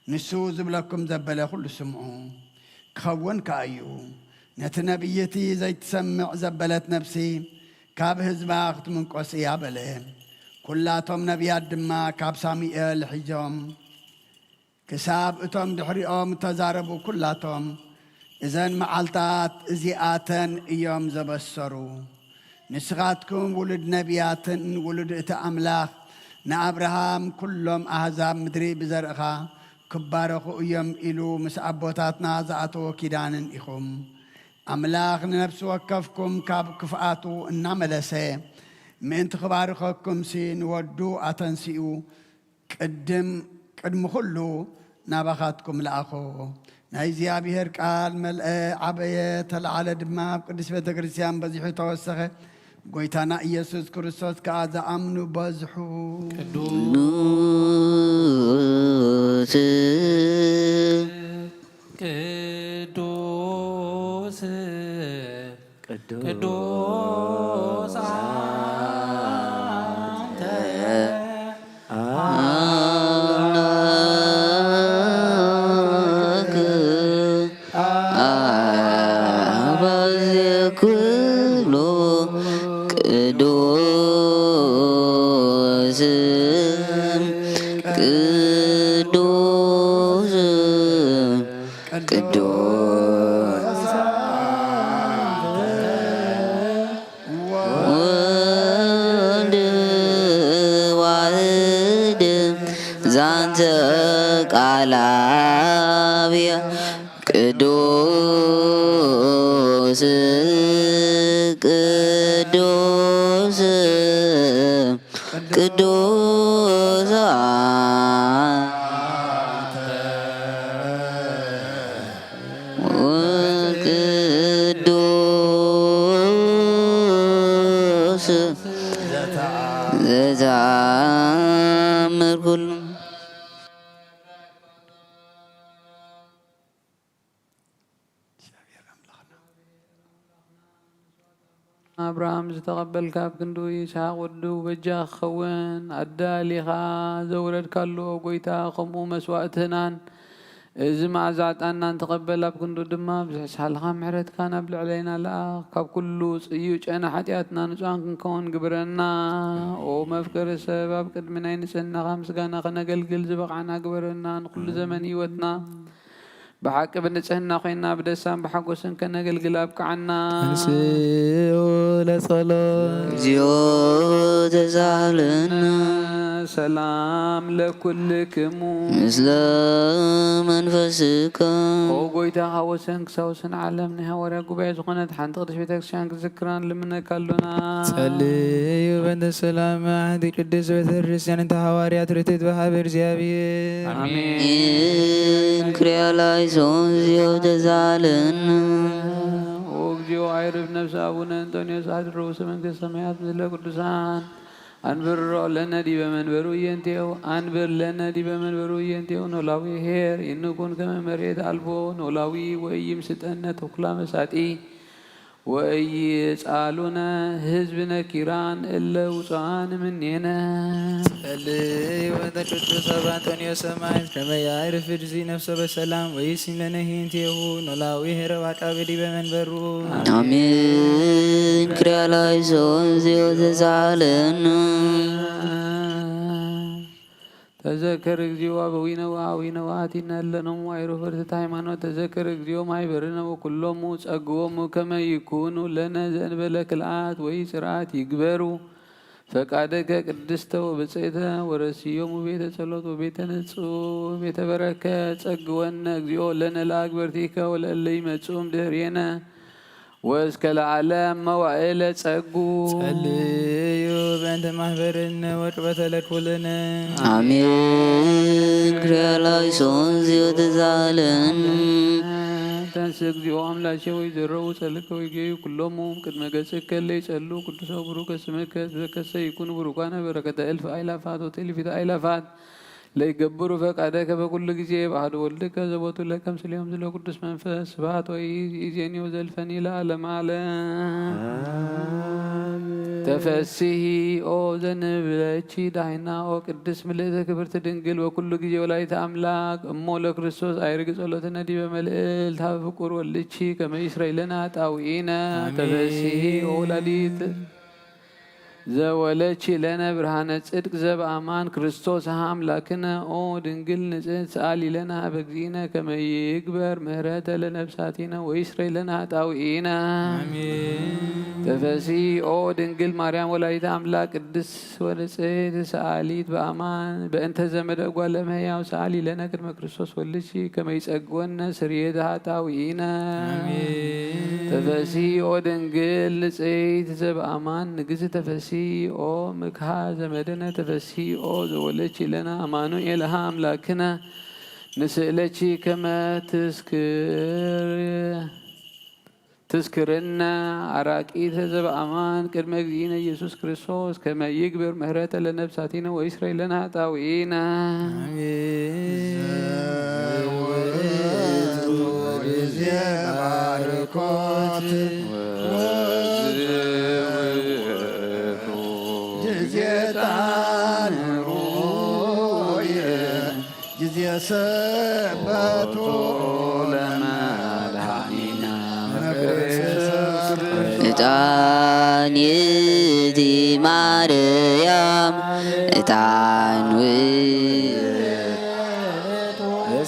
ንሱ ዝብለኩም ዘበለ ኩሉ ስምዑ፣ ክኸውን ከኣ እዩ። ነቲ ነቢይ እቲ ዘይትሰምዕ ዘበለት ነፍሲ ካብ ህዝባ ክትምንቆስ እያ በለ። ኩላቶም ነቢያት ድማ ካብ ሳሙኤል ሒዞም ክሳብ እቶም ድሕሪኦም እተዛረቡ ኩላቶም፣ እዘን መዓልታት እዚኣተን እዮም ዘበሰሩ። ንስኻትኩም ውሉድ ነቢያትን ውሉድ እቲ ኣምላኽ ንኣብርሃም፣ ኩሎም ኣህዛብ ምድሪ ብዘርእኻ ክባረኹ እዮም ኢሉ ምስ ኣቦታትና ዝኣተዎ ኪዳንን ኢኹም። ኣምላኽ ንነፍሲ ወከፍኩም ካብ ክፍኣቱ እናመለሰ ምእንቲ ክባርኸኩምሲ ንወዱ ኣተንሲኡ ቅድም ቅድሚ ኩሉ ናባኻትኩም ለኣኾ። ናይ እግዚኣብሔር ቃል መልአ፣ ዓበየ፣ ተለዓለ ድማ ኣብ ቅድስት ቤተ ክርስቲያን በዚሑ ተወሰኸ። ጎይታና ኢየሱስ ክርስቶስ ከኣ ዝኣምኑ በዝሑ። ቅዱስ ቅዱስ ቅዱስ ቅዱስ አንተ አምላክ አበየ ኩሉ ቅዱስ ቅዱስ ቅዱስ ወልድ ዋህድ ዛንተ ቃል አብያ ቅዱስ ቅዱስ ቅዱስ አንተ ወቅዱስ ዘተአምር ኩሉ። ኣብርሃም ዝተቐበልካ፣ ኣብ ክንዱ ይስሓቅ ወዱ በጃ ክኸውን ኣዳሊኻ ዘውረድካሉ፣ ኦ ጎይታ፣ ከምኡ መስዋእትናን እዚ መዓዛ ዕጣንናን ተቐበል፣ ኣብ ክንዱ ድማ ብዝሕሳልኻ ምሕረትካ ናብ ልዕለይና ለኣኽ። ካብ ኩሉ ጽዩ ጨና ሓጢኣትና ንጹሃን ክንከውን ግብረና። ኦ መፍቀሪ ሰብ፣ ኣብ ቅድሚ ናይ ንጽህናኻ ምስጋና ከነገልግል ዝበቕዓና ግበረና። ንኹሉ ዘመን ህይወትና ብሓቂ ብንጽህና ኮይና ብደስታን ብሓጎስን ከነገልግል ኣብቅዓና። ተንስኡ ለጸሎት። እግዚኦ ተሳሃለነ። ሰላም ለኩልክሙ። ምስለ መንፈስከ። ኦ ጎይታ፣ ካብ ወሰን ክሳብ ወሰን ዓለም ናይ ሃዋርያ ጉባኤ ዝኾነት ሓንቲ ቅድስት ቤተክርስትያን ክትዝክራ ንልምነካ ኣሎና። ጸልዩ በእንተ ሰላም ሓንቲ ቅድስት ቤተክርስትያን፣ እንተ ሃዋርያት ርትዕት ብሓበ እግዚኣብሔር። ኣሜን። ክሪያ ላይሶን ዚኦ ተዛለነ። ኦ እግዚኦ፣ ኣይርፍ ነፍሲ ኣቡነ እንጦንዮስ ኣድሮ ውስተ መንግስተ ሰማያት ምስለ ቅዱሳን። አንብሮ ለነ ዲበ መንበሩ እየንቴው፣ አንብር ለነ ዲበ መንበሩ እየንቴው። ኖላዊ ኄር፣ ኢንኩን ከመ መሬት አልቦ፣ ኖላዊ ወኢይምስጠነ ተኩላ መሳጢ። ወኢይጻሉነ ህዝብ ነኪራን እለ ውጹኣን እምኔነ። ጸልዩ በእንተ ቅዱስ አባ አንጦንዮስ ሰማዕት ከመ ያዕርፍ እግዚእ ነፍሶ በሰላም ወይሲም ለነ ኄንቴሁ ኖላዊ ኄር ወዐቃቢ ዲበ መንበሩ። አሜን። ክሪያ ላይሶን ዚኦ ተሳሃለነ። ተዘከር እግዚኦ አበዊነ ወአዊነ ወአቲነ እለ ኖሙ አይሩፍ ርትዕት ሃይማኖት። ተዘከር እግዚኦ ማይበርነ ወኩሎሙ ጸግቦሙ ከመ ይኩኑ ለነ ዘእንበለ ክልአት ወይ ጽርአት ይግበሩ ፈቃደከ ቅድስተ ወብጽእተ። ወረስዮሙ ቤተ ጸሎት ወቤተ ንጹህ ቤተ በረከት። ጸግወነ እግዚኦ ለነ ለአግበርቲከ ወለእለ ይመጽኡ እምድህሬነ። ወእስከ ለዓለም መዋዕለ ጸጉ። ጸልዩ በእንተ ማህበርነ ወቅበተ ለኩልነ። አሜን። ክሪያ ላይሶን ዚዮ ተዛለን። ተንስ እግዚኦ አምላኬ ወይ ዘረው ጸልከ ወይ ገዩ ኩሎሙ ቅድመ ገጽከ ለይጸሉ ቅዱሰ ብሩከ ስምከ ዘከሰ ይኩን ብሩካነ በረከተ እልፍ አይላፋት ወትእልፊት አይላፋት ለይገብሩ ፈቃደከ በኩሉ ጊዜ በአሐዱ ወልድከ ዘቦቱ ለከ ምስሌሆም ዝለ ቅዱስ መንፈስ ስብሐት ወይዜኒ ወዘልፈኒ ለዓለመ ዓለም። አሜን። ተፈስሂ ኦ ዘንብለኪ ዳህና ኦ ቅድስት ምልእተ ክብርት ድንግል በኩሉ ጊዜ ወላዲተ አምላክ እሞ ለክርስቶስ አይርግ ጸሎትነ ዲበ መልእልት ሀበ ፍቁር ወልድኪ ከመ ይስረይ ለነ ኃጣውኢነ። አሜን። ተፈስሂ ኦ ወላዲት ዘወለች ለነ ብርሃነ ጽድቅ ዘበአማን ክርስቶስ አምላክነ። ኦ ድንግል ንጽሕት ሰአሊ ለነ ሀበ እግዚእነ ከመ ይግበር ምህረተ ለነፍሳቲነ ወይስረይ ለነ ኃጣውኢነ። አሜን። ተፈሲ ኦ ድንግል ማርያም ወላዲተ አምላክ ቅድስት ወንጽሕት ሰአሊት በአማን በእንተ ዘመደ እጓለ እመሕያው ሰአሊ ለነ ቅድመ ክርስቶስ ወልድኪ ከመ ይጸግወነ ስርየተ ኃጣውኢነ። አሜን። ተፈሲ ኦ ድንግል ንጽሕት ዘበአማን ንግሥት ተፈሲ ኦ ምክሃ ዘመድነ ተፈሲ ኦ ዘወለች ለነ አማኑኤል አምላክነ ንስእለኪ ከመ ትስክር ትስክርነ አራቂተ ዘበአማን ቅድመ እግዚእነ ኢየሱስ ክርስቶስ ከመ ይግብር ምህረተ ለነፍሳቲነ ወይስረይ ለነ ኃጣውኢነ። አሜን። ዘውእቱ ጊዜ ባርኮት ጊዜ ጣን ጊዜ ሰበቶ ለመድኃኒነ። ዕጣን ይእቲ ማርያም ዕጣን ውእቱ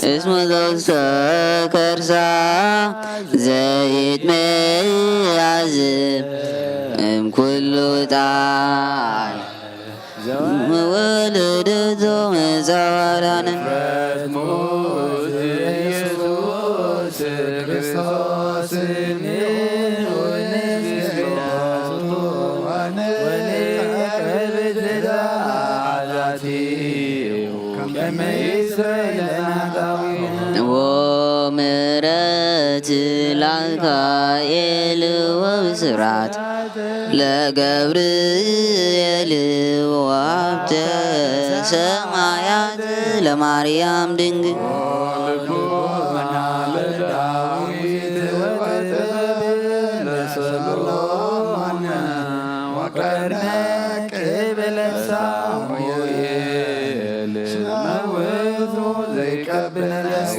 እስመ ዘውስተ ከርሳ ዘይት መያዝብ እምኩሉ ዕጣን ወለደቶ መጻዋዳንን ኢየሱስ ክርስቶስ ወምሕረት ላካኤል ወብስራት ለገብርኤል ወሀብተ ሰማያት ለማርያም ድንግል።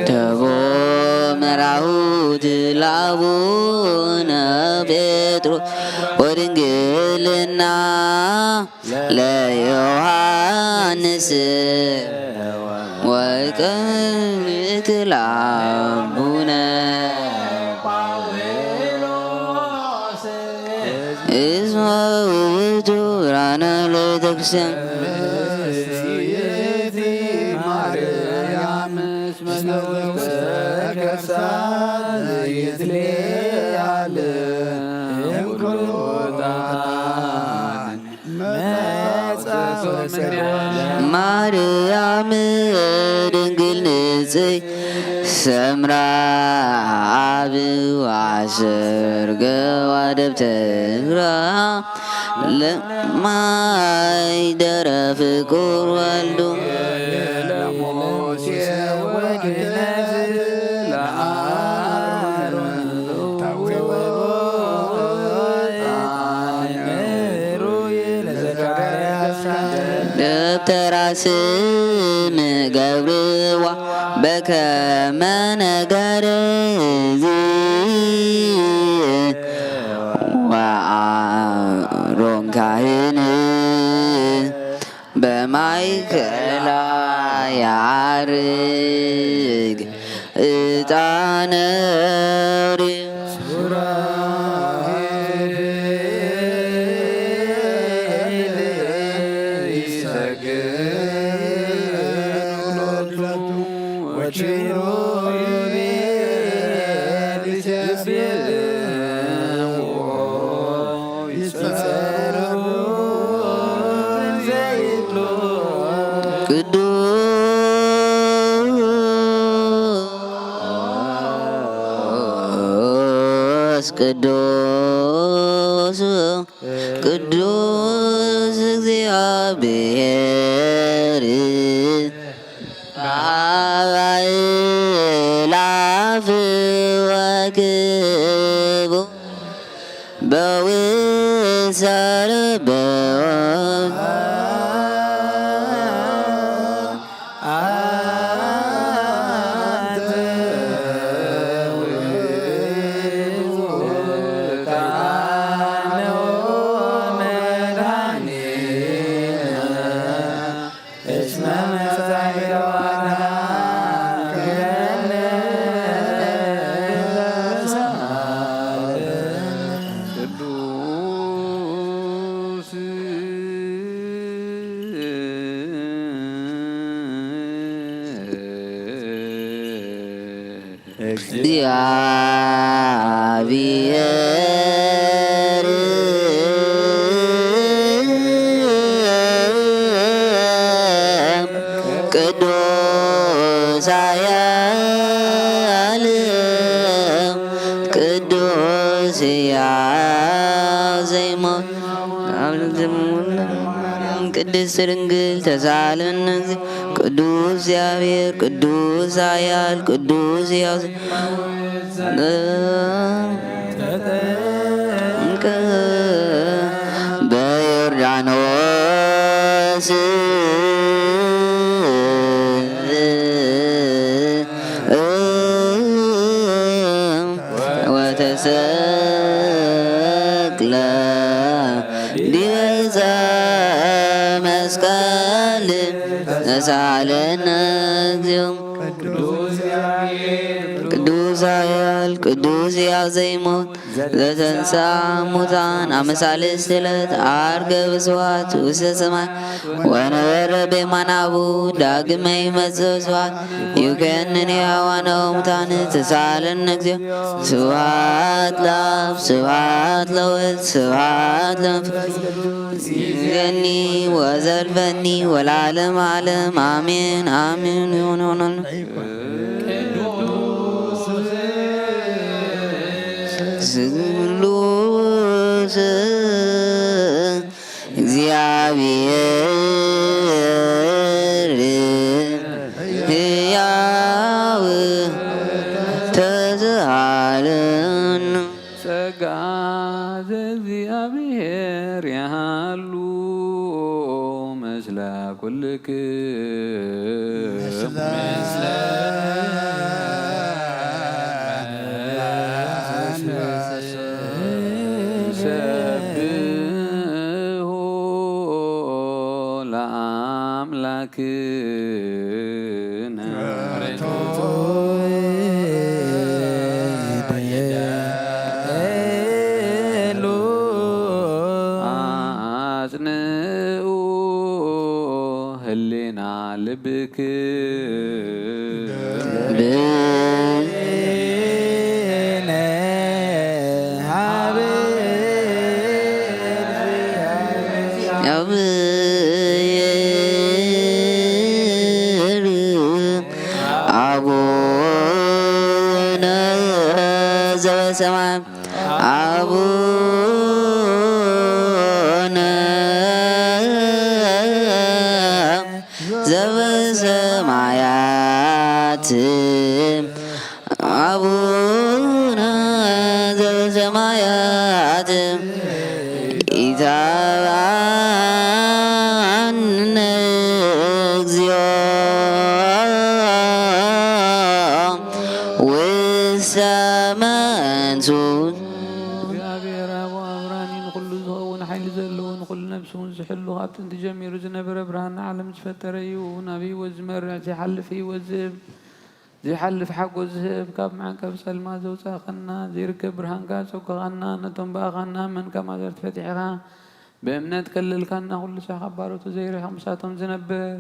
ተቦ መራሁት ለአቡነ ጴጥሮስ ወድንግልና ለዮሐንስ ወቀምት ለአቡነ እስመ ውእቱ ብርሃነ ለቤተ ክርስቲያን። ማርያም ድንግል ንጽሕት ሰምራ አብ አሰርገዋ ደብተራ ለማይደረ ፍቁር ወልዱ ደብተራ ስም ገብርዋ በከመ ነገር ወአሮን ካህን በማእከላ ያርግ ዕጣነ ቅዱስ ቅዱስ ቅዱስ እግዚአብሔር በአእላፍ ወክቡ በውሳረ በወ እግዚአብሔር ቅዱስ ኃያል ቅዱስ ሕያው ዘይሞት ቅድስት ድንግል ተሳለነ። ቅዱስ እግዚአብሔር ቅዱስ ኃያል ቅዱስ ሕያው ተጠምቀ በዮርዳኖስ ወተሰቅለ ዲበ ዕፀ መስቀል ተሳለነ እግዚኦ። ቅዱስ ኃያል ቅዱስ ሕያው ዘይሞት ዘተንሳ ሙታን አመ ሣልስት ዕለት ዐርገ በስብሐት ውስተ ሰማይ ወነበረ በየማነ አቡ ዳግመ ይመጽእ በስብሐት ይኩነኒ ሕያዋነ ወሙታን ተሳለነ እግዚኦ። ስብሐት ለአብ ስብሐት ለወልድ ስብሐት ለመንፈስ ይገኒ ወዘልፈኒ ወለዓለመ ዓለም አሜን አሜን። ይሁን ይሁን። ስሉስ እግዚአብሔር ሕያው ተዘሃልን ጸጋ ዘእግዚአብሔር ያሃሉ ምስለ ኩልክ ምስለ ሰብሖ ለአምላክ አጽንኡ ህሊና ልብክ አቡነ ዘበሰማያት አቡነ ዘበሰማያት አቡነ ዘበሰማያት ኢታብአነ እግዚኦ ውስተ መንሱት። እግዚአብሔር አብ ብርሃን እዩ፣ ንኹሉ ዝኸውን ሓይሊ ዘለዎ፣ ንኹሉ ነፍሲ እውን ዝሕሉ፣ ካብ ጥንቲ ጀሚሩ ዝነበረ፣ ብርሃን ንዓለም ዝፈጠረ እዩ። ናብ ህይወት ዝመርሕ፣ ዘይሓልፍ ህይወት ዝህብ፣ ዘይሓልፍ ሓጎስ ዝህብ፣ ካብ መዕንቀፊ ጸልማት ዘውጻእኻና፣ ዘይርከብ ብርሃንካ ዘጸጎኻና፣ ነቶም ብኣኻ እናኣመንካ ማእሰርቲ ፈቲሕኻ፣ ብእምነት ከለልካና፣ ኩሉ ሳዕ ካብ ባሮቱ ዘይርሕቕ ምሳቶም ዝነብር፣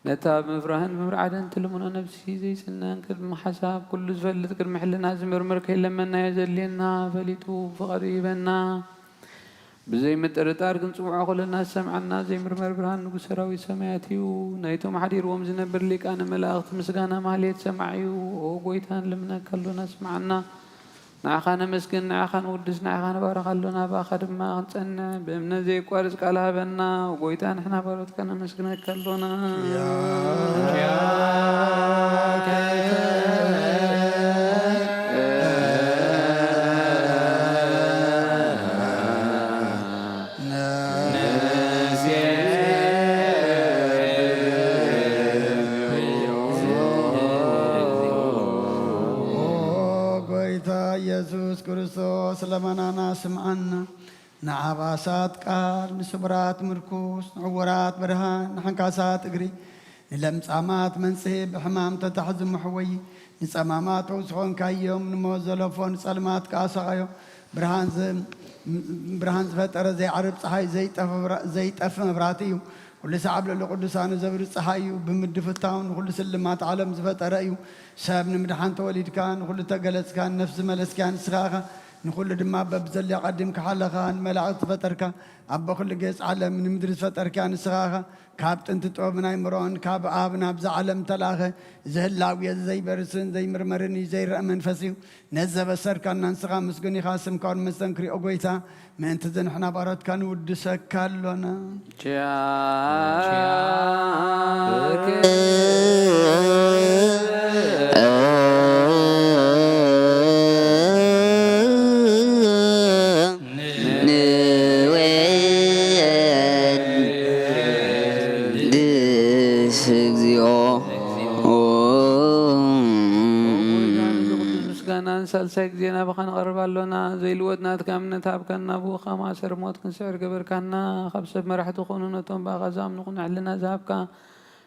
ነታ ብምፍራህን ብምርዓድን ትልምኖ ነፍሲ ዘይጽነን፣ ቅድሚ ሓሳብ ኩሉ ዝፈልጥ፣ ቅድሚ ሕልና ዝምርምር፣ ከይለመንናዮ ዘድልየና ፈሊጡ ብፍቓዱ ይህበና። ብዘይ ምጥርጣር ክንጽውዖ ከለና ዝሰምዓና ዘይምርመር ብርሃን ንጉስ ሰራዊት ሰማያት እዩ። ናይቶም ሓዲርዎም ዝነብር ሊቃነ መላእኽቲ ምስጋና ማህሌት ሰማዕ እዩ። ኦ ጎይታ ንልምነካ ኣሎና ስምዓና። ንዓኻ ነመስግን፣ ንዓኻ ንውድስ፣ ንዓኻ ንባርኽ ኣሎና፣ ብኣኻ ድማ ክንጸንዕ ብእምነት ዘየቋርጽ ቃል ሃበና። ኦ ጎይታ ንሕና ባሮትካ ነመስግነካ ኣሎና። ኦ ጎይታ ኢየሱስ ክርስቶስ ለመናና ስምዓና። ንዓባሳት ቃል፣ ንስቡራት ምርኩስ፣ ንዕውራት ብርሃን፣ ንሕንካሳት እግሪ፣ ንለምጻማት መንጽሂ፣ ብሕማም ተታሕዙ መሕወዪ፣ ንጸማማት ፈውሲ ኾንካዮም፣ ንሞት ዘለፎ ንጸልማት ከኣ ሰቓዮ። ብርሃን ዝ-፣ ብርሃን ዝፈጠረ ዘይዓርብ ጸሓይ፣ ዘይጠፍ-፣ ዘይጠፍ መብራህቲ እዩ። ኩሉ ሰዓብ ልዕሊ ቅዱሳኑ ዘብሪ ጸሓይ እዩ። ብምድፍታው ንኹሉ ስልማት ዓለም ዝፈጠረ እዩ። ሰብ ንምድሓን ተወሊድካ፣ ንኹሉ ተገለጽካ፣ ንነፍሲ ዝመለስካ ንስኻ ኢኻ። ንኹሉ ድማ በብዘልያ ቀዲምካ ሓለኻ፣ ንመላእኽቲ ዝፈጠርካ፣ ኣቦ ኩሉ ጌጽ ዓለም ንምድሪ ዝፈጠርካ ንስኻ ኢኻ። ካብ ጥንቲ ጥበብ ናይ ምሮን ካብ ኣብ ናብዛ ዓለም ተላኸ፣ እዚ ህላዌ እዚ ዘይበርስን ዘይምርመርን እዩ፣ ዘይረአ መንፈስ እዩ። ነዚ ዘበሰርካና ንስኻ ምስጉን ኢኻ፣ ስምካ እውን መስተንክር እዩ። ኦ ጐይታ፣ ምእንቲ እዚ ንሕና ባሮትካ ንውድሰካ ኣሎና። ንወድስ እግዚኦ። ምስጋናን ሳልሳይ ግዜ ናባኻ ንቐርብ ኣሎና። ዘይልወጥ ናትካ እምነት ሃብካና፣ ብኡ ኸኣ ማእሰር ሞት ክንስዕር ገበርካና። ካብ ሰብ መራሕቲ ኾኑ ነቶም ብኣኻ ዝኣምኑ ቅኑዕ ሕልና ዝሃብካ፣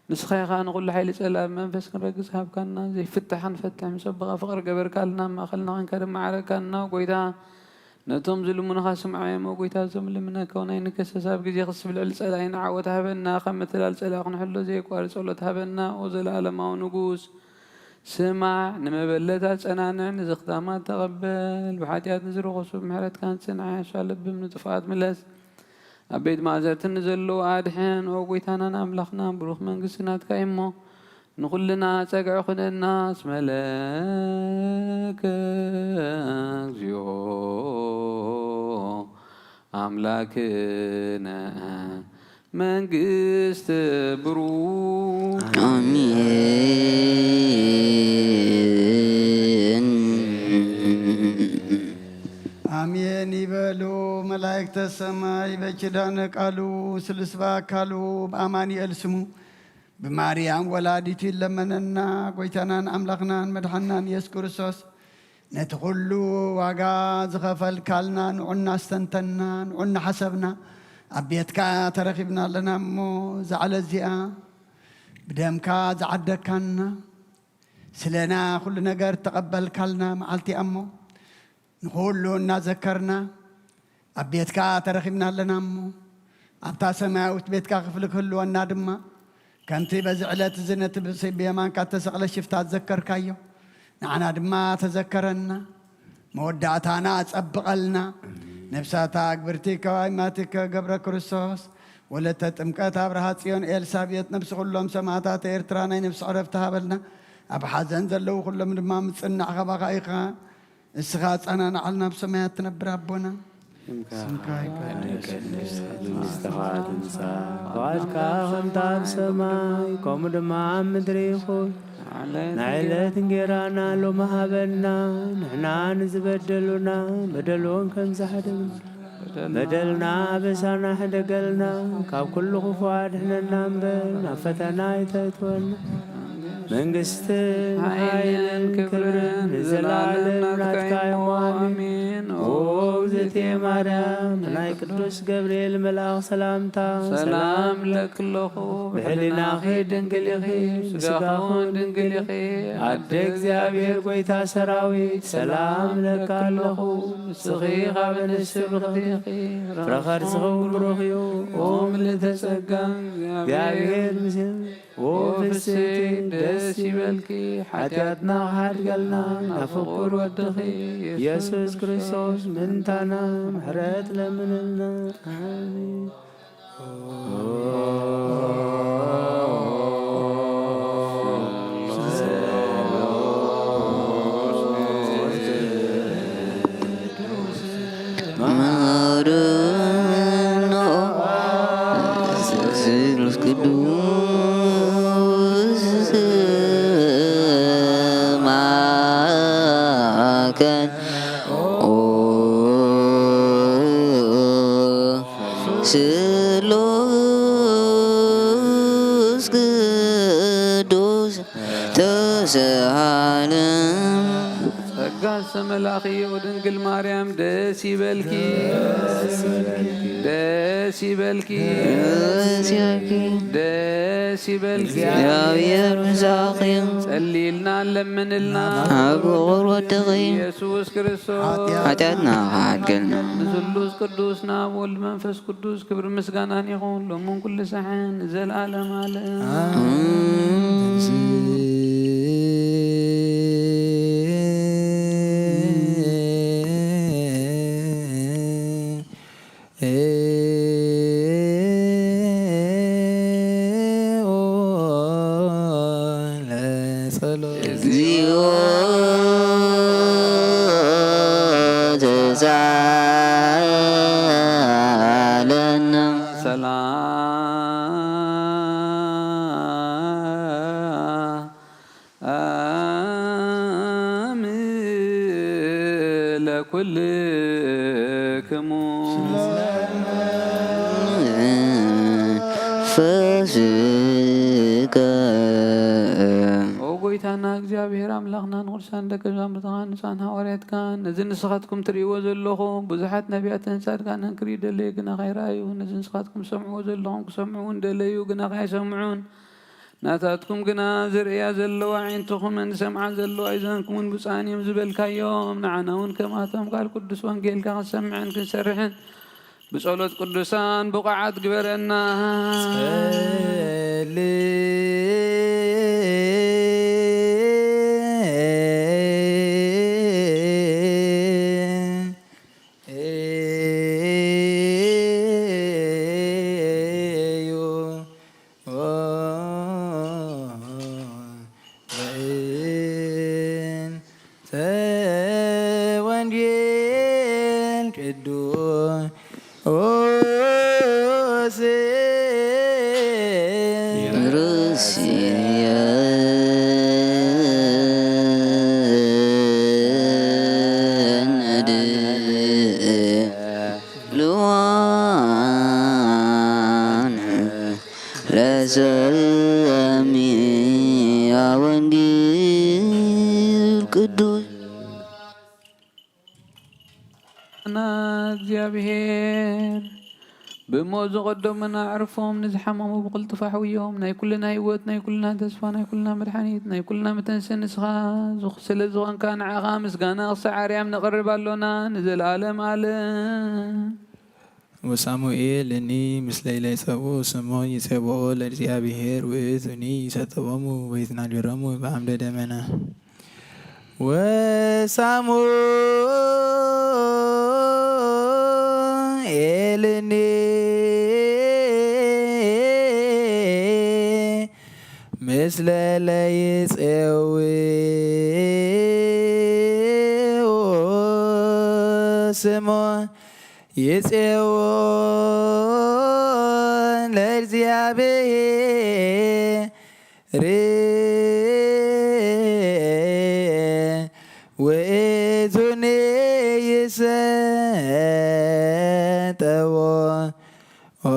ንስኻ ኢኻ ንኹሉ ሓይሊ ጸላኢ ብመንፈስ ክንረግጽ ሃብካና። ዘይፍታሕ ክንፈትሕ ምስ ኣቦኻ ፍቕሪ ገበርካልና፣ ኣብ ማእከልና ኾንካ ድማ ዓረግካና። ጐይታ፣ ነቶም ዝልምኑኻ ስምዓዮም። ኦ ጐይታ፣ እዞም ልምነካ እውን ኣይንከሰስ። ኣብ ግዜ ክስብ ልዕሊ ጸላኢና ዓወት ሃበና። ካብ ምትላል ጸላኢ ክንሕሎ ዘየቋርጽ ጸሎት ሃበና። ኦ ዘለኣለማዊ ንጉስ፣ ስማዕ፣ ንመበለት ኣጸናንዕ፣ ንዝኽታማት ተቐበል። ብሓጢኣት ንዝረኸሱ ብምሕረትካ ንጽንዓ፣ ሻለብም ንጥፍኣት ምለስ። ኣብ ቤት ማእሰርቲ ንዘለዉ ኣድሕን። ኦ ጐይታናን ኣምላኽናን፣ ብሩኽ መንግስቲ ናትካ እዩ እሞ፣ ንኹልና ጸግዒ ኩነና። እስመ ለከ እግዚኦ ኣምላክነ መንግስት ብሩክ። ኣሜን። ኣሜን ይበሉ መላእክተ ሰማይ። በኪዳነ ቃሉ ስሉስ በአካሉ በአማኑኤል ስሙ ብማርያም ወላዲቱ ይለመነና። ጐይታናን ኣምላኽናን መድሓናን ኢየሱስ ክርስቶስ፣ ነቲ ኹሉ ዋጋ ዝኸፈልካልና፣ ንዑ እናስተንተንና፣ ንዑ እናሓሰብና፣ ኣብ ቤትካ ተረኺብና ኣለና እሞ፣ እዛ ዕለት እዚኣ ብደምካ ዝዓደግካና፣ ስለና ኩሉ ነገር ተቐበልካልና መዓልቲ እያ እሞ፣ ንኹሉ እናዘከርና ኣብ ቤትካ ተረኺብና ኣለና እሞ፣ ኣብታ ሰማያዊት ቤትካ ክፍሊ ክህልወና ድማ፣ ከምቲ በዚ ዕለት እዚ ነቲ ብስ-፣ ብየማንካ እተሰቕለ ሽፍታ ዝዘከርካዮ፣ ንዓና ድማ ተዘከረና። መወዳእታና ጸብቐልና። ነብሳታ ኣግብርቲ ከዋይማቲከ ገብረ ክርስቶስ፣ ወለተ ጥምቀት ኣብርሃ ጽዮን ኤልሳቤጥ፣ ነብሲ ኩሎም ሰማዕታት ኤርትራ ናይ ነብሲ ዕረፍቲ ሃበልና። ኣብ ሓዘን ዘለዉ ኩሎም ድማ ምጽናዕ ካባኻ ኢኻ። እስኻ ኣጸናንዓልና፣ ኣብ ሰማያት ትነብር ኣቦና። ስምካ ይቀደስ፣ መንግስትኻ ትምጻእ፣ ፍቓድካ ከምቲ ኣብ ሰማይ ከምኡ ድማ ኣብ ምድሪ ይኹን። ንዕለት እንጌራና ሎሚ ሃበና፣ ንሕና ንዝበደሉና በደሎም ከም ዝሓደግና፣ በደልና ኣበሳና ሕደገልና፣ ካብ ኩሉ ክፉእ ኣድሕነና እምበር፣ ናብ ፈተና ኣይተእትወና። መንግስትን ሓይልን ክብርን ንዘለዓለም ናትካ እዩ። ኣሜን። ኦ እግዝእትየ ማርያም፣ ናይ ቅዱስ ገብርኤል መልኣኽ ሰላምታ ሰላም እለኪ ኣለኹ። ብሕሊናኺ ድንግል ኢኺ፣ ብስጋኺ እውን ድንግል ኢኺ። ኣደ እግዚኣብሔር ጐይታ ሰራዊት፣ ሰላም እለኪ ኣለኹ። ንስኺ ካብ ኣንስቲ ብርኽቲ ኢኺ፣ ፍረ ከርስኺ እውን ብሩኽ እዩ። ኦ ምልእተ ጸጋ፣ እግዚኣብሔር ምስሌኪ። ኦ ፍስሕቲ ደስ ይበልኪ፣ ሓጢኣትና ክሓድገልና ናብ ፍቑር ወድኺ ኢየሱስ ክርስቶስ ምእንታና ምሕረት ለምንልና። ኣሜን። ማረነ ስሉስ ቅዱስ ማከን ኦ ስሉስ ቅዱስ ተሰሃነ ጋሰ መላኺ ኦ ድንግል ማርያም ደስ ይበልኪ፣ ደስ ይበልኪ፣ ደስ ይበልኪ። እግዚኣብሔር ምሳኺ። ጸልይልና ለምንልና ኣብ ፍቑር ወድኺ ኢየሱስ ክርስቶስ ሓጢኣትና ክሓድገልና። ንስሉስ ቅዱስ ናብ ወልድ መንፈስ ቅዱስ ክብሪ ምስጋናን ይኹን ሎምን ኩሉ ሰዓን ንዘለዓለም ዓለም። እግዚኦ ተሳለነ። ሰላም ለኩልክሙ። ፈስከ። ኦ ጎይታና እግዚኣብሔር ኣምላኽና፣ ንቅዱሳን ደቀ መዛሙርትኻ፣ ንጹሓን ሃዋርያትካ፣ ነዚ ንስኻትኩም ትርእይዎ ዘለኹም ብዙሓት ነቢያትን ጻድቃንን ክርኢ ደለዩ፣ ግና ካይረኣዩ፣ ነዚ ንስኻትኩም ትሰምዕዎ ዘለኹም ክሰምዑ እውን ደለዩ፣ ግና ካይሰምዑን፣ ናታትኩም ግና ዝርእያ ዘለዋ ኣዒንትኹምን ዝሰምዓ ዘለዋ እዛንኩምን ብፁዓን እዮም ዝበልካዮም፣ ንዓና እውን ከምኣቶም ቃል ቅዱስ ወንጌልካ ክንሰምዕን ክንሰርሕን ብጸሎት ቅዱሳን ብቑዓት ግበረና። ጸልይ። ለሰሚዐ ወንጌል ቅዱስ። እና እግዚኣብሔር ብሞት ዝቐደሙና ኣዕርፎም፣ ንዝሓመሙ ብቕልጡፍ ኣሕውዮም። ናይ ኩልና ህይወት፣ ናይ ኩልና ተስፋ፣ ናይ ኩልና መድሓኒት፣ ናይ ኩልና መተንሰ ንስኻ ስለ ዝኾንካ፣ ንዓኻ ምስጋና ክሳዕ ኣርያም ነቕርብ ኣሎና ንዘለኣለም ኣለም። ወሳሙኤል እኒ ምስለ ኢለጸብኡ ስሞ ይጼብኦ ለእግዚኣብሔር ውእቱኒ ይሰጠቦሙ ወይትናገሮሙ በአምደ ደመና። ወሳሙኤል እኒ ምስለ ለይጼብኡ ስሞ ይጼዎ ለእግዚኣብሔር ውእቱኒ ይሰጠዎ ኦሙ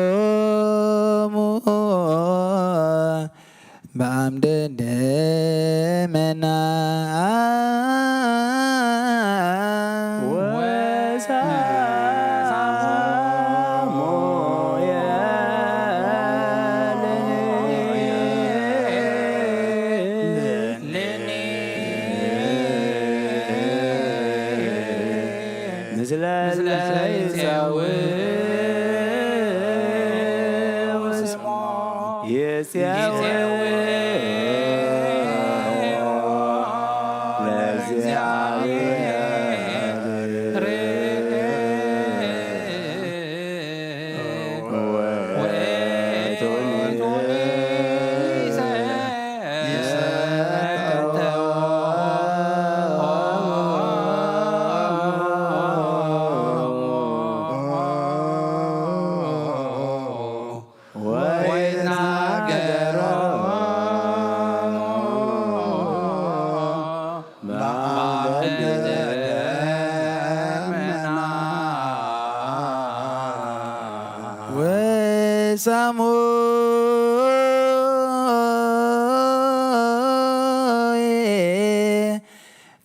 ወይትናገሮሙ በአምደ ደመና።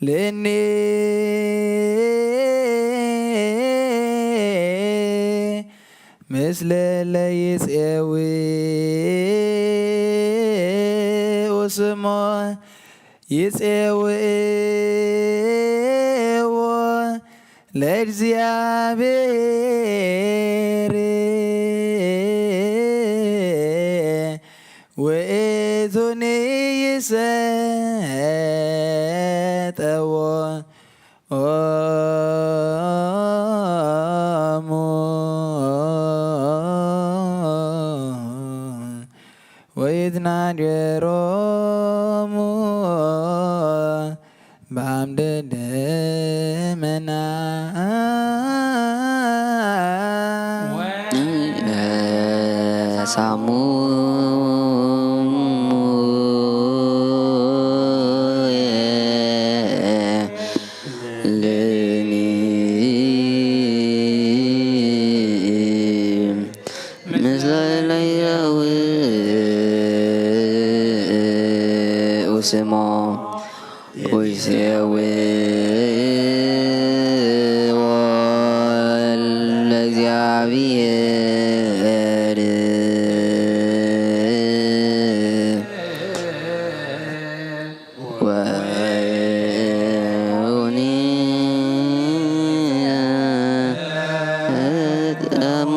ለእኔ ምስለ ለይጼውኡ ስሞ ይጼውእዎ ለእግዚኣብሔር ውእቱኒ ይሰጠዎ ኦሙ ወይትናገሮሙ በአምደ ደመና። ሳሙ ለኒ ምስለ ለያው ስሞ ወይሴው ለእግዚኣብሔር ወውኒ እጠሙ።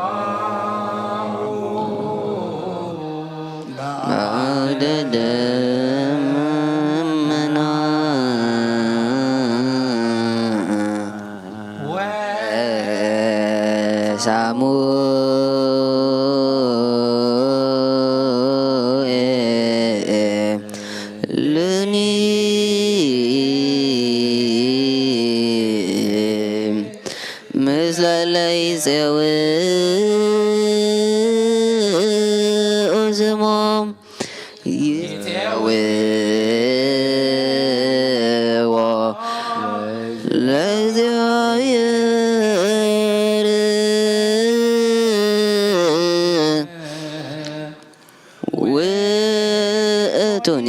ወይትናገሮሙ በአውደ ደመና። ወሳሙኤል ለኒ ምስለ ለይጼውኡ ስሞ ይጼውእዎ ለእግዚኣብሔር ውእቱኒ።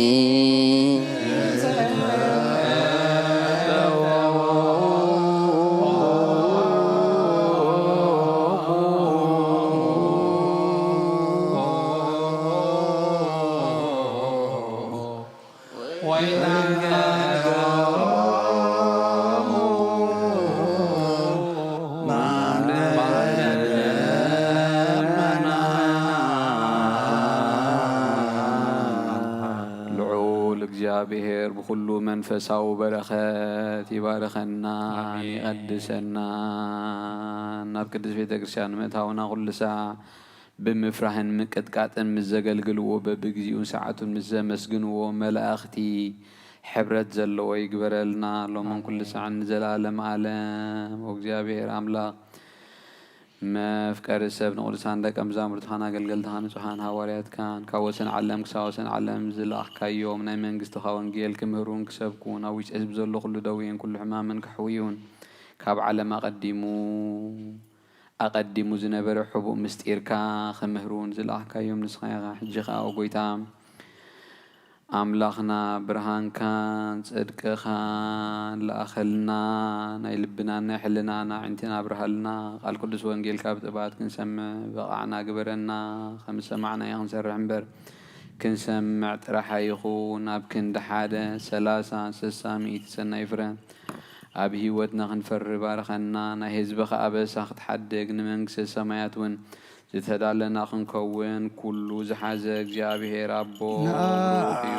ልዑል እግዚኣብሔር ብኹሉ መንፈሳዊ በረኸት ይባርኸና፣ ኣሜን። ይቐድሰና። ናብ ቅድስት ቤተ ክርስቲያን ምእታውና ኩሉ ሳዕ ብምፍራህን ምቅጥቃጥን ምስ ዘገልግልዎ፣ በብግዚኡን ሰዓቱን ምስ ዘመስግንዎ መላእኽቲ ሕብረት ዘለዎ ይግበረልና፣ ሎምን ኩሉ ኣሜን። ሳዕን ንዘለዓለም ዓለም። ወእግዚኣብሔር ኣምላኽ መፍቀሪ ሰብ፣ ንቅዱሳን ደቀ መዛሙርትኻን ኣገልገልትኻን ንጹሓን ሃዋርያትካን ካብ ወሰን ዓለም ክሳብ ወሰን ዓለም ዝለኣኽካዮም፣ ናይ መንግስትኻ ወንጌል ክምህሩን ክሰብኩን፣ ኣብ ውሽጢ ህዝቢ ዘሎ ኩሉ ደዌን ኩሉ ሕማምን ከሕውዩን፣ ካብ ዓለም ኣቐዲሙ ኣቐዲሙ ዝነበረ ሕቡእ ምስጢርካ ክምህሩን ዝለኣኽካዮም ንስኻ ኢኻ። ሕጂ ኸኣ፣ ኦ ጐይታ ኣምላኽና፣ ብርሃንካን ጽድቅኻን ለኣኸልና፣ ናይ ልብናን ናይ ሕልናና ኣዒንትና ኣብርሃልና። ቃል ቅዱስ ወንጌልካ ብጥባት ክንሰምዕ ብቕዓና ግበረና። ከም ዝሰማዕናዮ ክንሰርሕ እምበር፣ ክንሰምዕ ጥራሕ ኣይኹን። ኣብ ክንዲ ሓደ፣ ሰላሳ፣ ስሳ፣ ሚእቲ ሰናይ ፍረ ኣብ ህይወትና ክንፈሪ ባርኸና። ናይ ህዝብኻ ኣበሳ ክትሓድግ፣ ንመንግስተ ሰማያት እውን ዝተዳለና ክንከውን ኩሉ ዝሓዘ እግዚኣብሔር ኣቦ ንኣብ ብሩኽ እዩ።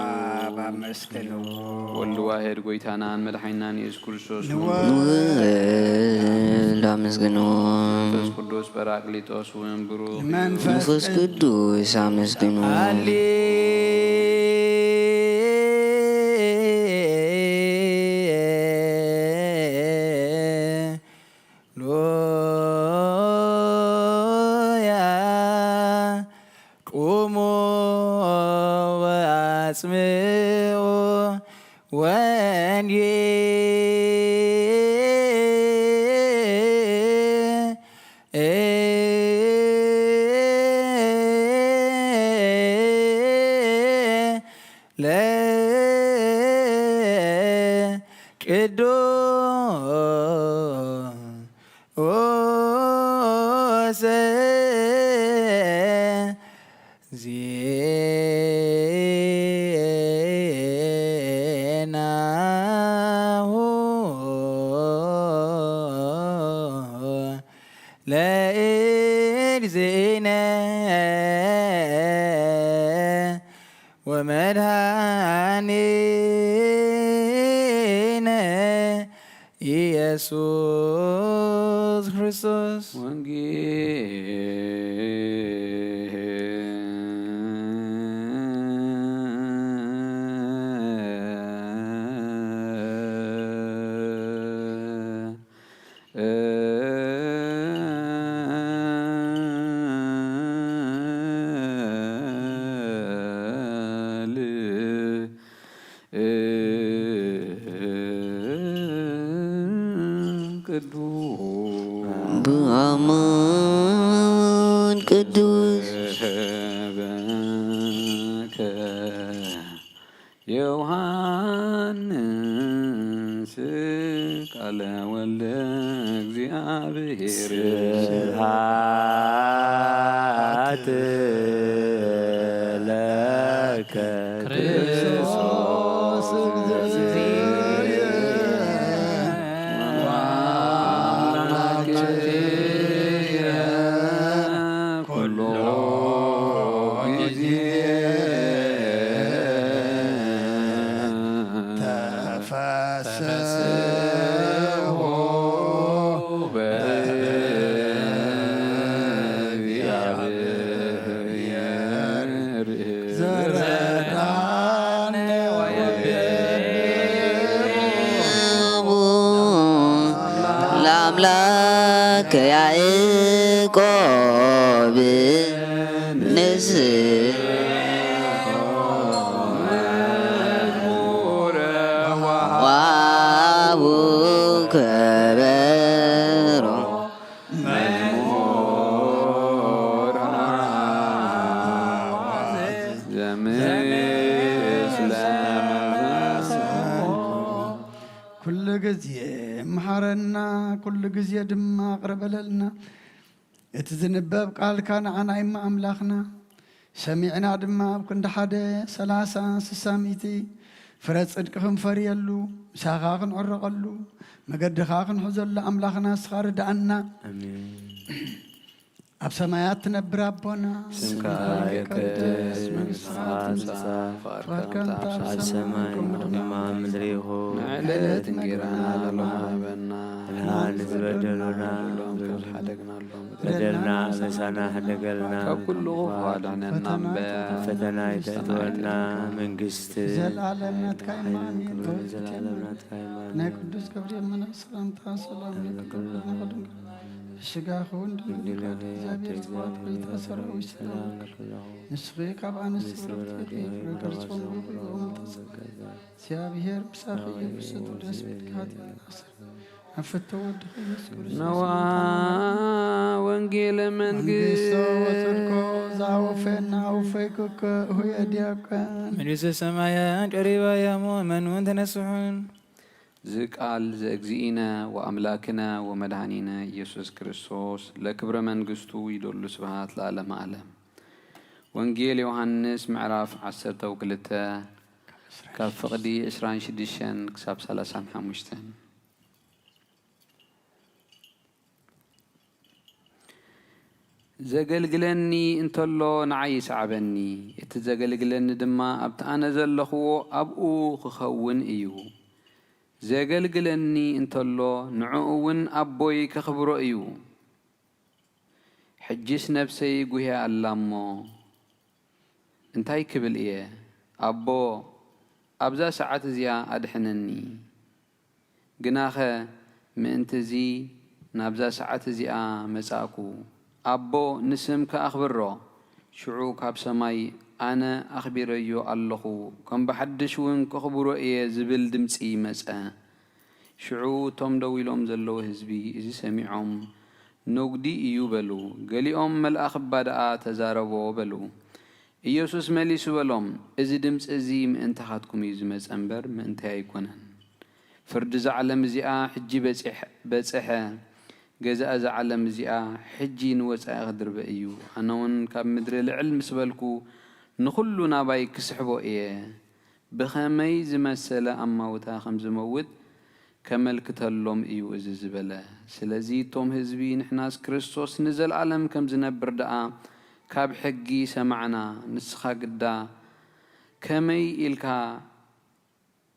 ኣመስግንዎ። ወልድ ዋሕድ ጐይታናን መድሓኒናን የሱስ ክርስቶስ ንወ- ንወልድ ኣመስግንዎ። መንፈስ ቅዱስ ጳራቅሊጦስ እውን ብሩኽ እዩ። መንፈስ መንፈስ ቅዱስ ኣመስግንዎ። ሃሌ ሉያ ቁሙ ወአጽምዑ ወንጌል ቅዱስ ዜናሁ ለእግዚእነ ወመድኃኒነ ኢየሱስ ክርስቶስ። ቅዱስ ብአማን ቅዱስ በከ ዮሐንስ ቃለ ወልደ እግዚአብሔር። ስብሐት ለከ ክርስቶስ እግዚእነ ወአምላክየ ኩሎ ጊዜ ተፈስሑ በእግዚአብሔር ዘረዳነ ወየቤ ለአምላክ ያዕቆብ ንስ ዋቡ ከበሮ ኩሉ ግዜ መሓረና፣ ኩሉ ግዜ ድማ ቅርበለልና። እቲ ዝንበብ ቃልካ ንዓና እሞ ኣምላኽና፣ ሰሚዕና ድማ ኣብ ክንዲ ሓደ፣ ሰላሳ፣ ስሳ፣ ሚእቲ ፍረ ጽድቂ ክንፈርየሉ፣ ምሳኻ ክንዕረቐሉ፣ መገድኻ ክንሕዘሉ ኣምላኽና ንስኻ ርድኣና። ኣሜን። ኣብ ሰማያት ትነብር ኣቦና፣ ስምካ ይቀደስ፣ መንግስትኻ ትምጻእ፣ ፍቓድካ ከምቲ ኣብ ሰማይ ከምኡ ድማ ኣብ ምድሪ ይኹን። ንዕለት እንጌራና ሎሚ ሃበና፣ ንሕና ንዝበደሉና ከም ዝሓደግናሎም በደልና ምሳና ሕደገልና፣ ካብ ኩሉ ክፉእ ኣድሕነና እምበር፣ ፈተና ኣይተእትወና፣ መንግስቲ፣ ዘለኣለም ናትካ እዩ፣ እማን፣ ሓይልን ክብርን ክብርን ዘለኣለም ናትካ እዩ፣ እማን። ናይ ቅዱስ ገብርኤል መልኣክ ሰላምታ ሰላም ይብለኩም። ስጋኹ ድንግል ናት፣ እግዚኣብሔር ጽባኦት ጎይታ ሰራዊት ሰላም ለኪ። ንስኺ ካብ ኣንስቲ ብሩክቲ ኢኺ፣ ፍረ ከርስኺ እውን ብሩክ እዩ። ብሩክ ጸንበ ተጸ-፣ እግዚኣብሔር ምሳኺ እዩ። ብስቱ ደስ በልኪ፣ ኃጢአት ኣሰር ኣብ ፍቶ ወድኺ ኢየሱስ ክርስቶስ ነዋ ሰላምታ ወንጌለ መንግስት መንግስቶ ወጽድቆ ዛውፌና ውፌኩከ ሁየ ዲያቀን። መንግስተ ሰማያት ቀሪባ እያ እሞ እመኑ ተነስሑን። ዝቃል ዘእግዚእነ ወአምላክነ ወመድኃኒነ ኢየሱስ ክርስቶስ ለክብረ መንግስቱ ይደሉ ስብሐት ለዓለመ ዓለም። ወንጌል ዮሐንስ ምዕራፍ ዓሰርተ ወክልተ ካብ ፍቕዲ ዕስራን ሽዱሽተን ክሳብ ሰላሳን ሓሙሽተን። ዘገልግለኒ እንተሎ ንዓይ ይስዓበኒ፣ እቲ ዘገልግለኒ ድማ ኣብቲ ኣነ ዘለኽዎ ኣብኡ ክኸውን እዩ። ዘገልግለኒ እንተሎ ንዕኡ እውን ኣቦይ ከኽብሮ እዩ። ሕጅስ ነፍሰይ ጉህያ ኣላ እሞ እንታይ ክብል እየ? ኣቦ፣ ኣብዛ ሰዓት እዚኣ ኣድሕነኒ። ግናኸ ምእንቲ እዚ ናብዛ ሰዓት እዚኣ መጻእኩ። ኣቦ፣ ንስምከ ኣኽብሮ። ሽዑ ካብ ሰማይ፣ ኣነ ኣኽቢረዮ ኣለኹ፣ ከም ብሓድሽ እውን ከኽብሮ እየ ዝብል ድምጺ መጸ። ሽዑ እቶም ደው ኢሎም ዘለዉ ህዝቢ እዚ ሰሚዖም፣ ነጉዲ እዩ በሉ። ገሊኦም፣ መልኣኽ እባ ደኣ ተዛረቦ በሉ። ኢየሱስ መሊሱ በሎም፣ እዚ ድምጺ እዚ ምእንታኻትኩም እዩ ዝመጸ እምበር ምእንታይ ኣይኮነን። ፍርዲ እዛ ዓለም እዚኣ ሕጂ በጺሕ-፣ በጽሐ። ገዛእ እዛ ዓለም እዚኣ ሕጂ ንወጻኢ ክድርበ እዩ። ኣነ እውን ካብ ምድሪ ልዕል ምስ በልኩ፣ ንኹሉ ናባይ ክስሕቦ እየ። ብኸመይ ዝመሰለ ኣማውታ ከም ዝመውት ከመልክተሎም እዩ እዚ ዝበለ። ስለዚ እቶም ህዝቢ፣ ንሕናስ ክርስቶስ ንዘለኣለም ከም ዝነብር ደኣ ካብ ሕጊ ሰማዕና፣ ንስኻ ግዳ ከመይ ኢልካ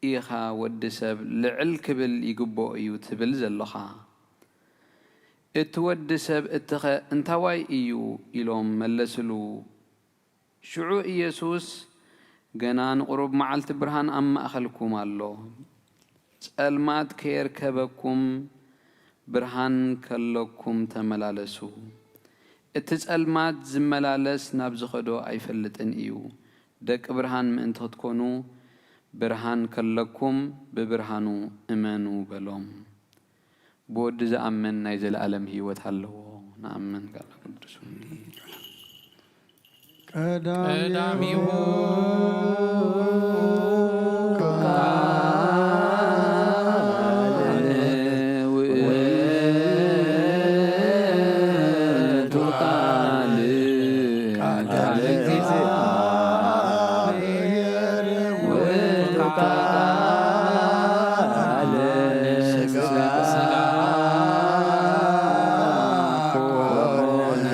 ኢኻ ወዲ ሰብ ልዕል ክብል ይግብኦ እዩ ትብል ዘሎኻ? እቲ ወዲ ሰብ እቲኸ እንታዋይ እዩ? ኢሎም መለስሉ። ሽዑ ኢየሱስ፣ ገና ንቑሩብ መዓልቲ ብርሃን ኣብ ማእከልኩም ኣሎ። ጸልማት ከየርከበኩም ብርሃን ከለኩም ተመላለሱ። እቲ ጸልማት ዝመላለስ ናብ ዝኸዶ ኣይፈልጥን እዩ። ደቂ ብርሃን ምእንቲ ክትኮኑ፣ ብርሃን ከለኩም ብብርሃኑ እመኑ በሎም። ብወዲ ዝኣምን ናይ ዘለኣለም ህይወት ኣለዎ። ንኣምን ቃል ቅዱስ ወንጌል። ቀዳሚሁ ቃል ውእቱ ቃል፣ ቃል እግዚአብሔር ውእቱ ቃል ሥጋ ሆነ።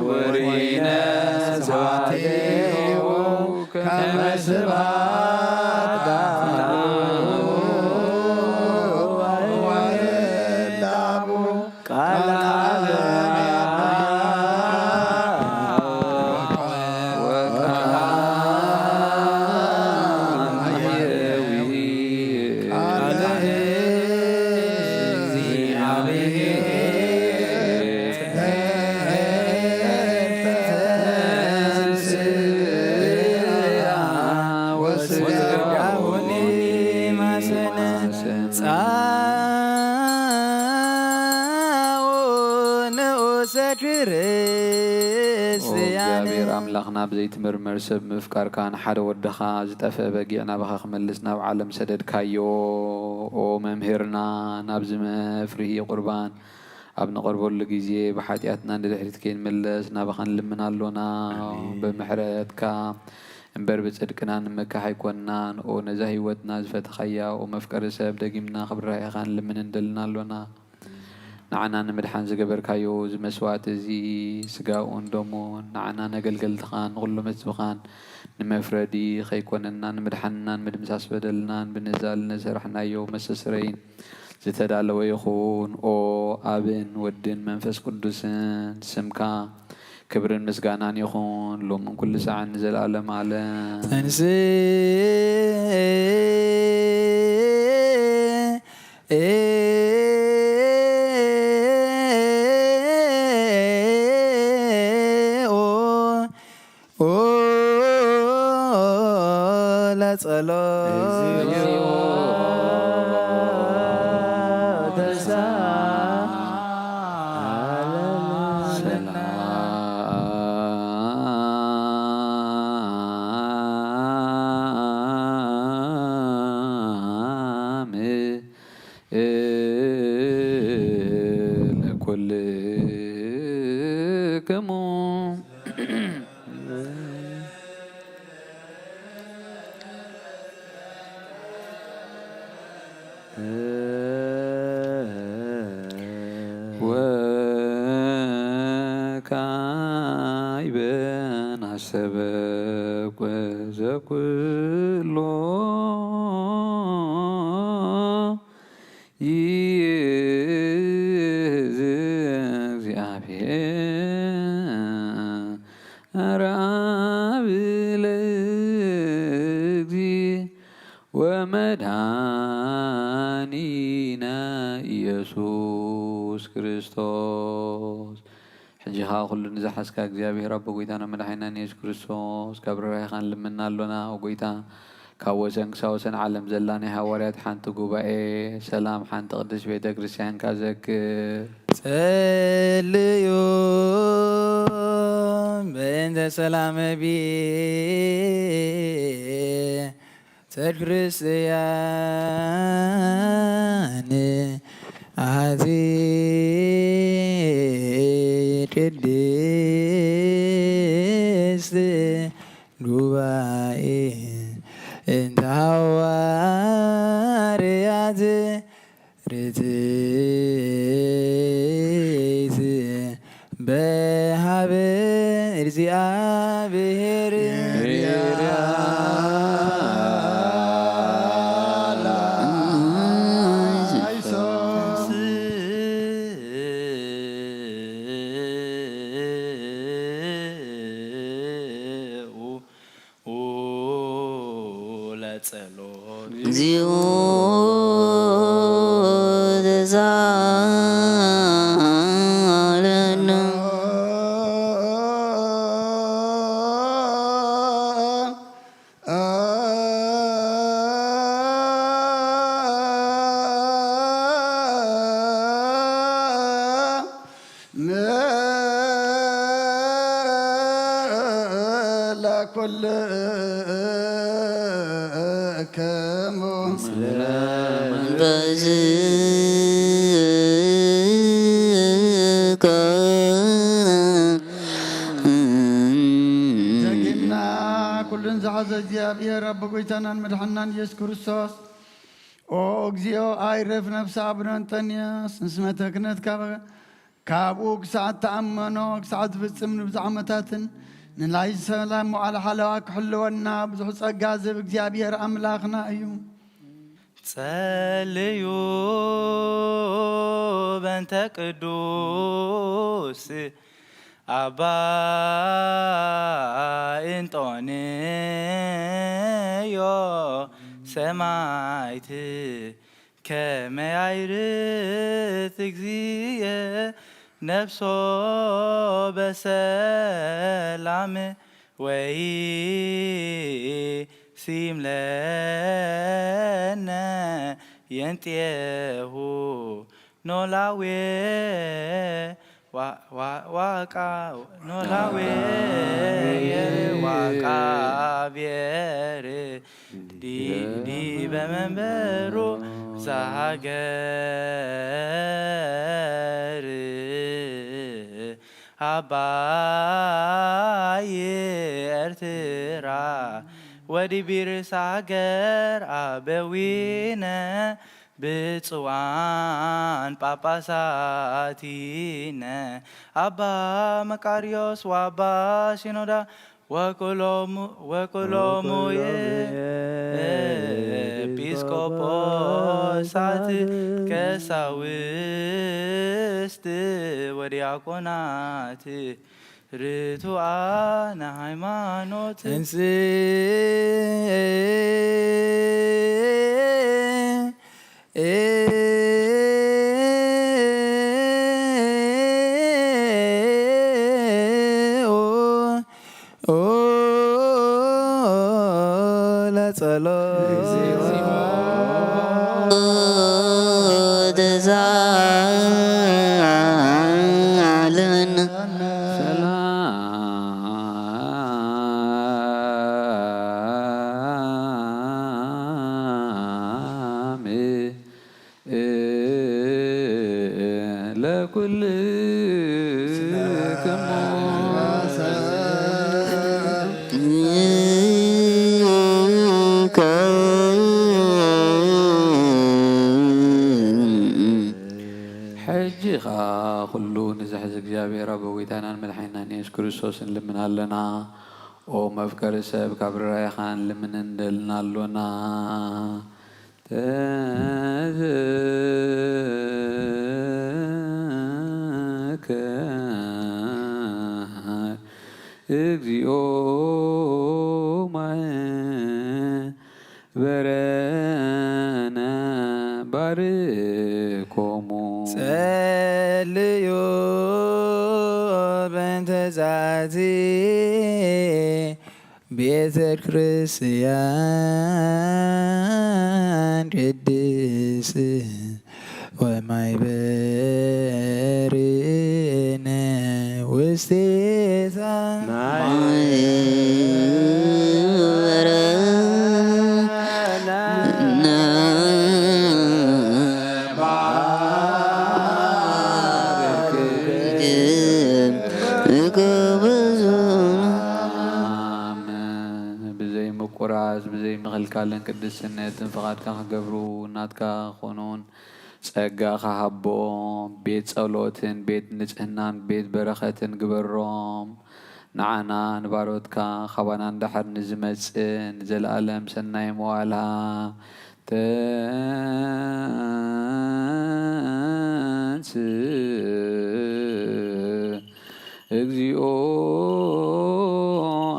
ወሪነ ስብሐቲሁ ከመ ስብሐት አብ ወወልድ አቡ። ቃለ አብ ወቃለ ሕያዊ ቃለ እግዚአብሔር ተንሥአ ወሥጋሁ ሊማሰነ ጻኦ ንኡሰ ክርስቲያን። ኦ እግዚኣብሔር ኣምላኽና፣ ብዘይትምርመር ሰብ ምፍቃርካ፣ ንሓደ ወድኻ ዝጠፍአ በጊዕ ናባኻ ክመልስ ናብ ዓለም ሰደድካዮ። ኦ መምህርና፣ ናብዚ መፍርሂ ቁርባን ኣብ ንቐርበሉ ግዜ፣ ብሓጢኣትና ንድሕሪት ከይንምለስ ናባኻ ንልምን ኣሎና። ኣሜን። ብምሕረትካ እምበር ብጽድቅና ንምካሕ ኣይኮንናን። ኦ ነዛ ህይወትና ዝፈተኻያ፣ ኦ መፍቀሪ ሰብ፣ ደጊምና ክብርሃኻ ንልምን እንደልና ኣሎና። ንዓና ንምድሓን ዝገበርካዮ እዚ መስዋእቲ እዚ፣ ስጋኡን ደሙን፣ ንዓና ነገልገልትኻን ንኹሎም ህዝብኻን ንመፍረዲ ከይኮነና፣ ንምድሓንናን ምድምሳስ በደልናን፣ ብንዛል ንዝሰራሕናዮ መስተስረይን ዝተዳለወ ይኹን። ኦ ኣብን ወድን መንፈስ ቅዱስን ስምካ ክብርን ምስጋናን ይኹን፣ ሎምን ኩሉ ሰዓን ንዘለኣለም ዓለም። ተንሥእ ኦ ለጸሎት። ሰላም ለኩልክሙ። ወካዕበ ናስተበቁ ዘኩሎ ይእዝ እግዚአብሔር አብ ለእግዚእ ወመድኃኒነ ኢየሱስ ክርስቶስ። ሕጂ ኸኣ ኩሉ ንዝሓዝካ እግዚኣብሔር ኣቦ፣ ጐይታና መድሓኒናን የሱስ ክርስቶስ፣ ካብ ርህራሄኻ ንልምና ኣሎና። ኦ ጐይታ፣ ካብ ወሰን ክሳብ ወሰን ዓለም ዘላ ናይ ሃዋርያት ሓንቲ ጉባኤ ሰላም፣ ሓንቲ ቅድስት ቤተ ክርስቲያንካ ዘክር። ጸልዩ በእንተ ሰላመ ቤተ ክርስቲያን አሐቲ ቅድስት ጉባኤ እንተ ሐዋርያት ርትዕት በሀበ እግዚአብሔር ለጸሎት። እግዚኦ ተሳለነ። ለኩልክሙ። ደጊምና ኩሉን ዝሓዘ እግዚኣብሔር ኣቦ ጎይታናን መድሓናን ኢየሱስ ክርስቶስ፣ ኦ እግዚኦ ኣይረፍ ነፍሲ ኣቡነ እንጠንዮስ ንስመተ ክህነት ካብ ካብኡ ክሳዕ እተኣመኖ ክሳዕ ዝፍጽም ንብዙሕ ዓመታትን ንላይ ሰላም መዋዕለ ሓለዋ ክሕልወና ብዙሕ ጸጋ ዝህብ እግዚኣብሔር ኣምላኽና እዩ። ጸልዩ በእንተ ቅዱስ ኣባ እንጦንዮ ሰማይት ከመ ያዕርፍ እግዚእ ነፍሶ በሰላም ወይሲም ለነ የንጤሁ ኖላዌ ዋ- ዋ- ዋቃ ኖላዌ ዋቃ ብሔር ዲ- ዲበ መንበሩ ዛሃገር ኣባይ ኤርትራ ወዲቢር ሳገር ኣበዊነ ብፁዓን ጳጳሳቲነ ኣባ መቃርዮስ ወኣባ ሲኖዳ ወኩሎሙ ወኩሎሙ ኤጲስቆጶሳት ቀሳውስት ወዲያቆናት ርቱዓነ ሃይማኖት እንስ ለጸሎት ተሳለነ። ሰላም ለኩልክሙ። ሕጂ ኸኣ ኩሉ ንዝሕዝ እግዚኣብሔር ኣቦ ጐይታናን መድሓኒናን የሱስ ክርስቶስ ንልምን ኣለና። ኦ መፍቀሪ ሰብ፣ ካብ ርራይኻ ንልምን ንደልን ኣሎና። ተዘከር እግዚኦ ማሕበረነ ባርኮሙ። ጸልዩ በእንተ ዛቲ ቤተ ክርስቲያን ቅድስት ወማሕበርነ ስቴታ ማይ ብዘይ ምቁራጽ ብዘይ ምኽልካልን ቅድስነትን ፍቓድካ ክገብሩ ናትካ ክኾኑን ጸጋኻ ሃቦም። ቤት ጸሎትን ቤት ንጽህናን ቤት በረኸትን ግበሮም። ንዓና ንባሮትካ ካባና ንድሓር ንዝመጽእ ንዘለኣለም ሰናይ መዋላ ተንስ እግዚኦ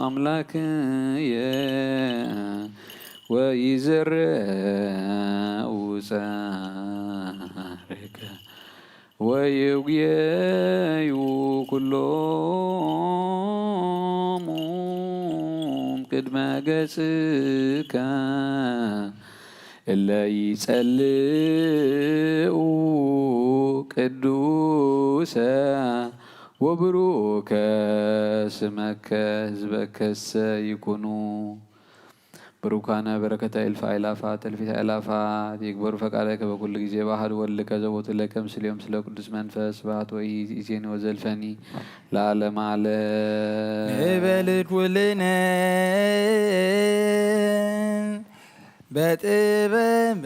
ኣምላክየ ወይዘርኡ ጸርከ ወይጉየዩ ኩሎሙ ቅድመ ገጽከ እለ ይጸልኡ ቅዱሰ ወብሩከ ስመከ ህዝበከሰ ይኩኑ። ብሩካነ በረከተ እልፍ አእላፋት እልፊት አእላፋት ይግበሩ ፈቃደከ በኩሉ ጊዜ በአሐዱ ወልድከ ዘቦቱ ለከ ምስሌም ስለ ቅዱስ መንፈስ ስብሐት ወይእዜኒ ወዘልፈኒ ለዓለመ ዓለም። ንበል ኩልነ በጥበብ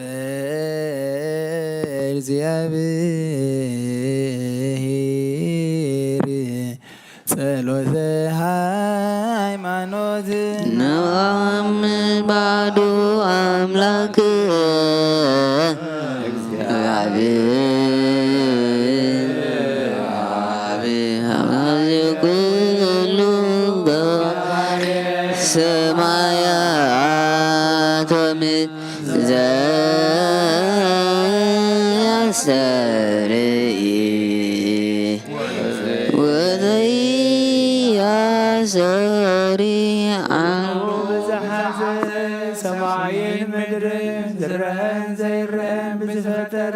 እግዚአብሔር ጸሎተ ሃይማኖት ነአምን ባዱ አምላክ እግዚአብሔር አብ ኩሉ ሰማያት ወምድር ዘያስተርኢ ወዘያሰሪ ብዝሓ ሰማይን ምድርን ዝረአን ዘይረአን ብዝፈጠረ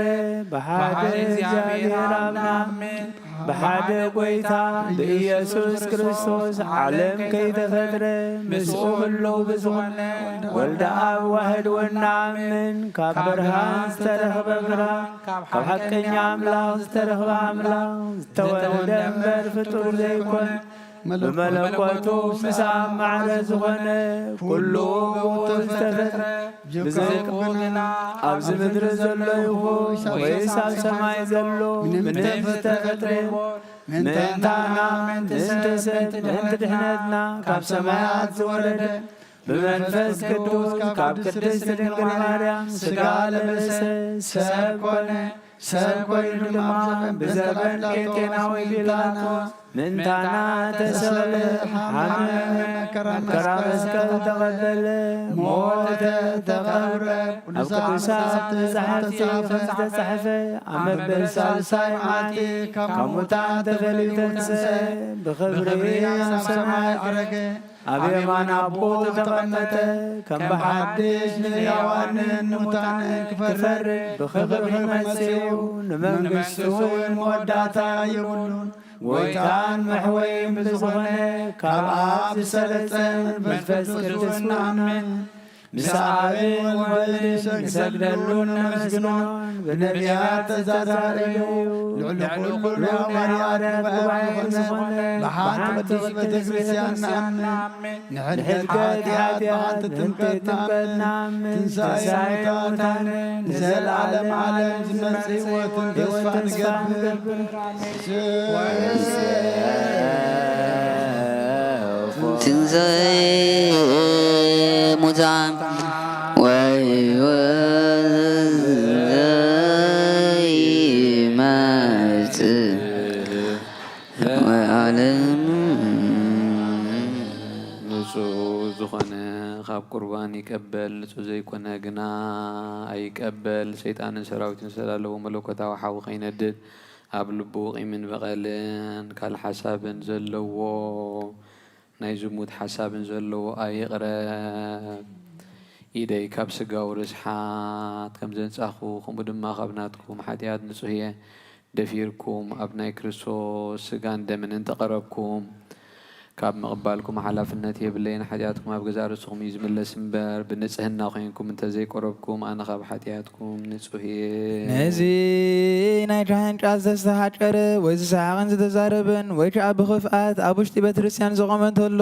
ብሓደ ብሓደ እግዚኣብሔር እግዚኣብሔር ኣምላኽ ኣምላኽ ብሓደ ጎይታ ብኢየሱስ ክርስቶስ ዓለም ከይተፈጥረ ምስኡ ህልው ብዝኾነ ወልደ ኣብ ዋህድ ወናምን ካብ ብርሃን ዝተረኽበ ብርሃን ካብ ሓቀኛ ኣምላኽ ዝተረኽበ ኣምላኽ ዝተወልደ እምበር ፍጡር ዘይኮነ ብመለኮቱ ምስ ኣብ ማዕረ ዝኾነ ኩሉ ብኡ ዝተፈጥረ ብዘይብኡ ግና ኣብዚ ምድሪ ዘሎ ይኹን ወይስ ኣብ ሰማይ ዘሎ ምንም ዝተፈጥረ የለን። ምእንታና ምእንቲ ሰብ ምእንቲ ድሕነትና ካብ ሰማያት ዝወረደ ብመንፈስ ቅዱስ ካብ ቅድስት ድንግል ማርያም ስጋ ለበሰ ሰብ ኮነ። ሰብ ኮይኑ ድማ ብዘበን ጴንጤናዊ ጲላጦስ ምእንታና ተሰቕለ፣ ሓመመ፣ መከራ መስቀል ተቐበለ፣ ሞተ፣ ተቐብረ፣ ኣብ ቅዱሳት መጻሕፍቲ ከም ዝተጻሕፈ ኣብ መበል ሳልሳይ መዓልቲ ካብ ሙታን ተፈልዩ ተንስአ፣ ብኽብሪ ናብ ሰማይ ዓረገ። ኣብ የማን ኣቦኡ ተቐመጠ፣ ከም ብሓድሽ ንሕያዋንን ንሙታንን ክፈርድ ብኽብሪ መጺኡ፣ ንመንግስቱ እውን መወዳእታ የብሉን። ጎይታን መሕወይን ብዝኾነ ካብ ኣብ ዝሰረጸ መንፈስ ቅዱስ ንኣምን። ምስ ኣብን ወልድን ንሰግደሉን ነመስግኖን ብነቢያት ተዛራረዩ። ልዕሊ ኩሉ ናይ ሃዋርያት ጉባኤ ዝኾነ ብሓንቲ ቅድስት ቤተ ክርስቲያን ንኣምን። ንሕድገት ሓጢኣት ብሓንቲ ጥምቀት ንኣምን። ትንሳኤ ሙታን ንዘለዓለም ዓለም ዝመጽእ ህይወትን ተስፋ ንገብር። ትንሳኤ ሙታን ወሕይወት ዘይመጽእ ወዓለም። ንጹህ ዝኾነ ካብ ቁርባን ይቀበል፣ ንጹህ ዘይኮነ ግና ኣይቀበል። ሰይጣንን ሰራዊቱን ዝተላለዎ መለኮታዊ ሓዊ ከይነድድ፣ ኣብ ልቡ ቂምን በቐልን ካልእ ሓሳብን ዘለዎ፣ ናይ ዝሙት ሓሳብን ዘለዎ ኣይቕረብ። ኢደይ ካብ ስጋዊ ርስሓት ከም ዘንጻኹ፣ ከምኡ ድማ ካብ ናትኩም ሓጢኣት ንጹህ እየ። ደፊርኩም ኣብ ናይ ክርስቶስ ስጋን ደምን እንተቐረብኩም፣ ካብ ምቕባልኩም ሓላፍነት የብለይን። ሓጢኣትኩም ኣብ ገዛእ ርእስኹም እዩ ዝምለስ እምበር፣ ብንጽህና ኮይንኩም እንተዘይቀረብኩም፣ ኣነ ካብ ሓጢኣትኩም ንጹህ እየ። ነዚ ናይ ጃሃንጫ ዝተሃጨረ ወይ ዝሰሓቕን ዝተዛረበን ወይ ከዓ ብኽፍኣት ኣብ ውሽጢ ቤተ ክርስቲያን ዝቖመ እንተሎ፣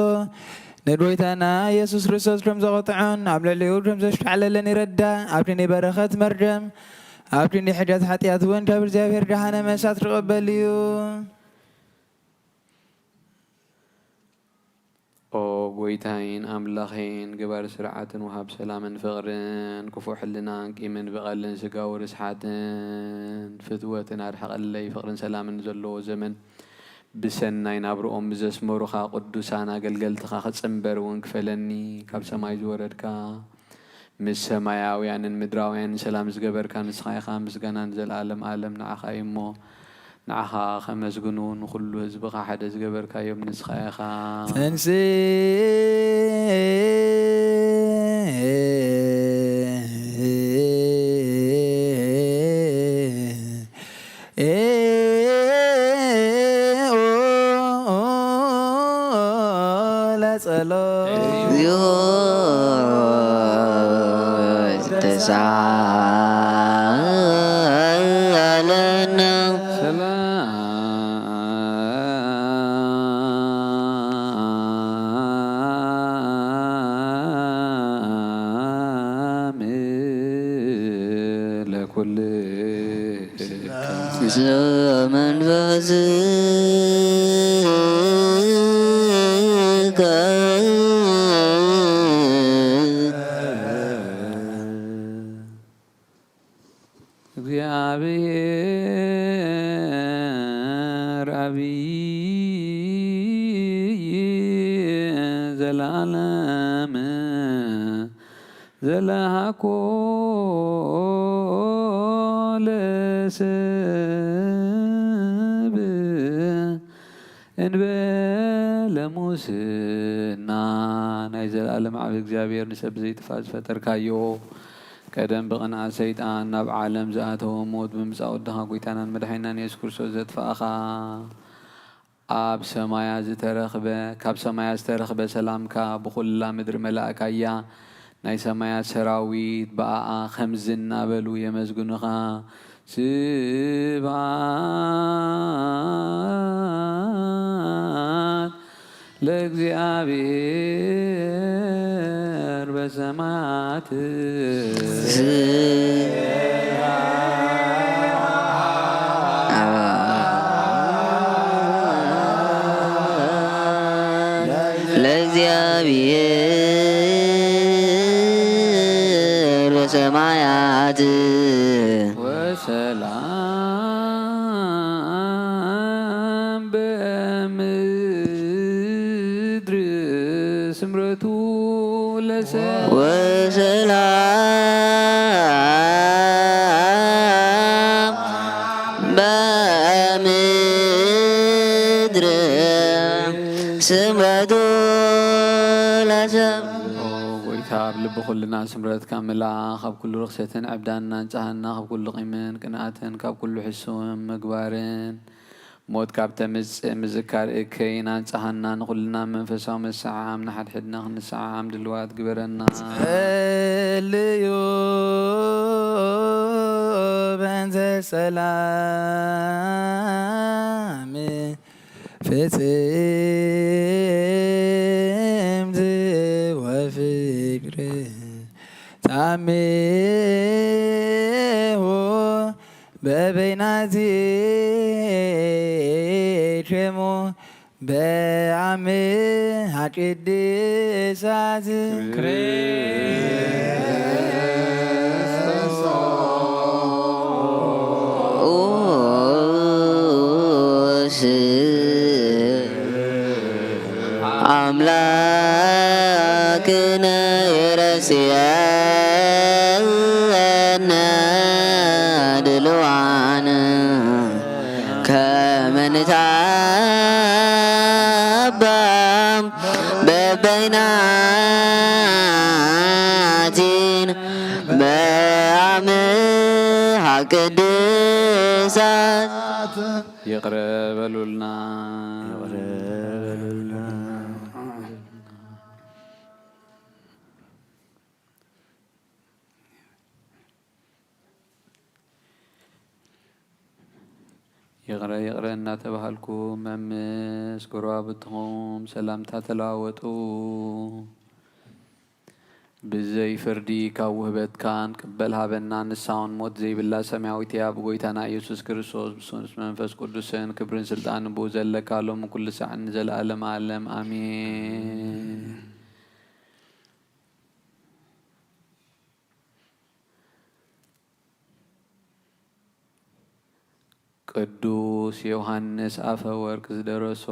ንጎይታና ኢየሱስ ክርስቶስ ከም ዘቐጥዖን ኣብ ልዕሊኡ ከም ዘሽካዕለለን ይረዳእ። ኣብቲ ናይ በረኸት መርገም፣ ኣብቲ ናይ ሕድገት ሓጢኣት እውን ካብ እግዚኣብሔር ጀሃነመ እሳት ክቕበል እዩ። ኦ ጎይታይን ኣምላኸይን፣ ገባሪ ስርዓትን ወሃብ ሰላምን ፍቕርን፣ ክፉእ ሕልናን ቂምን ብቐልን ስጋዊ ርስሓትን ፍትወትን ኣርሕቐለይ። ፍቕርን ሰላምን ዘለዎ ዘመን ብሰናይ ናብርኦም ብዘስመሩኻ ቅዱሳን ኣገልገልትኻ ክጽንበር እውን ክፈለኒ። ካብ ሰማይ ዝወረድካ፣ ምስ ሰማያውያንን ምድራውያንን ሰላም ዝገበርካ ንስኻ ኢኻ። ምስጋና ንዘለኣለም ኣለም ንዓኻ እዩ እሞ፣ ንዓኻ ከመስግኑ፣ ንኹሉ ህዝብኻ ሓደ ዝገበርካዮም ንስኻ ኢኻ። ተንሥእ ለጸሎት። እግዚኦ ተሳለነ። ሰላም ለኩልክሙ። መንፈስከ። እግዚአብሔር አብይ ዘለዓለም ዘለሃኮ ለሰብ እንበለ ሙስና። ናይ ዘለዓለም ዓቢ እግዚኣብሔር ንሰብ ብዘይጥፋእ ዝፈጠርካዮ፣ ቀደም ብቕንኣት ሰይጣን ናብ ዓለም ዝኣተወ ሞት ብምጻእ ወድኻ ጎይታናን መድሓኒናን የሱስ ክርስቶስ ዘጥፋእኻ፣ ኣብ ሰማያ ዝተረኽበ፣ ካብ ሰማያ ዝተረኽበ ሰላምካ ብኹላ ምድሪ መላእካያ። ናይ ሰማያት ሰራዊት ብኣኣ ከምዚ እናበሉ የመስግኑኻ። ስብሐት ለእግዚኣብሔር በሰማያት። ለእግዚኣብሔር በሰማያት። ወሰላም በምድር ስምረቱ ለሰ- ወሰላም በምድር ስምረቱ ለሰብ። ኦ ጎይታ፣ ኣብ ልቢ ኩልና ስምረትካ ምልኣ። ካብ ኩሉ ርኽሰትን ዕብዳን ኣንጽሃና፣ ካብ ኩሉ ቂምን ቅንኣትን፣ ካብ ኩሉ ሕሱም ምግባርን። ሞት ካብ ተምጽእ ምዝካር እከይን ኣንጽሃና። ንኹልና መንፈሳዊ መሰዓዓም፣ ንሓድሕድና ክንሰዓዓም ድልዋት ግበረና። ጸልዩ በእንተ ሰላም ፍጽምቲ ወፍቅር ጻሜሁ በበይናቲክሙ በአምሃ ቅድሳት። ክርስቶስ አምላክነ ይረስየነ ድልዋን ከመ ንትአባም በበይናቲን በአምሃ ቅድሳት። ይቕረ በሉልና። ይቕረ ይቕረ እናተባሃልኩም መምስ ጎረባብትኹም ሰላምታ ተለዋወጡ። ብዘይ ፍርዲ ካብ ውህበትካን ቅበል ሃበና። ንሳውን ሞት ዘይብላ ሰማያዊት እያ። ብጎይታና ኢየሱስ ክርስቶስ ብስም መንፈስ ቅዱስን ክብርን ስልጣንን ብኡ ዘለካ ሎም ኩሉ ሳዕን ንዘለኣለም ዓለም ኣሜን። ቅዱስ ዮሃንስ ኣፈወርቅ ዝደረሶ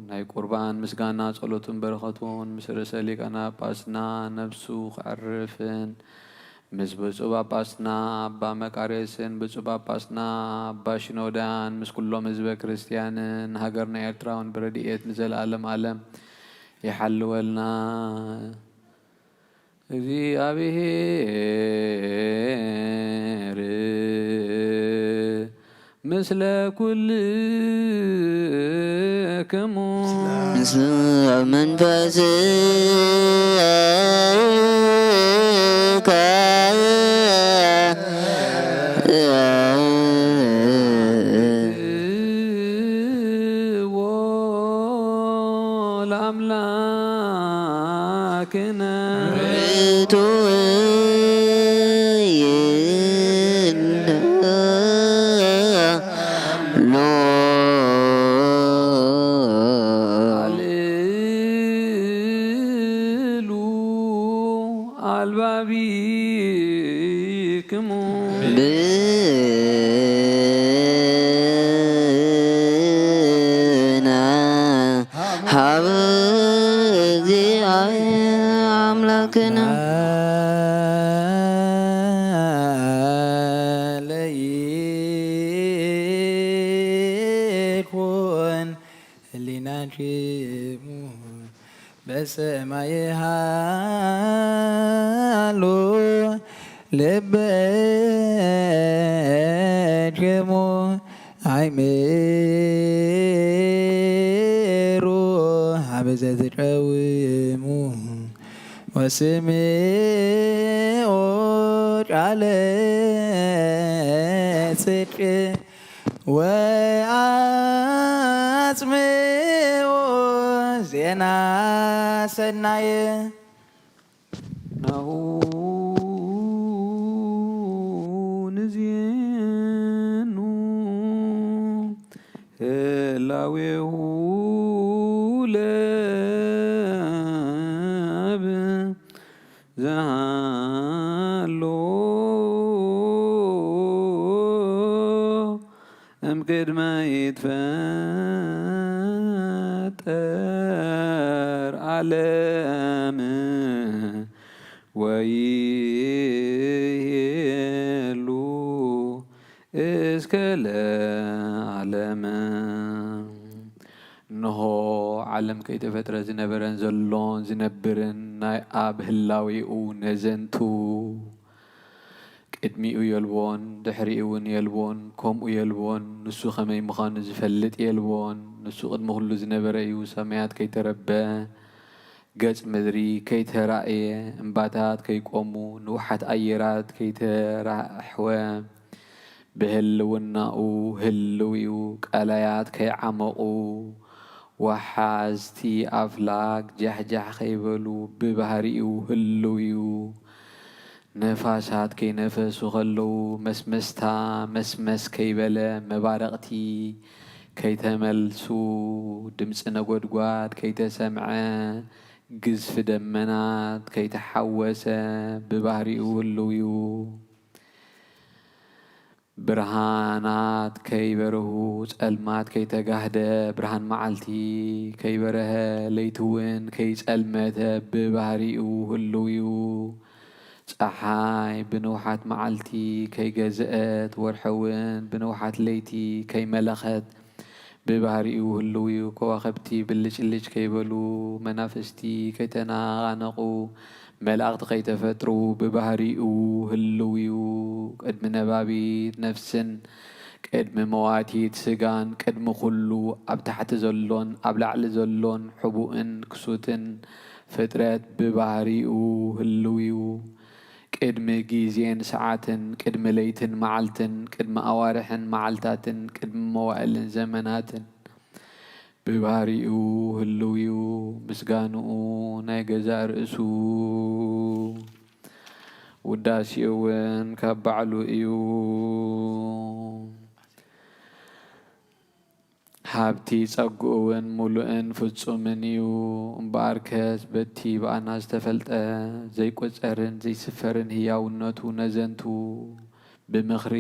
ናይ ቁርባን ምስጋና ጸሎቱን በረኸቱን ምስ ርእሰ ሊቃነ ጳጳስና ነፍሱ ክዕርፍን ምስ ብፁዕ ጳጳስና ኣባ መቃርዮስን ብፁዕ ጳጳስና ኣባ ሽኖዳን ምስ ኩሎም ህዝበ ክርስቲያንን ሃገርና ኤርትራውን ብረድኤት ንዘለኣለም ዓለም ይሓልወልና። እግዚኣብሔር ምስለ ኩልክሙ። ምስለ መንፈስከ። ለአምላክነ ርቱዕ ይንሎ። አልሉ አልባቢክሙ። ብነ ሀበ እግዚአብሔር አምላክነ። ለይኩን ህሊናክሙ በሰማይ ሃሎ። ልበክሙ ኣይምሩ ሀበ ዘትቀውሙ ወስምዖ ቃለ ጽድቅ ወአጽምዖ ዜና ሰናየ። ናሁ ንዜኑ ህላዌሁ ለአብ ዘሃሎ እምቅድመ ይትፈጠር ዓለም ወይሄሉ እስከ ለዓለም። እንሆ ዓለም ከይተፈጥረ ዝነበረን ዘሎን ዝነብርን ናይ ኣብ ህላዌኡ ነዘንቱ። ቅድሚኡ የልቦን፣ ድሕሪኡ እውን የልቦን፣ ከምኡ የልቦን፣ ንሱ ከመይ ምዃኑ ዝፈልጥ የልቦን። ንሱ ቅድሚ ኩሉ ዝነበረ እዩ፣ ሰማያት ከይተረበ፣ ገጽ ምድሪ ከይተራእየ፣ እምባታት ከይቆሙ፣ ንውሓት ኣየራት ከይተራሕወ፣ ብህልውናኡ ህልው እዩ። ቀላያት ከይዓመቑ፣ ወሓዝቲ ኣፍላግ ጃሕጃሕ ከይበሉ፣ ብባህሪኡ ህልው እዩ። ነፋሳት ከይነፈሱ ከለዉ፣ መስመስታ መስመስ ከይበለ፣ መባረቕቲ ከይተመልሱ፣ ድምፂ ነጎድጓድ ከይተሰምዐ፣ ግዝፊ ደመናት ከይተሓወሰ፣ ብባህሪኡ ህልው እዩ። ብርሃናት ከይበርሁ፣ ጸልማት ከይተጋህደ፣ ብርሃን መዓልቲ ከይበረሀ፣ ለይቲ እውን ከይጸልመተ ብባህሪኡ ህልው እዩ። ጸሓይ ብንውሓት መዓልቲ ከይገዝአት፣ ወርሒ እውን ብንውሓት ለይቲ ከይመለኸት፣ ብባህሪኡ ህልው እዩ። ከዋኽብቲ ብልጭልጭ ከይበሉ፣ መናፍስቲ ከይተነቓነቑ፣ መላእኽቲ ከይተፈጥሩ ብባህሪኡ ህልው እዩ። ቅድሚ ነባቢት ነፍስን ቅድሚ መዋቲት ስጋን ቅድሚ ኩሉ ኣብ ታሕቲ ዘሎን ኣብ ላዕሊ ዘሎን ሕቡእን ክሱትን ፍጥረት ብባህሪኡ ህልው እዩ። ቅድሚ ግዜን ሰዓትን፣ ቅድሚ ለይትን መዓልትን፣ ቅድሚ ኣዋርሕን መዓልታትን፣ ቅድሚ መዋእልን ዘመናትን ብባህሪኡ ህልው እዩ። ምስጋንኡ ናይ ገዛእ ርእሱ፣ ውዳሴኡ እውን ካብ ባዕሉ እዩ። ሃብቲ ጸግኡ እውን ምሉእን ፍጹምን እዩ። እምበኣርከስ በቲ ብኣና ዝተፈልጠ ዘይቁጸርን ዘይስፈርን ህያውነቱ ነዘንቱ ብምኽሪ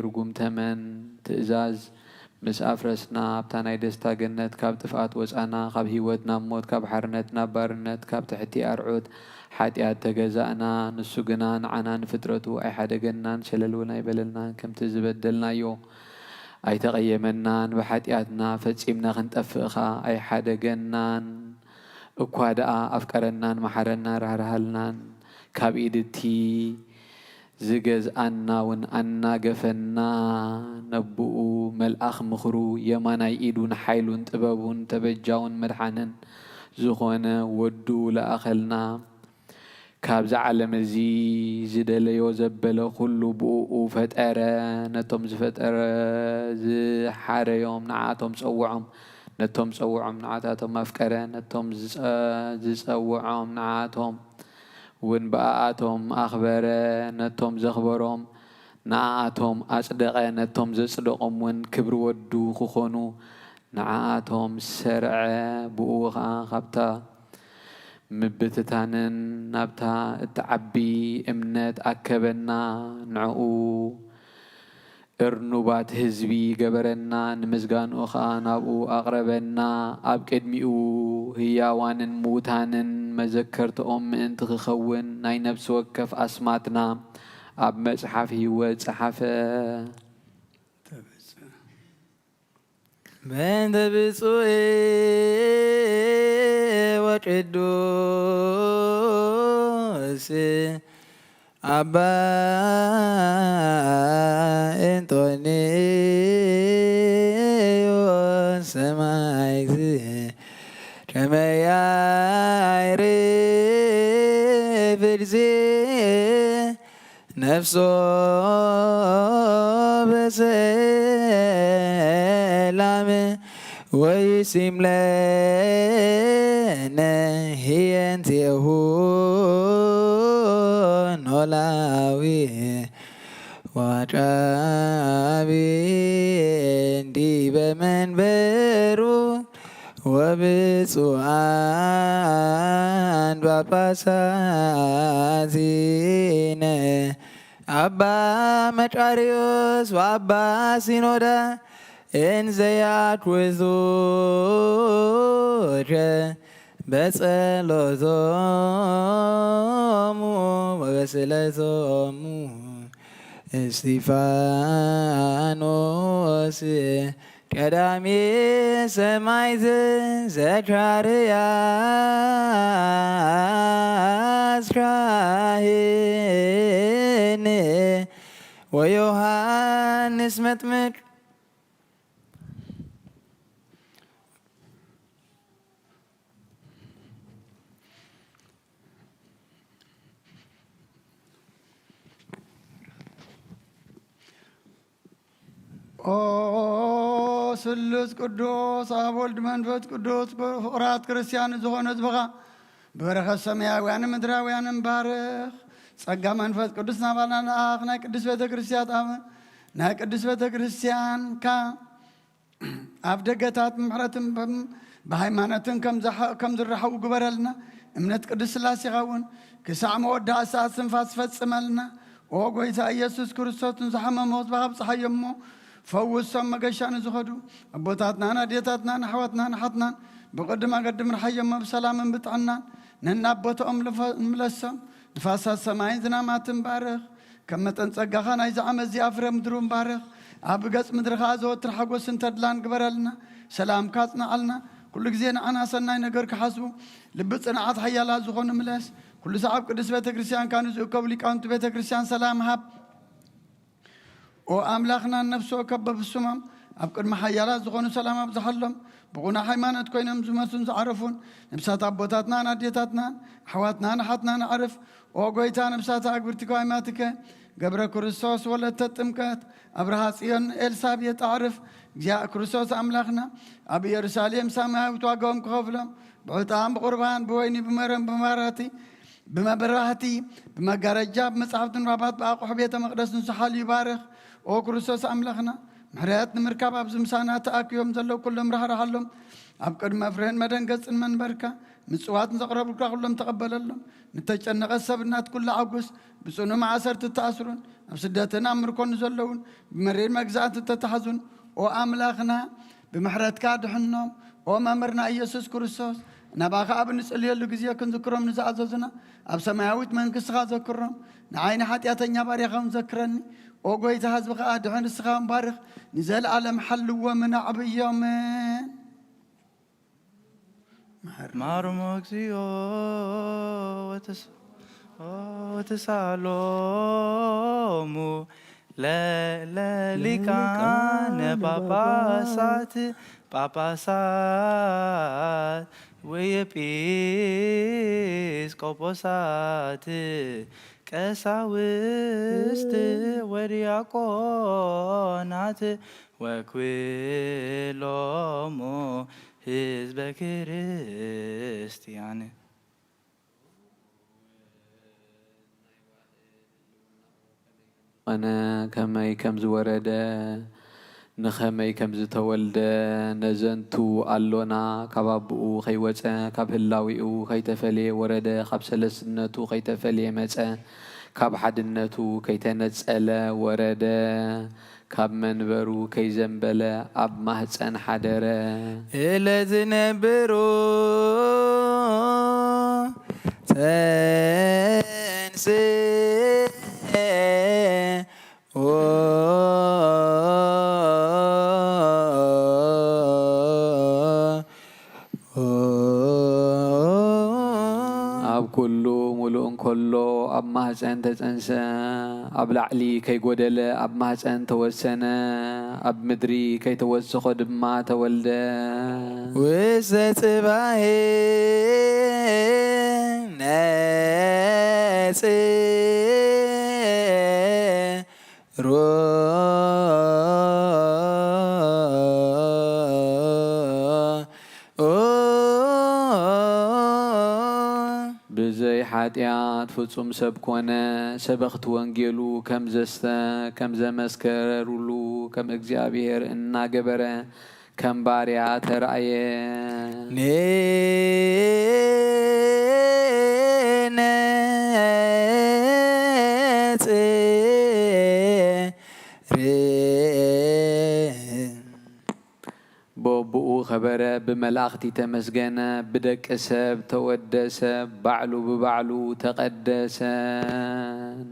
ርጉም ተመን ትእዛዝ ምስ ኣፍረስና፣ ኣብታ ናይ ደስታ ገነት ካብ ጥፍኣት ወጻና፣ ካብ ህይወት ናብ ሞት፣ ካብ ሓርነት ናብ ባርነት፣ ካብ ትሕቲ ኣርዑት ሓጢኣት ተገዛእና። ንሱ ግና ንዓና ንፍጥረቱ ኣይሓደገናን፣ ሸለል እውን ኣይበለልናን። ከምቲ ዝበደልናዮ ኣይተቐየመናን፣ ብሓጢኣትና ፈጺምና ክንጠፍእ ኸኣ ኣይሓደገናን። እኳ ደኣ ኣፍቀረናን መሓረና ራህራሃልናን፣ ካብ ኢድ እቲ ዝገዝኣና እውን ኣናገፈና። ነብኡ መልኣኽ ምኽሩ፣ የማናይ ኢዱን ሓይሉን ጥበቡን ተበጃውን መድሓንን ዝኾነ ወዱ ለኣኸልና። ካብዚ ዓለም እዚ ዝደለዮ ዘበለ ኩሉ ብእኡ ፈጠረ። ነቶም ዝፈጠረ ዝሓረዮም ንዓቶም ጸውዖም፣ ነቶም ጸውዖም ንዓታቶም ኣፍቀረ። ነቶም ዝጸ-፣ ዝጸውዖም ንዓቶም እውን ብኣኣቶም ኣኽበረ። ነቶም ዘኽበሮም ንኣኣቶም ኣጽደቐ። ነቶም ዘጽደቖም እውን ክብሪ ወዱ ክኾኑ ንዓኣቶም ሰርዐ። ብእኡ ኸኣ ካብታ ምብትታንን ናብታ እትዓቢ እምነት ኣከበና። ንዕኡ እርኑባት ህዝቢ ገበረና፣ ንምስጋንኡ ኸኣ ናብኡ ኣቕረበና። ኣብ ቅድሚኡ ህያዋንን ምዉታንን መዘከርትኦም ምእንቲ ክኸውን፣ ናይ ነፍሲ ወከፍ ኣስማትና ኣብ መጽሓፍ ህይወት ጸሓፈ። በእንተ ብፁዕ ወቅዱስ ኣባ እንጦንዮስ ሰማዕት ከመ ያዕርፍ እግዚእ ነፍሶ በሰላም ወይሲም ለነ ህየንቴሁ ኖላዊ ዋቃቢ እንዲበ መንበሩ ወብፁዓን ጳጳሳቲነ ኣባ መቃርዮስ ወኣባ ሲኖዳ እንዘ ያኩዙከ በጸሎቶሙ ወበስእለቶሙ እስጢፋኖስ ቀዳሜ ሰማዕት ዘካርያስ ካህን ወዮሃንስ መጥምቅ። ኦ ስሉስ ቅዱስ ኣብ ወልድ መንፈስ ቅዱስ ፍቑራት ክርስትያን ዝኾነ ህዝብኻ ብበረኸት ሰማያውያንን ምድራውያንን ባርኽ። ጸጋ መንፈስ ቅዱስ ናባና ለኣኽ። ናይ ቅድስት ቤተ ክርስቲያን ኣመ-፣ ናይ ቅድስት ቤተ ክርስቲያንካ ኣብ ደገታት ብምሕረትን ብም-፣ ብሃይማኖትን ከም ዝሓ-፣ ከም ዝረሓዉ ግበረልና። እምነት ቅድስት ስላሴኻ እውን ክሳዕ መወዳእታ ሰዓት ትንፋስ ፈጽመልና። ኦ ጎይታ ኢየሱስ ክርስቶስ፣ ንዝሓመሙ ህዝብኻ ኣብጽሓዮ እሞ ፈውሶም። መገሻ ንዝኸዱ ኣቦታትናን ኣዴታትናን ኣሕዋትናን ኣሓትናን ብቕድም ኣገድም ርሓዮ እሞ ብሰላምን ብጥዕናን ነናብ ቦታኦም ልፈ-፣ ንምለሶም። ንፋሳት ሰማይን ዝናማትን ባርኽ። ከም መጠን ጸጋኻ ናይዚ ዓመት እዚኣ ፍረ ምድሪ እውን ባርኽ። ኣብ ገጽ ምድሪ ኸኣ ዘወትር ሓጎስን ተድላን ግበረልና። ሰላምካ ኣጽንዓልና። ኩሉ ግዜ ንዓና ሰናይ ነገር ክሓስቡ ልቢ ጽንዓት ሓያላት ዝኾኑ ምለስ። ኩሉ ሰዓብ ቅድስት ቤተ ክርስቲያንካ ንዝእከቡ ሊቃውንቲ ቤተ ክርስቲያን ሰላም ሃብ። ኦ ኣምላኽና፣ ነፍሲ ወከፍ በብስሞም ኣብ ቅድሚ ሓያላት ዝኾኑ ሰላም ኣብዝሓሎም። ብቑኑዕ ሃይማኖት ኮይኖም ዝመቱን ዝዓረፉን ነብሳት ኣቦታትናን ኣዴታትናን ኣሕዋትናን ኣሓትናን ኣዕርፍ። ኦ ጎይታ፣ ነብሳት ኣግብርቲ ከዋይማትከ ገብረ ክርስቶስ ወለተ ጥምቀት ኣብርሃ ጽዮን ኤልሳቤጥ ኣዕርፍ። እግዚኣብሔር ክርስቶስ ኣምላኽና፣ ኣብ ኢየሩሳሌም ሰማያዊት ዋጋኦም ክኸፍሎም ብዕጣን ብቑርባን ብወይኒ ብመረን ብመራቲ ብመብራህቲ ብመጋረጃ ብመጻሕፍቲ ንባባት ብኣቑሑ ቤተ መቕደስ ንዝሓሉ ይባርኽ። ኦ ክርስቶስ ኣምላኽና፣ ምሕረት ንምርካብ ኣብዚ ምሳና ተኣኪቦም ዘለዉ ኩሎም ራህራሃሎም። ኣብ ቅድሚ መፍርህን መደንገጽን መንበርካ ምጽዋት ንዘቕረቡልካ ኩሎም ተቐበለሎም። ንተጨነቐ ሰብ እናትኩላ ኣጉስ። ብጽኑ ማእሰርቲ እተኣስሩን ኣብ ስደትን ኣብ ምርኮን ዘለዉን ብመሪር መግዛእቲ እተታሕዙን ኦ ኣምላኽና፣ ብምሕረትካ ድሕኖም። ኦ መምህርና ኢየሱስ ክርስቶስ፣ ናባኻ ኣብ እንጽልየሉ ግዜ ክንዝክሮም ንዝኣዘዙና ኣብ ሰማያዊት መንግስትኻ ዘክሮም። ንዓይ ንሓጢኣተኛ ባርያኻ እውን ዘክረኒ። ኦ ጎይታ፣ ህዝብኻ ኣድሕን፣ ንስኻ እውን ባርኽ። ንዘለኣለም ሓልዎምን ኣዕብዮምን። መሐር- ማርሞ እግዚኦ ወተስ-፣ ወተሳሎሙ ለሊቃነ ጳጳሳት ጳጳሳት ወኤጲስቆጶሳት ቀሳውስት ወዲያቆናት ወኩሎሙ ህዝበ ክርስቲያን። ኾነ ከመይ ከም ዝወረደ፣ ንኸመይ ከም ዝተወልደ፣ ነዘንቱ ኣሎና፣ ካብ ኣቦኡ ከይወጸ፣ ካብ ህላዌኡ ከይተፈልየ ወረደ፣ ካብ ሰለስትነቱ ከይተፈልየ መጸ፣ ካብ ሓድነቱ ከይተነጸለ ወረደ፣ ካብ መንበሩ ከይዘንበለ ኣብ ማህጸን ሓደረ። እለ ዝነብሩ ጸንስ ኣብ ኩሉ ሙሉእ እንከሎ ኣብ ማህፀን ተፀንሰ፣ ኣብ ላዕሊ ከይጎደለ ኣብ ማህፀን ተወሰነ፣ ኣብ ምድሪ ከይተወሰኾ ድማ ተወልደ። ውስተ ጽባሕ ነጽ ሮ ብዘይ ሓጢኣት ፍጹም ሰብ ኮነ። ሰበኽቲ ወንጌሉ ከም ዘስተ ከም ዘመስከሩሉ ከም እግዚኣብሔር እናገበረ ከም ባርያ ተራእየ። ነጽ ር በቦኡ ኸበረ፣ ብመላእኽቲ ተመስገነ፣ ብደቂ ሰብ ተወደሰ፣ ባዕሉ ብባዕሉ ተቐደሰ።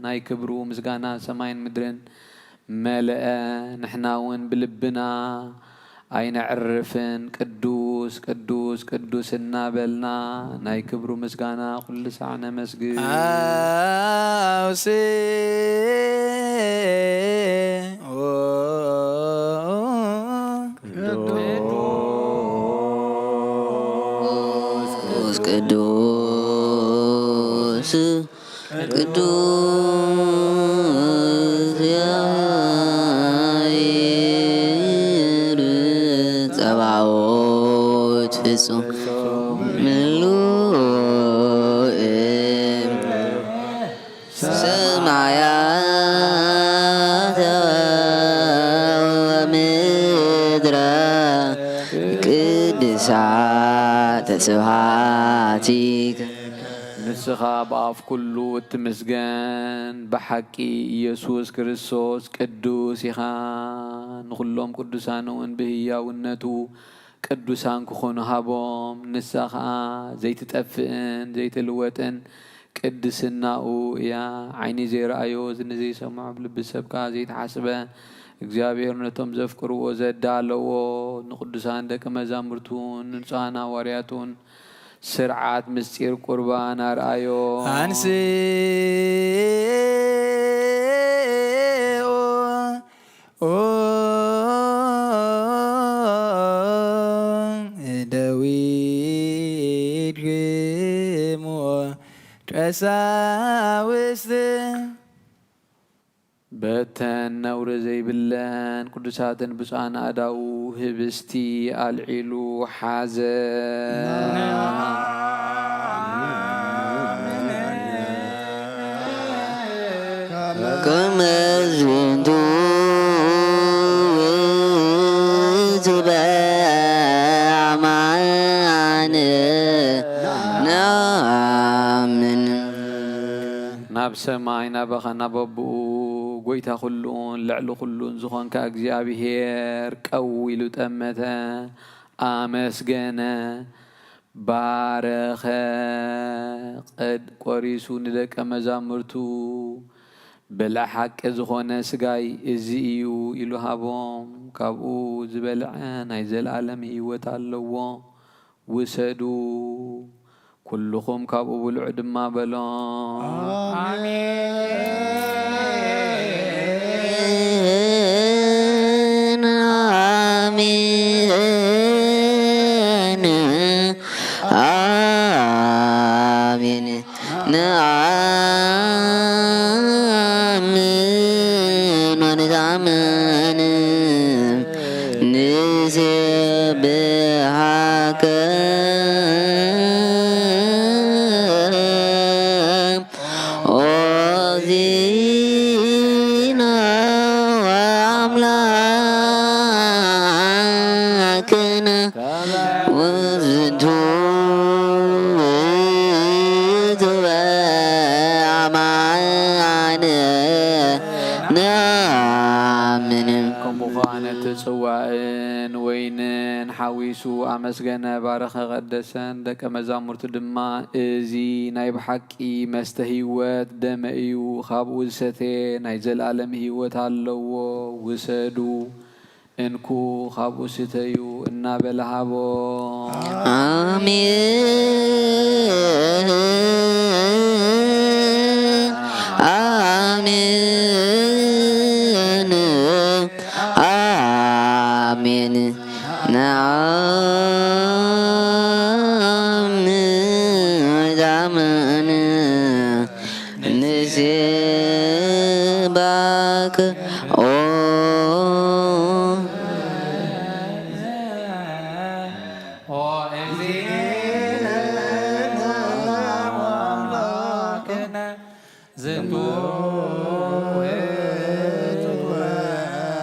ናይ ክብሩ ምስጋና ሰማይን ምድርን መለአ። ንሕና እውን ብልብና ኣይነዕርፍን፣ ቅዱስ ቅዱስ ቅዱስ እናበልና ናይ ክብሩ ምስጋና ኩሉ ሳዕ ነመስግን። ኣውስኦ ቅዱስ ቅዱስ ቅዱስ እግዚአብሔር ጸባኦት ፍጹም ምሉእ ሰማያተ ወምድረ ቅድሳተ ስብሐቲከ። ንስኻ ብኣፍ ኩሉ እትምስገን፣ ብሓቂ ኢየሱስ ክርስቶስ ቅዱስ ኢኻ። ንኹሎም ቅዱሳን እውን ብህያውነቱ ቅዱሳን ክኾኑ ሃቦም። ንሳ ኸኣ ዘይትጠፍእን ዘይትልወጥን ቅድስናኡ እያ። ዓይኒ ዘይረኣዮ፣ እዝኒ ዘይሰምዖ፣ ብልቢ ሰብ ከኣ ዘይተሓስበ፣ እግዚኣብሔር ነቶም ዘፍቅርዎ ዘዳለዎ፣ ንቅዱሳን ደቂ መዛሙርቱን ንንጹሃን ሃዋርያቱን ስርዓት ምስጢር ቁርባን ኣርኣዮ። ኣንስኦ ቀሳውስት በተን ነውሪ ዘይብለን ቅዱሳትን ብፁዓን ኣእዳዉ ህብስቲ ኣልዒሉ ሓዘ። ከመ ዝንቱ ውእቱ በአማን ነአምን። ናብ ሰማይ ናባኻ ናብ ኣቦኡ ጐይታ ኹሉን ልዕሊ ኹሉን ዝኾንካ እግዚኣብሄር ቀው ኢሉ ጠመተ፣ ኣመስገነ፣ ባረኸ፣ ቀድ-፣ ቆሪሱ ንደቀ መዛሙርቱ፣ "ብልዕ ሓቂ ዝኾነ ስጋይ እዚ እዩ" ኢሉ ሃቦም። ካብኡ ዝበልዐ ናይ ዘለኣለም ህይወት ኣለዎ። ውሰዱ፣ ኩልኹም ካብኡ ብልዑ ድማ በሎም። ኣሜን፣ ኣሜን፣ ኣሜን። ነአምን ወንትአመን ንሴብሐከ ኦ ዚና ወአምላክነ ወዝንቱ ውእቱ በአማን ነአምን። ከምኡ ኸኣ ነቲ ጽዋእን ወይንን ሓዊሱ ኣመስገነ፣ ባረኸ፣ ቀደሰን። ደቀ መዛሙርቱ ድማ፣ "እዚ ናይ ብሓቂ መስተ ህይወት ደመ እዩ፣ ካብኡ ዝሰትየ ናይ ዘለኣለም ህይወት ኣለዎ፣ ውሰዱ፣ እንኩ፣ ካብኡ ስተዩ" እናበለ ሃቦ። ኣሜን፣ ኣሜን፣ ኣሜን። ነአምን ወንትአመን ንሴብሐከ ኦ ኦ እግዚእነ አምላክነ ዝንቱ ውእቱ በአማን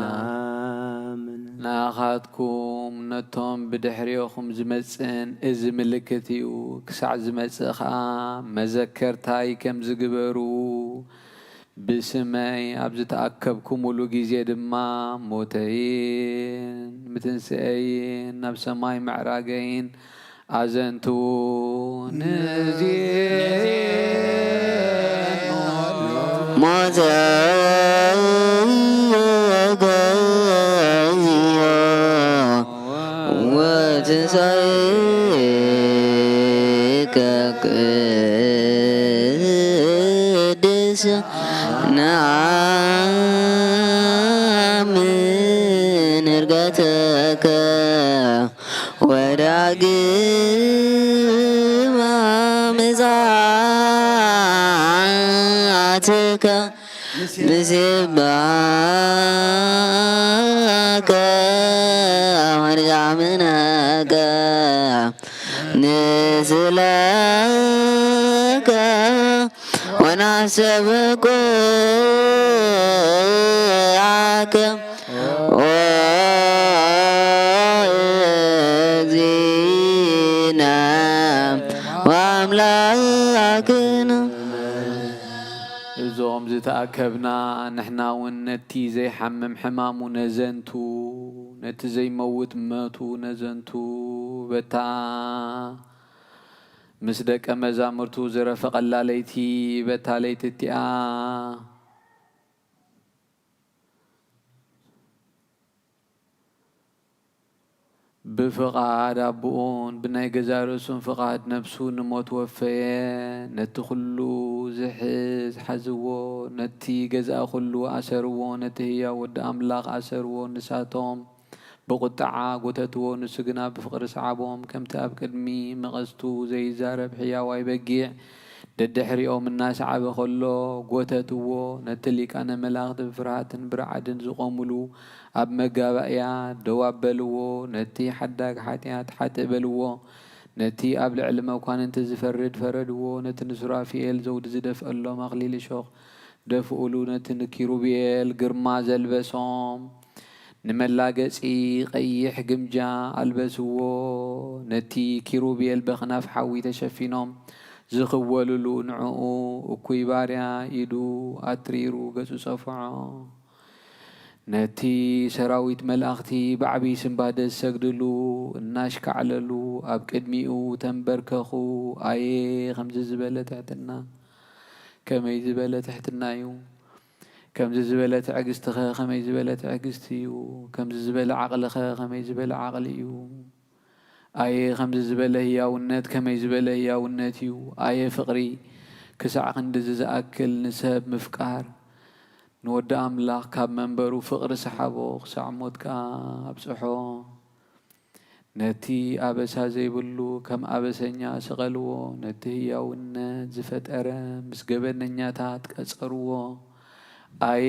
ነአምን። ንኣኻትኩም ነቶም ብድሕሬኹም ዝመጽእን እዚ ምልክት እዩ፣ ክሳዕ ዝመጽእ ኸኣ መዘከርታይ ከም ዝግበሩ፣ ብስመይ ኣብ ዝተኣከብኩሙሉ ግዜ ድማ ሞተይን ምትንስኤይን ናብ ሰማይ ምዕራገይን ኣዘንትዉ። ንዜኑ ሞተ ወገዝዮ ወትንሳኤከ ቅድስ ነአምን ዕርገተከ ወዳግማ ምጽኣትከ ንሴብሐከ ወንትአመነከ ንስእለከ ወናሰብኮ ያከ ኦ እግዚእነ ወአምላክነ። እዞም ዝተኣከብና ንሕና እውን ነቲ ዘይሓምም ሕማሙ ነዘንቱ፣ ነቲ ዘይመውት መቱ ነዘንቱ፣ በታ ምስ ደቀ መዛሙርቱ ዝረፈቐላ ለይቲ፣ በታ ለይቲ እቲኣ ብፍቓድ ኣቦኡን ብናይ ገዛእ ርእሱን ፍቓድ ነፍሱ ንሞት ወፈየ። ነቲ ኹሉ ዝሕዝ ሓዝዎ፣ ነቲ ገዛኢ ኹሉ ኣሰርዎ፣ ነቲ ህያው ወዲ ኣምላኽ ኣሰርዎ። ንሳቶም ብቑጥዓ ጐተትዎ፣ ንሱ ግና ብፍቕሪ ሰዓቦም። ከምቲ ኣብ ቅድሚ መቐስቱ ዘይዛረብ ሕያዋይ በጊዕ፣ ደድሕሪኦም እናሰዓበ ኸሎ ጐተትዎ። ነቲ ሊቃነ መላእኽቲ ብፍርሃትን ብርዓድን ዝቖሙሉ ኣብ መጋባእያ ደው ኣበልዎ። ነቲ ሓዳግ ሓጢኣት ሓጥእ በልዎ። ነቲ ኣብ ልዕሊ መኳንንቲ ዝፈርድ ፈረድዎ። ነቲ ንሱራፊኤል ዘውዲ ዝደፍአሎም ኣኽሊል እሾኽ ደፍኡሉ። ነቲ ንኪሩቤል ግርማ ዘልበሶም ንመላገጺ ቀይሕ ግምጃ ኣልበስዎ። ነቲ ኪሩቤል በኽናፍ ሓዊ ተሸፊኖም ዝኽወልሉ፣ ንዕኡ እኩይ ባርያ ኢዱ ኣትሪሩ ገጹ ጸፍዖ። ነቲ ሰራዊት መላእኽቲ ብዓብዪ ስንባደ ዝሰግድሉ እናሽካዕለሉ ኣብ ቅድሚኡ ተንበርከኹ። ኣየ ከምዚ ዝበለ ትሕትና! ከመይ ዝበለ ትሕትና እዩ! ከምዚ ዝበለ ትዕግስቲ ኸ ኸመይ ዝበለ ትዕግስቲ እዩ! ከምዚ ዝበለ ዓቕሊ ኸ ኸመይ ዝበለ ዓቕሊ እዩ! ኣየ ከምዚ ዝበለ ህያውነት ከመይ ዝበለ ህያውነት እዩ! ኣየ ፍቕሪ ክሳዕ ክንድዚ ዝኣክል ንሰብ ምፍቃር! ንወዲ ኣምላኽ ካብ መንበሩ ፍቕሪ ሰሓቦ፣ ክሳዕ ሞት ከኣ ኣብጽሖ። ነቲ ኣበሳ ዘይብሉ ከም ኣበሰኛ ስቐልዎ፣ ነቲ ህያውነት ዝፈጠረ ምስ ገበነኛታት ቀጸርዎ። ኣየ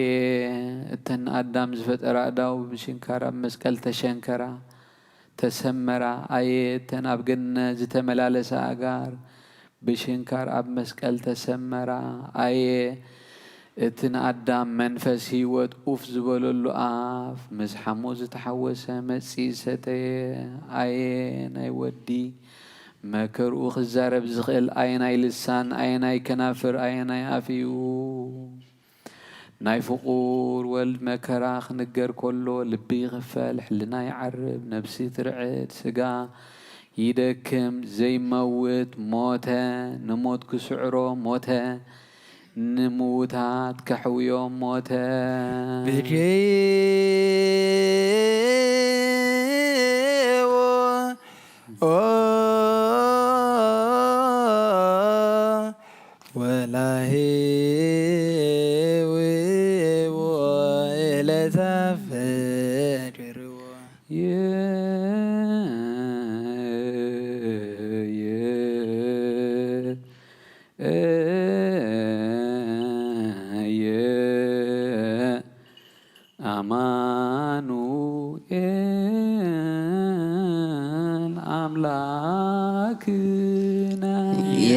እተን ኣዳም ዝፈጠረ ኣእዳው ብሽንካር ኣብ መስቀል ተሸንከራ፣ ተሰመራ። ኣየ እተን ኣብ ገነት ዝተመላለሳ ኣእጋር ብሽንካር ኣብ መስቀል ተሰመራ። ኣየ እቲ ንኣዳም መንፈስ ህይወት ኡፍ ዝበለሉ ኣፍ፣ ምስ ሓሞት ዝተሓወሰ መጺ ዝሰተየ። ኣየ ናይ ወዲ መከርኡ ክዛረብ ዝኽእል ኣየናይ ልሳን፣ ኣየናይ ከናፍር፣ ኣየናይ ኣፍ እዩ! ናይ ፍቑር ወልድ መከራ ክንገር ከሎ ልቢ ይኽፈል፣ ሕልና ይዓርብ፣ ነብሲ ትርዕድ፣ ስጋ ይደክም፣ ዘይመውት ሞተ፣ ንሞት ክስዕሮ ሞተ፣ ንምዉታት ከሕውዮም ሞተ። ብድይዎ ኦ ወላሂ ውዎ እለታ ፈድርዎ የ የ የ የ ኣማኑኤል ኣምላክነ። የ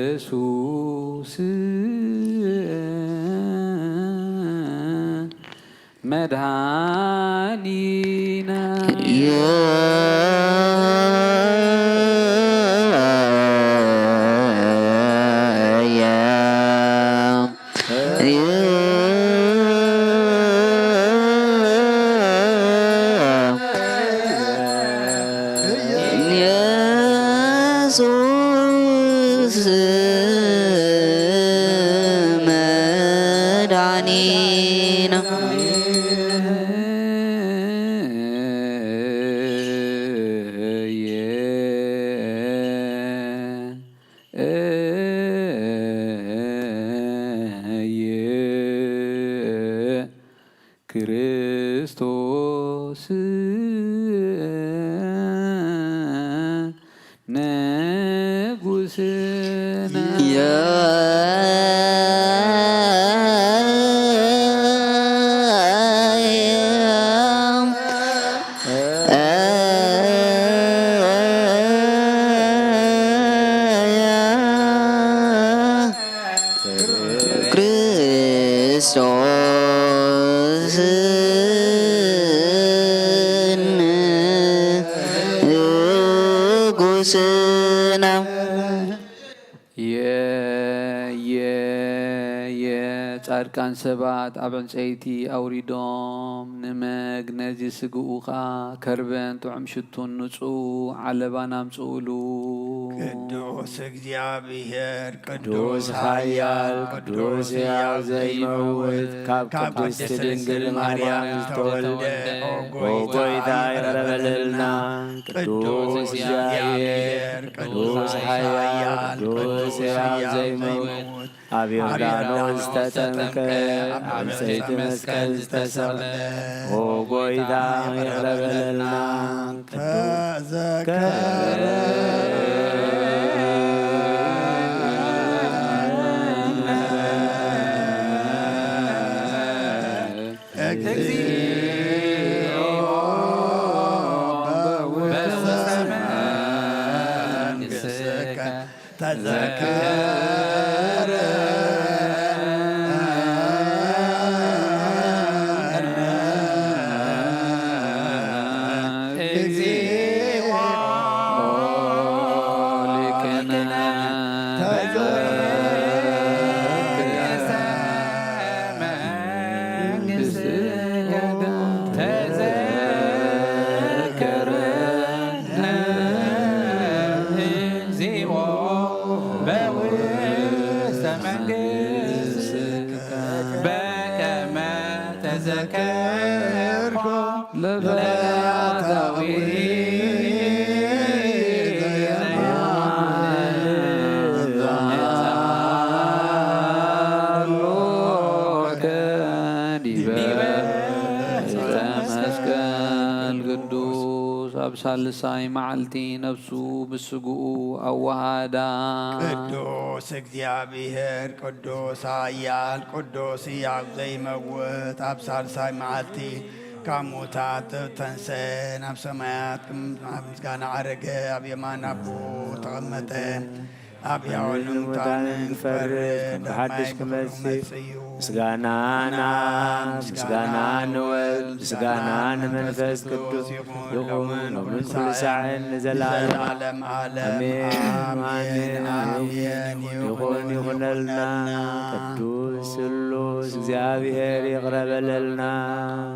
ኢየሱስ መድኃኒነ። ኢየሱስ መድኃኒነ። ክርስቶስ ንጉስነ። ክርስቶስ ንጉስ ጻድቃን ሰባት ኣብ ዕንጸይቲ ኣውሪዶም፣ ንመግ ነዚ ስግኡ ኸኣ ከርበን ጥዑም ሽቱን ንጹህ ዓለባን ኣምጽኡሉ። ቅዱስ እግዚኣብሔር፣ ቅዱስ ቅዱስ ኃያል፣ ኃያል፣ ቅዱስ ቅዱስ ሕያው ሕያው ዘይመውት፣ ዘይመውት፣ ካብ ካብ ቅድስት ቅድስት ድንግል ድንግል ማርያም ማርያም ዝተወልደ፣ ዝተወልደ፣ ኦ ኦ ጎይታ ጎይታ ይቕረ በለልና። ይቕረ በለልና። ቅዱስ ቅዱስ እግዚኣብሔር፣ እግዚአብሔር፣ ቅዱስ ቅዱስ ኃያል፣ ኃያል፣ ቅዱስ ቅዱስ ሕያው ሕያው ዘይመውት፣ ዘይመውት፣ ኣብ ኣብ ዮርዳኖስ ዮርዳኖስ ተጠምቀ፣ ተጠምቀ፣ ኣብ ኣብ ዕንጸይቲ ዕንጸይቲ መስቀል መስቀል ዝተሰቕለ፣ ዝተሰቕለ፣ ኦ ጎይታ ይቕረ በለልና። ተዘከረ። እግዚኦ በውስተ መንግሥትከ ተዘከረ። እግዚኦ ሊቅነ ተዘከረ። መንግሥትከ ተዘከረነ። እግዚኦ በውስተ መንግሥትከ በከመ ተዘከርኮ ለፈያታዊ ዲበ ዕፀ መስቀል ቅዱስ ኣብ ሳልሳይ መዓልቲ ነፍሱ ብስግኡ ኣዋሃዳ። ቅዱስ እግዚኣብሔር፣ ቅዱስ ኃያል፣ ቅዱስ ሕያው ዘይመውት፣ ኣብ ሳልሳይ መዓልቲ ካብ ሙታት ተንሰ፣ ናብ ሰማያት ኣብ ምስጋና ዓረገ፣ ኣብ የማን ኣቦ ተቐመጠ። ኣብ ሕያዋንን ሙታንን ክፈርድ፣ ከም ብሓድሽ ክመጽእ፣ ምስጋናና ምስጋና ንወልድ፣ ምስጋና ንመንፈስ ቅዱስ ይኹን፣ ሎምን ኩሉ ሳዕን ንዘለዓለም ዓለም። ኣሜን፣ ኣሜን፣ ኣሜን። ይኹን፣ ይኹነልና። ቅዱስ ስሉስ እግዚኣብሔር ይቕረ በለልና።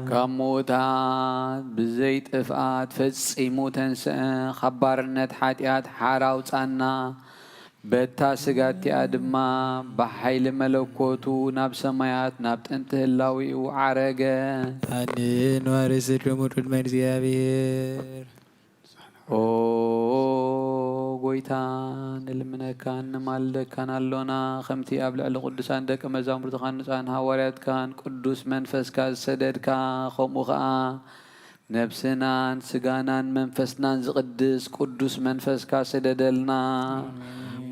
ካብ ምዉታት ብዘይ ጥፍኣት ፈጺሙ ተንስአ፣ ካብ ባርነት ሓጢኣት ሓራ ኣውጻና። በታ ስጋ እቲኣ ድማ ብሓይሊ መለኮቱ ናብ ሰማያት ናብ ጥንቲ ህላዊኡ ዓረገ። ኣድን ዋርስ ስድሙ ቅድመ እግዚኣብሔር። ኦ ጎይታ፣ ንልምነካን ንማልደካን ኣሎና፣ ከምቲ ኣብ ልዕሊ ቅዱሳን ደቀ መዛሙርትኻን ንጹሓን ሃዋርያትካን ቅዱስ መንፈስካ ዝሰደድካ፣ ከምኡ ኸኣ ነብስናን ስጋናን መንፈስናን ዝቕድስ ቅዱስ መንፈስካ ስደደልና።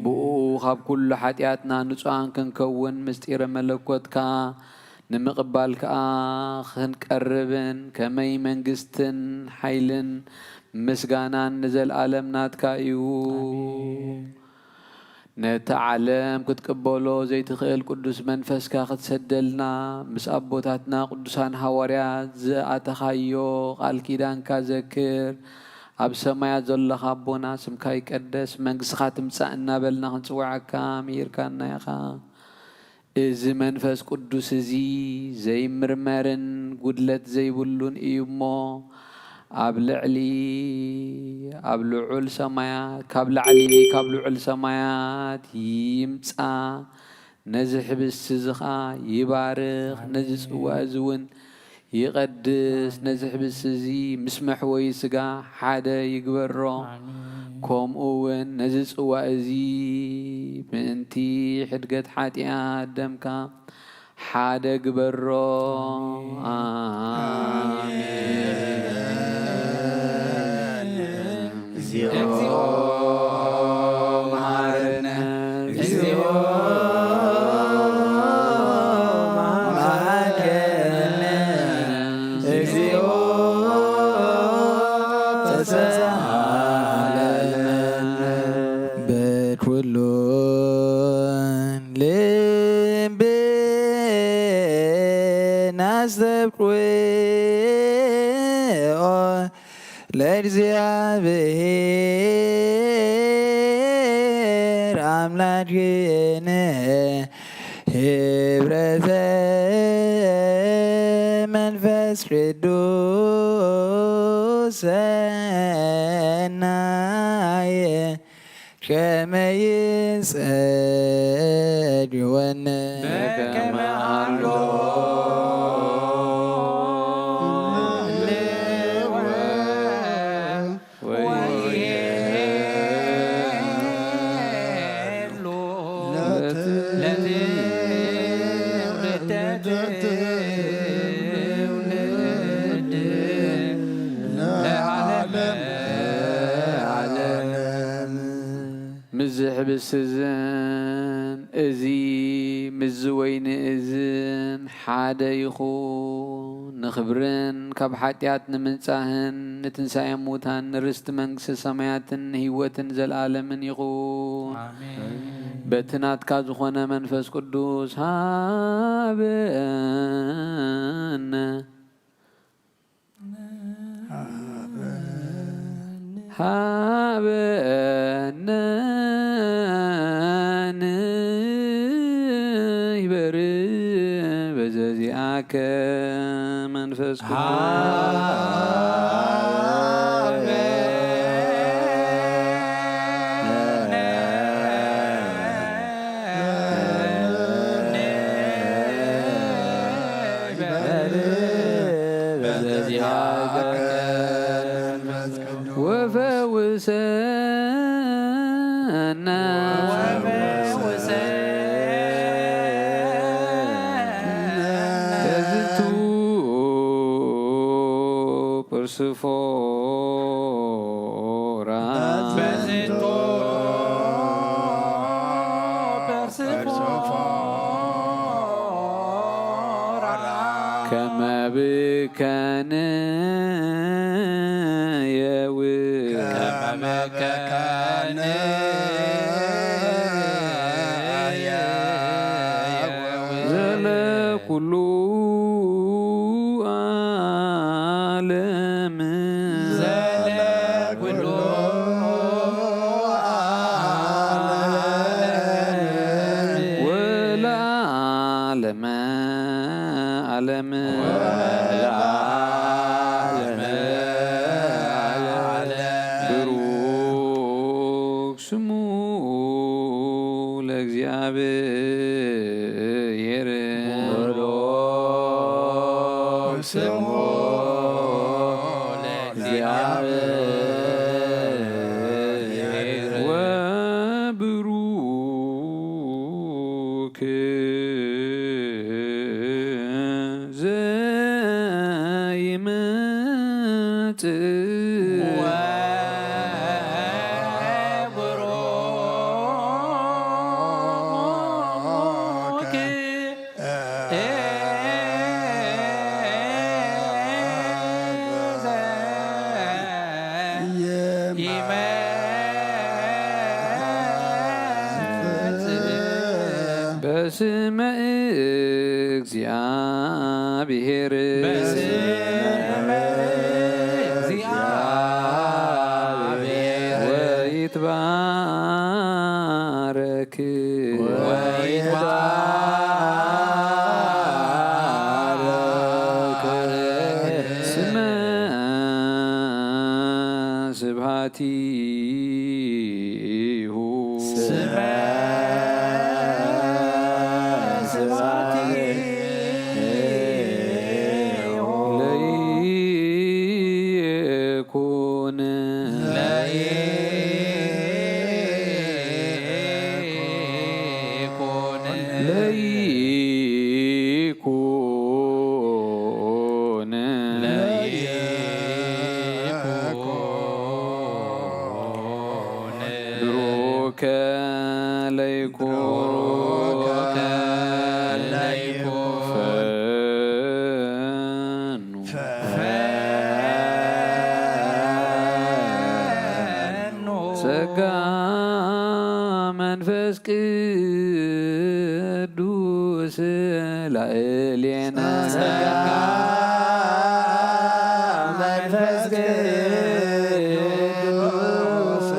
ብእኡ ካብ ኩሉ ሓጢኣትና ንጹሃን ክንከውን፣ ምስጢረ መለኮትካ ንምቕባል ከኣ ክንቀርብን፣ ከመይ መንግስትን ሓይልን ምስጋናን ንዘለኣለም ናትካ እዩ። ኣሜን። ነቲ ዓለም ክትቅበሎ ዘይትኽእል ቅዱስ መንፈስካ ክትሰደልና፣ ምስ ኣቦታትና ቅዱሳን ሃዋርያት ዝኣተኻዮ ቃል ኪዳንካ ዘክር። ኣብ ሰማያት ዘሎኻ ኣቦና፣ ስምካ ይቀደስ፣ መንግስትኻ ትምጻእ እናበልና ክንጽውዓካ ምሂርካና ኢኻ። እዚ መንፈስ ቅዱስ እዚ ዘይምርመርን ጉድለት ዘይብሉን እዩ እሞ፣ ኣብ ልዕሊ፣ ኣብ ልዑል ሰማያት፣ ካብ ላዕሊ፣ ካብ ልዑል ሰማያት ይምጻእ። ነዚ ሕብስቲ እዚ ኸኣ ይባርኽ፣ ነዚ ጽዋ እዚ እውን ይቐድስ። ነዚ ሕብስቲ እዚ ምስ መሕወዪ ስጋ ሓደ ይግበሮ። ኣሜን። ከምኡ እውን ነዚ ጽዋ እዚ ምእንቲ ሕድገት ሓጢኣት ደምካ ሓደ ግበሮ። ኣሜን። ኣሜን። እግዚኦ መሐረነ፣ እግዚኦ መሐረነ፣ እግዚኦ ተሳሃለነ። በኩሉ ልብና አስተብቅዖ ለእግዚአብሔር አምላክነ ክብረ ዘመንፈስ ቅዱስ ሰናየ ከመ ይጸግወነ በከመ ሃሎ ወይሄሎ ለትውልደ ትውልድ ለዓለመ ዓለም። ምስዚ ሕብስቲ እዝን እዚ ምስዚ ወይኒ እዝን ሓደ ይኹን። ንኽብርን ካብ ሓጢኣት ንምንጻህን ንትንሳኤ ሙታን ንርስቲ መንግስቲ ሰማያትን ንህይወትን ዘለኣለምን ይኹን። ኣሜን። በቲ ናትካ ዝኾነ መንፈስ ቅዱስ ሃበነ። ሃበነ ንይበር በዘዚኣከ መንፈስ ቅዱስ። ወፈውሰነ በዝንቱ ጵርስፎራ በዝንቱ ፐርሲፎራ ከመ ብከነ የው ከመ ብከነ የው ዘለ ኩሉ ዓለም ዘለ ኩሉ ዓለም ወለዓለመ ዓለም ወለዓለመ ዓለም ብሩክ ስሙ ለእግዚኣብሔር። ብሩክ ስሙ ለእግዚኣብሔር። ወብሩክ ዘይመጽእ ወብሩክ በስመ እግዚአብሔር በስመ እግዚአብሔር ወይትባረክ ወይትባረክ ስመ ስብሐቲ ስመ ስብሐቲሁ ለይኩን ለይኩን ለይኩን ለይኩን ብሩከ ለይኩን ፈኑ ፈኑ ጸጋ መንፈስ ቅዱስ ላዕሌነ ጸጋ መንፈስ ቅዱስ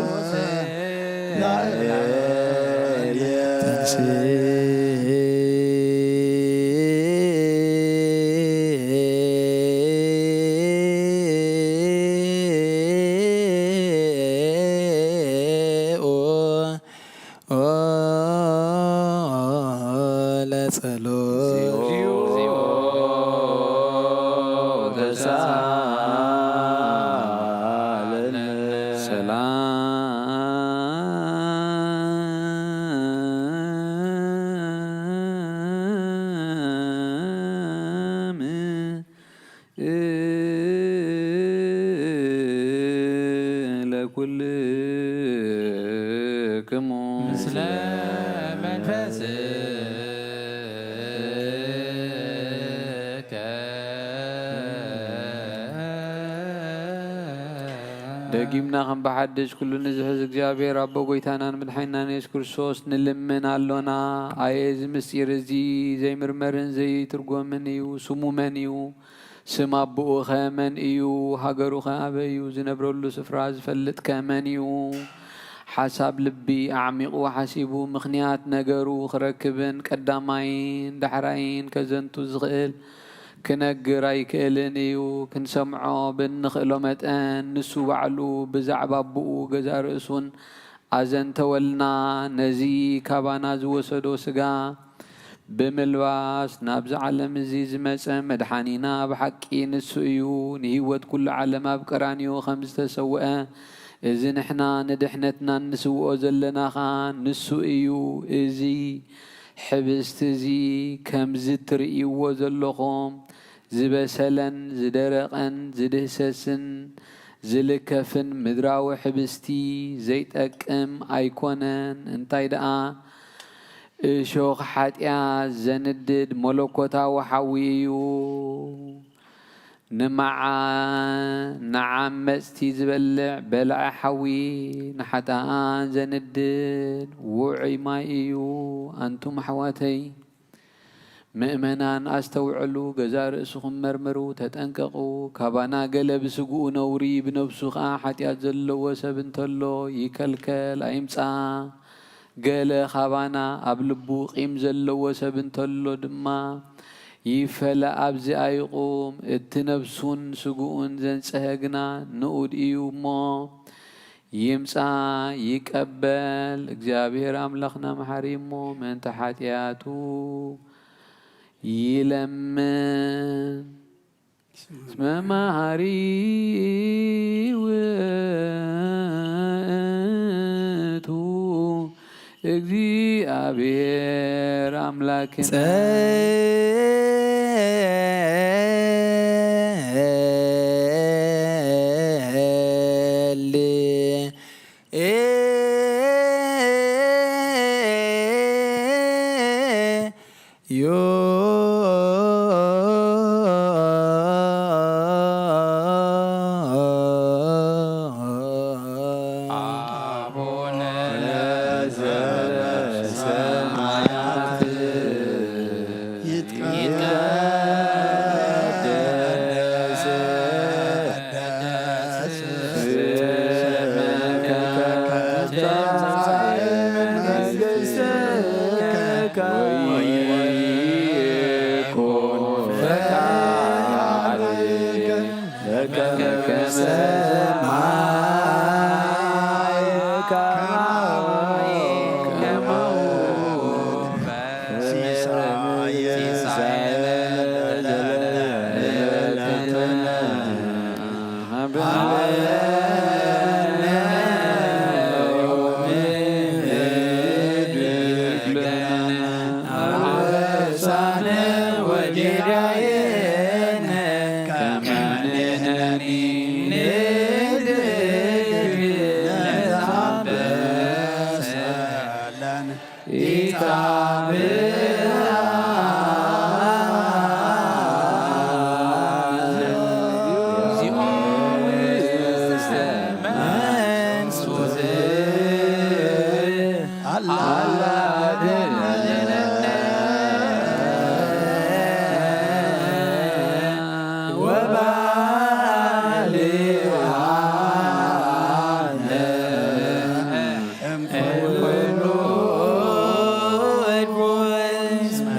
ላዕሌነ ተንሥእ ጸሎት። እግዚኦ ተሳለነ። ሰላም ለኩልክሙ። ምስለ መንፈስከ። ደጊምና ከም ብሓድሽ ኩሉ ንዝሕዝ እግዚኣብሔር ኣቦ ጎይታናን መድሓኒናን የሱስ ክርስቶስ ንልምን ኣሎና። ኣየ እዚ ምስጢር እዚ ዘይምርመርን ዘይትርጎምን እዩ። ስሙ መን እዩ? ስም ኣቦኡኸ መን እዩ? ሃገሩኸ ኣበይ እዩ? ዝነብረሉ ስፍራ ዝፈልጥከ መን እዩ? ሓሳብ ልቢ ኣዕሚቑ ሓሲቡ ምኽንያት ነገሩ ክረክብን ቀዳማይን ዳሕራይን ከዘንቱ ዝኽእል ክነግር ኣይክእልን እዩ። ክንሰምዖ ብንኽእሎ መጠን ንሱ ባዕሉ ብዛዕባ ኣቦኡ ገዛእ ርእሱን ኣዘንተወልና። ነዚ ካባና ዝወሰዶ ስጋ ብምልባስ ናብዚ ዓለም እዚ ዝመጸ መድሓኒና ብሓቂ ንሱ እዩ። ንህይወት ኩሉ ዓለም ኣብ ቀራንዮ ከም ዝተሰውአ፣ እዚ ንሕና ንድሕነትና እንስውኦ ዘለና ኸኣ ንሱ እዩ። እዚ ሕብስቲ እዚ ከምዚ እትርእይዎ ዘለኹም ዝበሰለን ዝደረቐን ዝድህሰስን ዝልከፍን ምድራዊ ሕብስቲ ዘይጠቅም ኣይኮነን። እንታይ ደኣ እሾኽ ሓጢኣት ዘንድድ መለኮታዊ ሓዊ እዩ። ንመዓ-፣ ንዓመጽቲ ዝበልዕ በላዒ ሓዊ፣ ንሓጥኣን ዘንድድ ውዑይ ማይ እዩ። ኣንቱም ኣሕዋተይ፣ ምእመናን ኣስተውዕሉ፣ ገዛእ ርእስኹም መርምሩ፣ ተጠንቀቑ። ካባና ገለ ብስግኡ ነውሪ፣ ብነብሱ ኸኣ ሓጢኣት ዘለዎ ሰብ እንተሎ ይከልከል፣ ኣይምጻእ። ገለ ኻባና ኣብ ልቡ ቂም ዘለዎ ሰብ እንተሎ ድማ ይፈለ ኣብዚ ኣይቑም። እቲ ነብሱን ስግኡን ዘንጸሀ ግና ንኡድ እዩ እሞ ይምጻእ ይቀበል። እግዚኣብሔር ኣምላኽና መሓሪ እሞ ምእንተ ሓጢኣቱ ይለምን። እስመ መሓሪ ውእቱ እግዚኣብሔር ኣምላክነ። ጸል ዮ አቡነ ዘበሰማያት ይትቀደስ ስምከ ትምጻእ መንግሥትከ ወይኩን ፈቃድከ በከመ በሰማይ ከማሁ ሲሳየነ ዘለለዕለትነ ሀበነ ዮም ንህድግ ለነ አበሳነ ወጌጋየነ ከመ ንሕነኒ ንህድግ ለነ አበሳነ ኢታብአነ እግዚኦ ውስተ መንሱት አላ አድኅነነ ወባልዓነ እምኩሉ እድፉ እስመ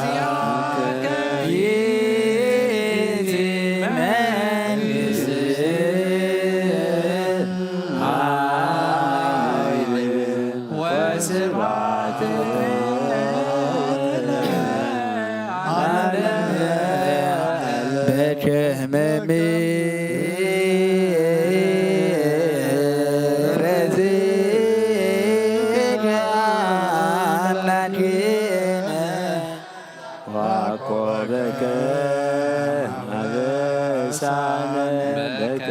ዚአከ ይእቲ መንግሥት ኃይል ወስብሐት ምሕረትከ አምላክነ ዋኮበከ አበሳነ በከ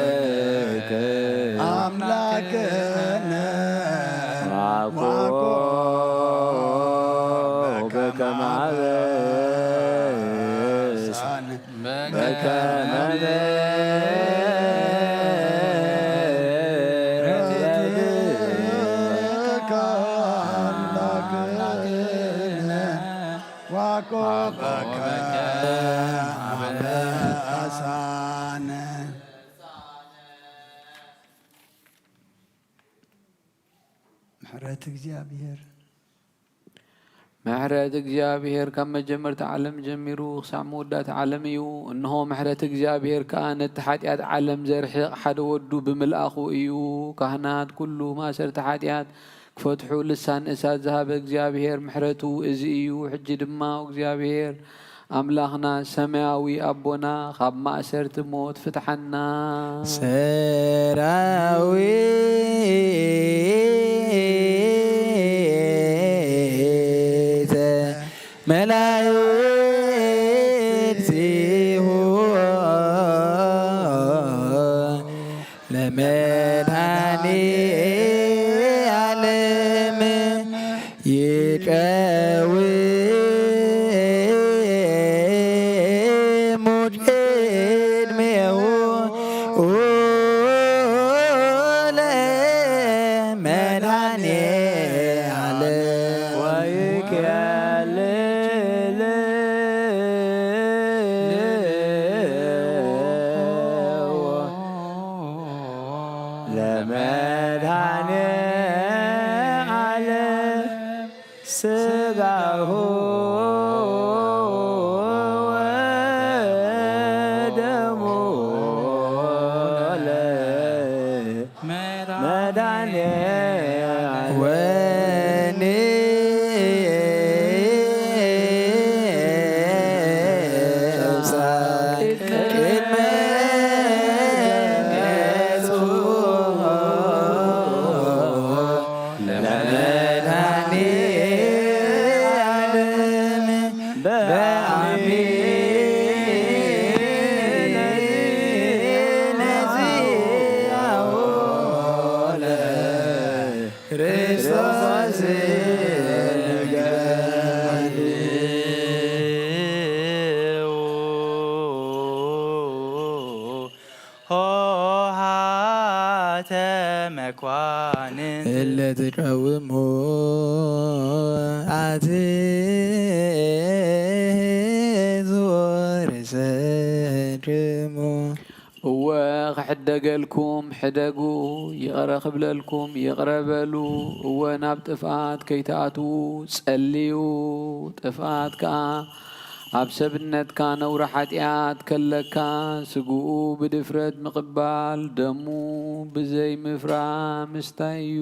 ምሕረትከ አምላክነ ዋኮ በከመ አበሳነ በከመ ምሕረትከ አምላክነ ዋኮ በከመ አበሳነ። ምሕረት እግዚኣብሔር። ምሕረት እግዚኣብሔር ካብ መጀመርታ ዓለም ጀሚሩ ክሳብ መወዳእታ ዓለም እዩ። እንሆ፣ ምሕረት እግዚኣብሔር ከኣ ነቲ ሓጢኣት ዓለም ዘርሕቕ ሓደ ወዱ ብምልኣኹ እዩ። ካህናት፣ ኩሉ ማእሰርቲ ሓጢኣት ክፈትሑ ልሳን እሳት ዝሃበ እግዚኣብሔር ምሕረቱ እዚ እዩ። ሕጂ ድማ እግዚኣብሔር ኣምላኽና ሰማያዊ ኣቦና፣ ካብ ማእሰርቲ ሞት ፍትሓና። ሰራዊተ መላእክቲሁ ለመድኃኔ ዓለም ይቀውሙ ቅድሜሁ ለመድኃኔ ዓለም ወይኬልልዎ ለመድኃኔ ዓለም ሥጋሁ ወደሙ ለመድኃኔ ዓለም ወንብጻሕ ቅድመ ገጹ ለመድኃኔ ዓለም በአሚን ዚአሁ ለክርስቶስ ገድኡ ኆኃተ መኳንንት እለ ትቀውሙ አትሕዙ ርእሰክሙ። እወ፣ ክሕደገልኩም ሕደጉ፣ ይቕረ ክብለልኩም ይቕረ በሉ። እወ፣ ናብ ጥፍኣት ከይትኣትዉ ጸልዩ። ጥፍኣት ከኣ ኣብ ሰብነትካ ነውሪ ሓጢኣት ከለካ፣ ስግኡ ብድፍረት ምቕባል፣ ደሙ ብዘይ ምፍራ ምስታይ እዩ።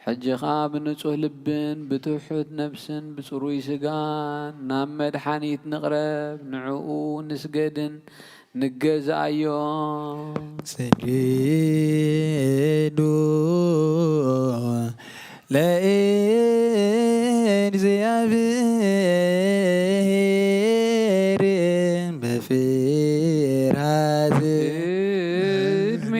ሕጂ ኸኣ ብንጹህ ልብን ብትሑት ነፍስን ብጽሩይ ስጋን ናብ መድሓኒት ንቕረብ፣ ንዕኡ ንስገድን ንገዛኣዮ። ስግዱ ለእግዚኣብሔር በፍርሃት። ቅድሜ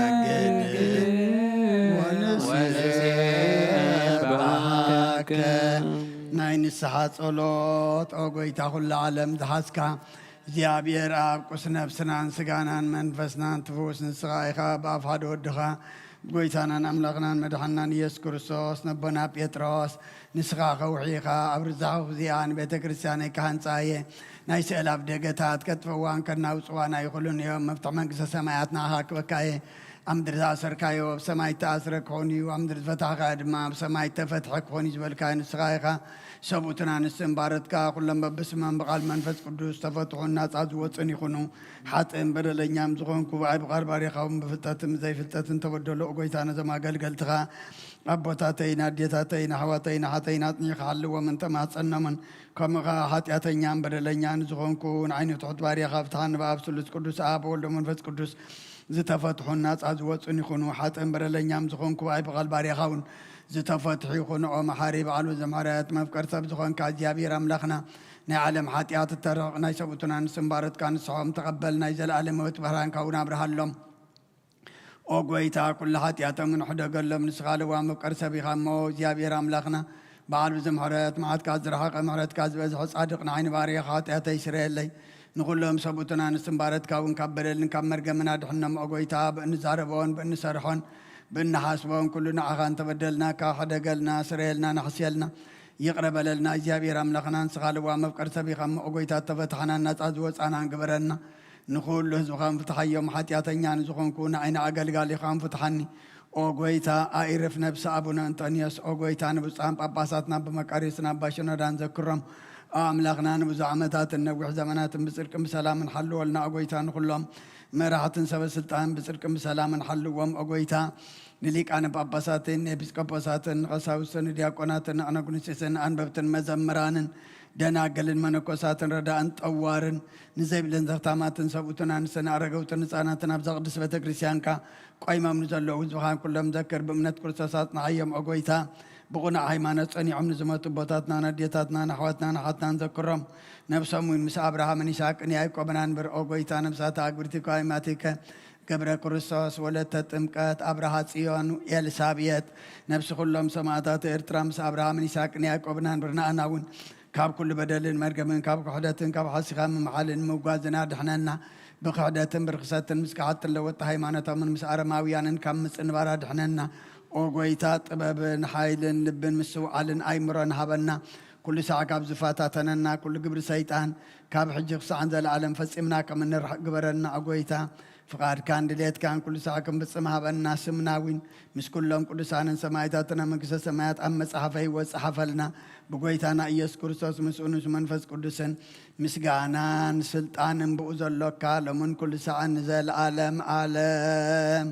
ንሰግድ ወንሴብሐከ። ናይ ንስሓ ጸሎት። ኦ ጎይታ፣ ኩሉ ዓለም ዝሓዝካ እግዚኣብሔር ኣብ፣ ቁስ ነፍስናን ስጋናን መንፈስናን ትፍውስ ንስኻ ኢኻ። ብኣፍ ሓደ ወድኻ ብጎይታናን ኣምላኽናን መድሓናን ኢየሱስ ክርስቶስ ነቦና ጴጥሮስ፣ ንስኻ ከውሒ ኢኻ፣ ኣብ ርዛኹ እዚኣ ንቤተ ክርስቲያነይ ክሃንጻ እየ፣ ናይ ስዕል ኣፍ ደገታት ከጥፍእዋን ከናውጽዋን ኣይኽእሉን እዮም፣ መፍትሕ መንግስተ ሰማያት ንዓኻ ክበካ እየ፣ ኣብ ምድሪ ዝኣሰርካዮ ኣብ ሰማይ እተኣስረ ክኾን እዩ፣ ኣብ ምድሪ ዝፈታሕካዮ ድማ ኣብ ሰማይ እተፈትሐ ክኾን እዩ ዝበልካዮ ንስኻ ኢኻ። ሰብኡትን ኣንስትን ባሮትካ ኩሎም በብስሞም ብቓል መንፈስ ቅዱስ ዝተፈትሑን ናጻ ዝወጹን ይኹኑ። ሓጥእን በደለኛም ዝኾንኩ ብኣይ ብቓል ባሪኻውን ብፍልጠትን ብዘይፍልጠትን ተበደሉ። ኦ ጐይታ፣ ነዞም ኣገልገልትኻ ኣቦታተይን ኣዴታተይን ኣሕዋተይን ኣሓተይን ኣጽኒዕካ ሓልዎምን ተማጸኖምን። ከምኡ ኸኣ ሓጢኣተኛን በደለኛን ዝኾንኩ ንዓይኒ ትሑት ባርያኻ ፍትሓኒ። ብኣብ ስሉስ ቅዱስ ኣብ ወልዶ መንፈስ ቅዱስ ዝተፈትሑን ናጻ ዝወጹን ይኹኑ። ሓጥእን በደለኛም ዝኾንኩ ብኣይ ብቓል ባርያኻ እውን ዝተፈትሑ ይኹኑ። ኦ መሓሪ በዓል ብዙሕ ምሕረት መፍቀር ሰብ ዝኾንካ እግዚኣብሔር ኣምላኽና፣ ናይ ዓለም ሓጢኣት እተርሕቕ ናይ ሰብኡትን ኣንስትን ባሮትካ ንስሖም ተቐበል። ናይ ዘለኣለም ህይወት ብርሃንካ እውን ኣብርሃሎም። ኦ ጐይታ፣ ኩሉ ሓጢኣቶም ንሕደገሎም። ንስኻ ለዋም መፍቀር ሰብ ኢኻ እሞ እግዚኣብሔር ኣምላኽና፣ በዓል ብዙሕ ምሕረት፣ መዓትካ ዝረሓቐ ምሕረትካ ዝበዝሐ ጻድቕ ንዓይኒ ባርያኻ ሓጢኣተይ ስረየለይ። ንኹሎም ሰብኡትን ኣንስትን ባሮትካ እውን ካብ በደልን ካብ መርገምን ኣድሕኖም። ኦ ጐይታ፣ ብእንዛረቦን ብእንሰርሖን ብእንሓስቦን ኩሉ ንዓኻ እንተበደልናካ ሕደገልና፣ ስረየልና፣ ንሕስየልና፣ ይቕረ በለልና። እግዚኣብሔር ኣምላኽና ንስኻ ለዋም መፍቀር ሰብ ኢኻ እሞ ኦ ጐይታ፣ እተፈታሕናን ናጻ ዝወጻናን ግበረና። ንኹሉ ህዝብኻን ፍትሓዮም። ሓጢኣተኛ ንዝኾንኩ ንዓይ ንኣገልጋሊኻን ፍትሓኒ። ኦ ጐይታ፣ ኣኢርፍ ነብሲ ኣቡነ እንጦንዮስ። ኦ ጐይታ፣ ንብፁዓን ጳጳሳትና ብመቃርዮስን ኣባ ሽኖዳን ዘክሮም። ኦ ኣምላኽና፣ ንብዙሕ ዓመታትን ነዊሕ ዘመናትን ብጽድቅን ብሰላምን ሓልወልና። ኦ ጐይታ፣ ንኹሎም መራሕትን ሰበ ስልጣን ብጽድቅን ብሰላምን ሓልዎም። ኦ ጐይታ፣ ንሊቃነ ጳጳሳትን ንኤጲስቆጶሳትን ንቐሳውስትን ንዲያቆናትን ንኣነጉንስዮስን ኣንበብትን መዘምራንን ደናግልን መነኮሳትን ረዳእን ጠዋርን ንዘይብለን ዘኽታማትን ሰብኡትን ኣንስትን ኣረገውትን ህፃናትን ኣብዛ ቅድስት ቤተ ክርስቲያንካ ቆይሞም ንዘለዉ ህዝብኻን ኩሎም ዘክር። ብእምነት ክርስቶስ ኣጽንዓዮም ኦ ጐይታ። ብቕኑዕ ሃይማኖት ጸኒዖም ንዝሞቱ ኣቦታትናን ኣዴታትናን ኣሕዋትናን ኣሓትናን ዘክሮም። ነብሶም እውን ምስ ኣብርሃምን ይስሐቅን ያዕቆብን ኣንብር ኦ ጐይታ። ነብሳት ኣግብርቲ ከዋይማቲከ ገብረ ክርስቶስ፣ ወለተ ጥምቀት፣ ኣብርሃ ጽዮን፣ ኤልሳቤጥ፣ ነብሲ ኩሎም ሰማእታት ኤርትራ ምስ ኣብርሃምን ይስሐቅን ያዕቆብን ኣንብር። ንኣና እውን ካብ ኩሉ በደልን መርገምን ካብ ክሕደትን ካብ ሓሲኻ ምምሓልን ምጓዝን ኣድሕነና። ብክሕደትን ብርክሰትን ምስ ከሓድትን ለወጥቲ ሃይማኖቶምን ምስ ኣረማውያንን ካብ ምጽንባር ኣድሕነና። ኦ ጐይታ፣ ጥበብን ሓይልን ልብን ምስትውዓልን ኣይምሮን ሃበና። ኩሉ ሳዕ ካብ ዝፈታተነና ኩሉ ግብሪ ሰይጣን ካብ ሕጂ ክሳዕ ንዘለኣለም ፈጺምና ከም እንርሕቕ ግበረና። ኦ ጐይታ፣ ፍቓድካን ድሌትካን ኩሉ ሳዕ ክንፍጽም ሃበና። ስምና እውን ምስ ኩሎም ቅዱሳንን ሰማዕታትን ኣብ መንግስተ ሰማያት ኣብ መጽሓፈ ህይወት ጸሓፈልና። ብጐይታና ኢየሱስ ክርስቶስ ምስኡ ምስ መንፈስ ቅዱስን ምስጋናን ስልጣንን ብኡ ዘሎካ ሎምን ኩሉ ሳዕን ንዘለኣለም ኣለም።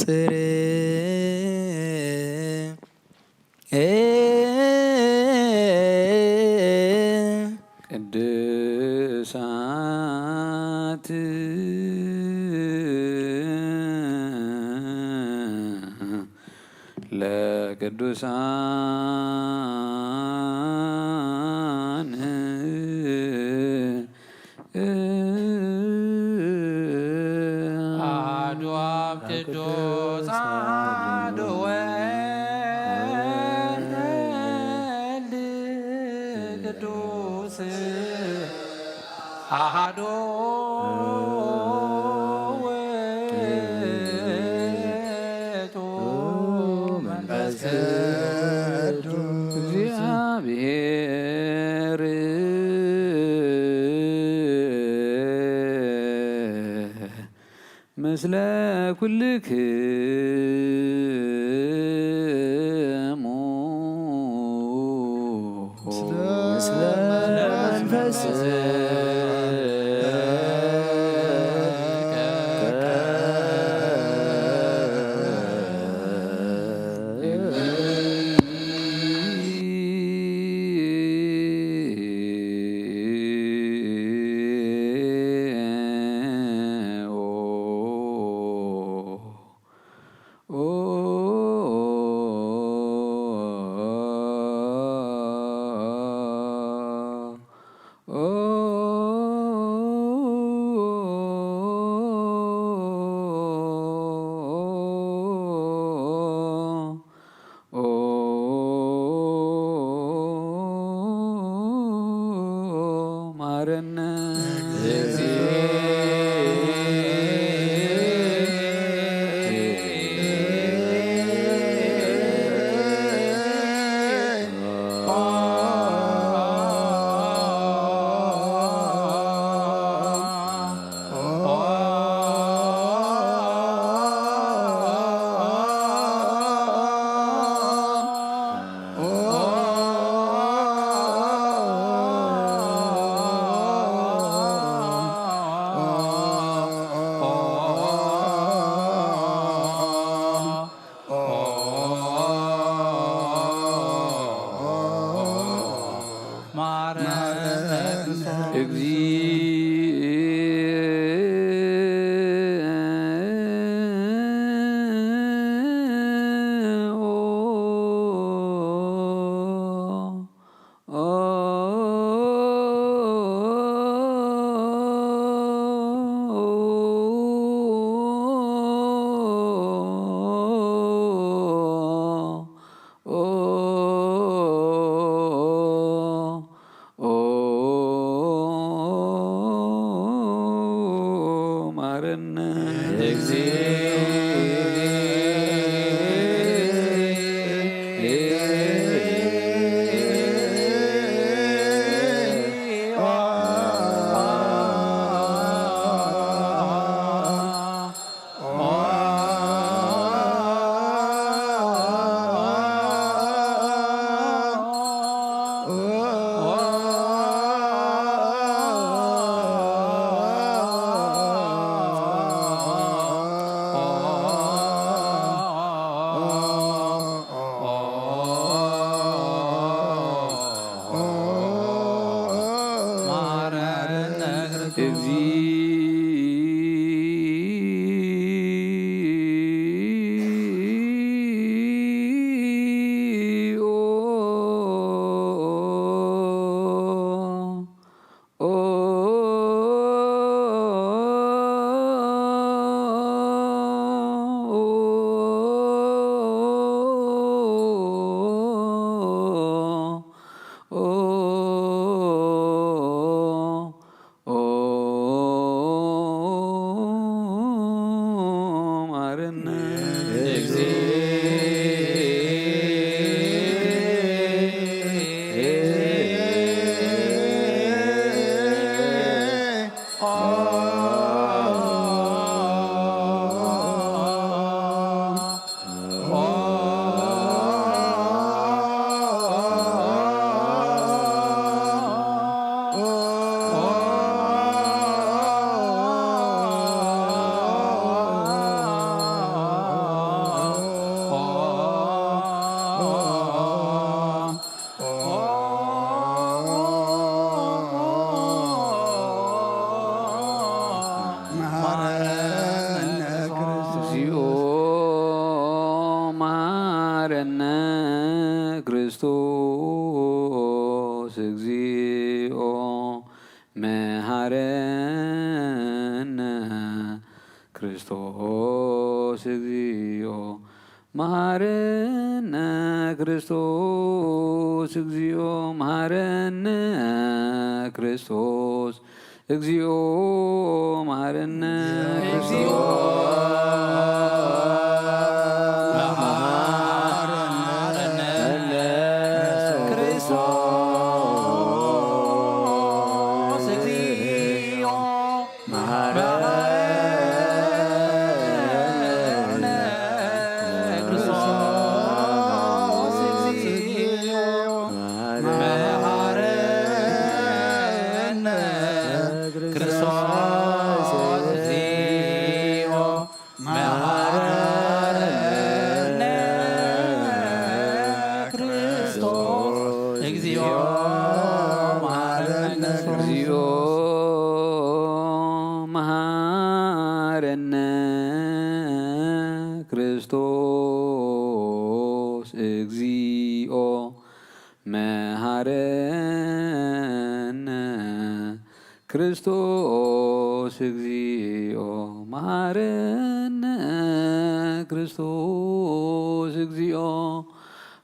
ነጽር ቅዱሳት ለቅዱሳን አሐዱ አብ ቅዱስ አሐዱ ወልድ ቅዱስ አሐዱ ውእቱ መንፈስ ቅዱስ እግዚአብሔር ምስለ ኩልክሙ ምስለ መንፈስ መሐረነ እግዚኦ። መሐረነ ክርስቶስ። እግዚኦ መሐረነ ክርስቶስ። እግዚኦ መሐረነ ክርስቶስ። እግዚኦ መሐረነ ክርስቶስ። እግዚኦ መሐረነ ክርስቶስ። እግዚኦ መሐረነ ክርስቶስ። ክርስቶስ። እግዚኦ መሐረነ ክርስቶስ። እግዚኦ መሐረነ ክርስቶስ። እግዚኦ መሐረነ ክርስቶስ። እግዚኦ መሐረነ። እግዚኦ መሐረነ ክርስቶስ። እግዚኦ መሐረነ ክርስቶስ። እግዚኦ መሐረነ ክርስቶስ። እግዚኦ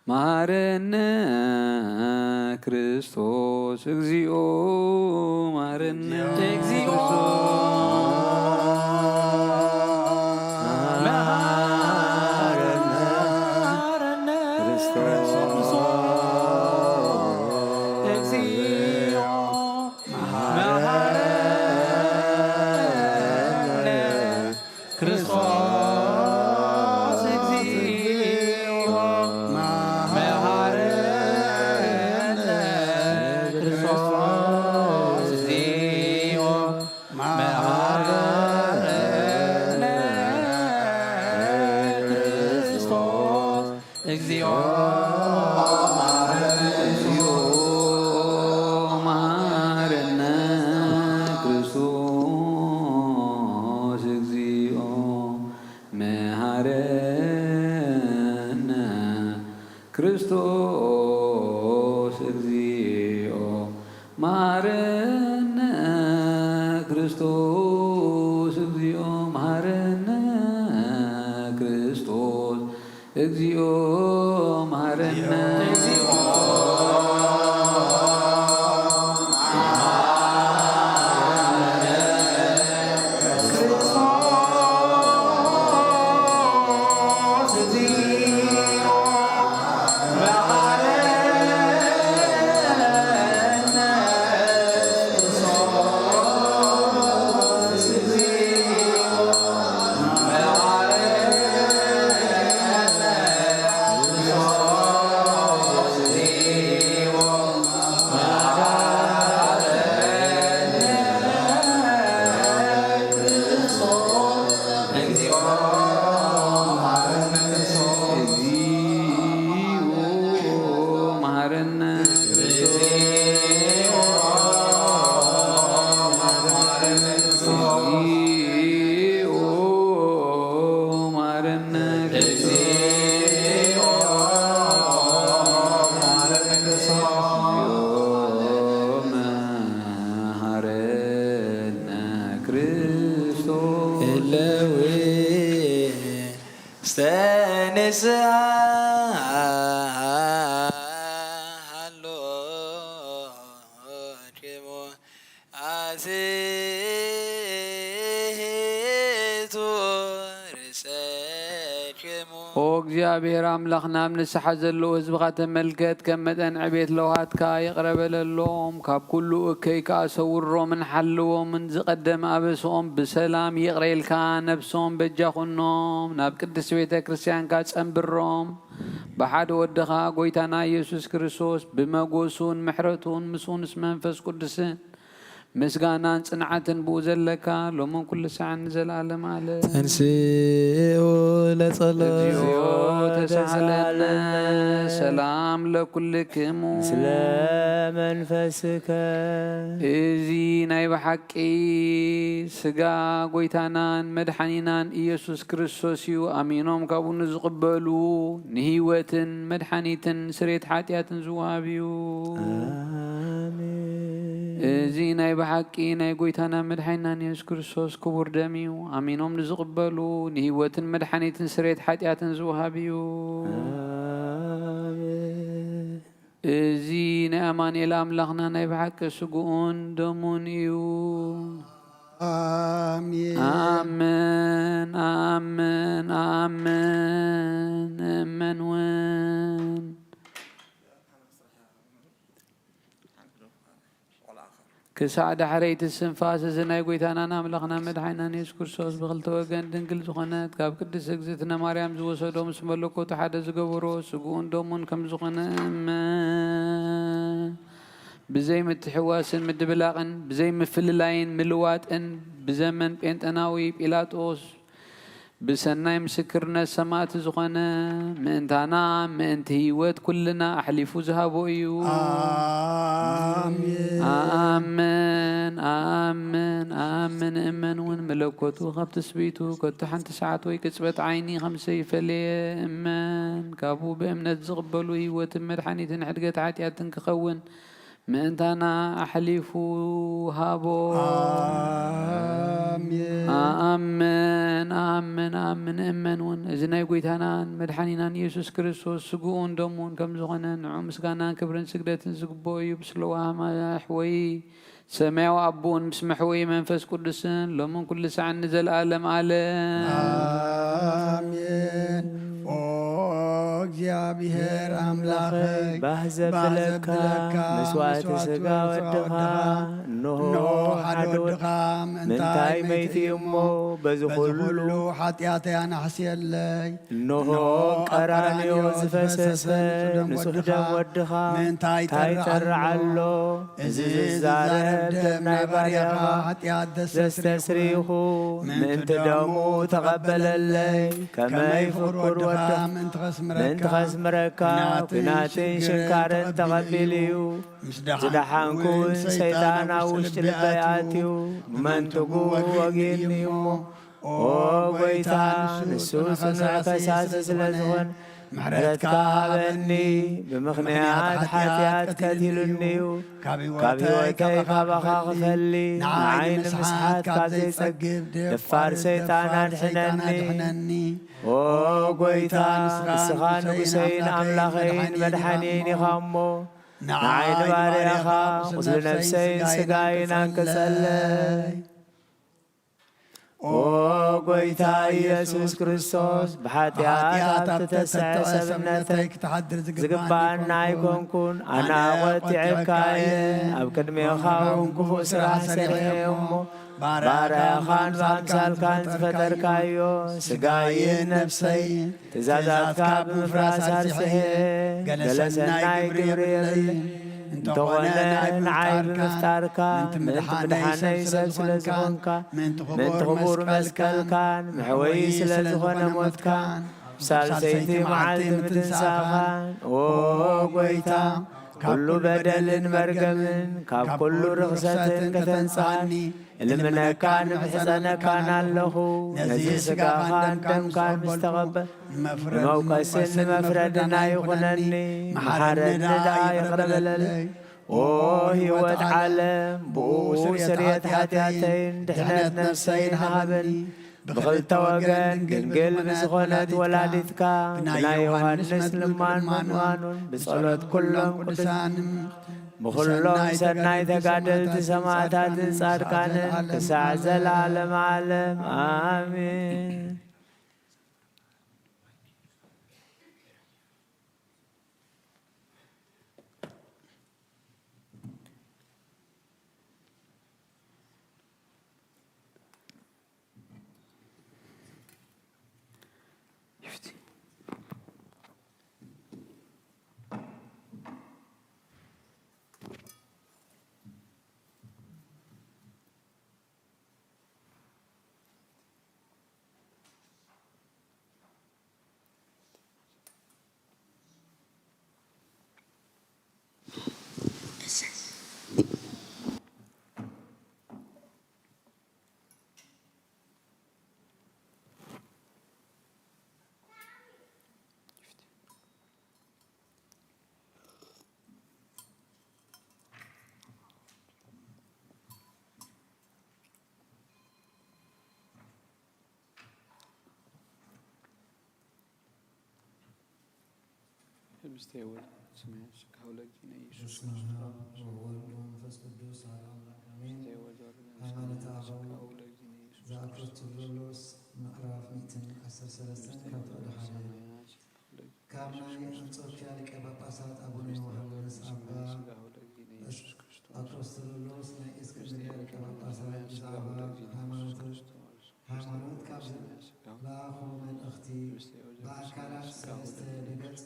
መሐረነ ክርስቶስ። እግዚኦ መሐረነ። እግዚኦ መሐረነ ክርስቶስ። እግዚኦ መሐረነ ክርስቶስ። እግዚኦ መሐረነ ክርስቶስ። እግዚኦ መሐረነ ክርስቶስ። እግዚኦ መሐረነ። ለዊ ውስተ ንስሓ ሃሎ ኬሞ ኣስሕቱ ርእሰ ኬሞ። ኦ እግዚኣብሔር ኣምላኽና፣ ኣብ ንስሓ ዘለዉ ህዝብኻ ተመልከት፣ ከም መጠን ዕቤት ለውሃትካ ይቕረ በለሎም፣ ካብ ኩሉ እከይ ከኣ ሰውሮምን ሓልዎምን፣ ዝቐደመ ኣበስኦም ብሰላም ይቕረ ኢልካ ነብሶም በጃ ኩኖም፣ ናብ ቅድስቲ ቤተ ክርስቲያንካ ጸንብሮም። ብሓደ ወድኻ ጐይታና ኢየሱስ ክርስቶስ ብመጎሱን ምሕረቱን ምስኡ ምስ መንፈስ ቅዱስን ምስጋናን ጽንዓትን ብኡ ዘለካ ሎምን ኩሉ ሳዕን ንዘለዓለም ዓለም። ተንሥኡ ለጸሎት። እግዚኦ ተሳሃለነ። ሰላም ለኩልክሙ። ምስለ መንፈስከ። እዚ ናይ ብሓቂ ስጋ ጐይታናን መድሓኒናን ኢየሱስ ክርስቶስ እዩ። ኣሚኖም ካብኡ ንዝቕበሉ ንህይወትን መድሓኒትን ስሬት ሓጢኣትን ዝወሃብ እዩ። ኣሜን። እዚ ናይ ብሓቂ ናይ ጐይታና መድሓኒናን የሱስ ክርስቶስ ክቡር ደም እዩ። ኣሚኖም ንዝቕበሉ ንህይወትን መድሓኒትን ስሬት ሓጢኣትን ዝወሃብ እዩ። ኣሜን። እዚ ናይ ኣማኑኤል ኣምላኽና ናይ ብሓቂ ስግኡን ደሙን እዩ። ኣሜን። ኣምን፣ ኣምን፣ ኣምን። እመን እውን። ክሳዕ ዳሕረይቲ ስንፋስ እዚ ናይ ጐይታናን ኣምላኽና መድሓኒናን የሱስ ክርስቶስ ብኽልተ ወገን ድንግል ዝኾነት ካብ ቅድስት እግዝእትነ ማርያም ዝወሰዶ ምስ መለኮቱ ሓደ ዝገበሮ ስግኡን ደሙን ከም ዝኾነ እመን። ብዘይ ምትሕዋስን ምድብላቕን ብዘይ ምፍልላይን ምልዋጥን ብዘመን ጴንጠናዊ ጲላጦስ ብሰናይ ምስክርነት ሰማእቲ ዝኾነ ምእንታና ምእንቲ ህይወት ኩልና ኣሕሊፉ ዝሃቦ እዩ። ኣሜን። ኣኣምን፣ ኣኣምን፣ ኣኣምን እመን እውን መለኮቱ ካብ ትስብእቱ ከቶ ሓንቲ ሰዓት ወይ ቅጽበት ዓይኒ ከም ዘይፈለየ እመን። ካብኡ ብእምነት ዝቕበሉ ህይወትን መድሓኒትን ሕድገት ሓጢኣትን ክኸውን ምእንታና ኣሕሊፉ ሃቦ። ኣሜን። ኣኣምን፣ ኣኣምን፣ ኣኣምን እመን እውን እዚ ናይ ጐይታናን መድሓኒናን ኢየሱስ ክርስቶስ ስግኡን ደሙን ከም ዝኾነ ንዑ ምስጋናን ክብርን ስግደትን ዝግብኦ እዩ። ብስለዋ ማሕወይ ሰማያዊ ኣቦን ምስ መሕወይ መንፈስ ቅዱስን ሎምን ኩሉ ሳዕን ንዘለኣለም ኣለም። ኣሜን። ኦ እግዚኣብሔር ኣምላኸይ፣ ባህ ዘብለካ መስዋዕቲ ስጋ ወድኻ፣ እንሆ ሓደ ወድኻ ምእንታይ መይቱ እዩ እሞ፣ በዚ ኩሉ ሓጢኣተይ ኣናሕስየለይ። እንሆ ቀራንዮ ዝፈሰሰ ንጹሕ ደም ወድኻ ምእንታይ ይጠርዕ ኣሎ። እዚ ዝዛረብ ደም ናይ ባርያኻ ሓጢኣት ዘስተስርይኹ ምእንቲ ደሙ ተቐበለለይ። ከመይ ፍቁር ወድኻ ምእንቲ ከስምረካ ኲናትን ሽንካርን ተቐቢሉ እዩ። ዝደሓንኩ እውን ሰይጣን ኣብ ውሽጢ ልበይ ኣትዩ ብመንትጉ ወጊእኒ እሞ፣ ኦ ጐይታ፣ ንሱ ጽኑዕ ከሳሲ ስለ ዝኾነ፣ ምሕረትካ ሃበኒ። ብምኽንያት ሓጢኣት ቀቲሉኒ እዩ። ካብ ህይወተይ ካባኻ ክፈሊ፣ ንዓይ ንምስሓት ካብ ዘይጸግብ ደፋር ሰይጣን ኣድሕነኒ። ኦ ጐይታ፣ ንስኻ ንጉሰይን ኣምላኸይን መድሓኒየይን ኢኻ እሞ፣ ንዓይ ንባርያኻ ቁስሊ ነፍሰይን ስጋይን ኣንቅጸለይ። ኦ ጐይታ ኢየሱስ ክርስቶስ፣ ብሓጢኣት ኣብ ተተስዐ ሰብነተይ ክትሓድር ዝግባኣኒ ኣይኮንኩን። ኣነ ቖጢዐካ እየ፣ ኣብ ቅድሜኻ እውን ክፉእ ስራሕ ሰሪሐ እየ እሞ፣ ባርያኻን ብኣምሳልካን ዝፈጠርካዮ ስጋይን ነፍሰይን ትእዛዛትካ ብምፍራስ ኣርስሐ። ገለ ሰናይ ግብሪ የብለይን። እንተኾነ ንዓይ ብምፍጣርካ፣ ምእንቲ ምድሓነይ ሰብ ስለ ዝኾንካ፣ ምእንቲ ክቡር መስቀልካን መሕወዪ ስለ ዝኾነ ሞትካን፣ ሳልሰይቲ መዓልቲ ምትንሳእኻን፣ ኦ ጐይታ፣ ካብ ኩሉ በደልን መርገምን ካብ ኩሉ ርኽሰትን ከተንጽኣኒ፣ እልምነካን እምሕጸነካን ኣለኹ። ነዚ ስጋኻን ደምካን ምስ ተቐበል፣ ንመውቀስን ንመፍረድን ኣይኹነኒ፣ መሓረኒ ደኣ ይቕረ በለለይ። ኦ ህይወት ዓለም፣ ብኡ ስርየት ሓጢኣተይን ድሕነት ነፍሰይን ሃበኒ። ብኽልተ ወገን ድንግል ብዝኾነት ወላዲትካ ብናይ ዮሃንስ መጥምቕ ልማኑን ብጸሎት ኩሎም ቅዱሳን ብኹሎም ሰናይ ተጋደልቲ ሰማዕታትን ጻድቃንን ክሳዕ ዘለዓለም ዓለም ኣሜን። ህብስተ ወልድ ስምያ ስጋሁ ለእግዚእነ ኢየሱስ በስመ አብ ወወልድ ወመንፈስ ቅዱስ አሐዱ አምላክ አሜን። ህብስተ ወልድ ሃይማኖተ ስምያ አበው ስጋሁ ለእግዚእነ ኢየሱስ ዘአክሮስቶሎስ ምዕራፍ ሚእትን ዓሰርተ ሰለስተን ካብ ፍቕዲ ሓደ። ካብ ናይ አንጾኪያ ሊቀ ጳጳሳት አቡነ ዮሐንስ አባ አክሮስቶሎስ ናይ እስክንድርያ ሊቀ ጳጳሳት ብዛዕባ ሃይማኖት ሃይማኖት ካብ ዝለኣኾ መልእኽቲ ብኣካላት ሰለስተ ብገጽ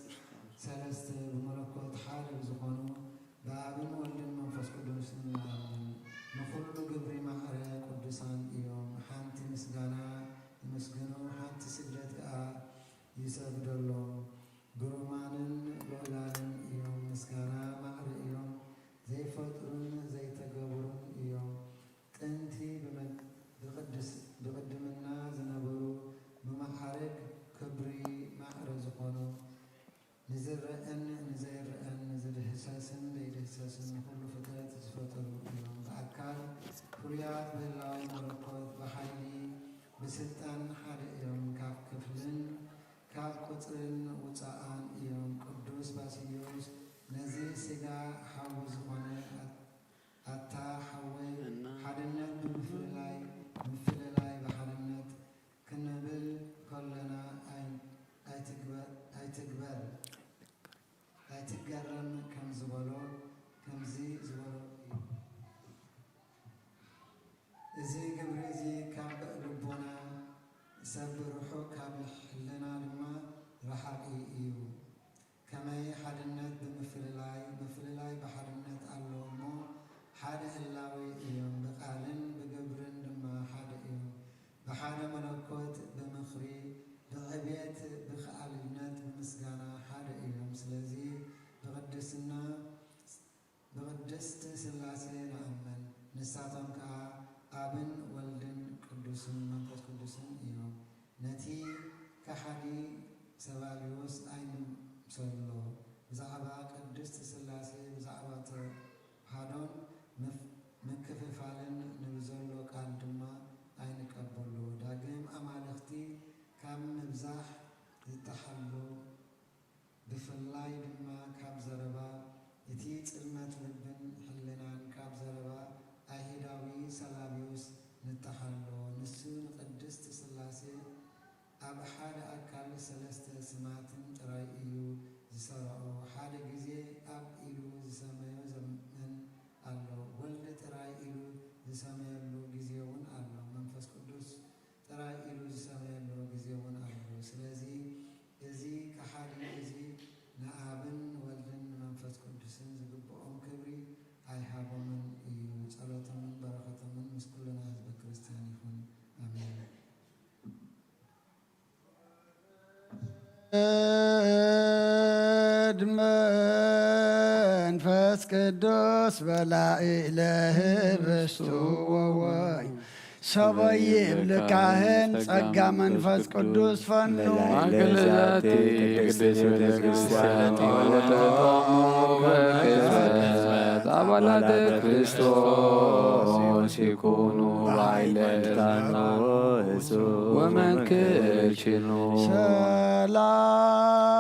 ሰለስተ ብመለኮት ሓደ ብዝኾኑ ብኣብን ወልድን መንፈስ ቅዱስን ንኣምን። ንኹሉ ግብሪ ማዕረ ቅዱሳን እዮም። ሓንቲ ምስጋና ይምስግኑ፣ ሓንቲ ስግደት ከኣ ይሰግደሎም። ግሩማንን ልዑላንን እዮም፣ ምስጋና ማዕረ እዮም፣ ዘይፈጥሩን ዘይተገብሩን እዮም። ጥንቲ ብመ-፣ ብቕድስ-፣ ብቕድምና ዝነበሩ፣ ብመዓርግ ክብሪ ማዕረ ዝኾኑ፣ ንዝረአን ንዘይረአን፣ ንዝድህሰስን ዘይድህሰስን ንኹሉ ፍጥረት ዝፈጠሩ እዮም። ብኣካል ፍሉያት፣ ብህላዊ መለኮት፣ ብሓይሊ፣ ብስልጣን ሓደ እዮም። ካብ ክፍልን ካብ ቁጽርን ውጹኣን እዮም። ቅዱስ ባስልዮስ ነዚ ስጋ ሓዊ ዝኾነ፣ ኣታ ሓወይ፣ ሓድነት ብምፍልላይ፣ ምፍልላይ ብሓድነት ክንብል ከለና ኣይ-፣ ኣይትግበር፣ ኣይትግበር፣ ኣይትገረም ከም ዝበሎ፣ ከምዚ ዝበሎ እዩ። እዚ ግብሪ እዚ ካብ ልቦና ሰብ ርሑቕ፣ ካብ ሕልና ድማ ረሓቒ እዩ። ከመይ ሓድነት ብምፍልላይ፣ ምፍልላይ ብሓድነት ኣሎ እሞ፣ ሓደ ህላዌ እዮም። ብቃልን ብግብርን ድማ ሓደ እዮም። ብሓደ መለኮት፣ ብምኽሪ፣ ብዕቤት፣ ብኸኣልነት፣ ብምስጋና ሓደ እዮም። ስለዚ ብቕድስና ብቕድስት ሥላሴ ንኣምን። ንሳቶም ከኣ ኣብን ወልድን ቅዱስን መንፈስ ቅዱስን እዮም። ነቲ ከሓዲ ሰባልዮስ ኣይንምሰሎ። ብዛዕባ ቅድስት ሥላሴ፣ ብዛዕባ ተዋህዶን ምፍ-፣ ምክፍፋልን ንብዘሎ ቃል ድማ ኣይንቀበሎ። ዳግም ኣማልኽቲ ካብ ምብዛሕ ዝተሓሉ ብፍላይ ድማ ካብ ዘረባ እቲ ጽልመት ልብን ሕልናን፣ ካብ ዘረባ ኣይሁዳዊ ሰላብዮስ ንተሓሎ። ንሱ ንቅድስት ሥላሴ ኣብ ሓደ ኣካል ሰለስተ ስማትን ጥራይ እዩ ዝሰርዖ። ሓደ ግዜ ኣብ ኢሉ ዝሰመዮ ዘመን ኣሎ። ወልድ ጥራይ ኢሉ ዝሰመየሉ ግዜ እውን ኣሎ። መንፈስ ቅዱስ ጥራይ ኢሉ ዝሰመየሉ ግዜ እውን ኣሎ። ስለዚ እዚ ከሓዲ እዚ ንኣብን ንወልድን ንመንፈስ ቅዱስን ዝግብኦም ክብሪ ኣይሃቦምን እዩ። ጸሎቶምን በረኸቶምን ምስ ኩልና ህዝበ ክርስቲያን ይኹን። ኣሜን። ወወልድ መንፈስ ቅዱስ በላዒ ለህብስቱ ወወይን ሰበይ ይብልካህን ጸጋ መንፈስ ቅዱስ ፈኑ። ማእከለ ዛቲ ቅድስት ቤተ ክርስቲያን ወለዶሙ በቅጽበት አባላተ ክርስቶስ ይኩኑ በኃይለ ወመንክር ችኑ።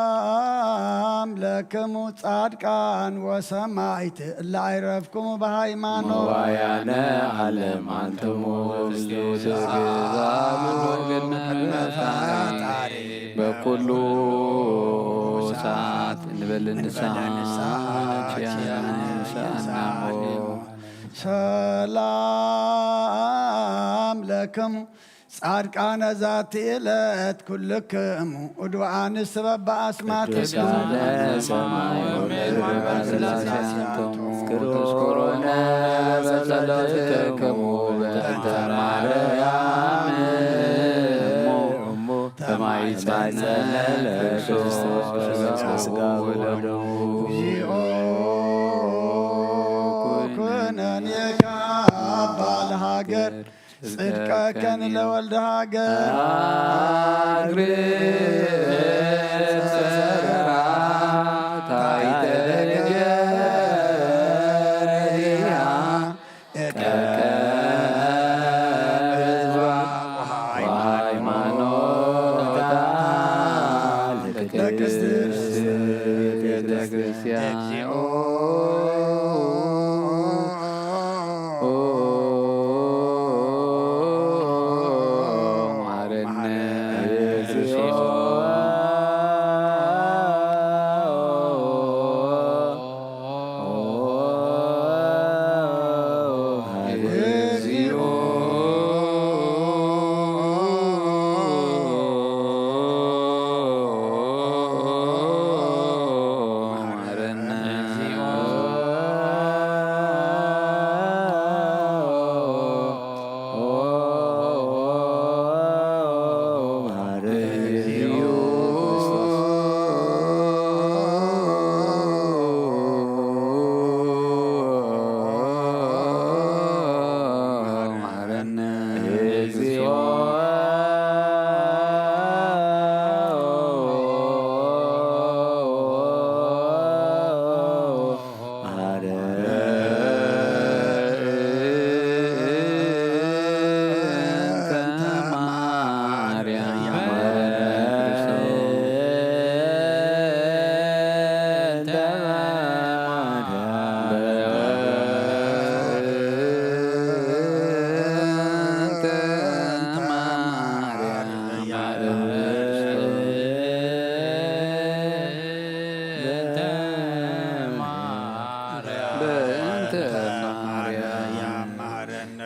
ሰላም ለክሙ ጻድቃን ወሰማዕት እለ አይረፍክሙ በሃይማኖት። መዋያነ ዓለም አንትሙ ምስሉ ተገዛ ምኖ ገነት ፈጣሪ። በኩሉ ሰዓት እንበል ንስሓ ኪያነ ሰአናሞ። ሰላም ለክሙ ጻድቃነ ዛቲ ዕለት ኩልክሙ እድዋን ስበብ በአስማትክሙ። ቅዱሳነ ሰማይ ወምድር በስላሴ አንትሙ። ተዝክሩነ በጸሎትክሙ በእንተ ማርያም እሙ። ተማይጸነ ለክርስቶስ ስጋሁ ወደሙ። እግዚኦ ኩነኔ ካባ ለሃገር ጽድቀከን ለወልደ ሃገር። አግር ጸራ ታይተ ገሪያ ቀቀ ህዝባ ወሃይማኖታ ለቅድስት ቤተ ክርስቲያን።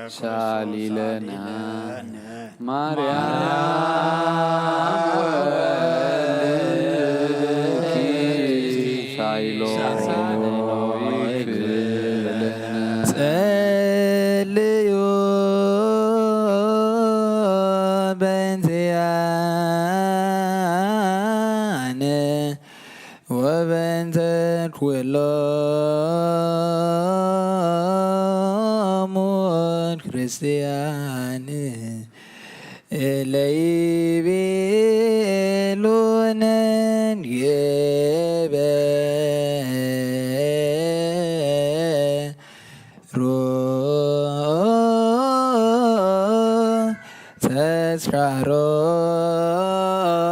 ሳሊለነ ማርያም ወልኪ ሳይሎ ይክብለነ። ጸልዩ በእንቲአነ ወበእንተ ኩሎሙ ክርስቲያን እለ ይቤሉነ ንግበ ሩ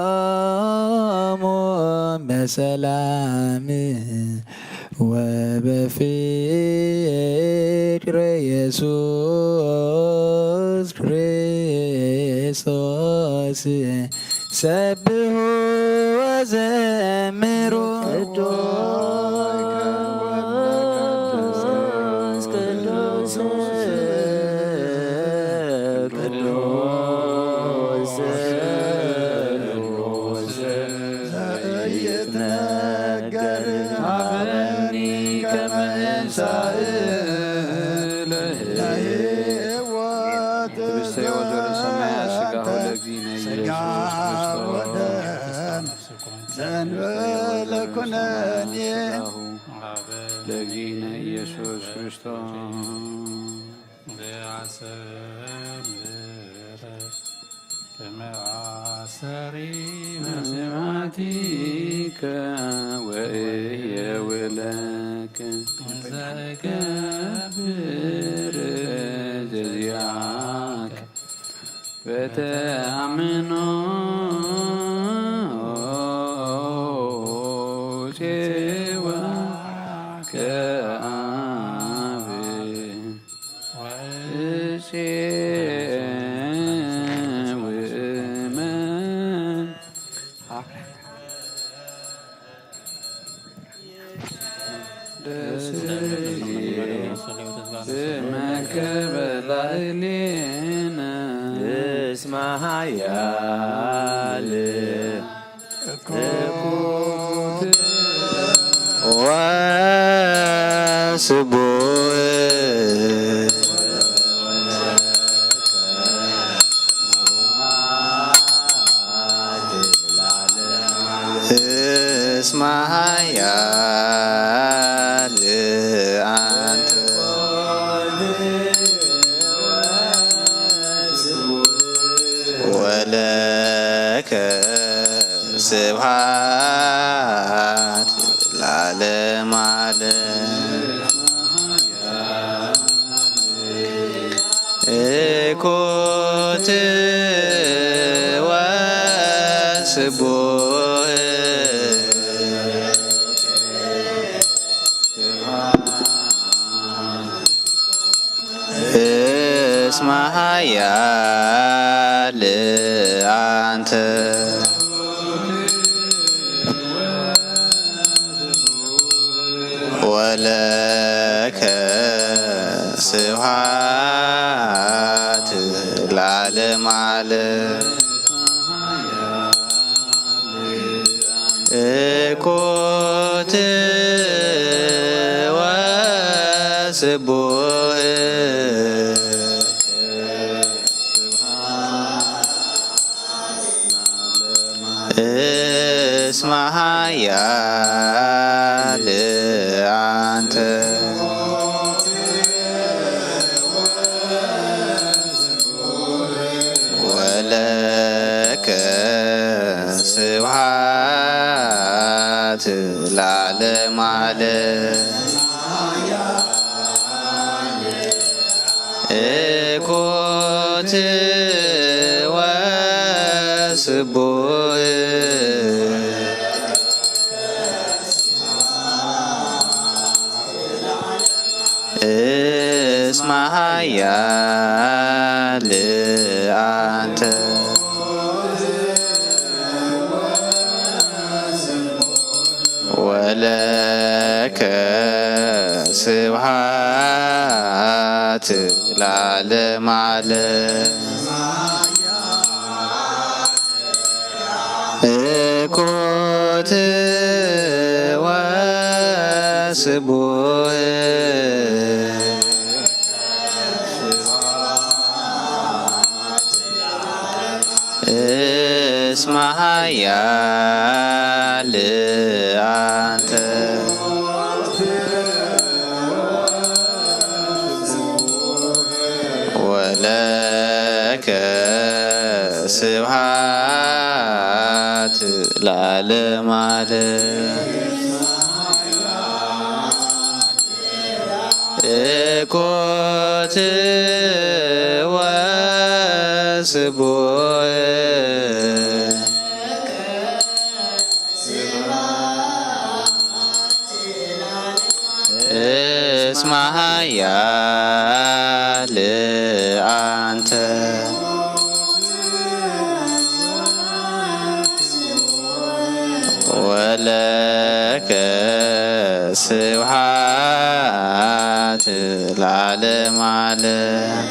ተስካሮሙ በሰላም ወበፍቅር ኢየሱስ ክርስቶስ። ሰብሑ ወዘምሩ ቅዱስ ቅዱስ ቅዱስ ዘኢትነገር ሀበኒ ከመ እንሳእ ለህይወት። ህብስተ ሕይወት ወለሰማይ ሥጋሁ ለእግዚእነ ኢየሱስ ክርስቶስ። ዘእንበለ ኩነኔ ለእግዚእነ ኢየሱስ ክርስቶስ። ከመ አሰሪ በስብሐቲከ ወእየውለከ እንዘ እገብር ዘዚአከ በተአምኖ ጼዋ ከአብ ወእሴ ውእመን ስመከ በላዕሌነ እስመ ኃያል ወስቡህ እስመ ኃያል አንተ ወለከ ስብሐት ለዓለመ ዓለም። እኮት ወስቡህ እስመ ኃያል አንተ ወለከ ስብሐት ለዓለመ ዓለም። እኮት ወስቡህ እስመ ኃያል አንተ ወለከ ስብሐት ለዓለመ ዓለም። እኮት ወስቡህ እስመ ኃያል አንተ ወለከ ስብሐት ለዓለመ ዓለም። እኮት ወስቡህ እስመ ኃያል አንተ ወለከ ስብሐት ለዓለመ ዓለም። እኮት ወስቡህ እስመ ኃያል አንተ ወለከ ስብሐት ለዓለመ ዓለም።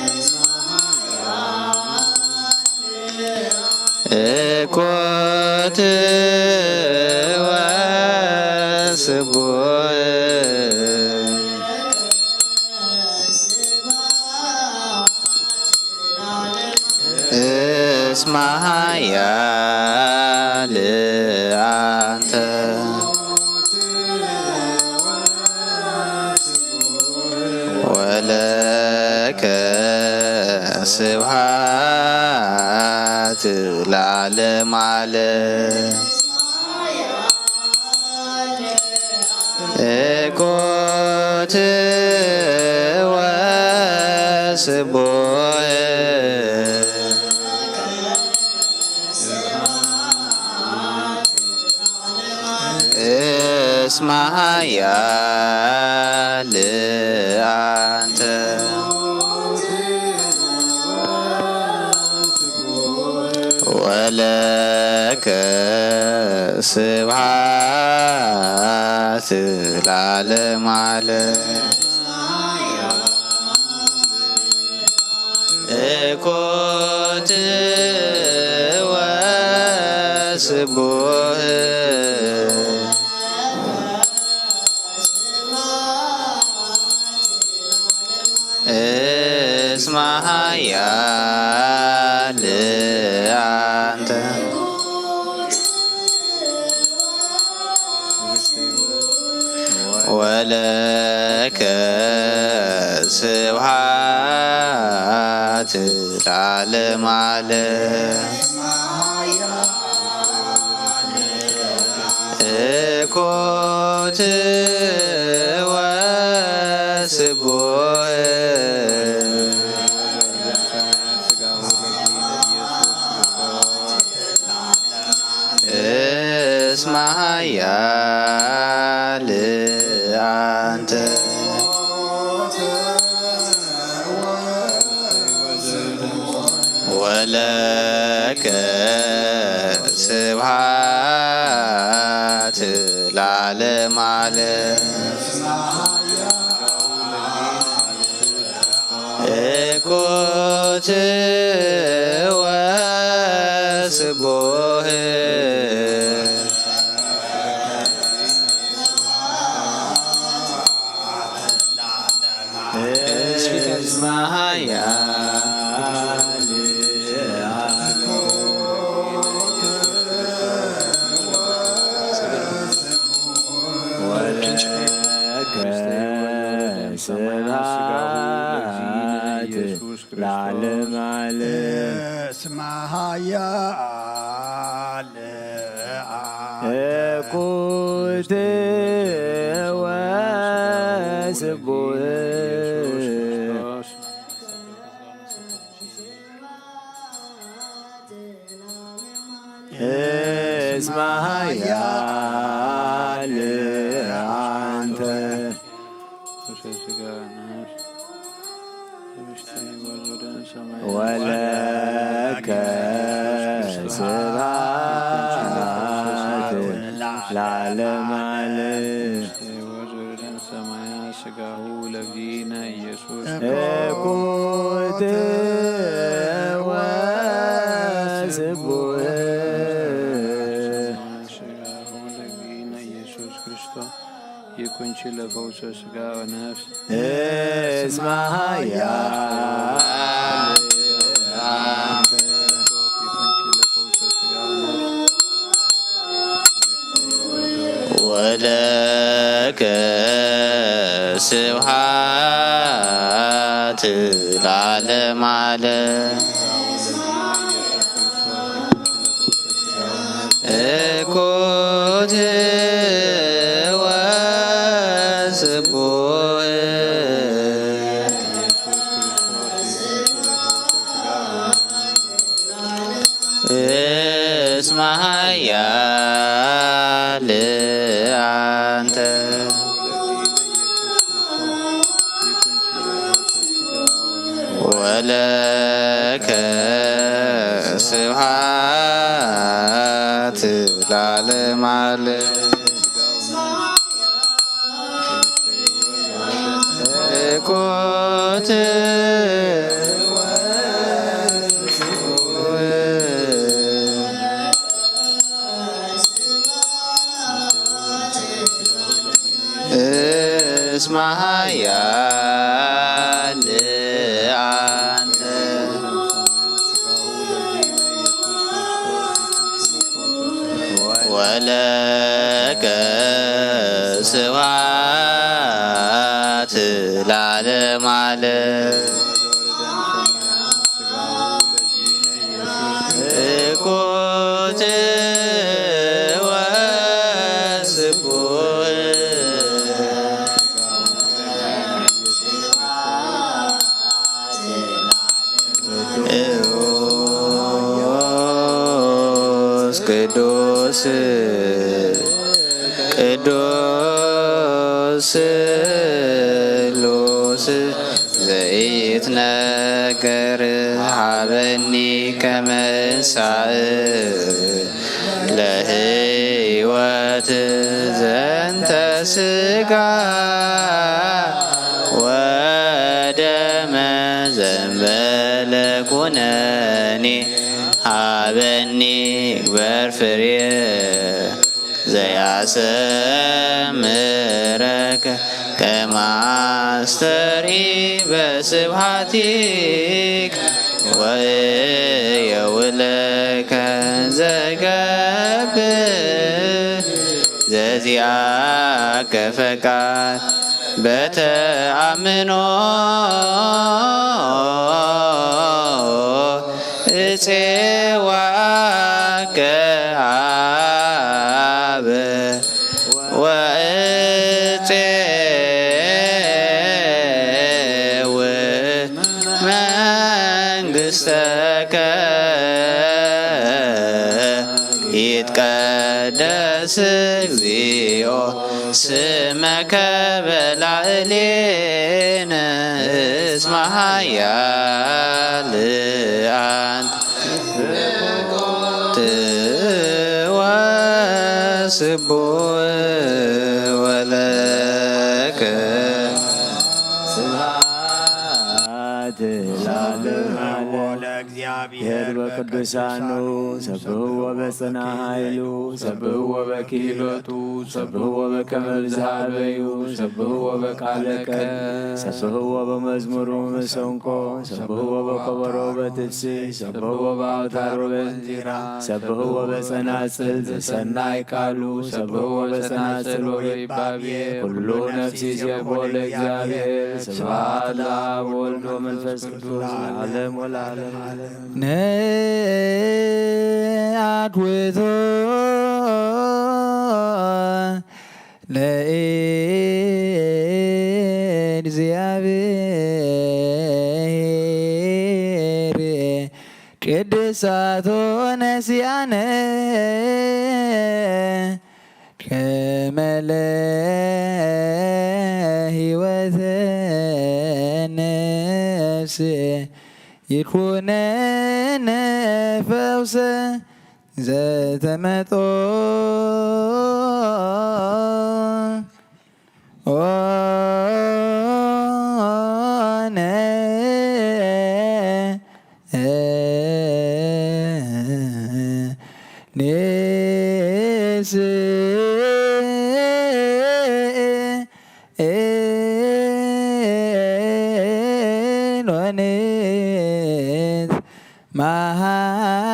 እኮት ወስቡህ እስመ ኃያል አንተ ወለከ ስብሐት ለዓለመ ዓለም። እኩት ወስቡሕ እስመ ኃያል አንተ። ወለከ ስብሐት ለዓለመ ዓለም። እኩት ወስቡሕ እስመ ኃያል አንተ። ወለከ ስብሐት ለዓለመ ዓለም። እኩት ወስቡሕ እስመ ኃያል አንተ። ወለከ ስብሐት ለዓለመ ዓለም። እኩት ወስቡሕ እስመ ኃያል ወለከ ስብሐት ለዓለመ ዓለም። እስመ ኃያል እኩት ወስቡሕ እስመ ኃያል አንተ። ወለከ ስብሐት ለዓለመ ዓለም። ሰማያ ሥጋሁ ለእግዚእነ ኢየሱስ እኩት ወስቡሕ። ሥጋሁ ለእግዚእነ ኢየሱስ ክርስቶስ ይኩንኪ ለፈውሰ ሥጋ ወነፍስ። እስመ ኃያል ወለከ ስብሐት ለዓለመ ዓለም። እኩት ወስቡሕ እስመ ኃያል አንተ። ወለከ ስብሐት ለዓለመ ዓለም። እኩት እስመ ኃያል አንተ። ወለከ ስብሐት ለዓለመ ዓለም። ቅዱስ ቅዱስ ስሉስ ዘይትነገር ሃበኒ ከመሳእ ለህይወት ዘንተ ስጋ ወደመ ዘንበለ ኩነኒ ሃበኒ ግበር ፍሬ ዘያሰምረከ ከማስተሪ በስብሐቲክ ወየውለከ ዘገብእ ዘዚአከ ፈቃድ በተአምኖ እጼዋከ አብ ወእጼው መንግስተከ ይትቀደስ እግዚኦ ስመከ በላዕሌነ እስመ ኃያል አንተ ወስቡሕ ወለከ ስብሐት ለዓለመ ዓለም። ለእግዚአብሔር በቅዱሳኑ ሰብሕዎ በጽና ኃይሉ ሰብሕዎ በክህሎቱ ሰብሕዎ በከመ ብዝሃ በዩ ሰብሕዎ በቃለ ቀልብ ሰብሕዎ በመዝሙሩ መሰንቆ ሰብሕዎ በከበሮ በትፍስሕ ሰብሕዎ በአውታሩ በእንዚራ ሰብሕዎ በጸናጽል ዘሰናይ ቃሉ ሰብሕዎ በጸናጽል ወበይባቤ ኩሉ ነፍሲ ሴብሖ ለእግዚአብሔር። ስብሐት ለአብ ወወልድ ወመንፈስ ቅዱስ ለዓለም ወለዓለመ ዓለም። ነአትውቶ ለእግዚአብሔር ቅድሳቶ ነሲአነ ከመ ለህይወተ ነፍስ ይኩነነ ፈውሰ ዘተመጦ ኦነ ኔስ ኖኔት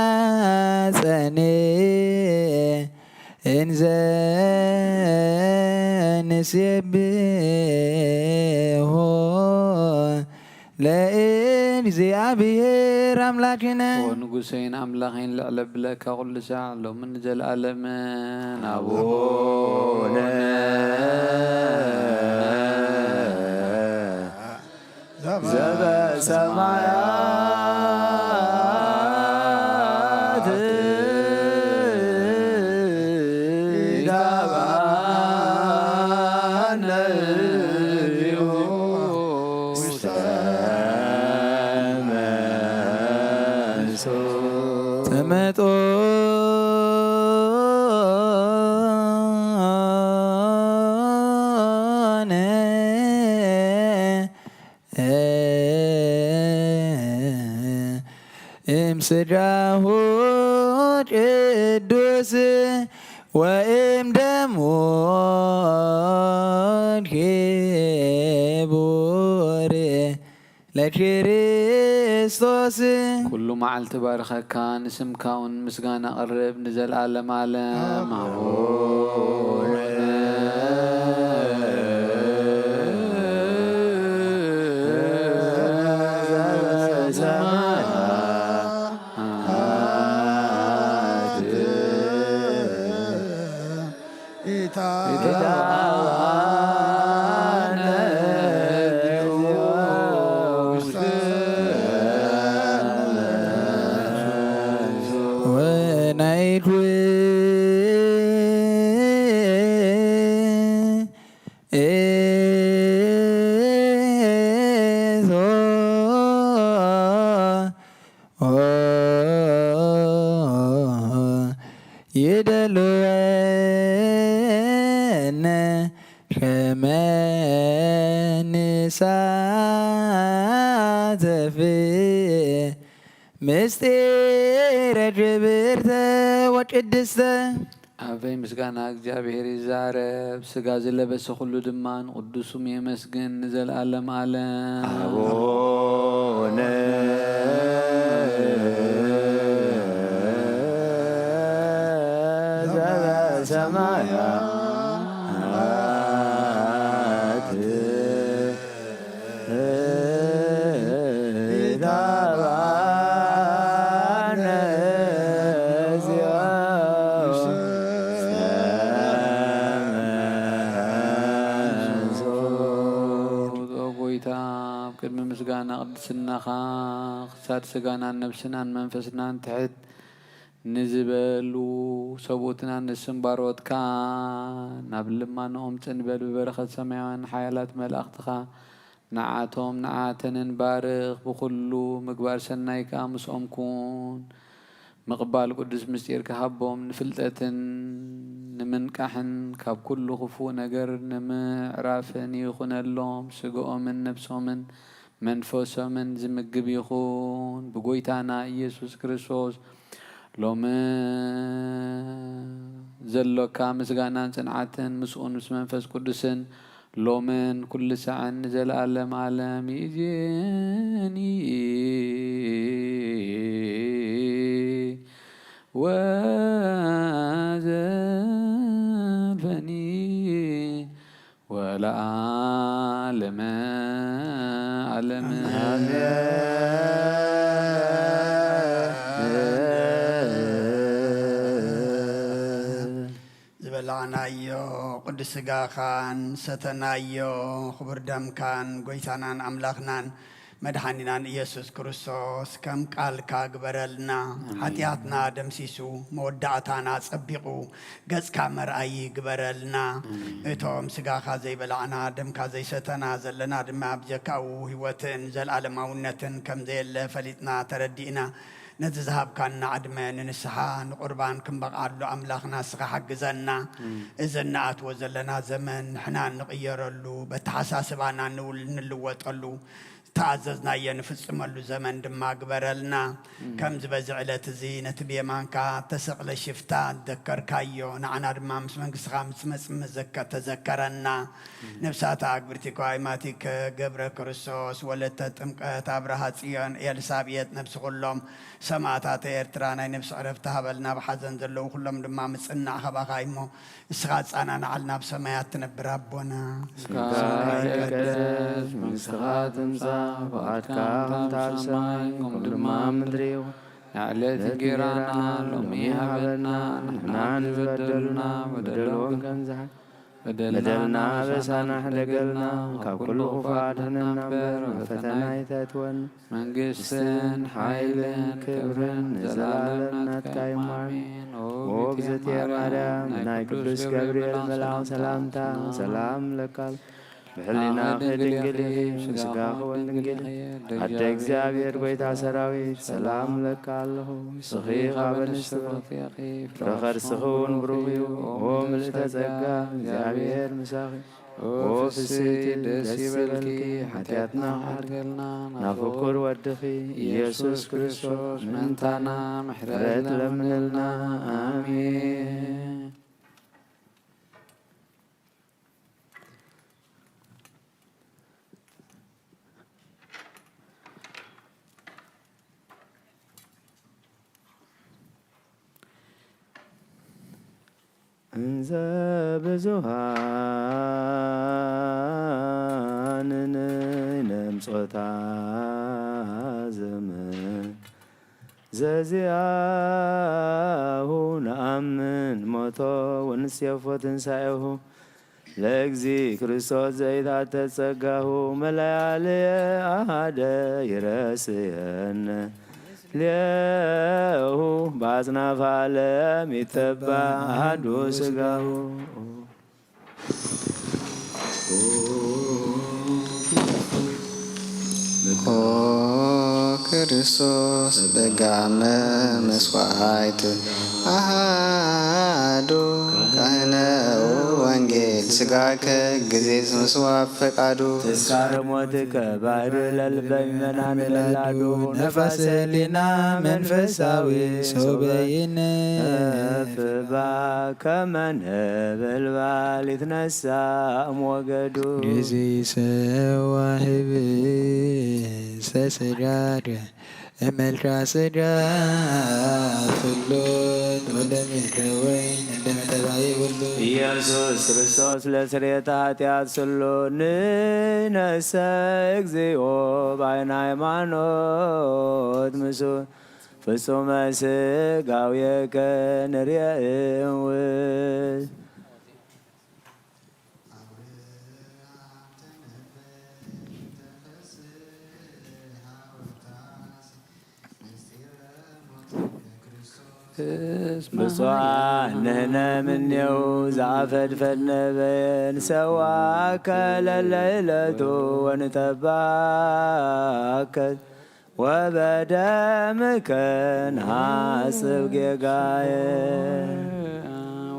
ማሐፀኔ እንዘ ንሴብሖ ለእግዚአብሔር አምላክነ። ኦ ንጉሰይን ኣምላኸይን፣ ልዕለ ብለካ ኩሉ ሳዕ ሎምን ዘለኣለምን። ኣቡነ ዘበሰማያት ይትባረክ ስምከ። እምስጋሁ ቅዱስ ወእም ደሙ ክቡር ለክርስቶስ። ኩሉ መዓልቲ ባርኸካ፣ ንስምካ እውን ምስጋና ኣቕርብ፣ ንዘለኣለም ዓለም። ኣቡነ ናይት ውእቱ ይደልወነ ከመ ንሳተፍ ምስጢረ ክብርተ ወቅድስተ። ኣበይ ምስጋና እግዚኣብሔር ይዛረብ፣ ስጋ ዝለበሰ ኩሉ ድማ ንቅዱሱም የመስግን ንዘለዓለም ዓለም። ኣቡነ ዘበሰማያት ይትባረክ ስምከ። ኦ ጎይታ፣ ኣብ ቅድሚ ምስጋና ቅድስናኻ ክሳድ ስጋናን ነብስናን መንፈስናን ትሕት ንዝበሉ ሰብኡትናን ንስም ባሮትካ ናብ ልማኖኦም ጽን በል። ብበረኸት ሰማያውያን ሓያላት መላእኽትኻ ንዓቶም ንዓተንን ባርኽ። ብኹሉ ምግባር ሰናይ ከኣ ምስኦም ኩን። ምቕባል ቅዱስ ምስጢር ክሃቦም ንፍልጠትን ንምንቃሕን ካብ ኩሉ ክፉእ ነገር ንምዕራፍን ይኹነሎም። ስግኦምን ነብሶምን መንፈሶምን ዝምግብ ይኹን። ብጎይታና ኢየሱስ ክርስቶስ ሎሚ ዘሎካ ምስጋናን ጽንዓትን ምስኡን ምስ መንፈስ ቅዱስን ሎምን ኩሉ ሳዕን ንዘለኣለም ዓለም። ይእዜኒ ወዘልፈኒ ወለዓለመ ዓለም። ዝበላዕናዮ ቅዱስ ስጋኻን ሰተናዮ ክቡር ደምካን ጎይታናን ኣምላኽናን መድሓኒናን ኢየሱስ ክርስቶስ ከም ቃልካ ግበረልና። ኣሜን። ሓጢኣትና ደምሲሱ፣ መወዳእታና ጸቢቑ፣ ገጽካ መርኣዪ ግበረልና። ኣሜን። እቶም ስጋኻ ዘይበላዕና፣ ደምካ ዘይሰተና ዘለና ድማ፣ ብጀካኡ ህይወትን ዘለኣለማውነትን ከም ዘየለ ፈሊጥና ተረዲእና፣ ነዚ ዝሃብካና ዕድመ ንንስሓ ንቁርባን ክንበቕዓሉ ኣምላኽና ንስኻ ሓግዘና። ኣሜን። እዚ እንኣትዎ ዘለና ዘመን ንሕና እንቕየረሉ፣ በተሓሳስባና ንውል-፣ ንልወጠሉ፣ ዝተኣዘዝናዮ ንፍጽመሉ ዘመን ድማ ግበረልና። ኣሜን። ከምዚ በዚ ዕለት እዚ ነቲ ብየማንካ እተሰቕለ ሽፍታ ዝዘከርካዮ፣ ንዓና ድማ ምስ መንግስትኻ ምስ ትመጽእ መዘከ-፣ ተዘከረና። ኣሜን። ነፍሳት ኣግብርቲ ከዋይማቲከ ገብረ ክርስቶስ፣ ወለተ ጥምቀት፣ ኣብርሃ ጽዮን፣ ኤልሳቤጥ፣ ነብሲ ኩሎም ሰማእታት ኤርትራ ናይ ነብሲ ዕረፍቲ ሃበልና። ብሓዘን ዘለዉ ኩሎም ድማ ምጽናዕ ካባኻ እሞ፣ ንስኻ ኣጻናንዓልና፣ ኣብ ሰማያት ትነብር ኣቦና። ስምካ ይትቀደስ፣ መንግስትኻ ትምጻእ፣ ፍቓድካ ከምታ ኣብ ሰማይ ከምኡ ድማ ኣብ ምድሪ ይኹን። ንዕለት እንጌራና ሎሚ ሃበና፣ ንሕና ንዝበደሉና በደሎም ከም ዝሓ-፣ በደልና ኣበሳና ሕደገልና፣ ካብ ኩሉ ክፉእ ኣድሕነና እምበር፣ ናብ ፈተና ኣይተእትወና። መንግስትን ሓይልን ክብርን ንዘለኣለም ናትካ እዩ። ኣሜን። ኦ እግዝእትየ ማርያም፣ ናይ ቅዱስ ገብርኤል መልኣክ ሰላምታ፣ ሰላም እብለካ ኣለኹ። ብሕሊናኺ ድንግል ኢኺ፣ ብስጋኺ እውን ድንግል ኢኺ። ኣደ እግዚኣብሔር፣ ጐይታ ሰራዊት፣ ሰላም እብለካ ኣለኹ። ንስኺ ካብ ኣንስቲ ብሩኽቲ ኢኺ፣ ፍረ ከርስኺ እውን ብሩኽ እዩ። ኦ ምልእተ ጸጋ፣ እግዚኣብሔር ምሳኺ። ኦ ፍስሕቲ፣ ደስ ይበልኪ፣ ሓጢኣትና ክሓድገልና፣ ናብ ፍቁር ወድኺ ኢየሱስ ክርስቶስ ምእንታና ምሕረት ለምንልና። ኣሜን። እንዘ ብዙሃን ነምጾታ ዘመን ዘዚኣሁ ነኣምን ሞቶ ወንሴፎ ትንሳኤሁ ለእግዚ ክርስቶስ ዘይትኣተ ጸጋሁ መለያልየ ኣሃደ ይረስየነ ሌሁ በአጽናፈ ዓለም ይተባ አሐዱ ሥጋሁ። ኦ ክርስቶስ በጋመ መስዋዕት አሐዱ ካህነ ወንጌል ሥጋከ ግዜ ምስዋዕ ፈቃዱ። ተስካረ ሞትከ ባህር ለልበ ምእመናን መላዱ። ነፋስ ህሊና መንፈሳዊ ሰው በይነ ነፍባ ከመ ነበልባል ይትነሳ እምወገዱ። ግዜ ሰዋህብ ሰስጋድ እመልካ ስጋ ፍሉጥ ወደምከ ወይን እንደመተባይ ሁሉ። ኢየሱስ ክርስቶስ ለስርየተ ኃጢአት ስሉ ንነሰ እግዚኦ በአይነ ሃይማኖት ምሱ ፍጹመ ስጋዌከ ንርየ እምውት። ብፁዓን ንሕነ እምኔሁ ዘአፈድፈድነ በየን ሰዋከ ለለይለቱ ወንተባከ ወበደምከ ንሐጽብ ጌጋየ።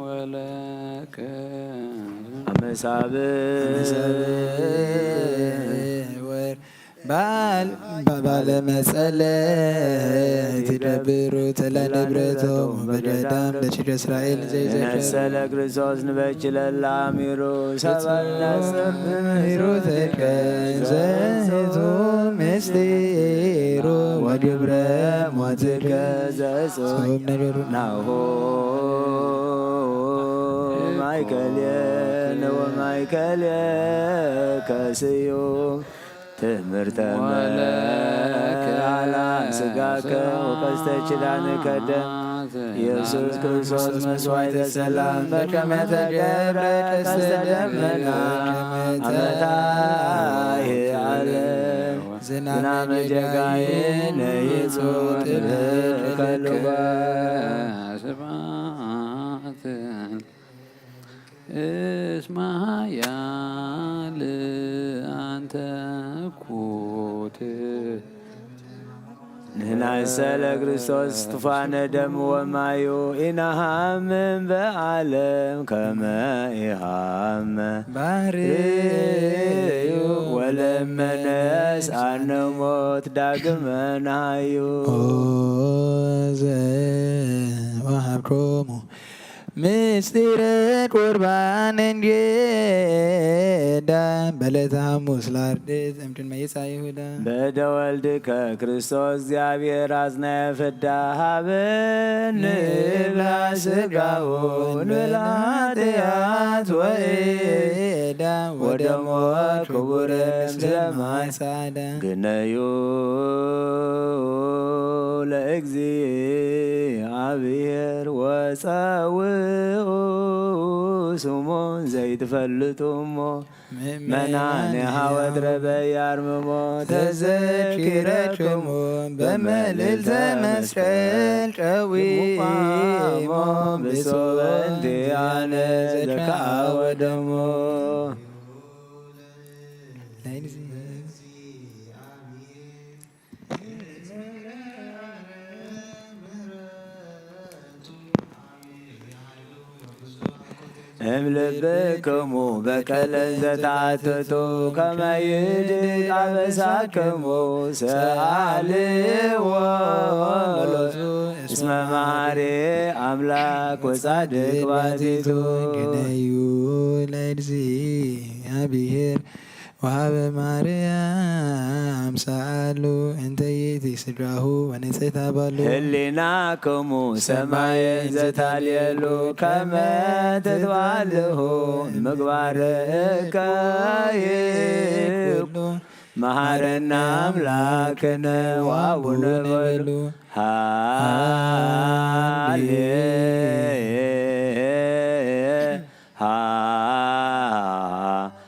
ወለከ አመሳብ ባል ባለ መጸለት ይደብሩ ተለ ንብረቶም በገዳም ለችደ እስራኤል ዘይዘከ ነሰለ ክርስቶስ ንበች ለላሚሩ ሰበነጽር ምህሩ ተከዘቱ ምስጢሩ ወግብረ ሞትከ ዘጾም ነገሩ ናሁ ማይከልየነ ወማይከልየ ከስዩ ትምህርተ መዓላ ስጋከ ወቀስተ ኪዳንከ ደም ኢየሱስ ክርስቶስ መስዋዕተ ሰላም በከመ ተገብረ ቀስተ ደመና አመታሂ ዓለም ዝናመ ጌጋየነ ይጹት ከልጓ ስብሐት እስመ ኃያል አንተ ኩት ንሕናሰ ለክርስቶስ ትፋነ ደም ወማዩ ኢነሃምም በዓለም ከመ ኢሃመ ባህርዩ ወለመነስ አነ ሞት ዳግመ ናዩ። ኦ ዘወሃብኮሙ ምስጢረ ቁርባን እንጌዳ በለተ ሐሙስ ለአርድእት እምድን መይጻ ይሁዳ። በደ ወልድከ ክርስቶስ እግዚአብሔር አጽናየ ፍዳ ሀበን ንብላ ስጋሁ ንብላ ኃጢአት ወእዳ ወደሞ ክቡር ምስለ ማይ ጻዳ ግነዩ ለእግዚአብሔር ወጸውዑ ስሞ ዘይትፈልጡ እሞ መናንያ ወትረበ ያርምሞ ተዘኪረክሙ በመልዕልተ መስቀል ቀዊሞ ብሶበ እንቲአነ ዘከአ ወደሞ። እምልብክሙ በቀለ ዘተአትቱ ከመ ይድቅ አበሳክሙ ሰአልዎ ሎቱ እስመ መሐሪ አምላክ ወጻድቅ ባቲቱ። ግነዩ ለእግዚአብሔር ወሀበ ማርያም ሰአሉ እንተ ይእቲ ስድራሁ ወንጽሕት አባሉ። ህሊናክሙ ሰማየ ዘታልየሉ ከመ ትትባልሁ ምግባረ እከይ ኩሉ መሐረነ አምላክነ ወአቡነ በሉ። ሃሌ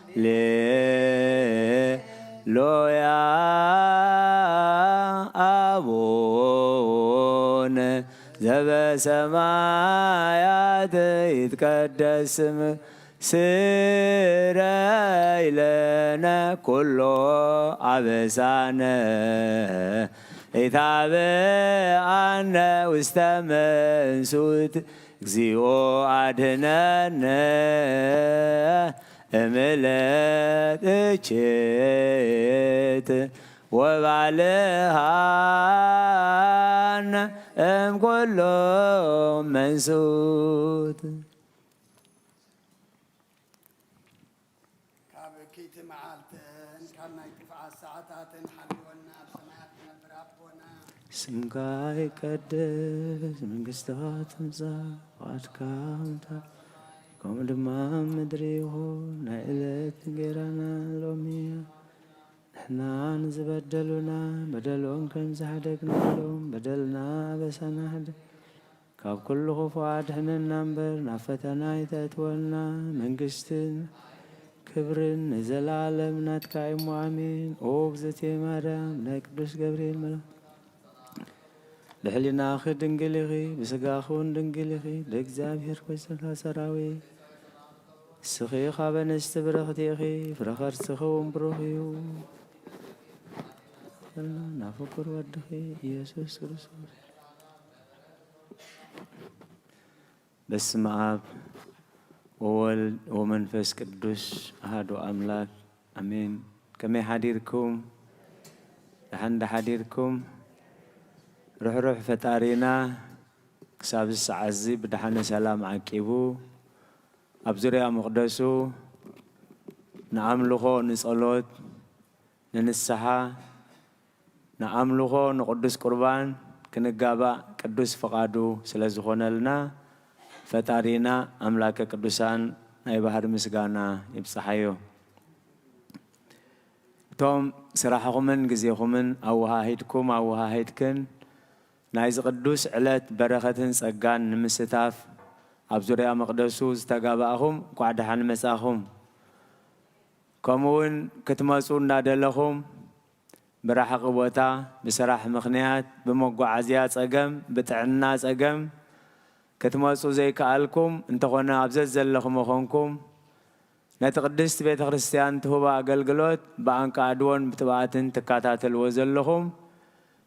ሃሌ ሉያ አቡ ሰማያት ይትቀደስ ስምከ፣ ስረይ ለነ ኩሎ አበሳነ፣ ኢታብአነ ውስተ መንሱት፣ እግዚኦ አድነነ እምለት እቼት፣ ወባልሃነ እምኩሎ መንሱት። ካብ ኪቲ መዓልትን ካብ ናይ ጥፍኣት ሰዓታትን ሓልወና፣ ኣብ ሰማያት ትነብር ኣቦና፣ ስምካ ይቀደስ፣ መንግስትኻ ትምጻእ፣ ፍቓድካ ትኹን፣ ከምኡ ድማ ኣብ ምድሪ ይኹን። ናይ ዕለት እንጌራና ሎሚ ንሕና ንዝበደሉና በደሎም ከም ዝሓደግናሎም በደልና ኣበሳና ሓደግ፣ ካብ ኩሉ ክፉእ ኣድሕነና እምበር፣ ናብ ፈተና ኣይተእትወና። መንግስትን ክብርን ንዘለኣለም ናትካ እዩ እሞ፣ ኣሜን። ኦ እግዝእትየ ማርያም፣ ናይ ቅዱስ ገብርኤል መልኣክ፣ ብሕሊናኺ ድንግል ኢኺ፣ ብስጋኺ እውን ድንግል ኢኺ። ብእግዚኣብሔር ኮይንካ ሰራዊት፣ ንስኺ ካብ ኣንስቲ ብርኽቲ ኢኺ፣ ፍረ ከርስኺ እውን ብሩኽ እዩ። ናፍቁር ወድኺ ኢየሱስ ክርስቶስ። በስመ አብ ወወልድ ወመንፈስ ቅዱስ አሐዱ አምላክ አሜን። ከመይ ሓዲርኩም? ደሓን ዶ ሓዲርኩም? ርሕሩሕ ፈጣሪና ክሳብ እዚ ሰዓት እዚ ብደሓነ ሰላም ዓቂቡ ኣብ ዙርያ መቕደሱ ንኣምልኾ፣ ንጸሎት፣ ንንስሓ፣ ንኣምልኾ፣ ንቅዱስ ቁርባን ክንጋባእ ቅዱስ ፍቓዱ ስለ ዝኾነልና ፈጣሪና ኣምላከ ቅዱሳን ናይ ባህሪ ምስጋና ይብጽሓዮ። እቶም ስራሕኹምን ግዜኹምን ኣወሃሂድኩም ኣወሃሂድክን ናይዚ ቅዱስ ዕለት በረኸትን ጸጋን ንምስታፍ ኣብ ዙርያ መቕደሱ ዝተጋባእኹም እንኳዕ ደሓን መጻኹም። ከምኡ እውን ክትመጹ እናደለኹም ብራሕቂ ቦታ፣ ብስራሕ ምኽንያት፣ ብመጓዓዝያ ጸገም፣ ብጥዕና ጸገም ክትመጹ ዘይከኣልኩም እንተኾነ ኣብ ዘዘለኹም ኮንኩም ነቲ ቅድስት ቤተ ክርስቲያን ትህቦ ኣገልግሎት ብኣንቃዕድዎን ብትብኣትን ትከታተልዎ ዘለኹም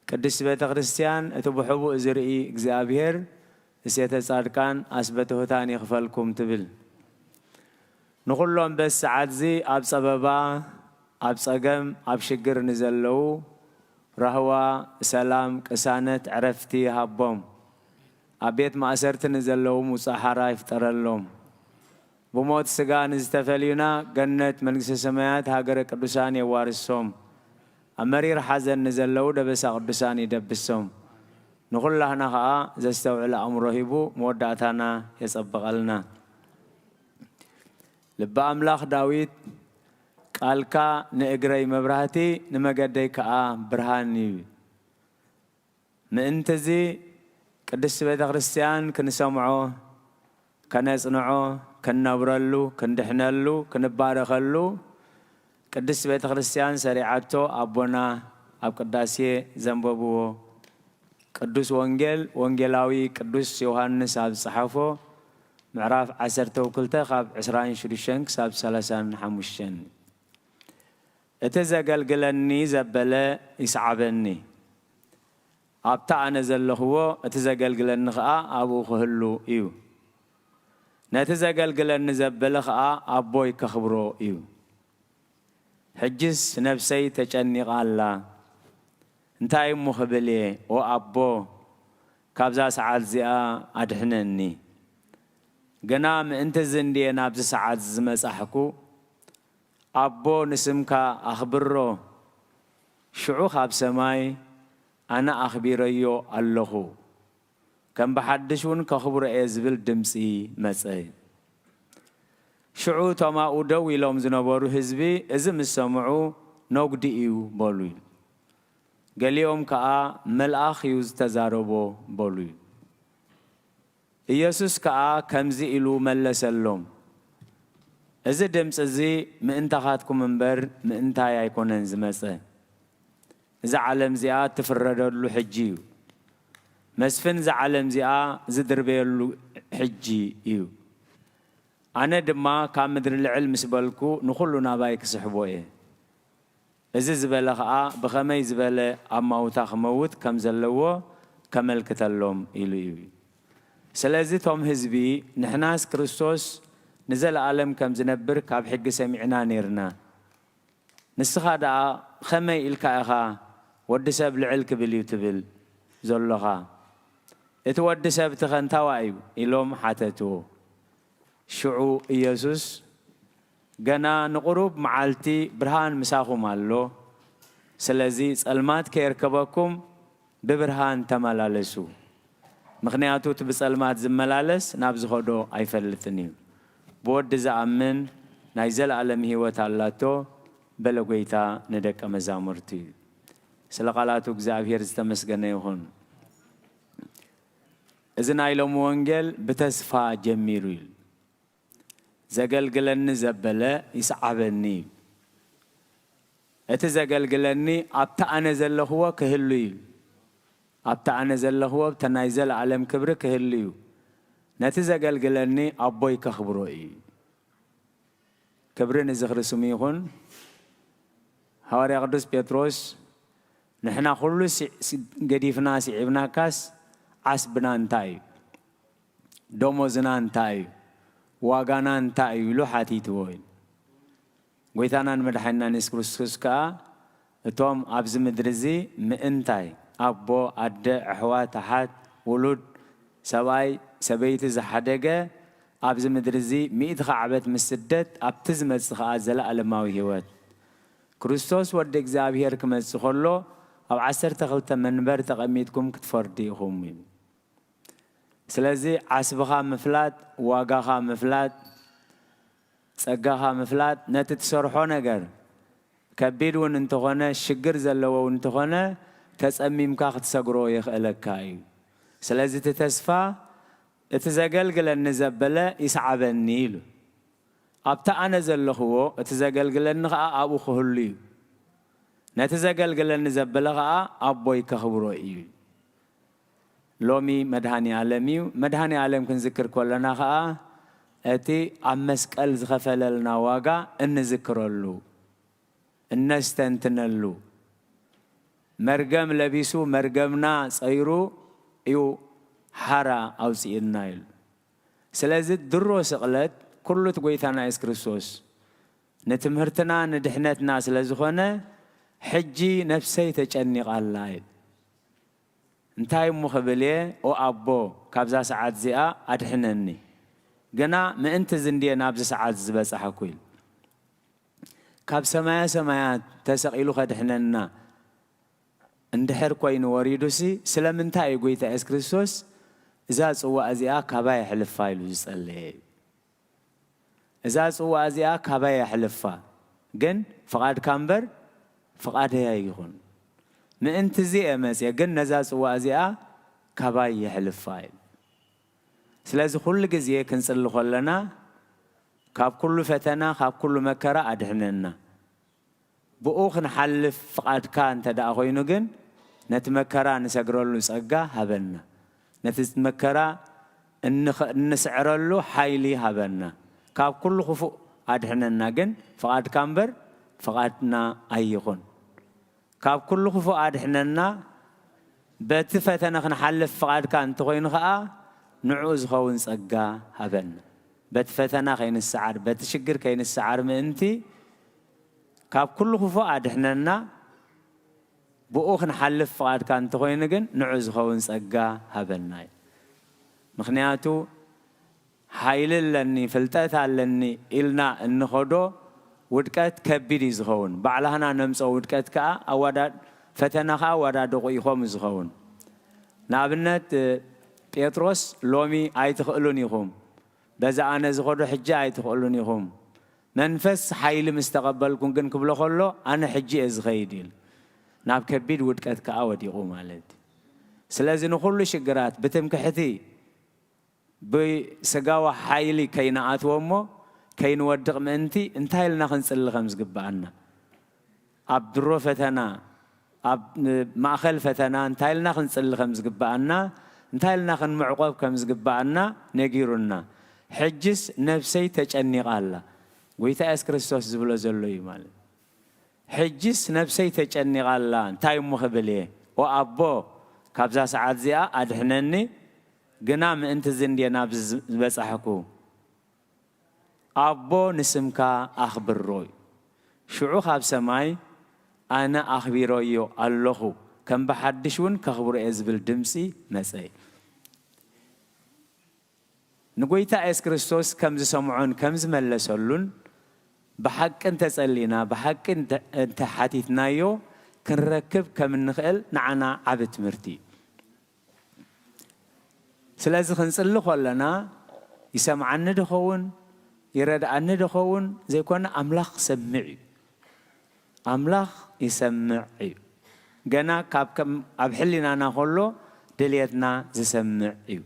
ቅድስት ቤተ ክርስቲያን እቲ ብሕቡእ ዝርኢ እግዚኣብሔር እሴተ ጻድቃን ኣስበ ትሑታን ይኽፈልኩም ትብል። ንኹሎም በዚ ሰዓት እዚ ኣብ ጸበባ፣ ኣብ ጸገም፣ ኣብ ሽግር ንዘለዉ ራህዋ፣ ሰላም፣ ቅሳነት፣ ዕረፍቲ ይሃቦም። ኣብ ቤት ማእሰርቲ ንዘለዉ ምውጻእ ሓራ ይፍጠረሎም። ብሞት ስጋ ንዝተፈልዩና ገነት መንግስተ ሰማያት ሃገረ ቅዱሳን የዋርሶም። ኣብ መሪር ሓዘን ንዘለዉ ደበሳ ቅዱሳን ይደብሶም። ንኹላህና ኸኣ ዘስተውዕል ኣእምሮ ሂቡ መወዳእታና የጸብቐልና። ልበ ኣምላኽ ዳዊት፣ "ቃልካ ንእግረይ መብራህቲ፣ ንመገደይ ከኣ ብርሃን እዩ" ይብል። ምእንቲ እዚ ቅድስቲ ቤተ ክርስቲያን ክንሰምዖ፣ ከነጽንዖ፣ ክንነብረሉ፣ ክንድሕነሉ፣ ክንባረኸሉ ቅድስቲ ቤተ ክርስቲያን ሰሪዓቶ ኣቦና ኣብ ቅዳሴ ዘንበብዎ ቅዱስ ወንጌል ወንጌላዊ ቅዱስ ዮሃንስ ኣብ ዝጸሓፎ ምዕራፍ ዓሰርተ ክልተ ካብ ዕስራን ሽዱሽተን ክሳብ ሰላሳን ሓሙሽተን። እቲ ዘገልግለኒ ዘበለ ይስዓበኒ፣ ኣብቲ ኣነ ዘለኽዎ እቲ ዘገልግለኒ ኸኣ ኣብኡ ክህሉ እዩ። ነቲ ዘገልግለኒ ዘበለ ኸኣ ኣቦይ ከኽብሮ እዩ። ሕጅስ ነፍሰይ ተጨኒቓ ኣላ። እንታይ እሞ ክብል እየ? ኦ ኣቦ፣ ካብዛ ሰዓት እዚኣ ኣድሕነኒ። ግና ምእንቲ እዚ እንድየ ናብዚ ሰዓት ዝመጻሕኩ። ኣቦ፣ ንስምካ ኣኽብሮ። ሽዑ ካብ ሰማይ፣ ኣነ ኣኽቢረዮ ኣለኹ። ከም ብሓድሽ እውን ከኽብሮ እየ ዝብል ድምጺ መጸ። ሽዑ እቶም ኣብኡ ደው ኢሎም ዝነበሩ ህዝቢ እዚ ምስ ሰምዑ፣ ነጉዲ እዩ በሉ። ገሊኦም ከኣ፣ መልኣኽ እዩ ዝተዛረቦ በሉ። ኢየሱስ ከኣ ከምዚ ኢሉ መለሰሎም፣ እዚ ድምጺ እዚ ምእንታኻትኩም እምበር ምእንታይ ኣይኮነን ዝመጸ። እዛ ዓለም እዚኣ እትፍረደሉ ሕጂ እዩ። መስፍን እዛ ዓለም እዚኣ ዝድርበየሉ ሕጂ እዩ። ኣነ ድማ ካብ ምድሪ ልዕል ምስ በልኩ ንኹሉ ናባይ ክስሕቦ እየ። እዚ ዝበለ ኸኣ ብኸመይ ዝበለ ኣማውታ ክመውት ከም ዘለዎ ከመልክተሎም ኢሉ እዩ። ስለዚ እቶም ህዝቢ ንሕናስ ክርስቶስ ንዘለኣለም ከም ዝነብር ካብ ሕጊ ሰሚዕና ኔርና። ንስኻ ደኣ ኸመይ ኢልካ ኢኻ ወዲ ሰብ ልዕል ክብል እዩ ትብል ዘሎኻ? እቲ ወዲ ሰብ እቲ ኸ እንታዋ እዩ? ኢሎም ሓተትዎ። ሽዑ ኢየሱስ፣ ገና ንቑሩብ መዓልቲ ብርሃን ምሳኹም ኣሎ። ስለዚ ጸልማት ከየርከበኩም ብብርሃን ተመላለሱ። ምኽንያቱ እቲ ብጸልማት ዝመላለስ ናብ ዝኸዶ ኣይፈልጥን እዩ። ብወዲ ዝኣምን ናይ ዘለኣለም ህይወት ኣላቶ፣ በለ ጐይታ ንደቀ መዛሙርቱ። ስለ ቃላቱ እግዚኣብሔር ዝተመስገነ ይኹን። እዚ ናይ ሎሚ ወንጌል ብተስፋ ጀሚሩ እዩ። ዘገልግለኒ ዘበለ ይስዓበኒ እዩ። እቲ ዘገልግለኒ ኣብቲ ኣነ ዘለኽዎ ክህሉ እዩ። ኣብቲ ኣነ ዘለኽዎ ኣብቲ ናይ ዘለኣለም ክብሪ ክህሉ እዩ። ነቲ ዘገልግለኒ ኣቦይ ከኽብሮ እዩ። ክብሪ ንዝኽሪ ስሙ ይኹን። ሃዋርያ ቅዱስ ጴጥሮስ፣ ንሕና ኩሉ ሲ-፣ ሲ-፣ ገዲፍና ስዒብናካስ ዓስብና እንታይ እዩ? ደሞዝና እንታይ እዩ? ዋጋና እንታይ እዩ? ኢሉ ሓቲትዎ እዩ። ጐይታናን መድሓኒናን የሱስ ክርስቶስ ከኣ፣ እቶም ኣብዚ ምድሪ እዚ ምእንታይ ኣቦ፣ ኣደ፣ ኣሕዋት፣ ኣሓት፣ ውሉድ፣ ሰብኣይ፣ ሰበይቲ ዝሓደገ፣ ኣብዚ ምድሪ እዚ ሚእቲ ዓመት ምስ ስደት፣ ኣብቲ ዝመጽእ ከኣ ዘለኣለማዊ ህይወት። ክርስቶስ ወዲ እግዚኣብሔር ክመጽእ ከሎ፣ ኣብ ዓሰርተ ክልተ መንበር ተቐሚጥኩም ክትፈርዱ ኢኹም እዩ። ስለዚ ዓስብኻ ምፍላጥ፣ ዋጋኻ ምፍላጥ፣ ጸጋኻ ምፍላጥ፣ ነቲ ትሰርሖ ነገር ከቢድ እውን እንተኾነ፣ ሽግር ዘለዎ እውን እንተኾነ፣ ተጸሚምካ ክትሰግሮ የኽእለካ እዩ። ስለዚ እቲ ተስፋ፣ "እቲ ዘገልግለኒ ዘበለ ይስዓበኒ" ኢሉ። ኣብቲ ኣነ ዘለኽዎ፣ እቲ ዘገልግለኒ ኸኣ ኣብኡ ክህሉ እዩ። ነቲ ዘገልግለኒ ዘበለ ኸኣ ኣቦይ ከኽብሮ እዩ። ሎሚ መድሃኔ ኣለም እዩ። መድሃኔ ኣለም ክንዝክር ከለና ኸኣ እቲ ኣብ መስቀል ዝኸፈለልና ዋጋ እንዝክረሉ፣ እነስተንትነሉ፣ መርገም ለቢሱ መርገምና ጸይሩ እዩ ሓራ ኣውጺእና ኢሉ። ስለዚ ድሮ ስቕለት ኩሉ እቲ ጐይታና የሱስ ክርስቶስ ንትምህርትና ንድሕነትና ስለ ዝኾነ፣ ሕጂ ነፍሰይ ተጨኒቓ ኣላ ኢሉ። እንታይ እሞ ክብል እየ? ኦ ኣቦ፣ ካብዛ ሰዓት እዚኣ ኣድሕነኒ። ግና ምእንቲ እዚ እንድየ ናብዚ ሰዓት እዚ ዝበጻሕኩ ኢሉ። ካብ ሰማያ ሰማያት ተሰቒሉ ከድሕነና እንድሕር ኮይኑ ወሪዱሲ፣ ስለምንታይ እዩ ጐይታ የሱስ ክርስቶስ እዛ ጽዋእ እዚኣ ካባይ ኣሕልፋ ኢሉ ዝጸለየ? እዛ ጽዋእ እዚኣ ካባይ ኣሕልፋ፣ ግን ፍቓድካ እምበር ፍቓደይ ኣይኹን። ምእንቲ እዚ እየ መጽየ፣ ግን ነዛ ጽዋእ እዚኣ ካባይ የሕልፋ ኢሉ። ስለዚ ኩሉ ግዜ ክንጽሊ ከለና፣ ካብ ኩሉ ፈተና፣ ካብ ኩሉ መከራ ኣድሕነና። ብኡ ክንሓልፍ ፍቓድካ እንተ ደኣ ኮይኑ ግን፣ ነቲ መከራ ንሰግረሉ ጸጋ ሃበና። ነቲ መከራ እንኽ-፣ እንስዕረሉ ሓይሊ ሃበና። ካብ ኩሉ ክፉእ ኣድሕነና፣ ግን ፍቓድካ እምበር ፍቓድና ኣይኹን። ካብ ኩሉ ክፉእ ኣድሕነና፣ በቲ ፈተነ ክንሓልፍ ፍቓድካ እንተኾይኑ ኸኣ፣ ንዕኡ ዝኸውን ጸጋ ሃበና። በቲ ፈተና ከይንሰዓር፣ በቲ ሽግር ከይንሰዓር ምእንቲ፣ ካብ ኩሉ ክፉእ ኣድሕነና፣ ብኡ ክንሓልፍ ፍቓድካ እንተኾይኑ ግን፣ ንዑ ዝኸውን ጸጋ ሃበና እዩ። ምኽንያቱ፣ ሓይሊ ኣለኒ፣ ፍልጠት ኣለኒ ኢልና እንኸዶ፣ ውድቀት ከቢድ እዩ ዝኸውን። ባዕላህና ነምጽኦ ውድቀት ከኣ ኣወዳ-፣ ፈተና ከኣ ኣወዳድቑ ኢኾም እዩ ዝኸውን። ንኣብነት፣ ጴጥሮስ ሎሚ ኣይትኽእሉን ኢኹም፣ በዛ ኣነ ዝኸዶ ሕጂ ኣይትኽእሉን ኢኹም፣ መንፈስ ሓይሊ ምስ ተቐበልኩም ግን ክብሎ ከሎ፣ ኣነ ሕጂ እየ ዝኸይድ ኢሉ። ናብ ከቢድ ውድቀት ከኣ ወዲቑ ማለት እዩ። ስለዚ ንኹሉ ሽግራት ብትምክሕቲ፣ ብስጋዊ ሓይሊ ከይንኣትዎ እሞ ከይንወድቕ ምእንቲ እንታይ ኢልና ክንጽሊ ከም ዝግብኣና፣ ኣብ ድሮ ፈተና፣ ኣብ ማእከል ፈተና እንታይ ኢልና ክንጽሊ ከም ዝግብኣና እንታይ ኢልና ክንምዕቆብ ከም ዝግባኣና ነጊሩና። ሕጅስ ነፍሰይ ተጨኒቓ ኣላ። ጎይታ የሱስ ክርስቶስ ዝብሎ ዘሎ እዩ ማለት። ሕጅስ ነፍሰይ ተጨኒቓ ኣላ፣ እንታይ እሞ ክብል እየ? ኦ ኣቦ፣ ካብዛ ሰዓት እዚኣ ኣድሕነኒ፣ ግና ምእንቲ እዚ እንድየ ናብዚ ዝበጻሕኩ። ኣቦ ንስምካ ኣኽብሮ እዩ። ሽዑ ካብ ሰማይ ኣነ ኣኽቢረዮ ኣለኹ፣ ከም ብሓድሽ እውን ከኽብሮ እየ ዝብል ድምጺ መጸ። ንጎይታ የሱስ ክርስቶስ ከም ዝሰምዖን ከም ዝመለሰሉን ብሓቂ እንተጸሊና፣ ብሓቂ እንተ-፣ እንተሓቲትናዮ ክንረክብ ከም እንኽእል ንዓና ዓቢ ትምህርቲ እዩ። ስለዚ ክንጽሊ ከለና ይሰምዓኒ ድኸውን፣ ይረድኣኒ ድኸውን ዘይኮነ ኣምላኽ ክሰምዕ እዩ። ኣምላኽ ይሰምዕ እዩ። ገና ካብ ከም ኣብ ሕሊናና ከሎ ድልየትና ዝሰምዕ እዩ።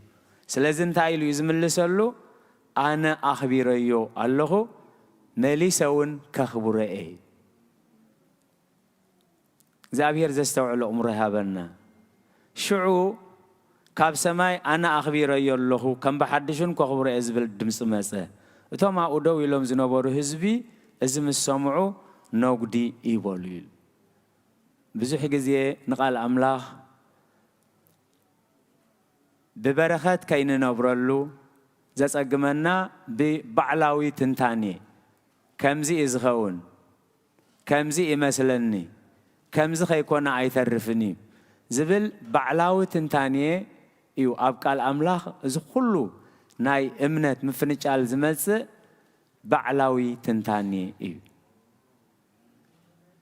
ስለዚ እንታይ ኢሉ እዩ ዝምልሰሉ? ኣነ ኣኽቢረዮ ኣለኹ፣ መሊሰ እውን ከኽብሮ እየ። እግዚኣብሔር ዘስተውዕሎ እምሮ ይሃበና። ሽዑ ካብ ሰማይ ኣነ ኣኽቢረዮ ኣለኹ፣ ከም ብሓድሽ እውን ከኽብሮ እየ ዝብል ድምፂ መጸ። እቶም ኣብኡ ደው ኢሎም ዝነበሩ ህዝቢ እዚ ምስ ሰምዑ ነጉዲ ይበሉ ኢሉ። ብዙሕ ግዜ ንቓል ኣምላኽ ብበረኸት ከይንነብረሉ ዘጸግመና ብባዕላዊ ትንታኔ፣ ከምዚ እዩ ዝኸውን፣ ከምዚ ይመስለኒ፣ ከምዚ ከይኮነ ኣይተርፍን እዩ ዝብል ባዕላዊ ትንታኔ እዩ። ኣብ ቃል ኣምላኽ እዚ ኩሉ ናይ እምነት ምፍንጫል ዝመጽእ ባዕላዊ ትንታኔ እዩ።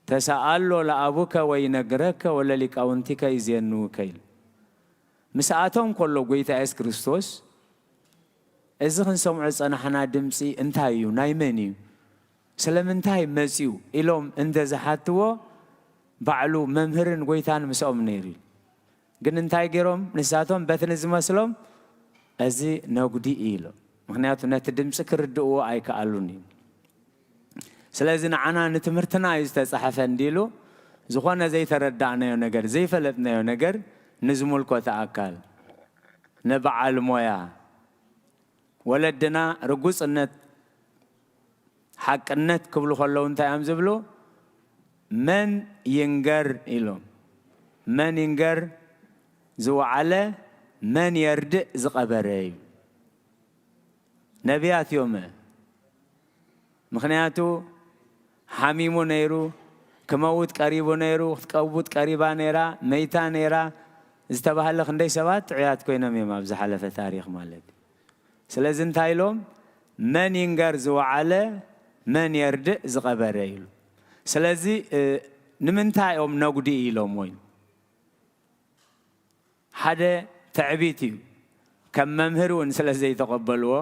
ተሰኣሎ ለኣቡከ ወይነግረከ ወለሊቃውንቲከ ይዜንውከ ኢሉ። ምስኣቶም ከሎ ጎይታ የሱስ ክርስቶስ፣ እዚ ክንሰምዖ ዝጸናሕና ድምጺ እንታይ እዩ? ናይ መን እዩ? ስለምንታይ መጺኡ? ኢሎም እንተ ዝሓትዎ፣ ባዕሉ መምህርን ጎይታን ምስኦም ነይሩ እዩ። ግን እንታይ ገይሮም? ንሳቶም በቲ ንዝመስሎም፣ እዚ ነጉዲ እዩ ኢሎም። ምኽንያቱ ነቲ ድምጺ ክርድእዎ ኣይከኣሉን እዩ። ስለዚ ንዓና ንትምህርትና እዩ ዝተጻሕፈ እንዲሉ፣ ዝኾነ ዘይተረዳእናዮ ነገር፣ ዘይፈለጥናዮ ነገር ንዝምልከቶ ኣካል፣ ንበዓል ሞያ፣ ወለድና ርጉጽነት፣ ሓቅነት ክብሉ ከለዉ እንታይ እዮም ዝብሉ? መን ይንገር ኢሎም። መን ይንገር ዝወዓለ፣ መን የርድእ ዝቐበረ እዩ። ነቢያት እዮም። ምኽንያቱ ሓሚሙ ነይሩ፣ ክመውት ቀሪቡ ነይሩ፣ ክትቀውጥ ቀሪባ ነይራ፣ መይታ ነይራ ዝተባህለ ክንደይ ሰባት ጥዑያት ኮይኖም እዮም ኣብ ዝሓለፈ ታሪኽ ማለት እዩ። ስለዚ እንታይ ኢሎም? መን ይንገር ዝወዓለ፣ መን የርድእ ዝቐበረ ኢሉ። ስለዚ፣ እ፣ ንምንታይ እዮም ነጉዲ ኢሎምዎ ኢሉ? ሓደ ትዕቢት እዩ። ከም መምህር እውን ስለ ዘይተቐበልዎ፣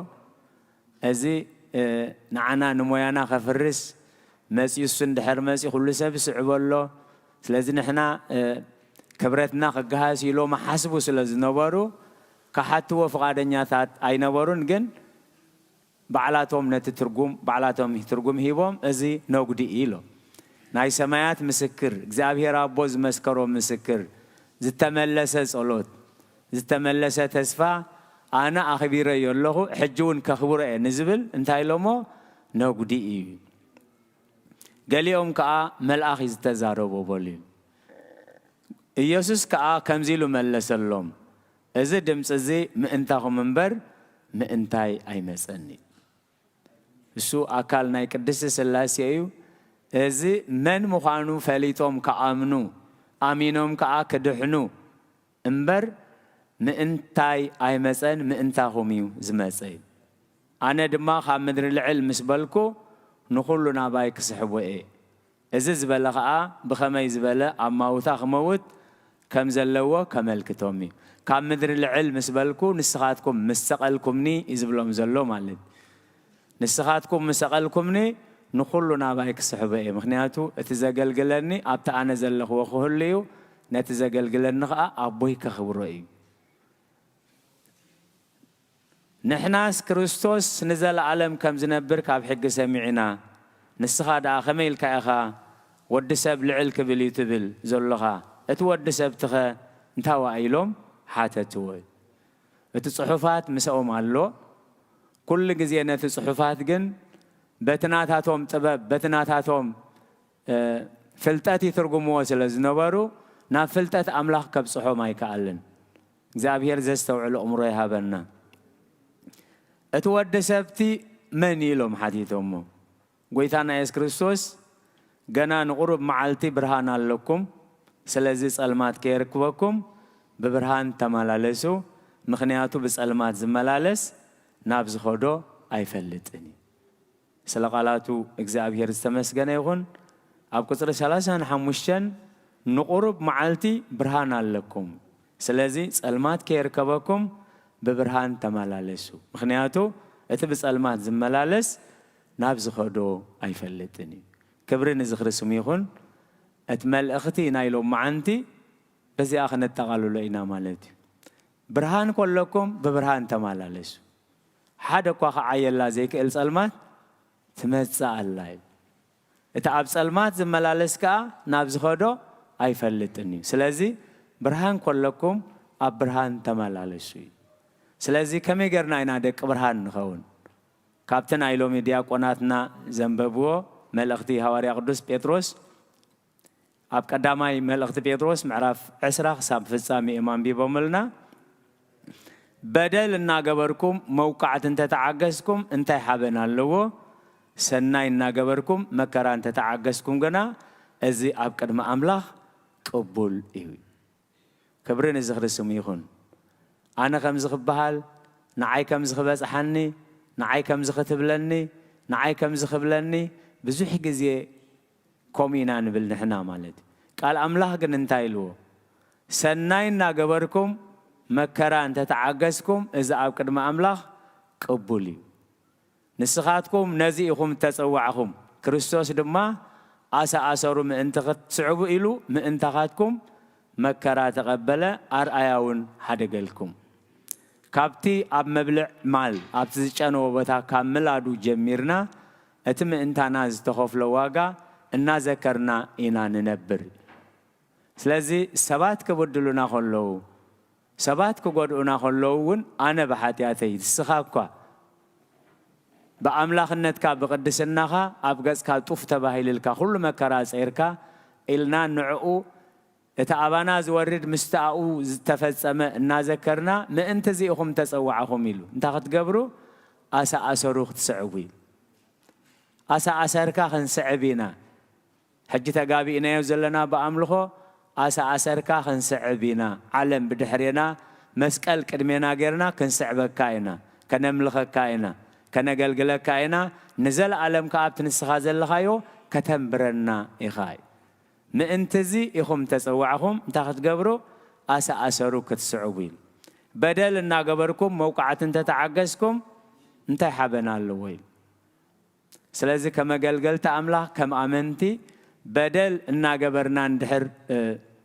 እዚ፣ እ፣ ንዓና ንሞያና ከፍርስ መጺኡ፣ እሱ እንድሕር መጺኡ ኩሉ ሰብ ይስዕቦ ኣሎ። ስለዚ ንሕና፣ እ፣ ክብረትና ክገሃስ ኢሎም ሓስቡ ስለ ዝነበሩ፣ ክሓትዎ ፍቓደኛታት ኣይነበሩን። ግን ባዕላቶም ነቲ ትርጉም፣ ባዕላቶም ትርጉም ሂቦም፣ እዚ ነጉዲ እዩ ኢሎም። ናይ ሰማያት ምስክር፣ እግዚኣብሔር ኣቦ ዝመስከሮ ምስክር፣ ዝተመለሰ ጸሎት፣ ዝተመለሰ ተስፋ፣ ኣነ ኣኽቢረዮ ኣለኹ፣ ሕጂ እውን ከኽብሮ እየ ንዝብል እንታይ ኢሎሞ? ነጉዲ እዩ። ገሊኦም ከኣ መልኣኽ እዩ ዝተዛረቦ በሉ እዩ። ኢየሱስ ከኣ ከምዚ ኢሉ መለሰሎም፣ እዚ ድምጺ እዚ ምእንታኹም እምበር ምእንታይ ኣይመጸን እዩ። እሱ ኣካል ናይ ቅድስቲ ሥላሴ እዩ። እዚ መን ምዃኑ ፈሊጦም ክኣምኑ፣ ኣሚኖም ከኣ ክድሕኑ እምበር ምእንታይ ኣይመጸን፣ ምእንታኹም እዩ ዝመጸ እዩ። ኣነ ድማ ካብ ምድሪ ልዕል ምስ በልኩ ንኹሉ ናባይ ክስሕቦ እየ። እዚ ዝበለ ኸኣ ብኸመይ ዝበለ ኣማውታ ክመውት ከም ዘለዎ ከመልክቶም እዩ። ካብ ምድሪ ልዕል ምስ በልኩ ንስኻትኩም ምስ ሰቐልኩምኒ እዩ ዝብሎም ዘሎ ማለት እዩ። ንስኻትኩም ምስ ሰቐልኩምኒ ንኹሉ ናባይ ክስሕቦ እየ። ምኽንያቱ እቲ ዘገልግለኒ ኣብቲ ኣነ ዘለኽዎ ክህሉ እዩ። ነቲ ዘገልግለኒ ኸኣ ኣቦይ ከኽብሮ እዩ። ንሕናስ ክርስቶስ ንዘለኣለም ከም ዝነብር ካብ ሕጊ ሰሚዕና፣ ንስኻ ደኣ ከመይ ኢልካ ኢኻ ወዲ ሰብ ልዕል ክብል እዩ ትብል ዘሎኻ? እቲ ወዲ ሰብትኸ እንታዋ ኢሎም ሓተትዎ። እቲ ጽሑፋት ምስኦም ኣሎ። ኩሉ ግዜ ነቲ ጽሑፋት ግን በቲ ናታቶም ጥበብ፣ በቲ ናታቶም፣ እ፣ ፍልጠት ይትርጉምዎ ስለ ዝነበሩ፣ ናብ ፍልጠት ኣምላኽ ከብጽሖም ኣይከኣልን። እግዚኣብሔር ዘስተውዕል ኣእምሮ ይሃበና። "እቲ ወዲ ሰብቲ መን እዩ?" ኢሎም ሓቲቶሞ። ጎይታና የሱስ ክርስቶስ፣ "ገና ንቑሩብ መዓልቲ ብርሃን ኣለኩም፣ ስለዚ ጸልማት ከየርክበኩም ብብርሃን ተመላለሱ፣ ምኽንያቱ ብጸልማት ዝመላለስ ናብ ዝኸዶ ኣይፈልጥን እዩ።" ስለ ቃላቱ እግዚኣብሔር ዝተመስገነ ይኹን። ኣብ ቁጽሪ ሰላሳን ሓሙሽተን፣ "ንቑሩብ መዓልቲ ብርሃን ኣለኩም፣ ስለዚ ጸልማት ከየርከበኩም ብብርሃን ተመላለሱ፣ ምኽንያቱ እቲ ብጸልማት ዝመላለስ ናብ ዝኸዶ ኣይፈልጥን እዩ።" ክብሪ ንዝኽሪ ስሙ ይኹን። እቲ መልእኽቲ ናይ ሎመዓንቲ በዚኣ ክነጠቓልሎ ኢና ማለት እዩ። ብርሃን ከለኩም ብብርሃን ተመላለሱ። ሓደ እኳ ክዓየላ ዘይክእል ጸልማት ትመጽእ ኣላ እዩ። እቲ ኣብ ጸልማት ዝመላለስ ከኣ ናብ ዝኸዶ ኣይፈልጥን እዩ። ስለዚ ብርሃን ከለኩም ኣብ ብርሃን ተመላለሱ እዩ። ስለዚ ከመይ ጌርና ኢና ደቂ ብርሃን ንኸውን? ካብቲ ናይ ሎሚ ዲያቆናትና ዘንበብዎ መልእኽቲ ሃዋርያ ቅዱስ ጴጥሮስ፣ ኣብ ቀዳማይ መልእኽቲ ጴጥሮስ ምዕራፍ ዕስራ ክሳብ ፍጻሜ እዮም ኣንቢቦምልና። "በደል እናገበርኩም መውቃዕቲ እንተተዓገስኩም እንታይ ሓበን ኣለዎ? ሰናይ እናገበርኩም መከራ እንተተዓገስኩም ግና እዚ ኣብ ቅድሚ ኣምላኽ ቅቡል እዩ።" ክብሪ ንዝኽሪ ስሙ ይኹን። ኣነ ከምዚ ክበሃል፣ ንዓይ ከምዚ ክበጽሓኒ፣ ንዓይ ከምዚ ክትብለኒ፣ ንዓይ ከምዚ ክብለኒ፣ ብዙሕ ግዜ ከምኡ ኢና ንብል ንሕና ማለት እዩ። ቃል ኣምላኽ ግን እንታይ ኢልዎ? "ሰናይ እናገበርኩም መከራ እንተተዓገስኩም፣ እዚ ኣብ ቅድሚ ኣምላኽ ቅቡል እዩ። ንስኻትኩም ነዚ ኢኹም እተጸዋዕኹም፣ ክርስቶስ ድማ ኣሰኣሰሩ ምእንቲ ክትስዕቡ ኢሉ ምእንታኻትኩም መከራ ተቐበለ፣ ኣርኣያ እውን ሓደገልኩም።" ካብቲ ኣብ መብልዕ ማል ኣብቲ ዝጨነወ ቦታ ካብ ምላዱ ጀሚርና እቲ ምእንታና ዝተኸፍሎ ዋጋ እናዘከርና ኢና ንነብር። ስለዚ ሰባት ክብድሉና ከለዉ፣ ሰባት ክጎድኡና ከለዉ እውን ኣነ ብሓጢኣተይ ንስኻ እኳ ብኣምላኽነትካ ብቕድስናኻ ኣብ ገጽካ ጡፍ ተባሂልልካ ኩሉ መከራ ጸይርካ ኢልና ንዕኡ እቲ ኣባና ዝወርድ ምስቲ ኣብኡ ዝተፈጸመ እናዘከርና ምእንቲ እዚ ኢኹም ተጸዋዕኹም ኢሉ እንታይ ክትገብሩ? ኣሰኣሰሩ ክትስዕቡ እዩ። ኣሰኣሰርካ ክንስዕብ ኢና። ሕጂ ተጋቢእናዮ ዘለና ብኣምልኾ ኣሰኣሰርካ ክንስዕብ ኢና። ዓለም ብድሕሬና፣ መስቀል ቅድሜና ጌርና ክንስዕበካ ኢና፣ ከነምልኸካ ኢና፣ ከነገልግለካ ኢና። ንዘለኣለም ከኣ ኣብቲ ንስኻ ዘለኻዮ ከተንብረና ኢኻ። ምእንቲ እዚ ኢኹም ተጸዋዕኹም እንታይ ክትገብሩ? ኣሰኣሰሩ ክትስዕቡ ኢሉ። በደል እናገበርኩም መውቃዕቲ እንተተዓገስኩም እንታይ ሓበን ኣለዎ ኢሉ። ስለዚ ከም ኣገልገልቲ ኣምላኽ፣ ከም ኣመንቲ በደል እናገበርና እንድሕር፣ እ፣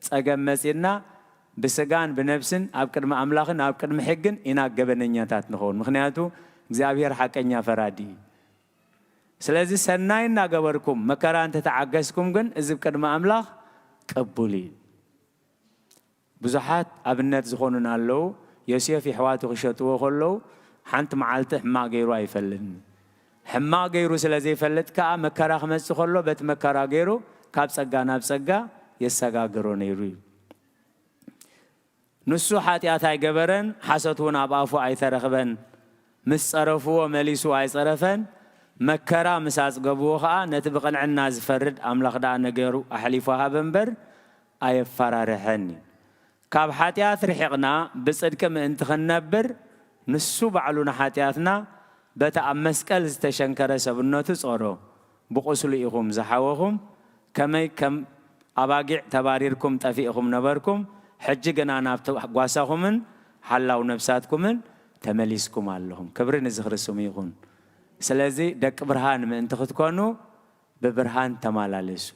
ጸገም መጺእና ብስጋን ብነብስን ኣብ ቅድሚ ኣምላኽን ኣብ ቅድሚ ሕግን ኢና ገበነኛታት ንኸውን። ምኽንያቱ እግዚኣብሔር ሓቀኛ ፈራዲ እዩ። ስለዚ ሰናይ እናገበርኩም መከራ እንተተዓገስኩም ግን እዚ ቅድሚ ኣምላኽ ቅቡል እዩ። ብዙሓት ኣብነት ዝኾኑና ኣለዉ። ዮሴፍ የሕዋቱ ክሸጥዎ ከለዉ ሓንቲ መዓልቲ ሕማቕ ገይሩ ኣይፈልጥን። ሕማቕ ገይሩ ስለ ዘይፈልጥ ከኣ መከራ ክመጽእ ከሎ በቲ መከራ ገይሩ ካብ ጸጋ ናብ ጸጋ የሰጋግሮ ነይሩ እዩ። ንሱ ሓጢኣት ኣይገበረን፣ ሓሶት እውን ኣብ ኣፉ ኣይተረኽበን። ምስ ጸረፍዎ መሊሱ ኣይጸረፈን። መከራ ምስ ኣጽገብዎ ኸኣ ነቲ ብቕንዕና ዝፈርድ ኣምላኽ ደኣ ነገሩ ኣሕሊፉ ሃበ እምበር ኣየፈራርሐን እዩ። ካብ ሓጢኣት ርሒቕና ብጽድቂ ምእንቲ ክንነብር ንሱ ባዕሉ ንሓጢኣትና በቲ ኣብ መስቀል ዝተሸንከረ ሰብነቱ ጾሮ። ብቑስሉ ኢኹም ዝሓወኹም፣ ከመይ ከም ኣባጊዕ ተባሪርኩም ጠፊእኹም ነበርኩም፣ ሕጂ ግና ናብቲ ጓሳኹምን ሓላው ነብሳትኩምን ተመሊስኩም ኣለኹም። ክብሪ ንዝኽሪ ስሙ ይኹን። ስለዚ ደቂ ብርሃን ምእንቲ ክትኮኑ ብብርሃን ተማላለሱ።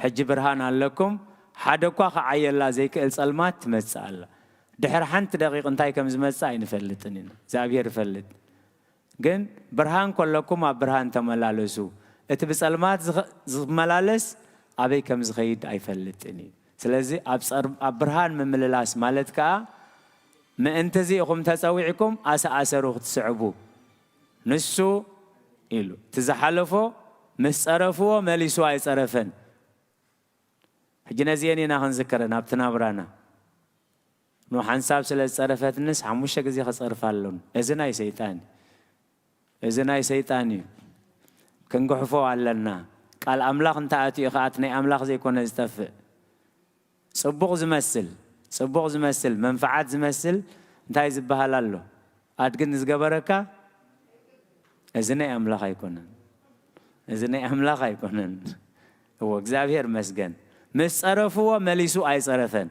ሕጂ ብርሃን ኣለኩም፣ ሓደ እኳ ክዓየላ ዘይክእል ጸልማት ትመጽእ ኣላ። ድሕሪ ሓንቲ ደቂቕ እንታይ ከም ዝመጽእ ኣይንፈልጥን ኢና፣ እግዚኣብሔር ይፈልጥ። ግን ብርሃን ከለኩም ኣብ ብርሃን ተመላለሱ። እቲ ብጸልማት ዝኸ-፣ ዝመላለስ ኣበይ ከም ዝኸይድ ኣይፈልጥን እዩ። ስለዚ ኣብ ጸር-፣ ኣብ ብርሃን ምምልላስ ማለት ከኣ ምእንቲ እዚ ኢኹም ተጸዊዕኩም ኣሰኣሰሩ ክትስዕቡ። ንሱ ኢሉ እቲ ዝሓለፎ ምስ ጸረፍዎ መሊሱ ኣይጸረፈን። ሕጂ ነዚአን ኢና ክንዝክረን ኣብቲ ናብራና። ኖ ሓንሳብ ስለ ዝጸረፈትንስ ሓሙሽተ ግዜ ክጸርፋ ኣሎን። እዚ ናይ ሰይጣን እዩ። እዚ ናይ ሰይጣን እዩ። ክንግሕፎ ኣለና። ቃል ኣምላኽ እንተ ኣትዩ ኸኣ እቲ ናይ ኣምላኽ ዘይኮነ ዝጠፍእ። ጽቡቕ ዝመስል፣ ጽቡቕ ዝመስል፣ መንፍዓት ዝመስል እንታይ ዝበሃል ኣሎ? ኣድግን ዝገበረካ እዚ ናይ ኣምላኽ ኣይኮነን። እዚ ናይ ኣምላኽ ኣይኮነን። እዎ፣ እግዚኣብሔር መስገን። ምስ ጸረፍዎ መሊሱ ኣይጸረፈን።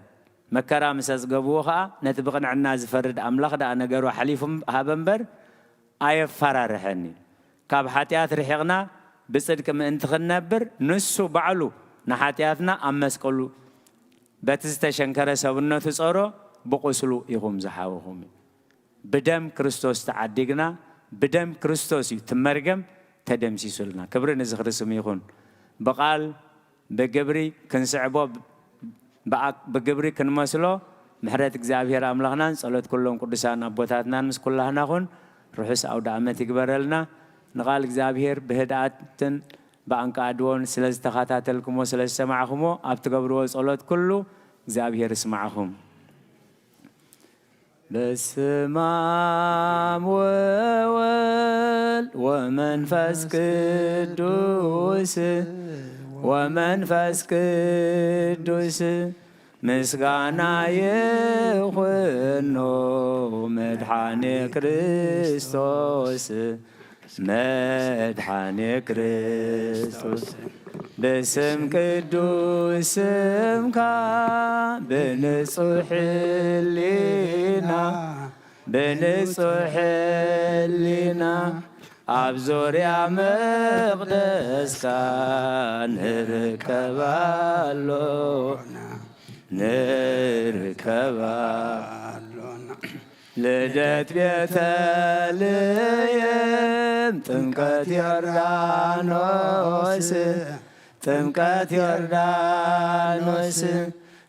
መከራ ምስ ኣጽገብዎ ኸኣ ነቲ ብቕንዕና ዝፈርድ ኣምላኽ ደኣ ነገሩ ኣሕሊፉ ሃበ እምበር ኣየፋራርሐን እዩ። ካብ ሓጢኣት ርሒቕና ብጽድቂ ምእንቲ ክንነብር ንሱ ባዕሉ ንሓጢኣትና ኣብ መስቀሉ በቲ ዝተሸንከረ ሰብነቱ ጸሮ ብቁስሉ ኢኹም ዝሓወኹም እዩ። ብደም ክርስቶስ ተዓዲግና፣ ብደም ክርስቶስ እዩ እቲ መርገም ተደምሲሱልና። ክብሪ ንዝኽሪ ስም ይኹን። ብቓል ብግብሪ ክንስዕቦ፣ ብኣ-፣ ብግብሪ ክንመስሎ ምሕረት እግዚኣብሔር ኣምላኽናን ጸሎት ኩሎም ቅዱሳን ኣቦታትናን ምስ ኩላህና ኹን። ርሑስ ኣውደ ዓመት ይግበረልና። ንቓል እግዚኣብሔር ብህድኣትን ብኣንቃድዎን ስለ ዝተኸታተልኩሞ፣ ስለ ዝሰማዕኹሞ፣ ኣብ ትገብርዎ ጸሎት ኩሉ እግዚኣብሔር ይስማዕኹም። በስመ አብ ወወልድ ወመንፈስ ቅዱስ፣ ወመንፈስ ቅዱስ ምስጋና ይኹኖ መድኃኔ ክርስቶስ፣ መድኃኔ ክርስቶስ። ብስም ቅዱስ ስምካ ብንጹሕ ሕሊና፣ ብንጹሕ ሕሊና ኣብ ዙርያ መቕደስካ ንርከብ ኣሎና፣ ንርከብ ኣሎና። ልደት ቤተልሔም፣ ጥምቀት ዮርዳኖስ፣ ጥምቀት ዮርዳኖስ፣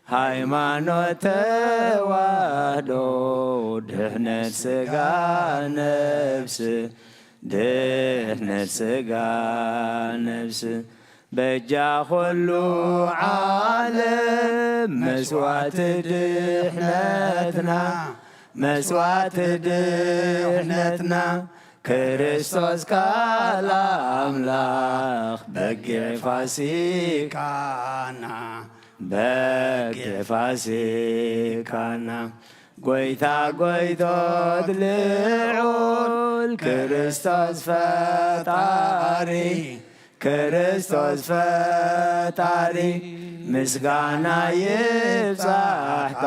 ሃይማኖት ተዋህዶ፣ ድሕነት ስጋ ነፍስ፣ ድሕነት ስጋ ነፍስ፣ በጃ ኹሉ ዓለም መስዋዕቲ ድሕነትና፣ መስዋዕቲ ድሕነትና፣ ክርስቶስ ቃል ኣምላኽ በጊዕ ፋሲካና፣ በጊዕ ፋሲካና፣ ጎይታ ጎይቶት ልዑል ክርስቶስ ፈጣሪ፣ ክርስቶስ ፈጣሪ፣ ምስጋና ይብጻሕካ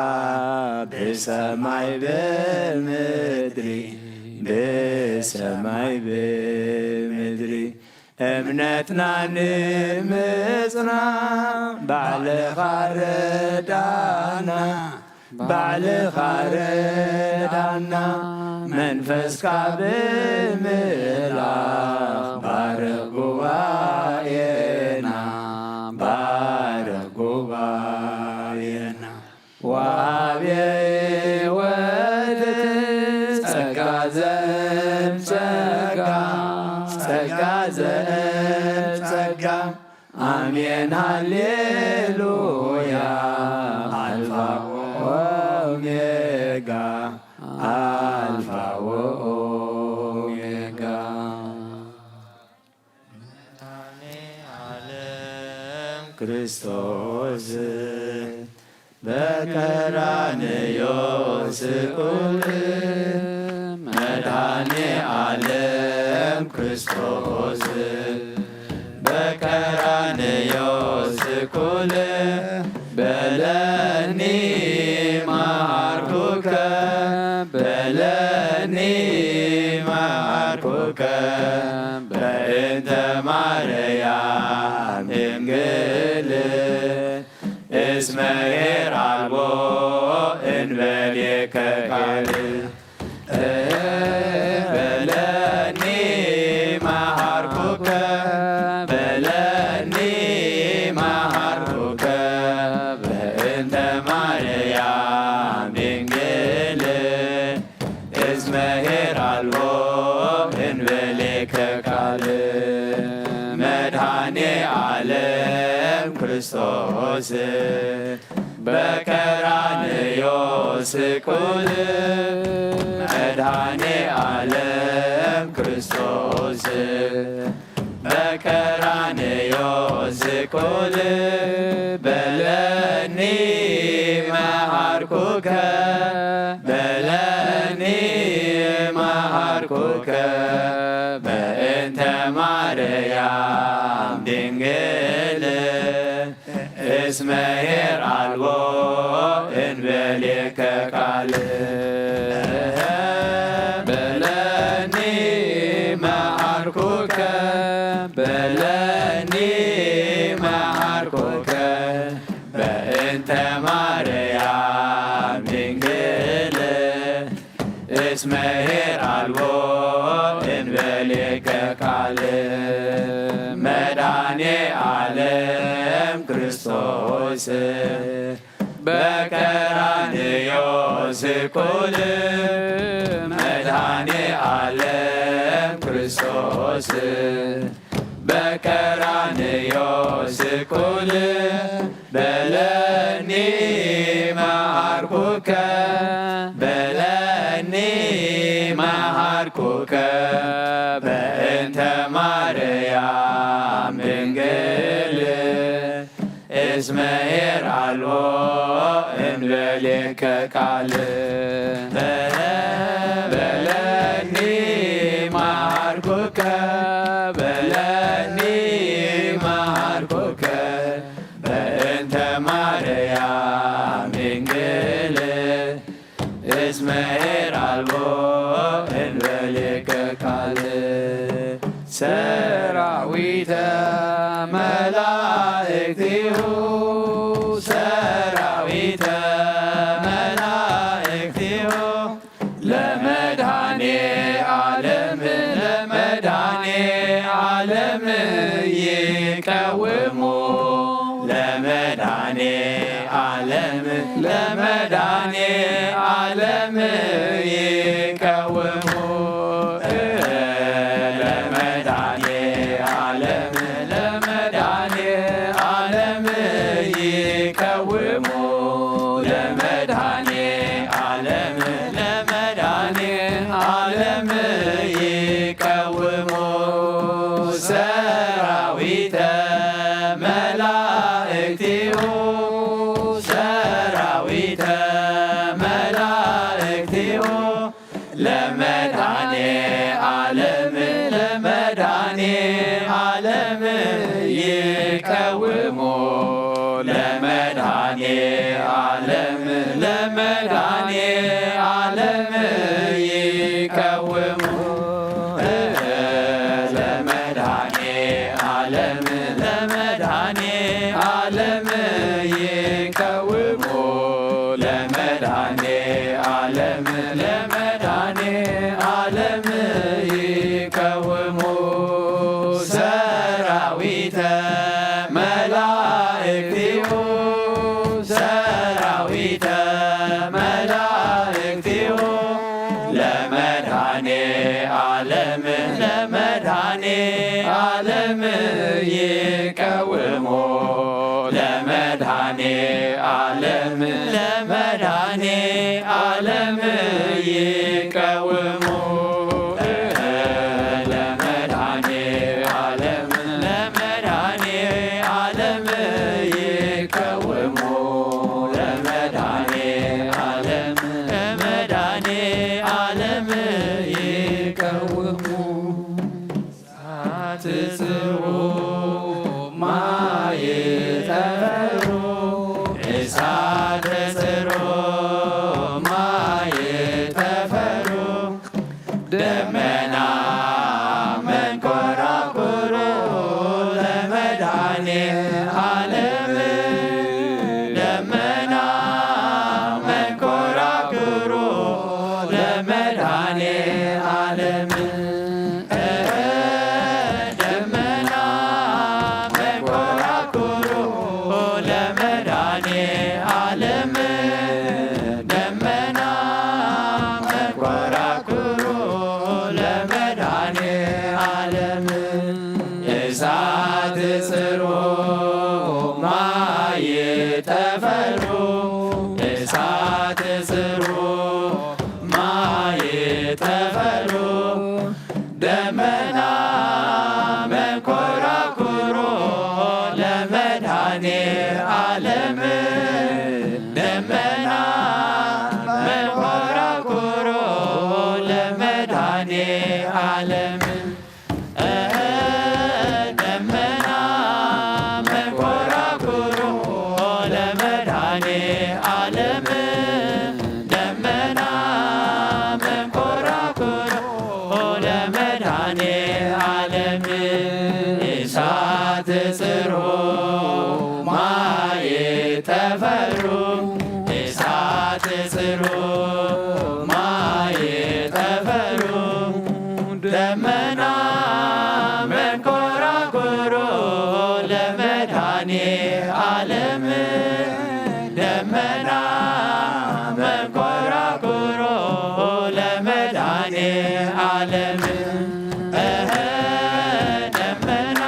ብሰማይ ብምድሪ፣ ብሰማይ ብምድሪ። እምነትና ንምጽና ባዕልኻ ርዳና፣ ባዕልኻ ርዳና፣ መንፈስካ ብምልኣኽ ባርኽ ጉባኤና፣ ባርኽ ጉባኤና። ወሃቤ ሕይወት ጸጋ ዘእም ጸጋ፣ ጸጋ ዘእም ጸጋ፣ ኣሜን ሃሌሉያ። ኣልፋ ኦሜጋ፣ ኣልፋ ወኦሜጋ። መድኃኔ ዓለም ክርስቶስ በቀራንዮ ስቁል፣ መድኃኔ ዓለም ክርስቶስ በቀራንዮ ስቁል፣ በለኒ መሃርኩከ፣ በለኒ መሃርኩከ፣ በእንተ ማርያም ድንግል እስመ ኄር አልቦ እንበሌከ ቃል። በለኒ መሃርኩከ፣ በለኒ መሃርኩከ፣ በእንተ ማርያም ድንግል በቀራንዮ ስቅል መድኃኔ ዓለም ክርስቶስ በቀራንዮ ስቅል በለኒ መሃርኩከ በለኒ መሃርኩከ በእንተ ማርያም ድንግል እስመ ኄር አልቦ እንበሌከ ቃል በለኒ መሃርኩከ በለኒ መሃርኩከ በእንተ ማርያም ድንግል እስመ ኄር አልቦ እንበሌከ ቃል መድኃኔ ዓለም ክርስቶስ በቀራንዮ ስቅል መድኃኔ ዓለም ክርስቶስ በቀራንዮ ስቅል በለኒ መሃርኩከ በለኒ መሃርኩከ በእንተ ማርያም ድንግል እስመ ኄር አልቦ እንበሌከ ቃል በለኒ መሃርኩከ በለኒ መሃርኩከ በእንተ ማርያም ድንግል እስመ ኄር አልቦ እንበሌከ ቃል ሰራዊተ መላእክቲሁ ሰራዊተ መላእክቲሁ ለመድኃኔ ዓለም ለመድኃኔ ዓለም ይቀውሙ ለመድኃኔ ዓለም ለመድኃኔ ዓለም ይቀውሙ ለመድኃኔ ዓለም ለመድኃኔ ዓለም ይቀውሙ ለመድኃኔ ዓለም ለመድኃኔ ዓለም ይቀውሙ ሰራዊተ መላእክቲሁ ሰራዊተ መላእክቲሁ ለመድኃኔ ዓለም ለመድኃኔ ዓለም ይቀውሙ ለመድኃኔ ዓለም ለመድኃኔ ዓለም ይቀውሙ ለመድኃኔ ዓለም ለመድኃኔ ዓለም ይቀውሙ ለመድኃኔ ዓለም ለመድኃኔ ዓለም ይቀውሙ ሰራዊተ መላእክቲሁ ሰራዊተ መላእክቲሁ ለመድኃኔ ዓለም ለመድኃኔ ዓለም ይቀውሙ ለመድኃኔ ዓለም ለመድኃኔ ዓለም ይቀውሙ ለመድኃኔ ዓለም ለመድኃኔ ዓለም ይቀውሙ ለመድኃኔ ዓለም ለመድኃኔ ዓለም ይቀውሙ እሳት ጽሩ ማይ ጠፈሩ እሳት ጽሩ ማይ ጠፈሩ ደመና መንኮራኩሩ ለመድኃኔ ዓለም ደመና መንኮራኩሩ ለመድኃኔ ዓለም ደመና መንኮራኩሩ ለመድኃኔ ዓለም ደመና መንኮራኩሩ ለመ ደመና መንኮራኩሮ ለመድኃኔ ዓለም፣ ደመና መንኮራኩሮ ለመድኃኔ ዓለም። እህ፣ ደመና መንኮራኩሮ ለመድኃኔ ዓለም፣ ደመና መንኮራኩሮ ለመድኃኔ ዓለም። እሳት ጽሩ ማየ ጠፈሩ፣ እሳት ጽሩ ማየ ጠፈሩ፣ ደመና መንኮራኩሮ ለመድኃኔ ዓለም፣ ደመና መንኮራኩሮ ለመድኃኔ ዓለም። እህ፣ ደመና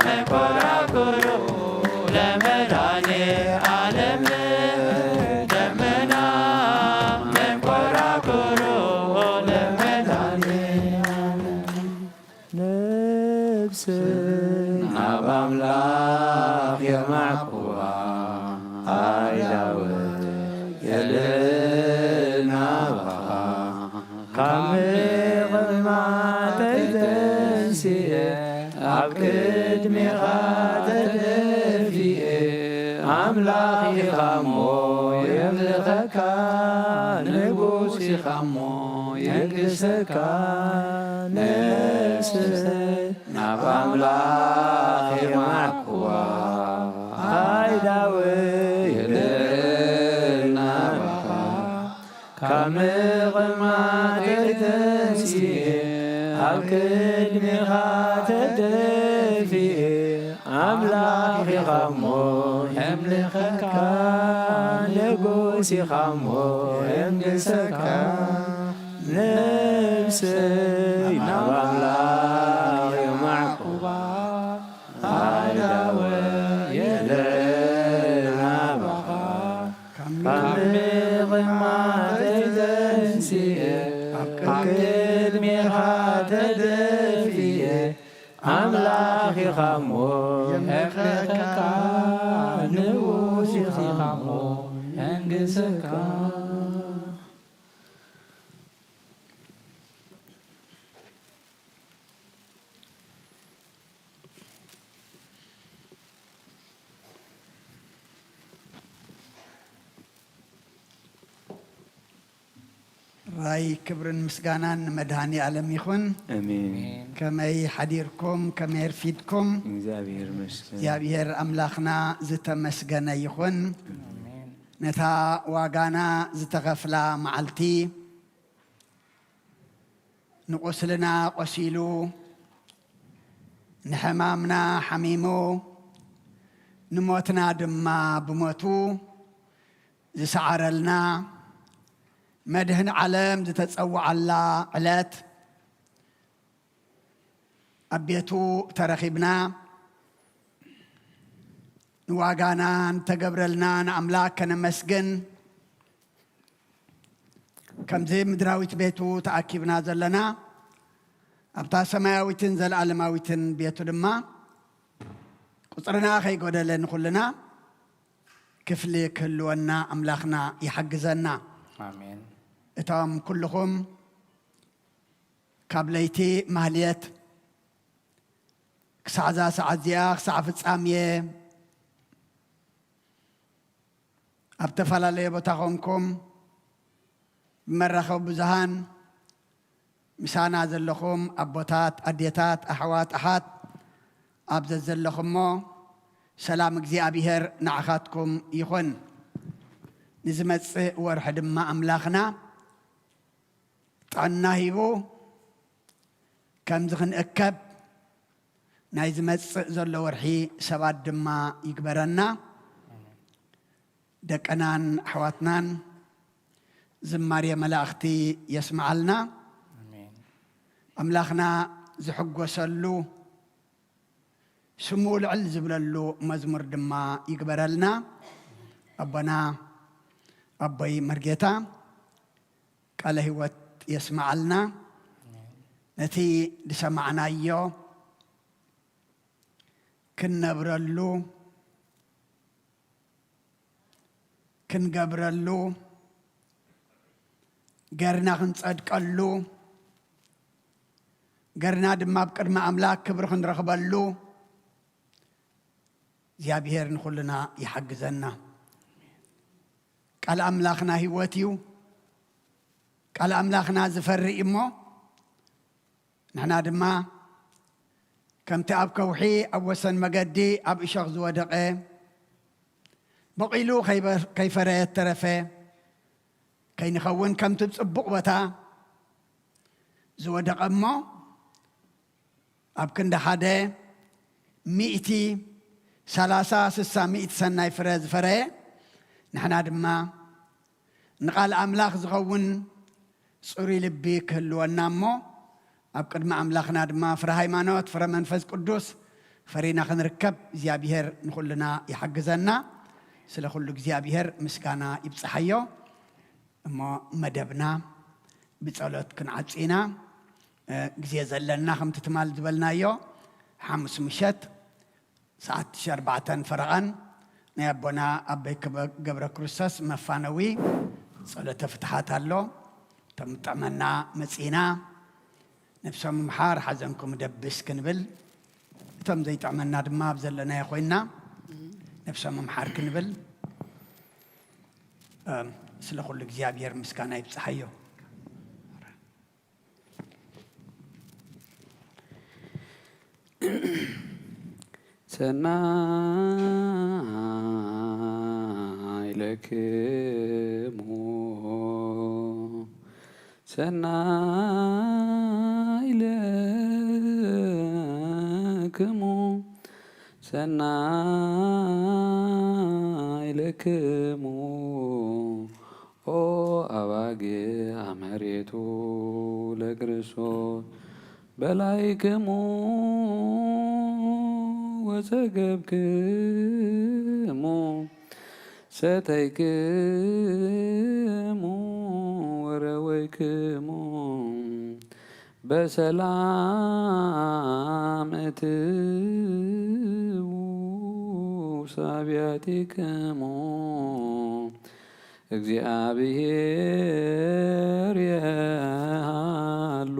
መንኮራኩሮ ለመድኃኔ ዓለም፣ ደመና መንኮራኩሮ ለመድኃኔ ዓለም። ነፍስ ናብ ኣምላኽ የማዕኩዋ፣ ኣእዳወ የልዕልና ናባኻ። ካብ ምቕማጠይ ተንሲኤ፣ ኣብ ቅድሜኻ ተደፊኤ፣ ኣምላኽ ኢኻ እሞ የምልኸካ፣ ንጉስ ኢኻ እሞ የንግሰካ። ነፍሰይ ናብ ኣምላኽ የማዕኩዋ፣ ኣእዳወ የልዕልና ናባኻ። ካብ ምቕማጠይ ተንሲኤ፣ ኣብ ቅድሜኻ ተደፊኤ፣ ኣምላኽ ኢኻ እሞ የምልኸካ፣ ንጉስ ኢኻ እሞ የንግሰካ። ነፍሰይ ናብ ኣምላኽ የማዕኩባ፣ ኣእዳወ የልዕልና ናባኻ። ካብ ምቕማጠይ ተንሲኤ፣ ኣብ ቅድሜኻ ተደፊኤ፣ ኣምላኽ ኢኻ እሞ የምልኸካ፣ ንጉስ ኢኻ እሞ የንግሰካ። ራይ ክብርን ምስጋናን ንመድኃኔ ዓለም ይኹን። ኣሜን። ከመይ ሓዲርኩም? ከመይ ኣርፊድኩም? እግዚኣብሔር ይመስገን። እግዚኣብሔር ኣምላኽና ዝተመስገነ ይኹን። ኣሜን። ነታ ዋጋና ዝተኸፍላ መዓልቲ፣ ንቁስልና ቆሲሉ፣ ንሕማምና ሓሚሙ፣ ንሞትና ድማ ብሞቱ ዝሰዓረልና፣ መድህን ዓለም ዝተጸውዓላ ዕለት፣ ኣብ ቤቱ ተረኺብና፣ ንዋጋና ንተገብረልና ንኣምላኽ ከነመስግን፣ ከምዚ ምድራዊት ቤቱ ተኣኪብና ዘለና፣ ኣብታ ሰማያዊትን ዘለኣለማዊትን ቤቱ ድማ ቁጽርና ከይጎደለ ንኹልና ክፍሊ ክህልወና ኣምላኽና ይሓግዘና። ኣሜን። እቶም ኩልኹም ካብ ለይቲ ማህልየት ክሳዕ እዛ ሰዓት እዚኣ፣ ክሳዕ ፍጻሜ ኣብ ተፈላለየ ቦታ ኾንኩም ብመራኸቢ ብዙሃን ምሳና ዘለኹም ኣቦታት፣ ኣዴታት፣ ኣሕዋት፣ ኣሓት ኣብ ዘዘለኹሞ ሰላም እግዚኣብሔር ንዓኻትኩም ይኹን። ንዝመጽእ ወርሒ ድማ ኣምላኽና ጥዕና ሂቡ ከምዚ ክንእከብ ናይ ዝመጽእ ዘሎ ወርሒ ሰባት ድማ ይግበረና። ደቅናን ኣሕዋትናን ዝማሬ መላእኽቲ የስምዓልና። ኣሜን። ኣምላኽና ዝሕጎሰሉ ስሙ ልዕል ዝብለሉ መዝሙር ድማ ይግበረልና። ኣቦና ኣቦይ መርጌታ ቃለ ህይወት የስምዓልና። ነቲ ዝሰማዕናዮ ክንነብረሉ፣ ክንገብረሉ፣ ገርና ክንጸድቀሉ፣ ገርና ድማ ኣብ ቅድሚ ኣምላኽ ክብሪ ክንረኽበሉ እግዚኣብሔር ንኹልና ይሓግዘና። ቃል ኣምላኽና ህይወት እዩ። ቃል ኣምላኽና ዝፈሪ እዩ እሞ፣ ንሕና ድማ ከምቲ ኣብ ከውሒ ኣብ ወሰን መገዲ ኣብ እሾኽ ዝወደቐ፣ በቒሉ ከይበ-፣ ከይፈረየ እተረፈ ከይንኸውን፣ ከምቲ ጽቡቕ ቦታ ዝወደቐ እሞ፣ ኣብ ክንዲ ሓደ ሚእቲ፣ ሰላሳ፣ ስሳ፣ ሚእቲ ሰናይ ፍረ ዝፈረየ፣ ንሕና ድማ ንቓል ኣምላኽ ዝኸውን ጽሩይ ልቢ ክህልወና እሞ፣ ኣብ ቅድሚ ኣምላኽና ድማ ፍረ ሃይማኖት፣ ፍረ መንፈስ ቅዱስ ፈሪና ክንርከብ እግዚኣብሔር ንኹልና ይሓግዘና። ስለ ኩሉ እግዚኣብሔር ምስጋና ይብጽሓዮ። እሞ መደብና ብጸሎት ክንዓጽ ኢና። እ፣ ግዜ ዘለና ከምቲ ትማል ዝበልናዮ ሓሙስ ምሸት ሰዓት ኣርባዕተን ፈረቓን ናይ ኣቦና ኣበይ ክበ-፣ ገብረ ክርስቶስ መፋነዊ ጸሎተ ፍትሓት ኣሎ። እቶም ጥዕመና መጺና ነብሶም ምምሓር ሓዘንኩም ደብስ ክንብል፣ እቶም ዘይጥዕመና ድማ ኣብ ዘለናዮ ኮይንና ነብሶም ምምሓር ክንብል፣ እም፣ ስለ ኩሉ እግዚኣብሔር ምስጋና ይብጽሓዮ። ሰናይ ለክሙ፣ ሰናይ ለክሙ፣ ሰናይ ለክሙ ኦ ኣባግዕ ኣመሬቱ ለክርስቶስ በላይክሙ ወጸገብክሙ ሰተይክሙ ወረወይክሙ በሰላም እትዉ ሳቢያቲክሙ እግዚኣብሔር የሃሉ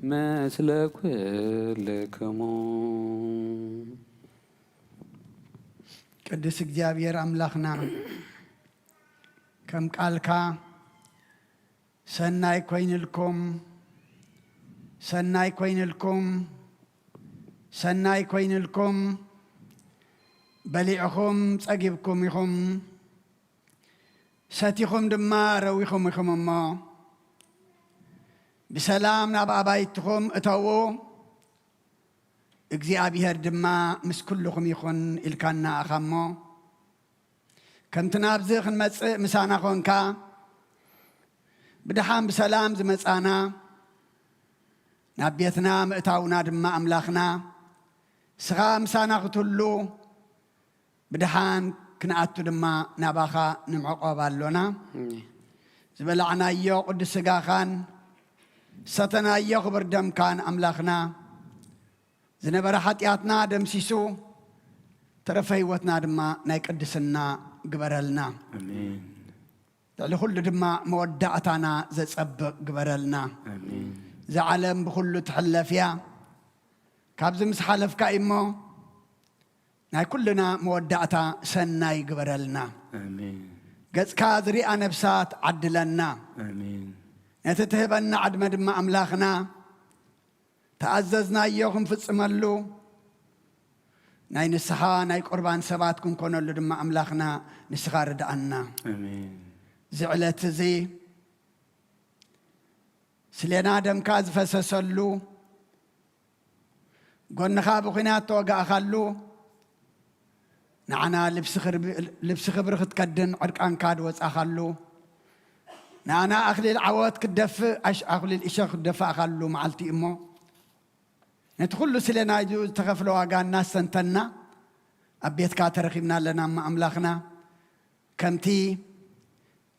ምስለ ኩልክሙ። ቅዱስ እግዚኣብሔር ኣምላኽና፣ ከም ቃልካ ሰናይ ኮይንልኩም፣ ሰናይ ኮይንልኩም፣ ሰናይ ኮይንልኩም፣ በሊዕኹም ጸጊብኩም ኢኹም፣ ሰቲኹም ድማ ረዊኹም ኢኹም እሞ፣ ብሰላም ናብ ኣባይትኹም እተዉ፣ እግዚኣብሔር ድማ ምስ ኩልኹም ይኹን ኢልካና ኣኻ እሞ፣ ከምቲ ናብዚ ክንመጽእ ምሳና ኾንካ፣ ብደሓን ብሰላም ዝመጻና፣ ናብ ቤትና ምእታውና ድማ ኣምላኽና፣ ንስኻ ምሳና ክትህሉ፣ ብደሓን ክንኣቱ ድማ ናባኻ ንምዕቆብ ኣሎና። እም። ዝበላዕናዮ ቅዱስ ስጋኻን ዝሰተናዮ ክቡር ደምካን ኣምላኽና፣ ዝነበረ ሓጢኣትና ደምሲሱ፣ ተረፈ ህይወትና ድማ ናይ ቅድስና ግበረልና። ኣሜን። ልዕሊ ኩሉ ድማ መወዳእታና ዘጸብቕ ግበረልና። ኣሜን። እዛ ዓለም ብኹሉ ትሕለፍ እያ። ካብዚ ምስ ሓለፍካ እሞ ናይ ኩልና መወዳእታ ሰናይ ግበረልና። ኣሜን። ገጽካ ዝሪኣ ነብሳት ዓድለና። ኣሜን። ነቲ ትህበና ዕድመ ድማ ኣምላኽና ተኣዘዝናዮ ክንፍጽመሉ፣ ናይ ንስሓ ናይ ቁርባን ሰባት ክንኮነሉ ድማ ኣምላኽና ንስኻ ርድኣና። ኣሜን። እዚ ዕለት እዚ ስሌና ደምካ ዝፈሰሰሉ፣ ጎንኻ ብኲናት ተወጋእኻሉ፣ ንዓና ልብሲ ክርቢ-፣ ልብሲ ክብሪ ክትከድን ዕርቃንካ ዝወጻኻሉ፣ ንኣና ኣኽሊል ዓወት ክትደፍእ፣ ኣሽ-፣ ኣኽሊል እሾኽ ክትደፋእኻሉ መዓልቲ እዩ እሞ፣ ነቲ ኩሉ ስለ ናይዚ ዝተኸፍለ ዋጋ እናስተንተና ኣብ ቤትካ ተረኺብና ኣለና እሞ ኣምላኽና፣ ከምቲ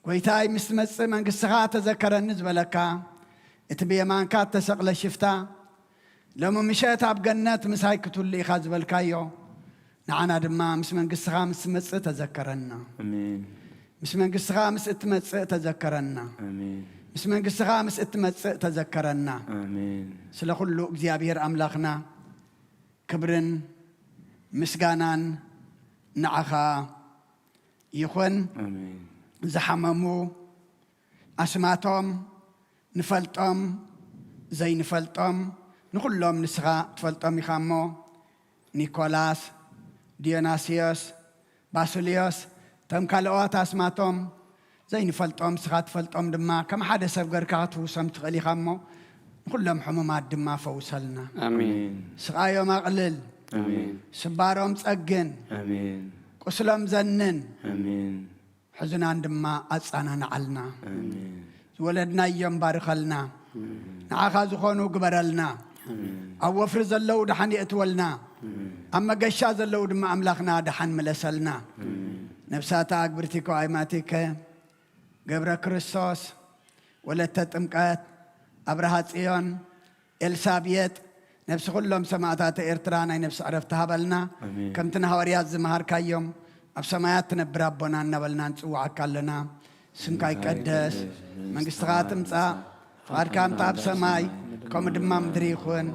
ጎይታይ ምስ ትመጽእ መንግስትኻ ተዘከረኒ ዝበለካ፣ እቲ ብየማንካ እተሰቕለ ሽፍታ፣ ሎሚ ምሸት ኣብ ገነት ምሳይ ክትህሉ ኢኻ ዝበልካዮ፣ ንዓና ድማ ምስ መንግስትኻ ምስ ትመጽእ ተዘከረና። ኣሜን። ምስ መንግስትኻ ምስ እትመጽእ ተዘከረና። ኣሜን። ምስ መንግስትኻ ምስ እትመጽእ ተዘከረና። ኣሜን። ስለ ኩሉ እግዚኣብሔር ኣምላኽና ክብርን ምስጋናን ንዓኻ ይኹን። ኣሜን። ዝሓመሙ ኣስማቶም ንፈልጦም ዘይንፈልጦም ንኹሎም ንስኻ ትፈልጦም ኢኻ እሞ፣ ኒኮላስ፣ ዲዮናስዮስ፣ ባስልዮስ፣ እቶም ካልኦት ኣስማቶም ዘይንፈልጦም ንስኻ ትፈልጦም ድማ ከም ሓደ ሰብ ገርካ ክትፍውሶም ትኽእል ኢኻ እሞ፣ ንኹሎም ሕሙማት ድማ ፈውሰልና። ኣሜን። ስቓዮም ኣቕልል። ኣሜን። ስባሮም ጸግን። ኣሜን። ቁስሎም ዘንን። ኣሜን። ሕዙናን ድማ ኣጻናንዓልና። ኣሜን። ዝወለድናዮም ባርኸልና። ኣሜን። ንዓኻ ዝኾኑ ግበረልና። ኣሜን። ኣብ ወፍሪ ዘለዉ ደሓን የእትወልና። ኣሜን። ኣብ መገሻ ዘለዉ ድማ ኣምላኽና ደሓን ምለሰልና። ኣሜን። ነብሳታ ኣግብርቲኮ ኣይማቲከ፣ ገብረ ክርስቶስ፣ ወለተ ጥምቀት፣ ኣብርሃ ጽዮን፣ ኤልሳቤጥ፣ ነብሲ ኩሎም ሰማእታተ ኤርትራ ናይ ነብሲ ዕረፍቲ ሃበልና። ኣሜን። ከምቲ ንሃዋርያት ዝመሃርካዮም፣ ኣብ ሰማያት ትነብር ኣቦና እናበልና ንጽውዓካ ኣለና። ስምካ ይቀደስ፣ መንግስትኻ ትምጻእ፣ ፍቓድካ ከምቲ ኣብ ሰማይ፣ ከምኡ ድማ ምድሪ ይኹን።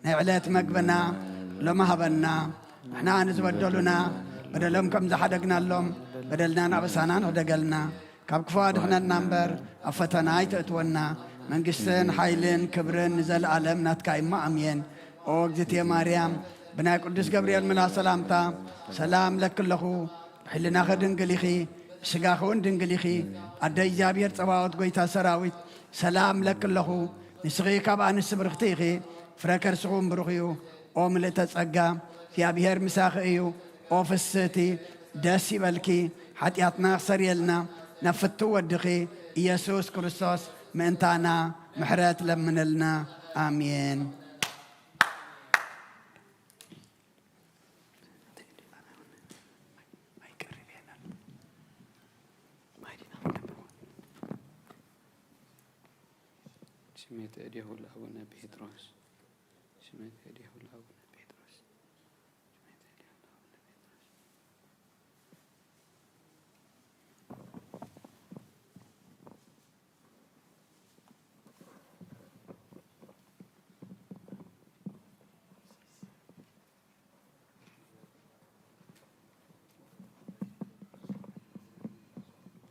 ናይ ዕለት መግብና ሎሚ ሃበና። ንሕና ንዝበደሉና፣ በደሎም ከም ዝሓደግናሎም፣ በደልናን ኣበሳናን ሕደገልና። ካብ ክፉ ኣድሕነና እምበር፣ ኣብ ፈተና ኣይተእትወና። መንግስትን ሓይልን ክብርን ንዘለኣለም ናትካ እሞ፣ ኣሜን። ኦ እግዝእትየ ማርያም፣ ብናይ ቅዱስ ገብርኤል ምልኣት ሰላምታ፣ ሰላም ለኪ ኣለኹ። ብሕልናኺ ድንግል ኢኺ፣ ብስጋኺ እውን ድንግል ኢኺ። ኣደ እግዚኣብሔር ጸባኦት፣ ጎይታ ሰራዊት፣ ሰላም ለኪ ኣለኹ። ንስኺ ካብ ኣንስቲ ብርኽቲ ኢኺ፣ ፍረ ከርስኺ እውን ብሩኽ እዩ። ኦ ምልእተ ጸጋ፣ እግዚኣብሔር ምሳኺ እዩ። ኦ ፍስህቲ፣ ደስ ይበልኪ። ሓጢኣትና ክሰርየልና፣ ናብ ፍትው ወድኺ ኢየሱስ ክርስቶስ ምእንታና ምሕረት ለምንልና። ኣሜን። ስሜት እዴሁ ለአቡነ ጴጥሮስ። ስሜት እዴሁ ለአቡነ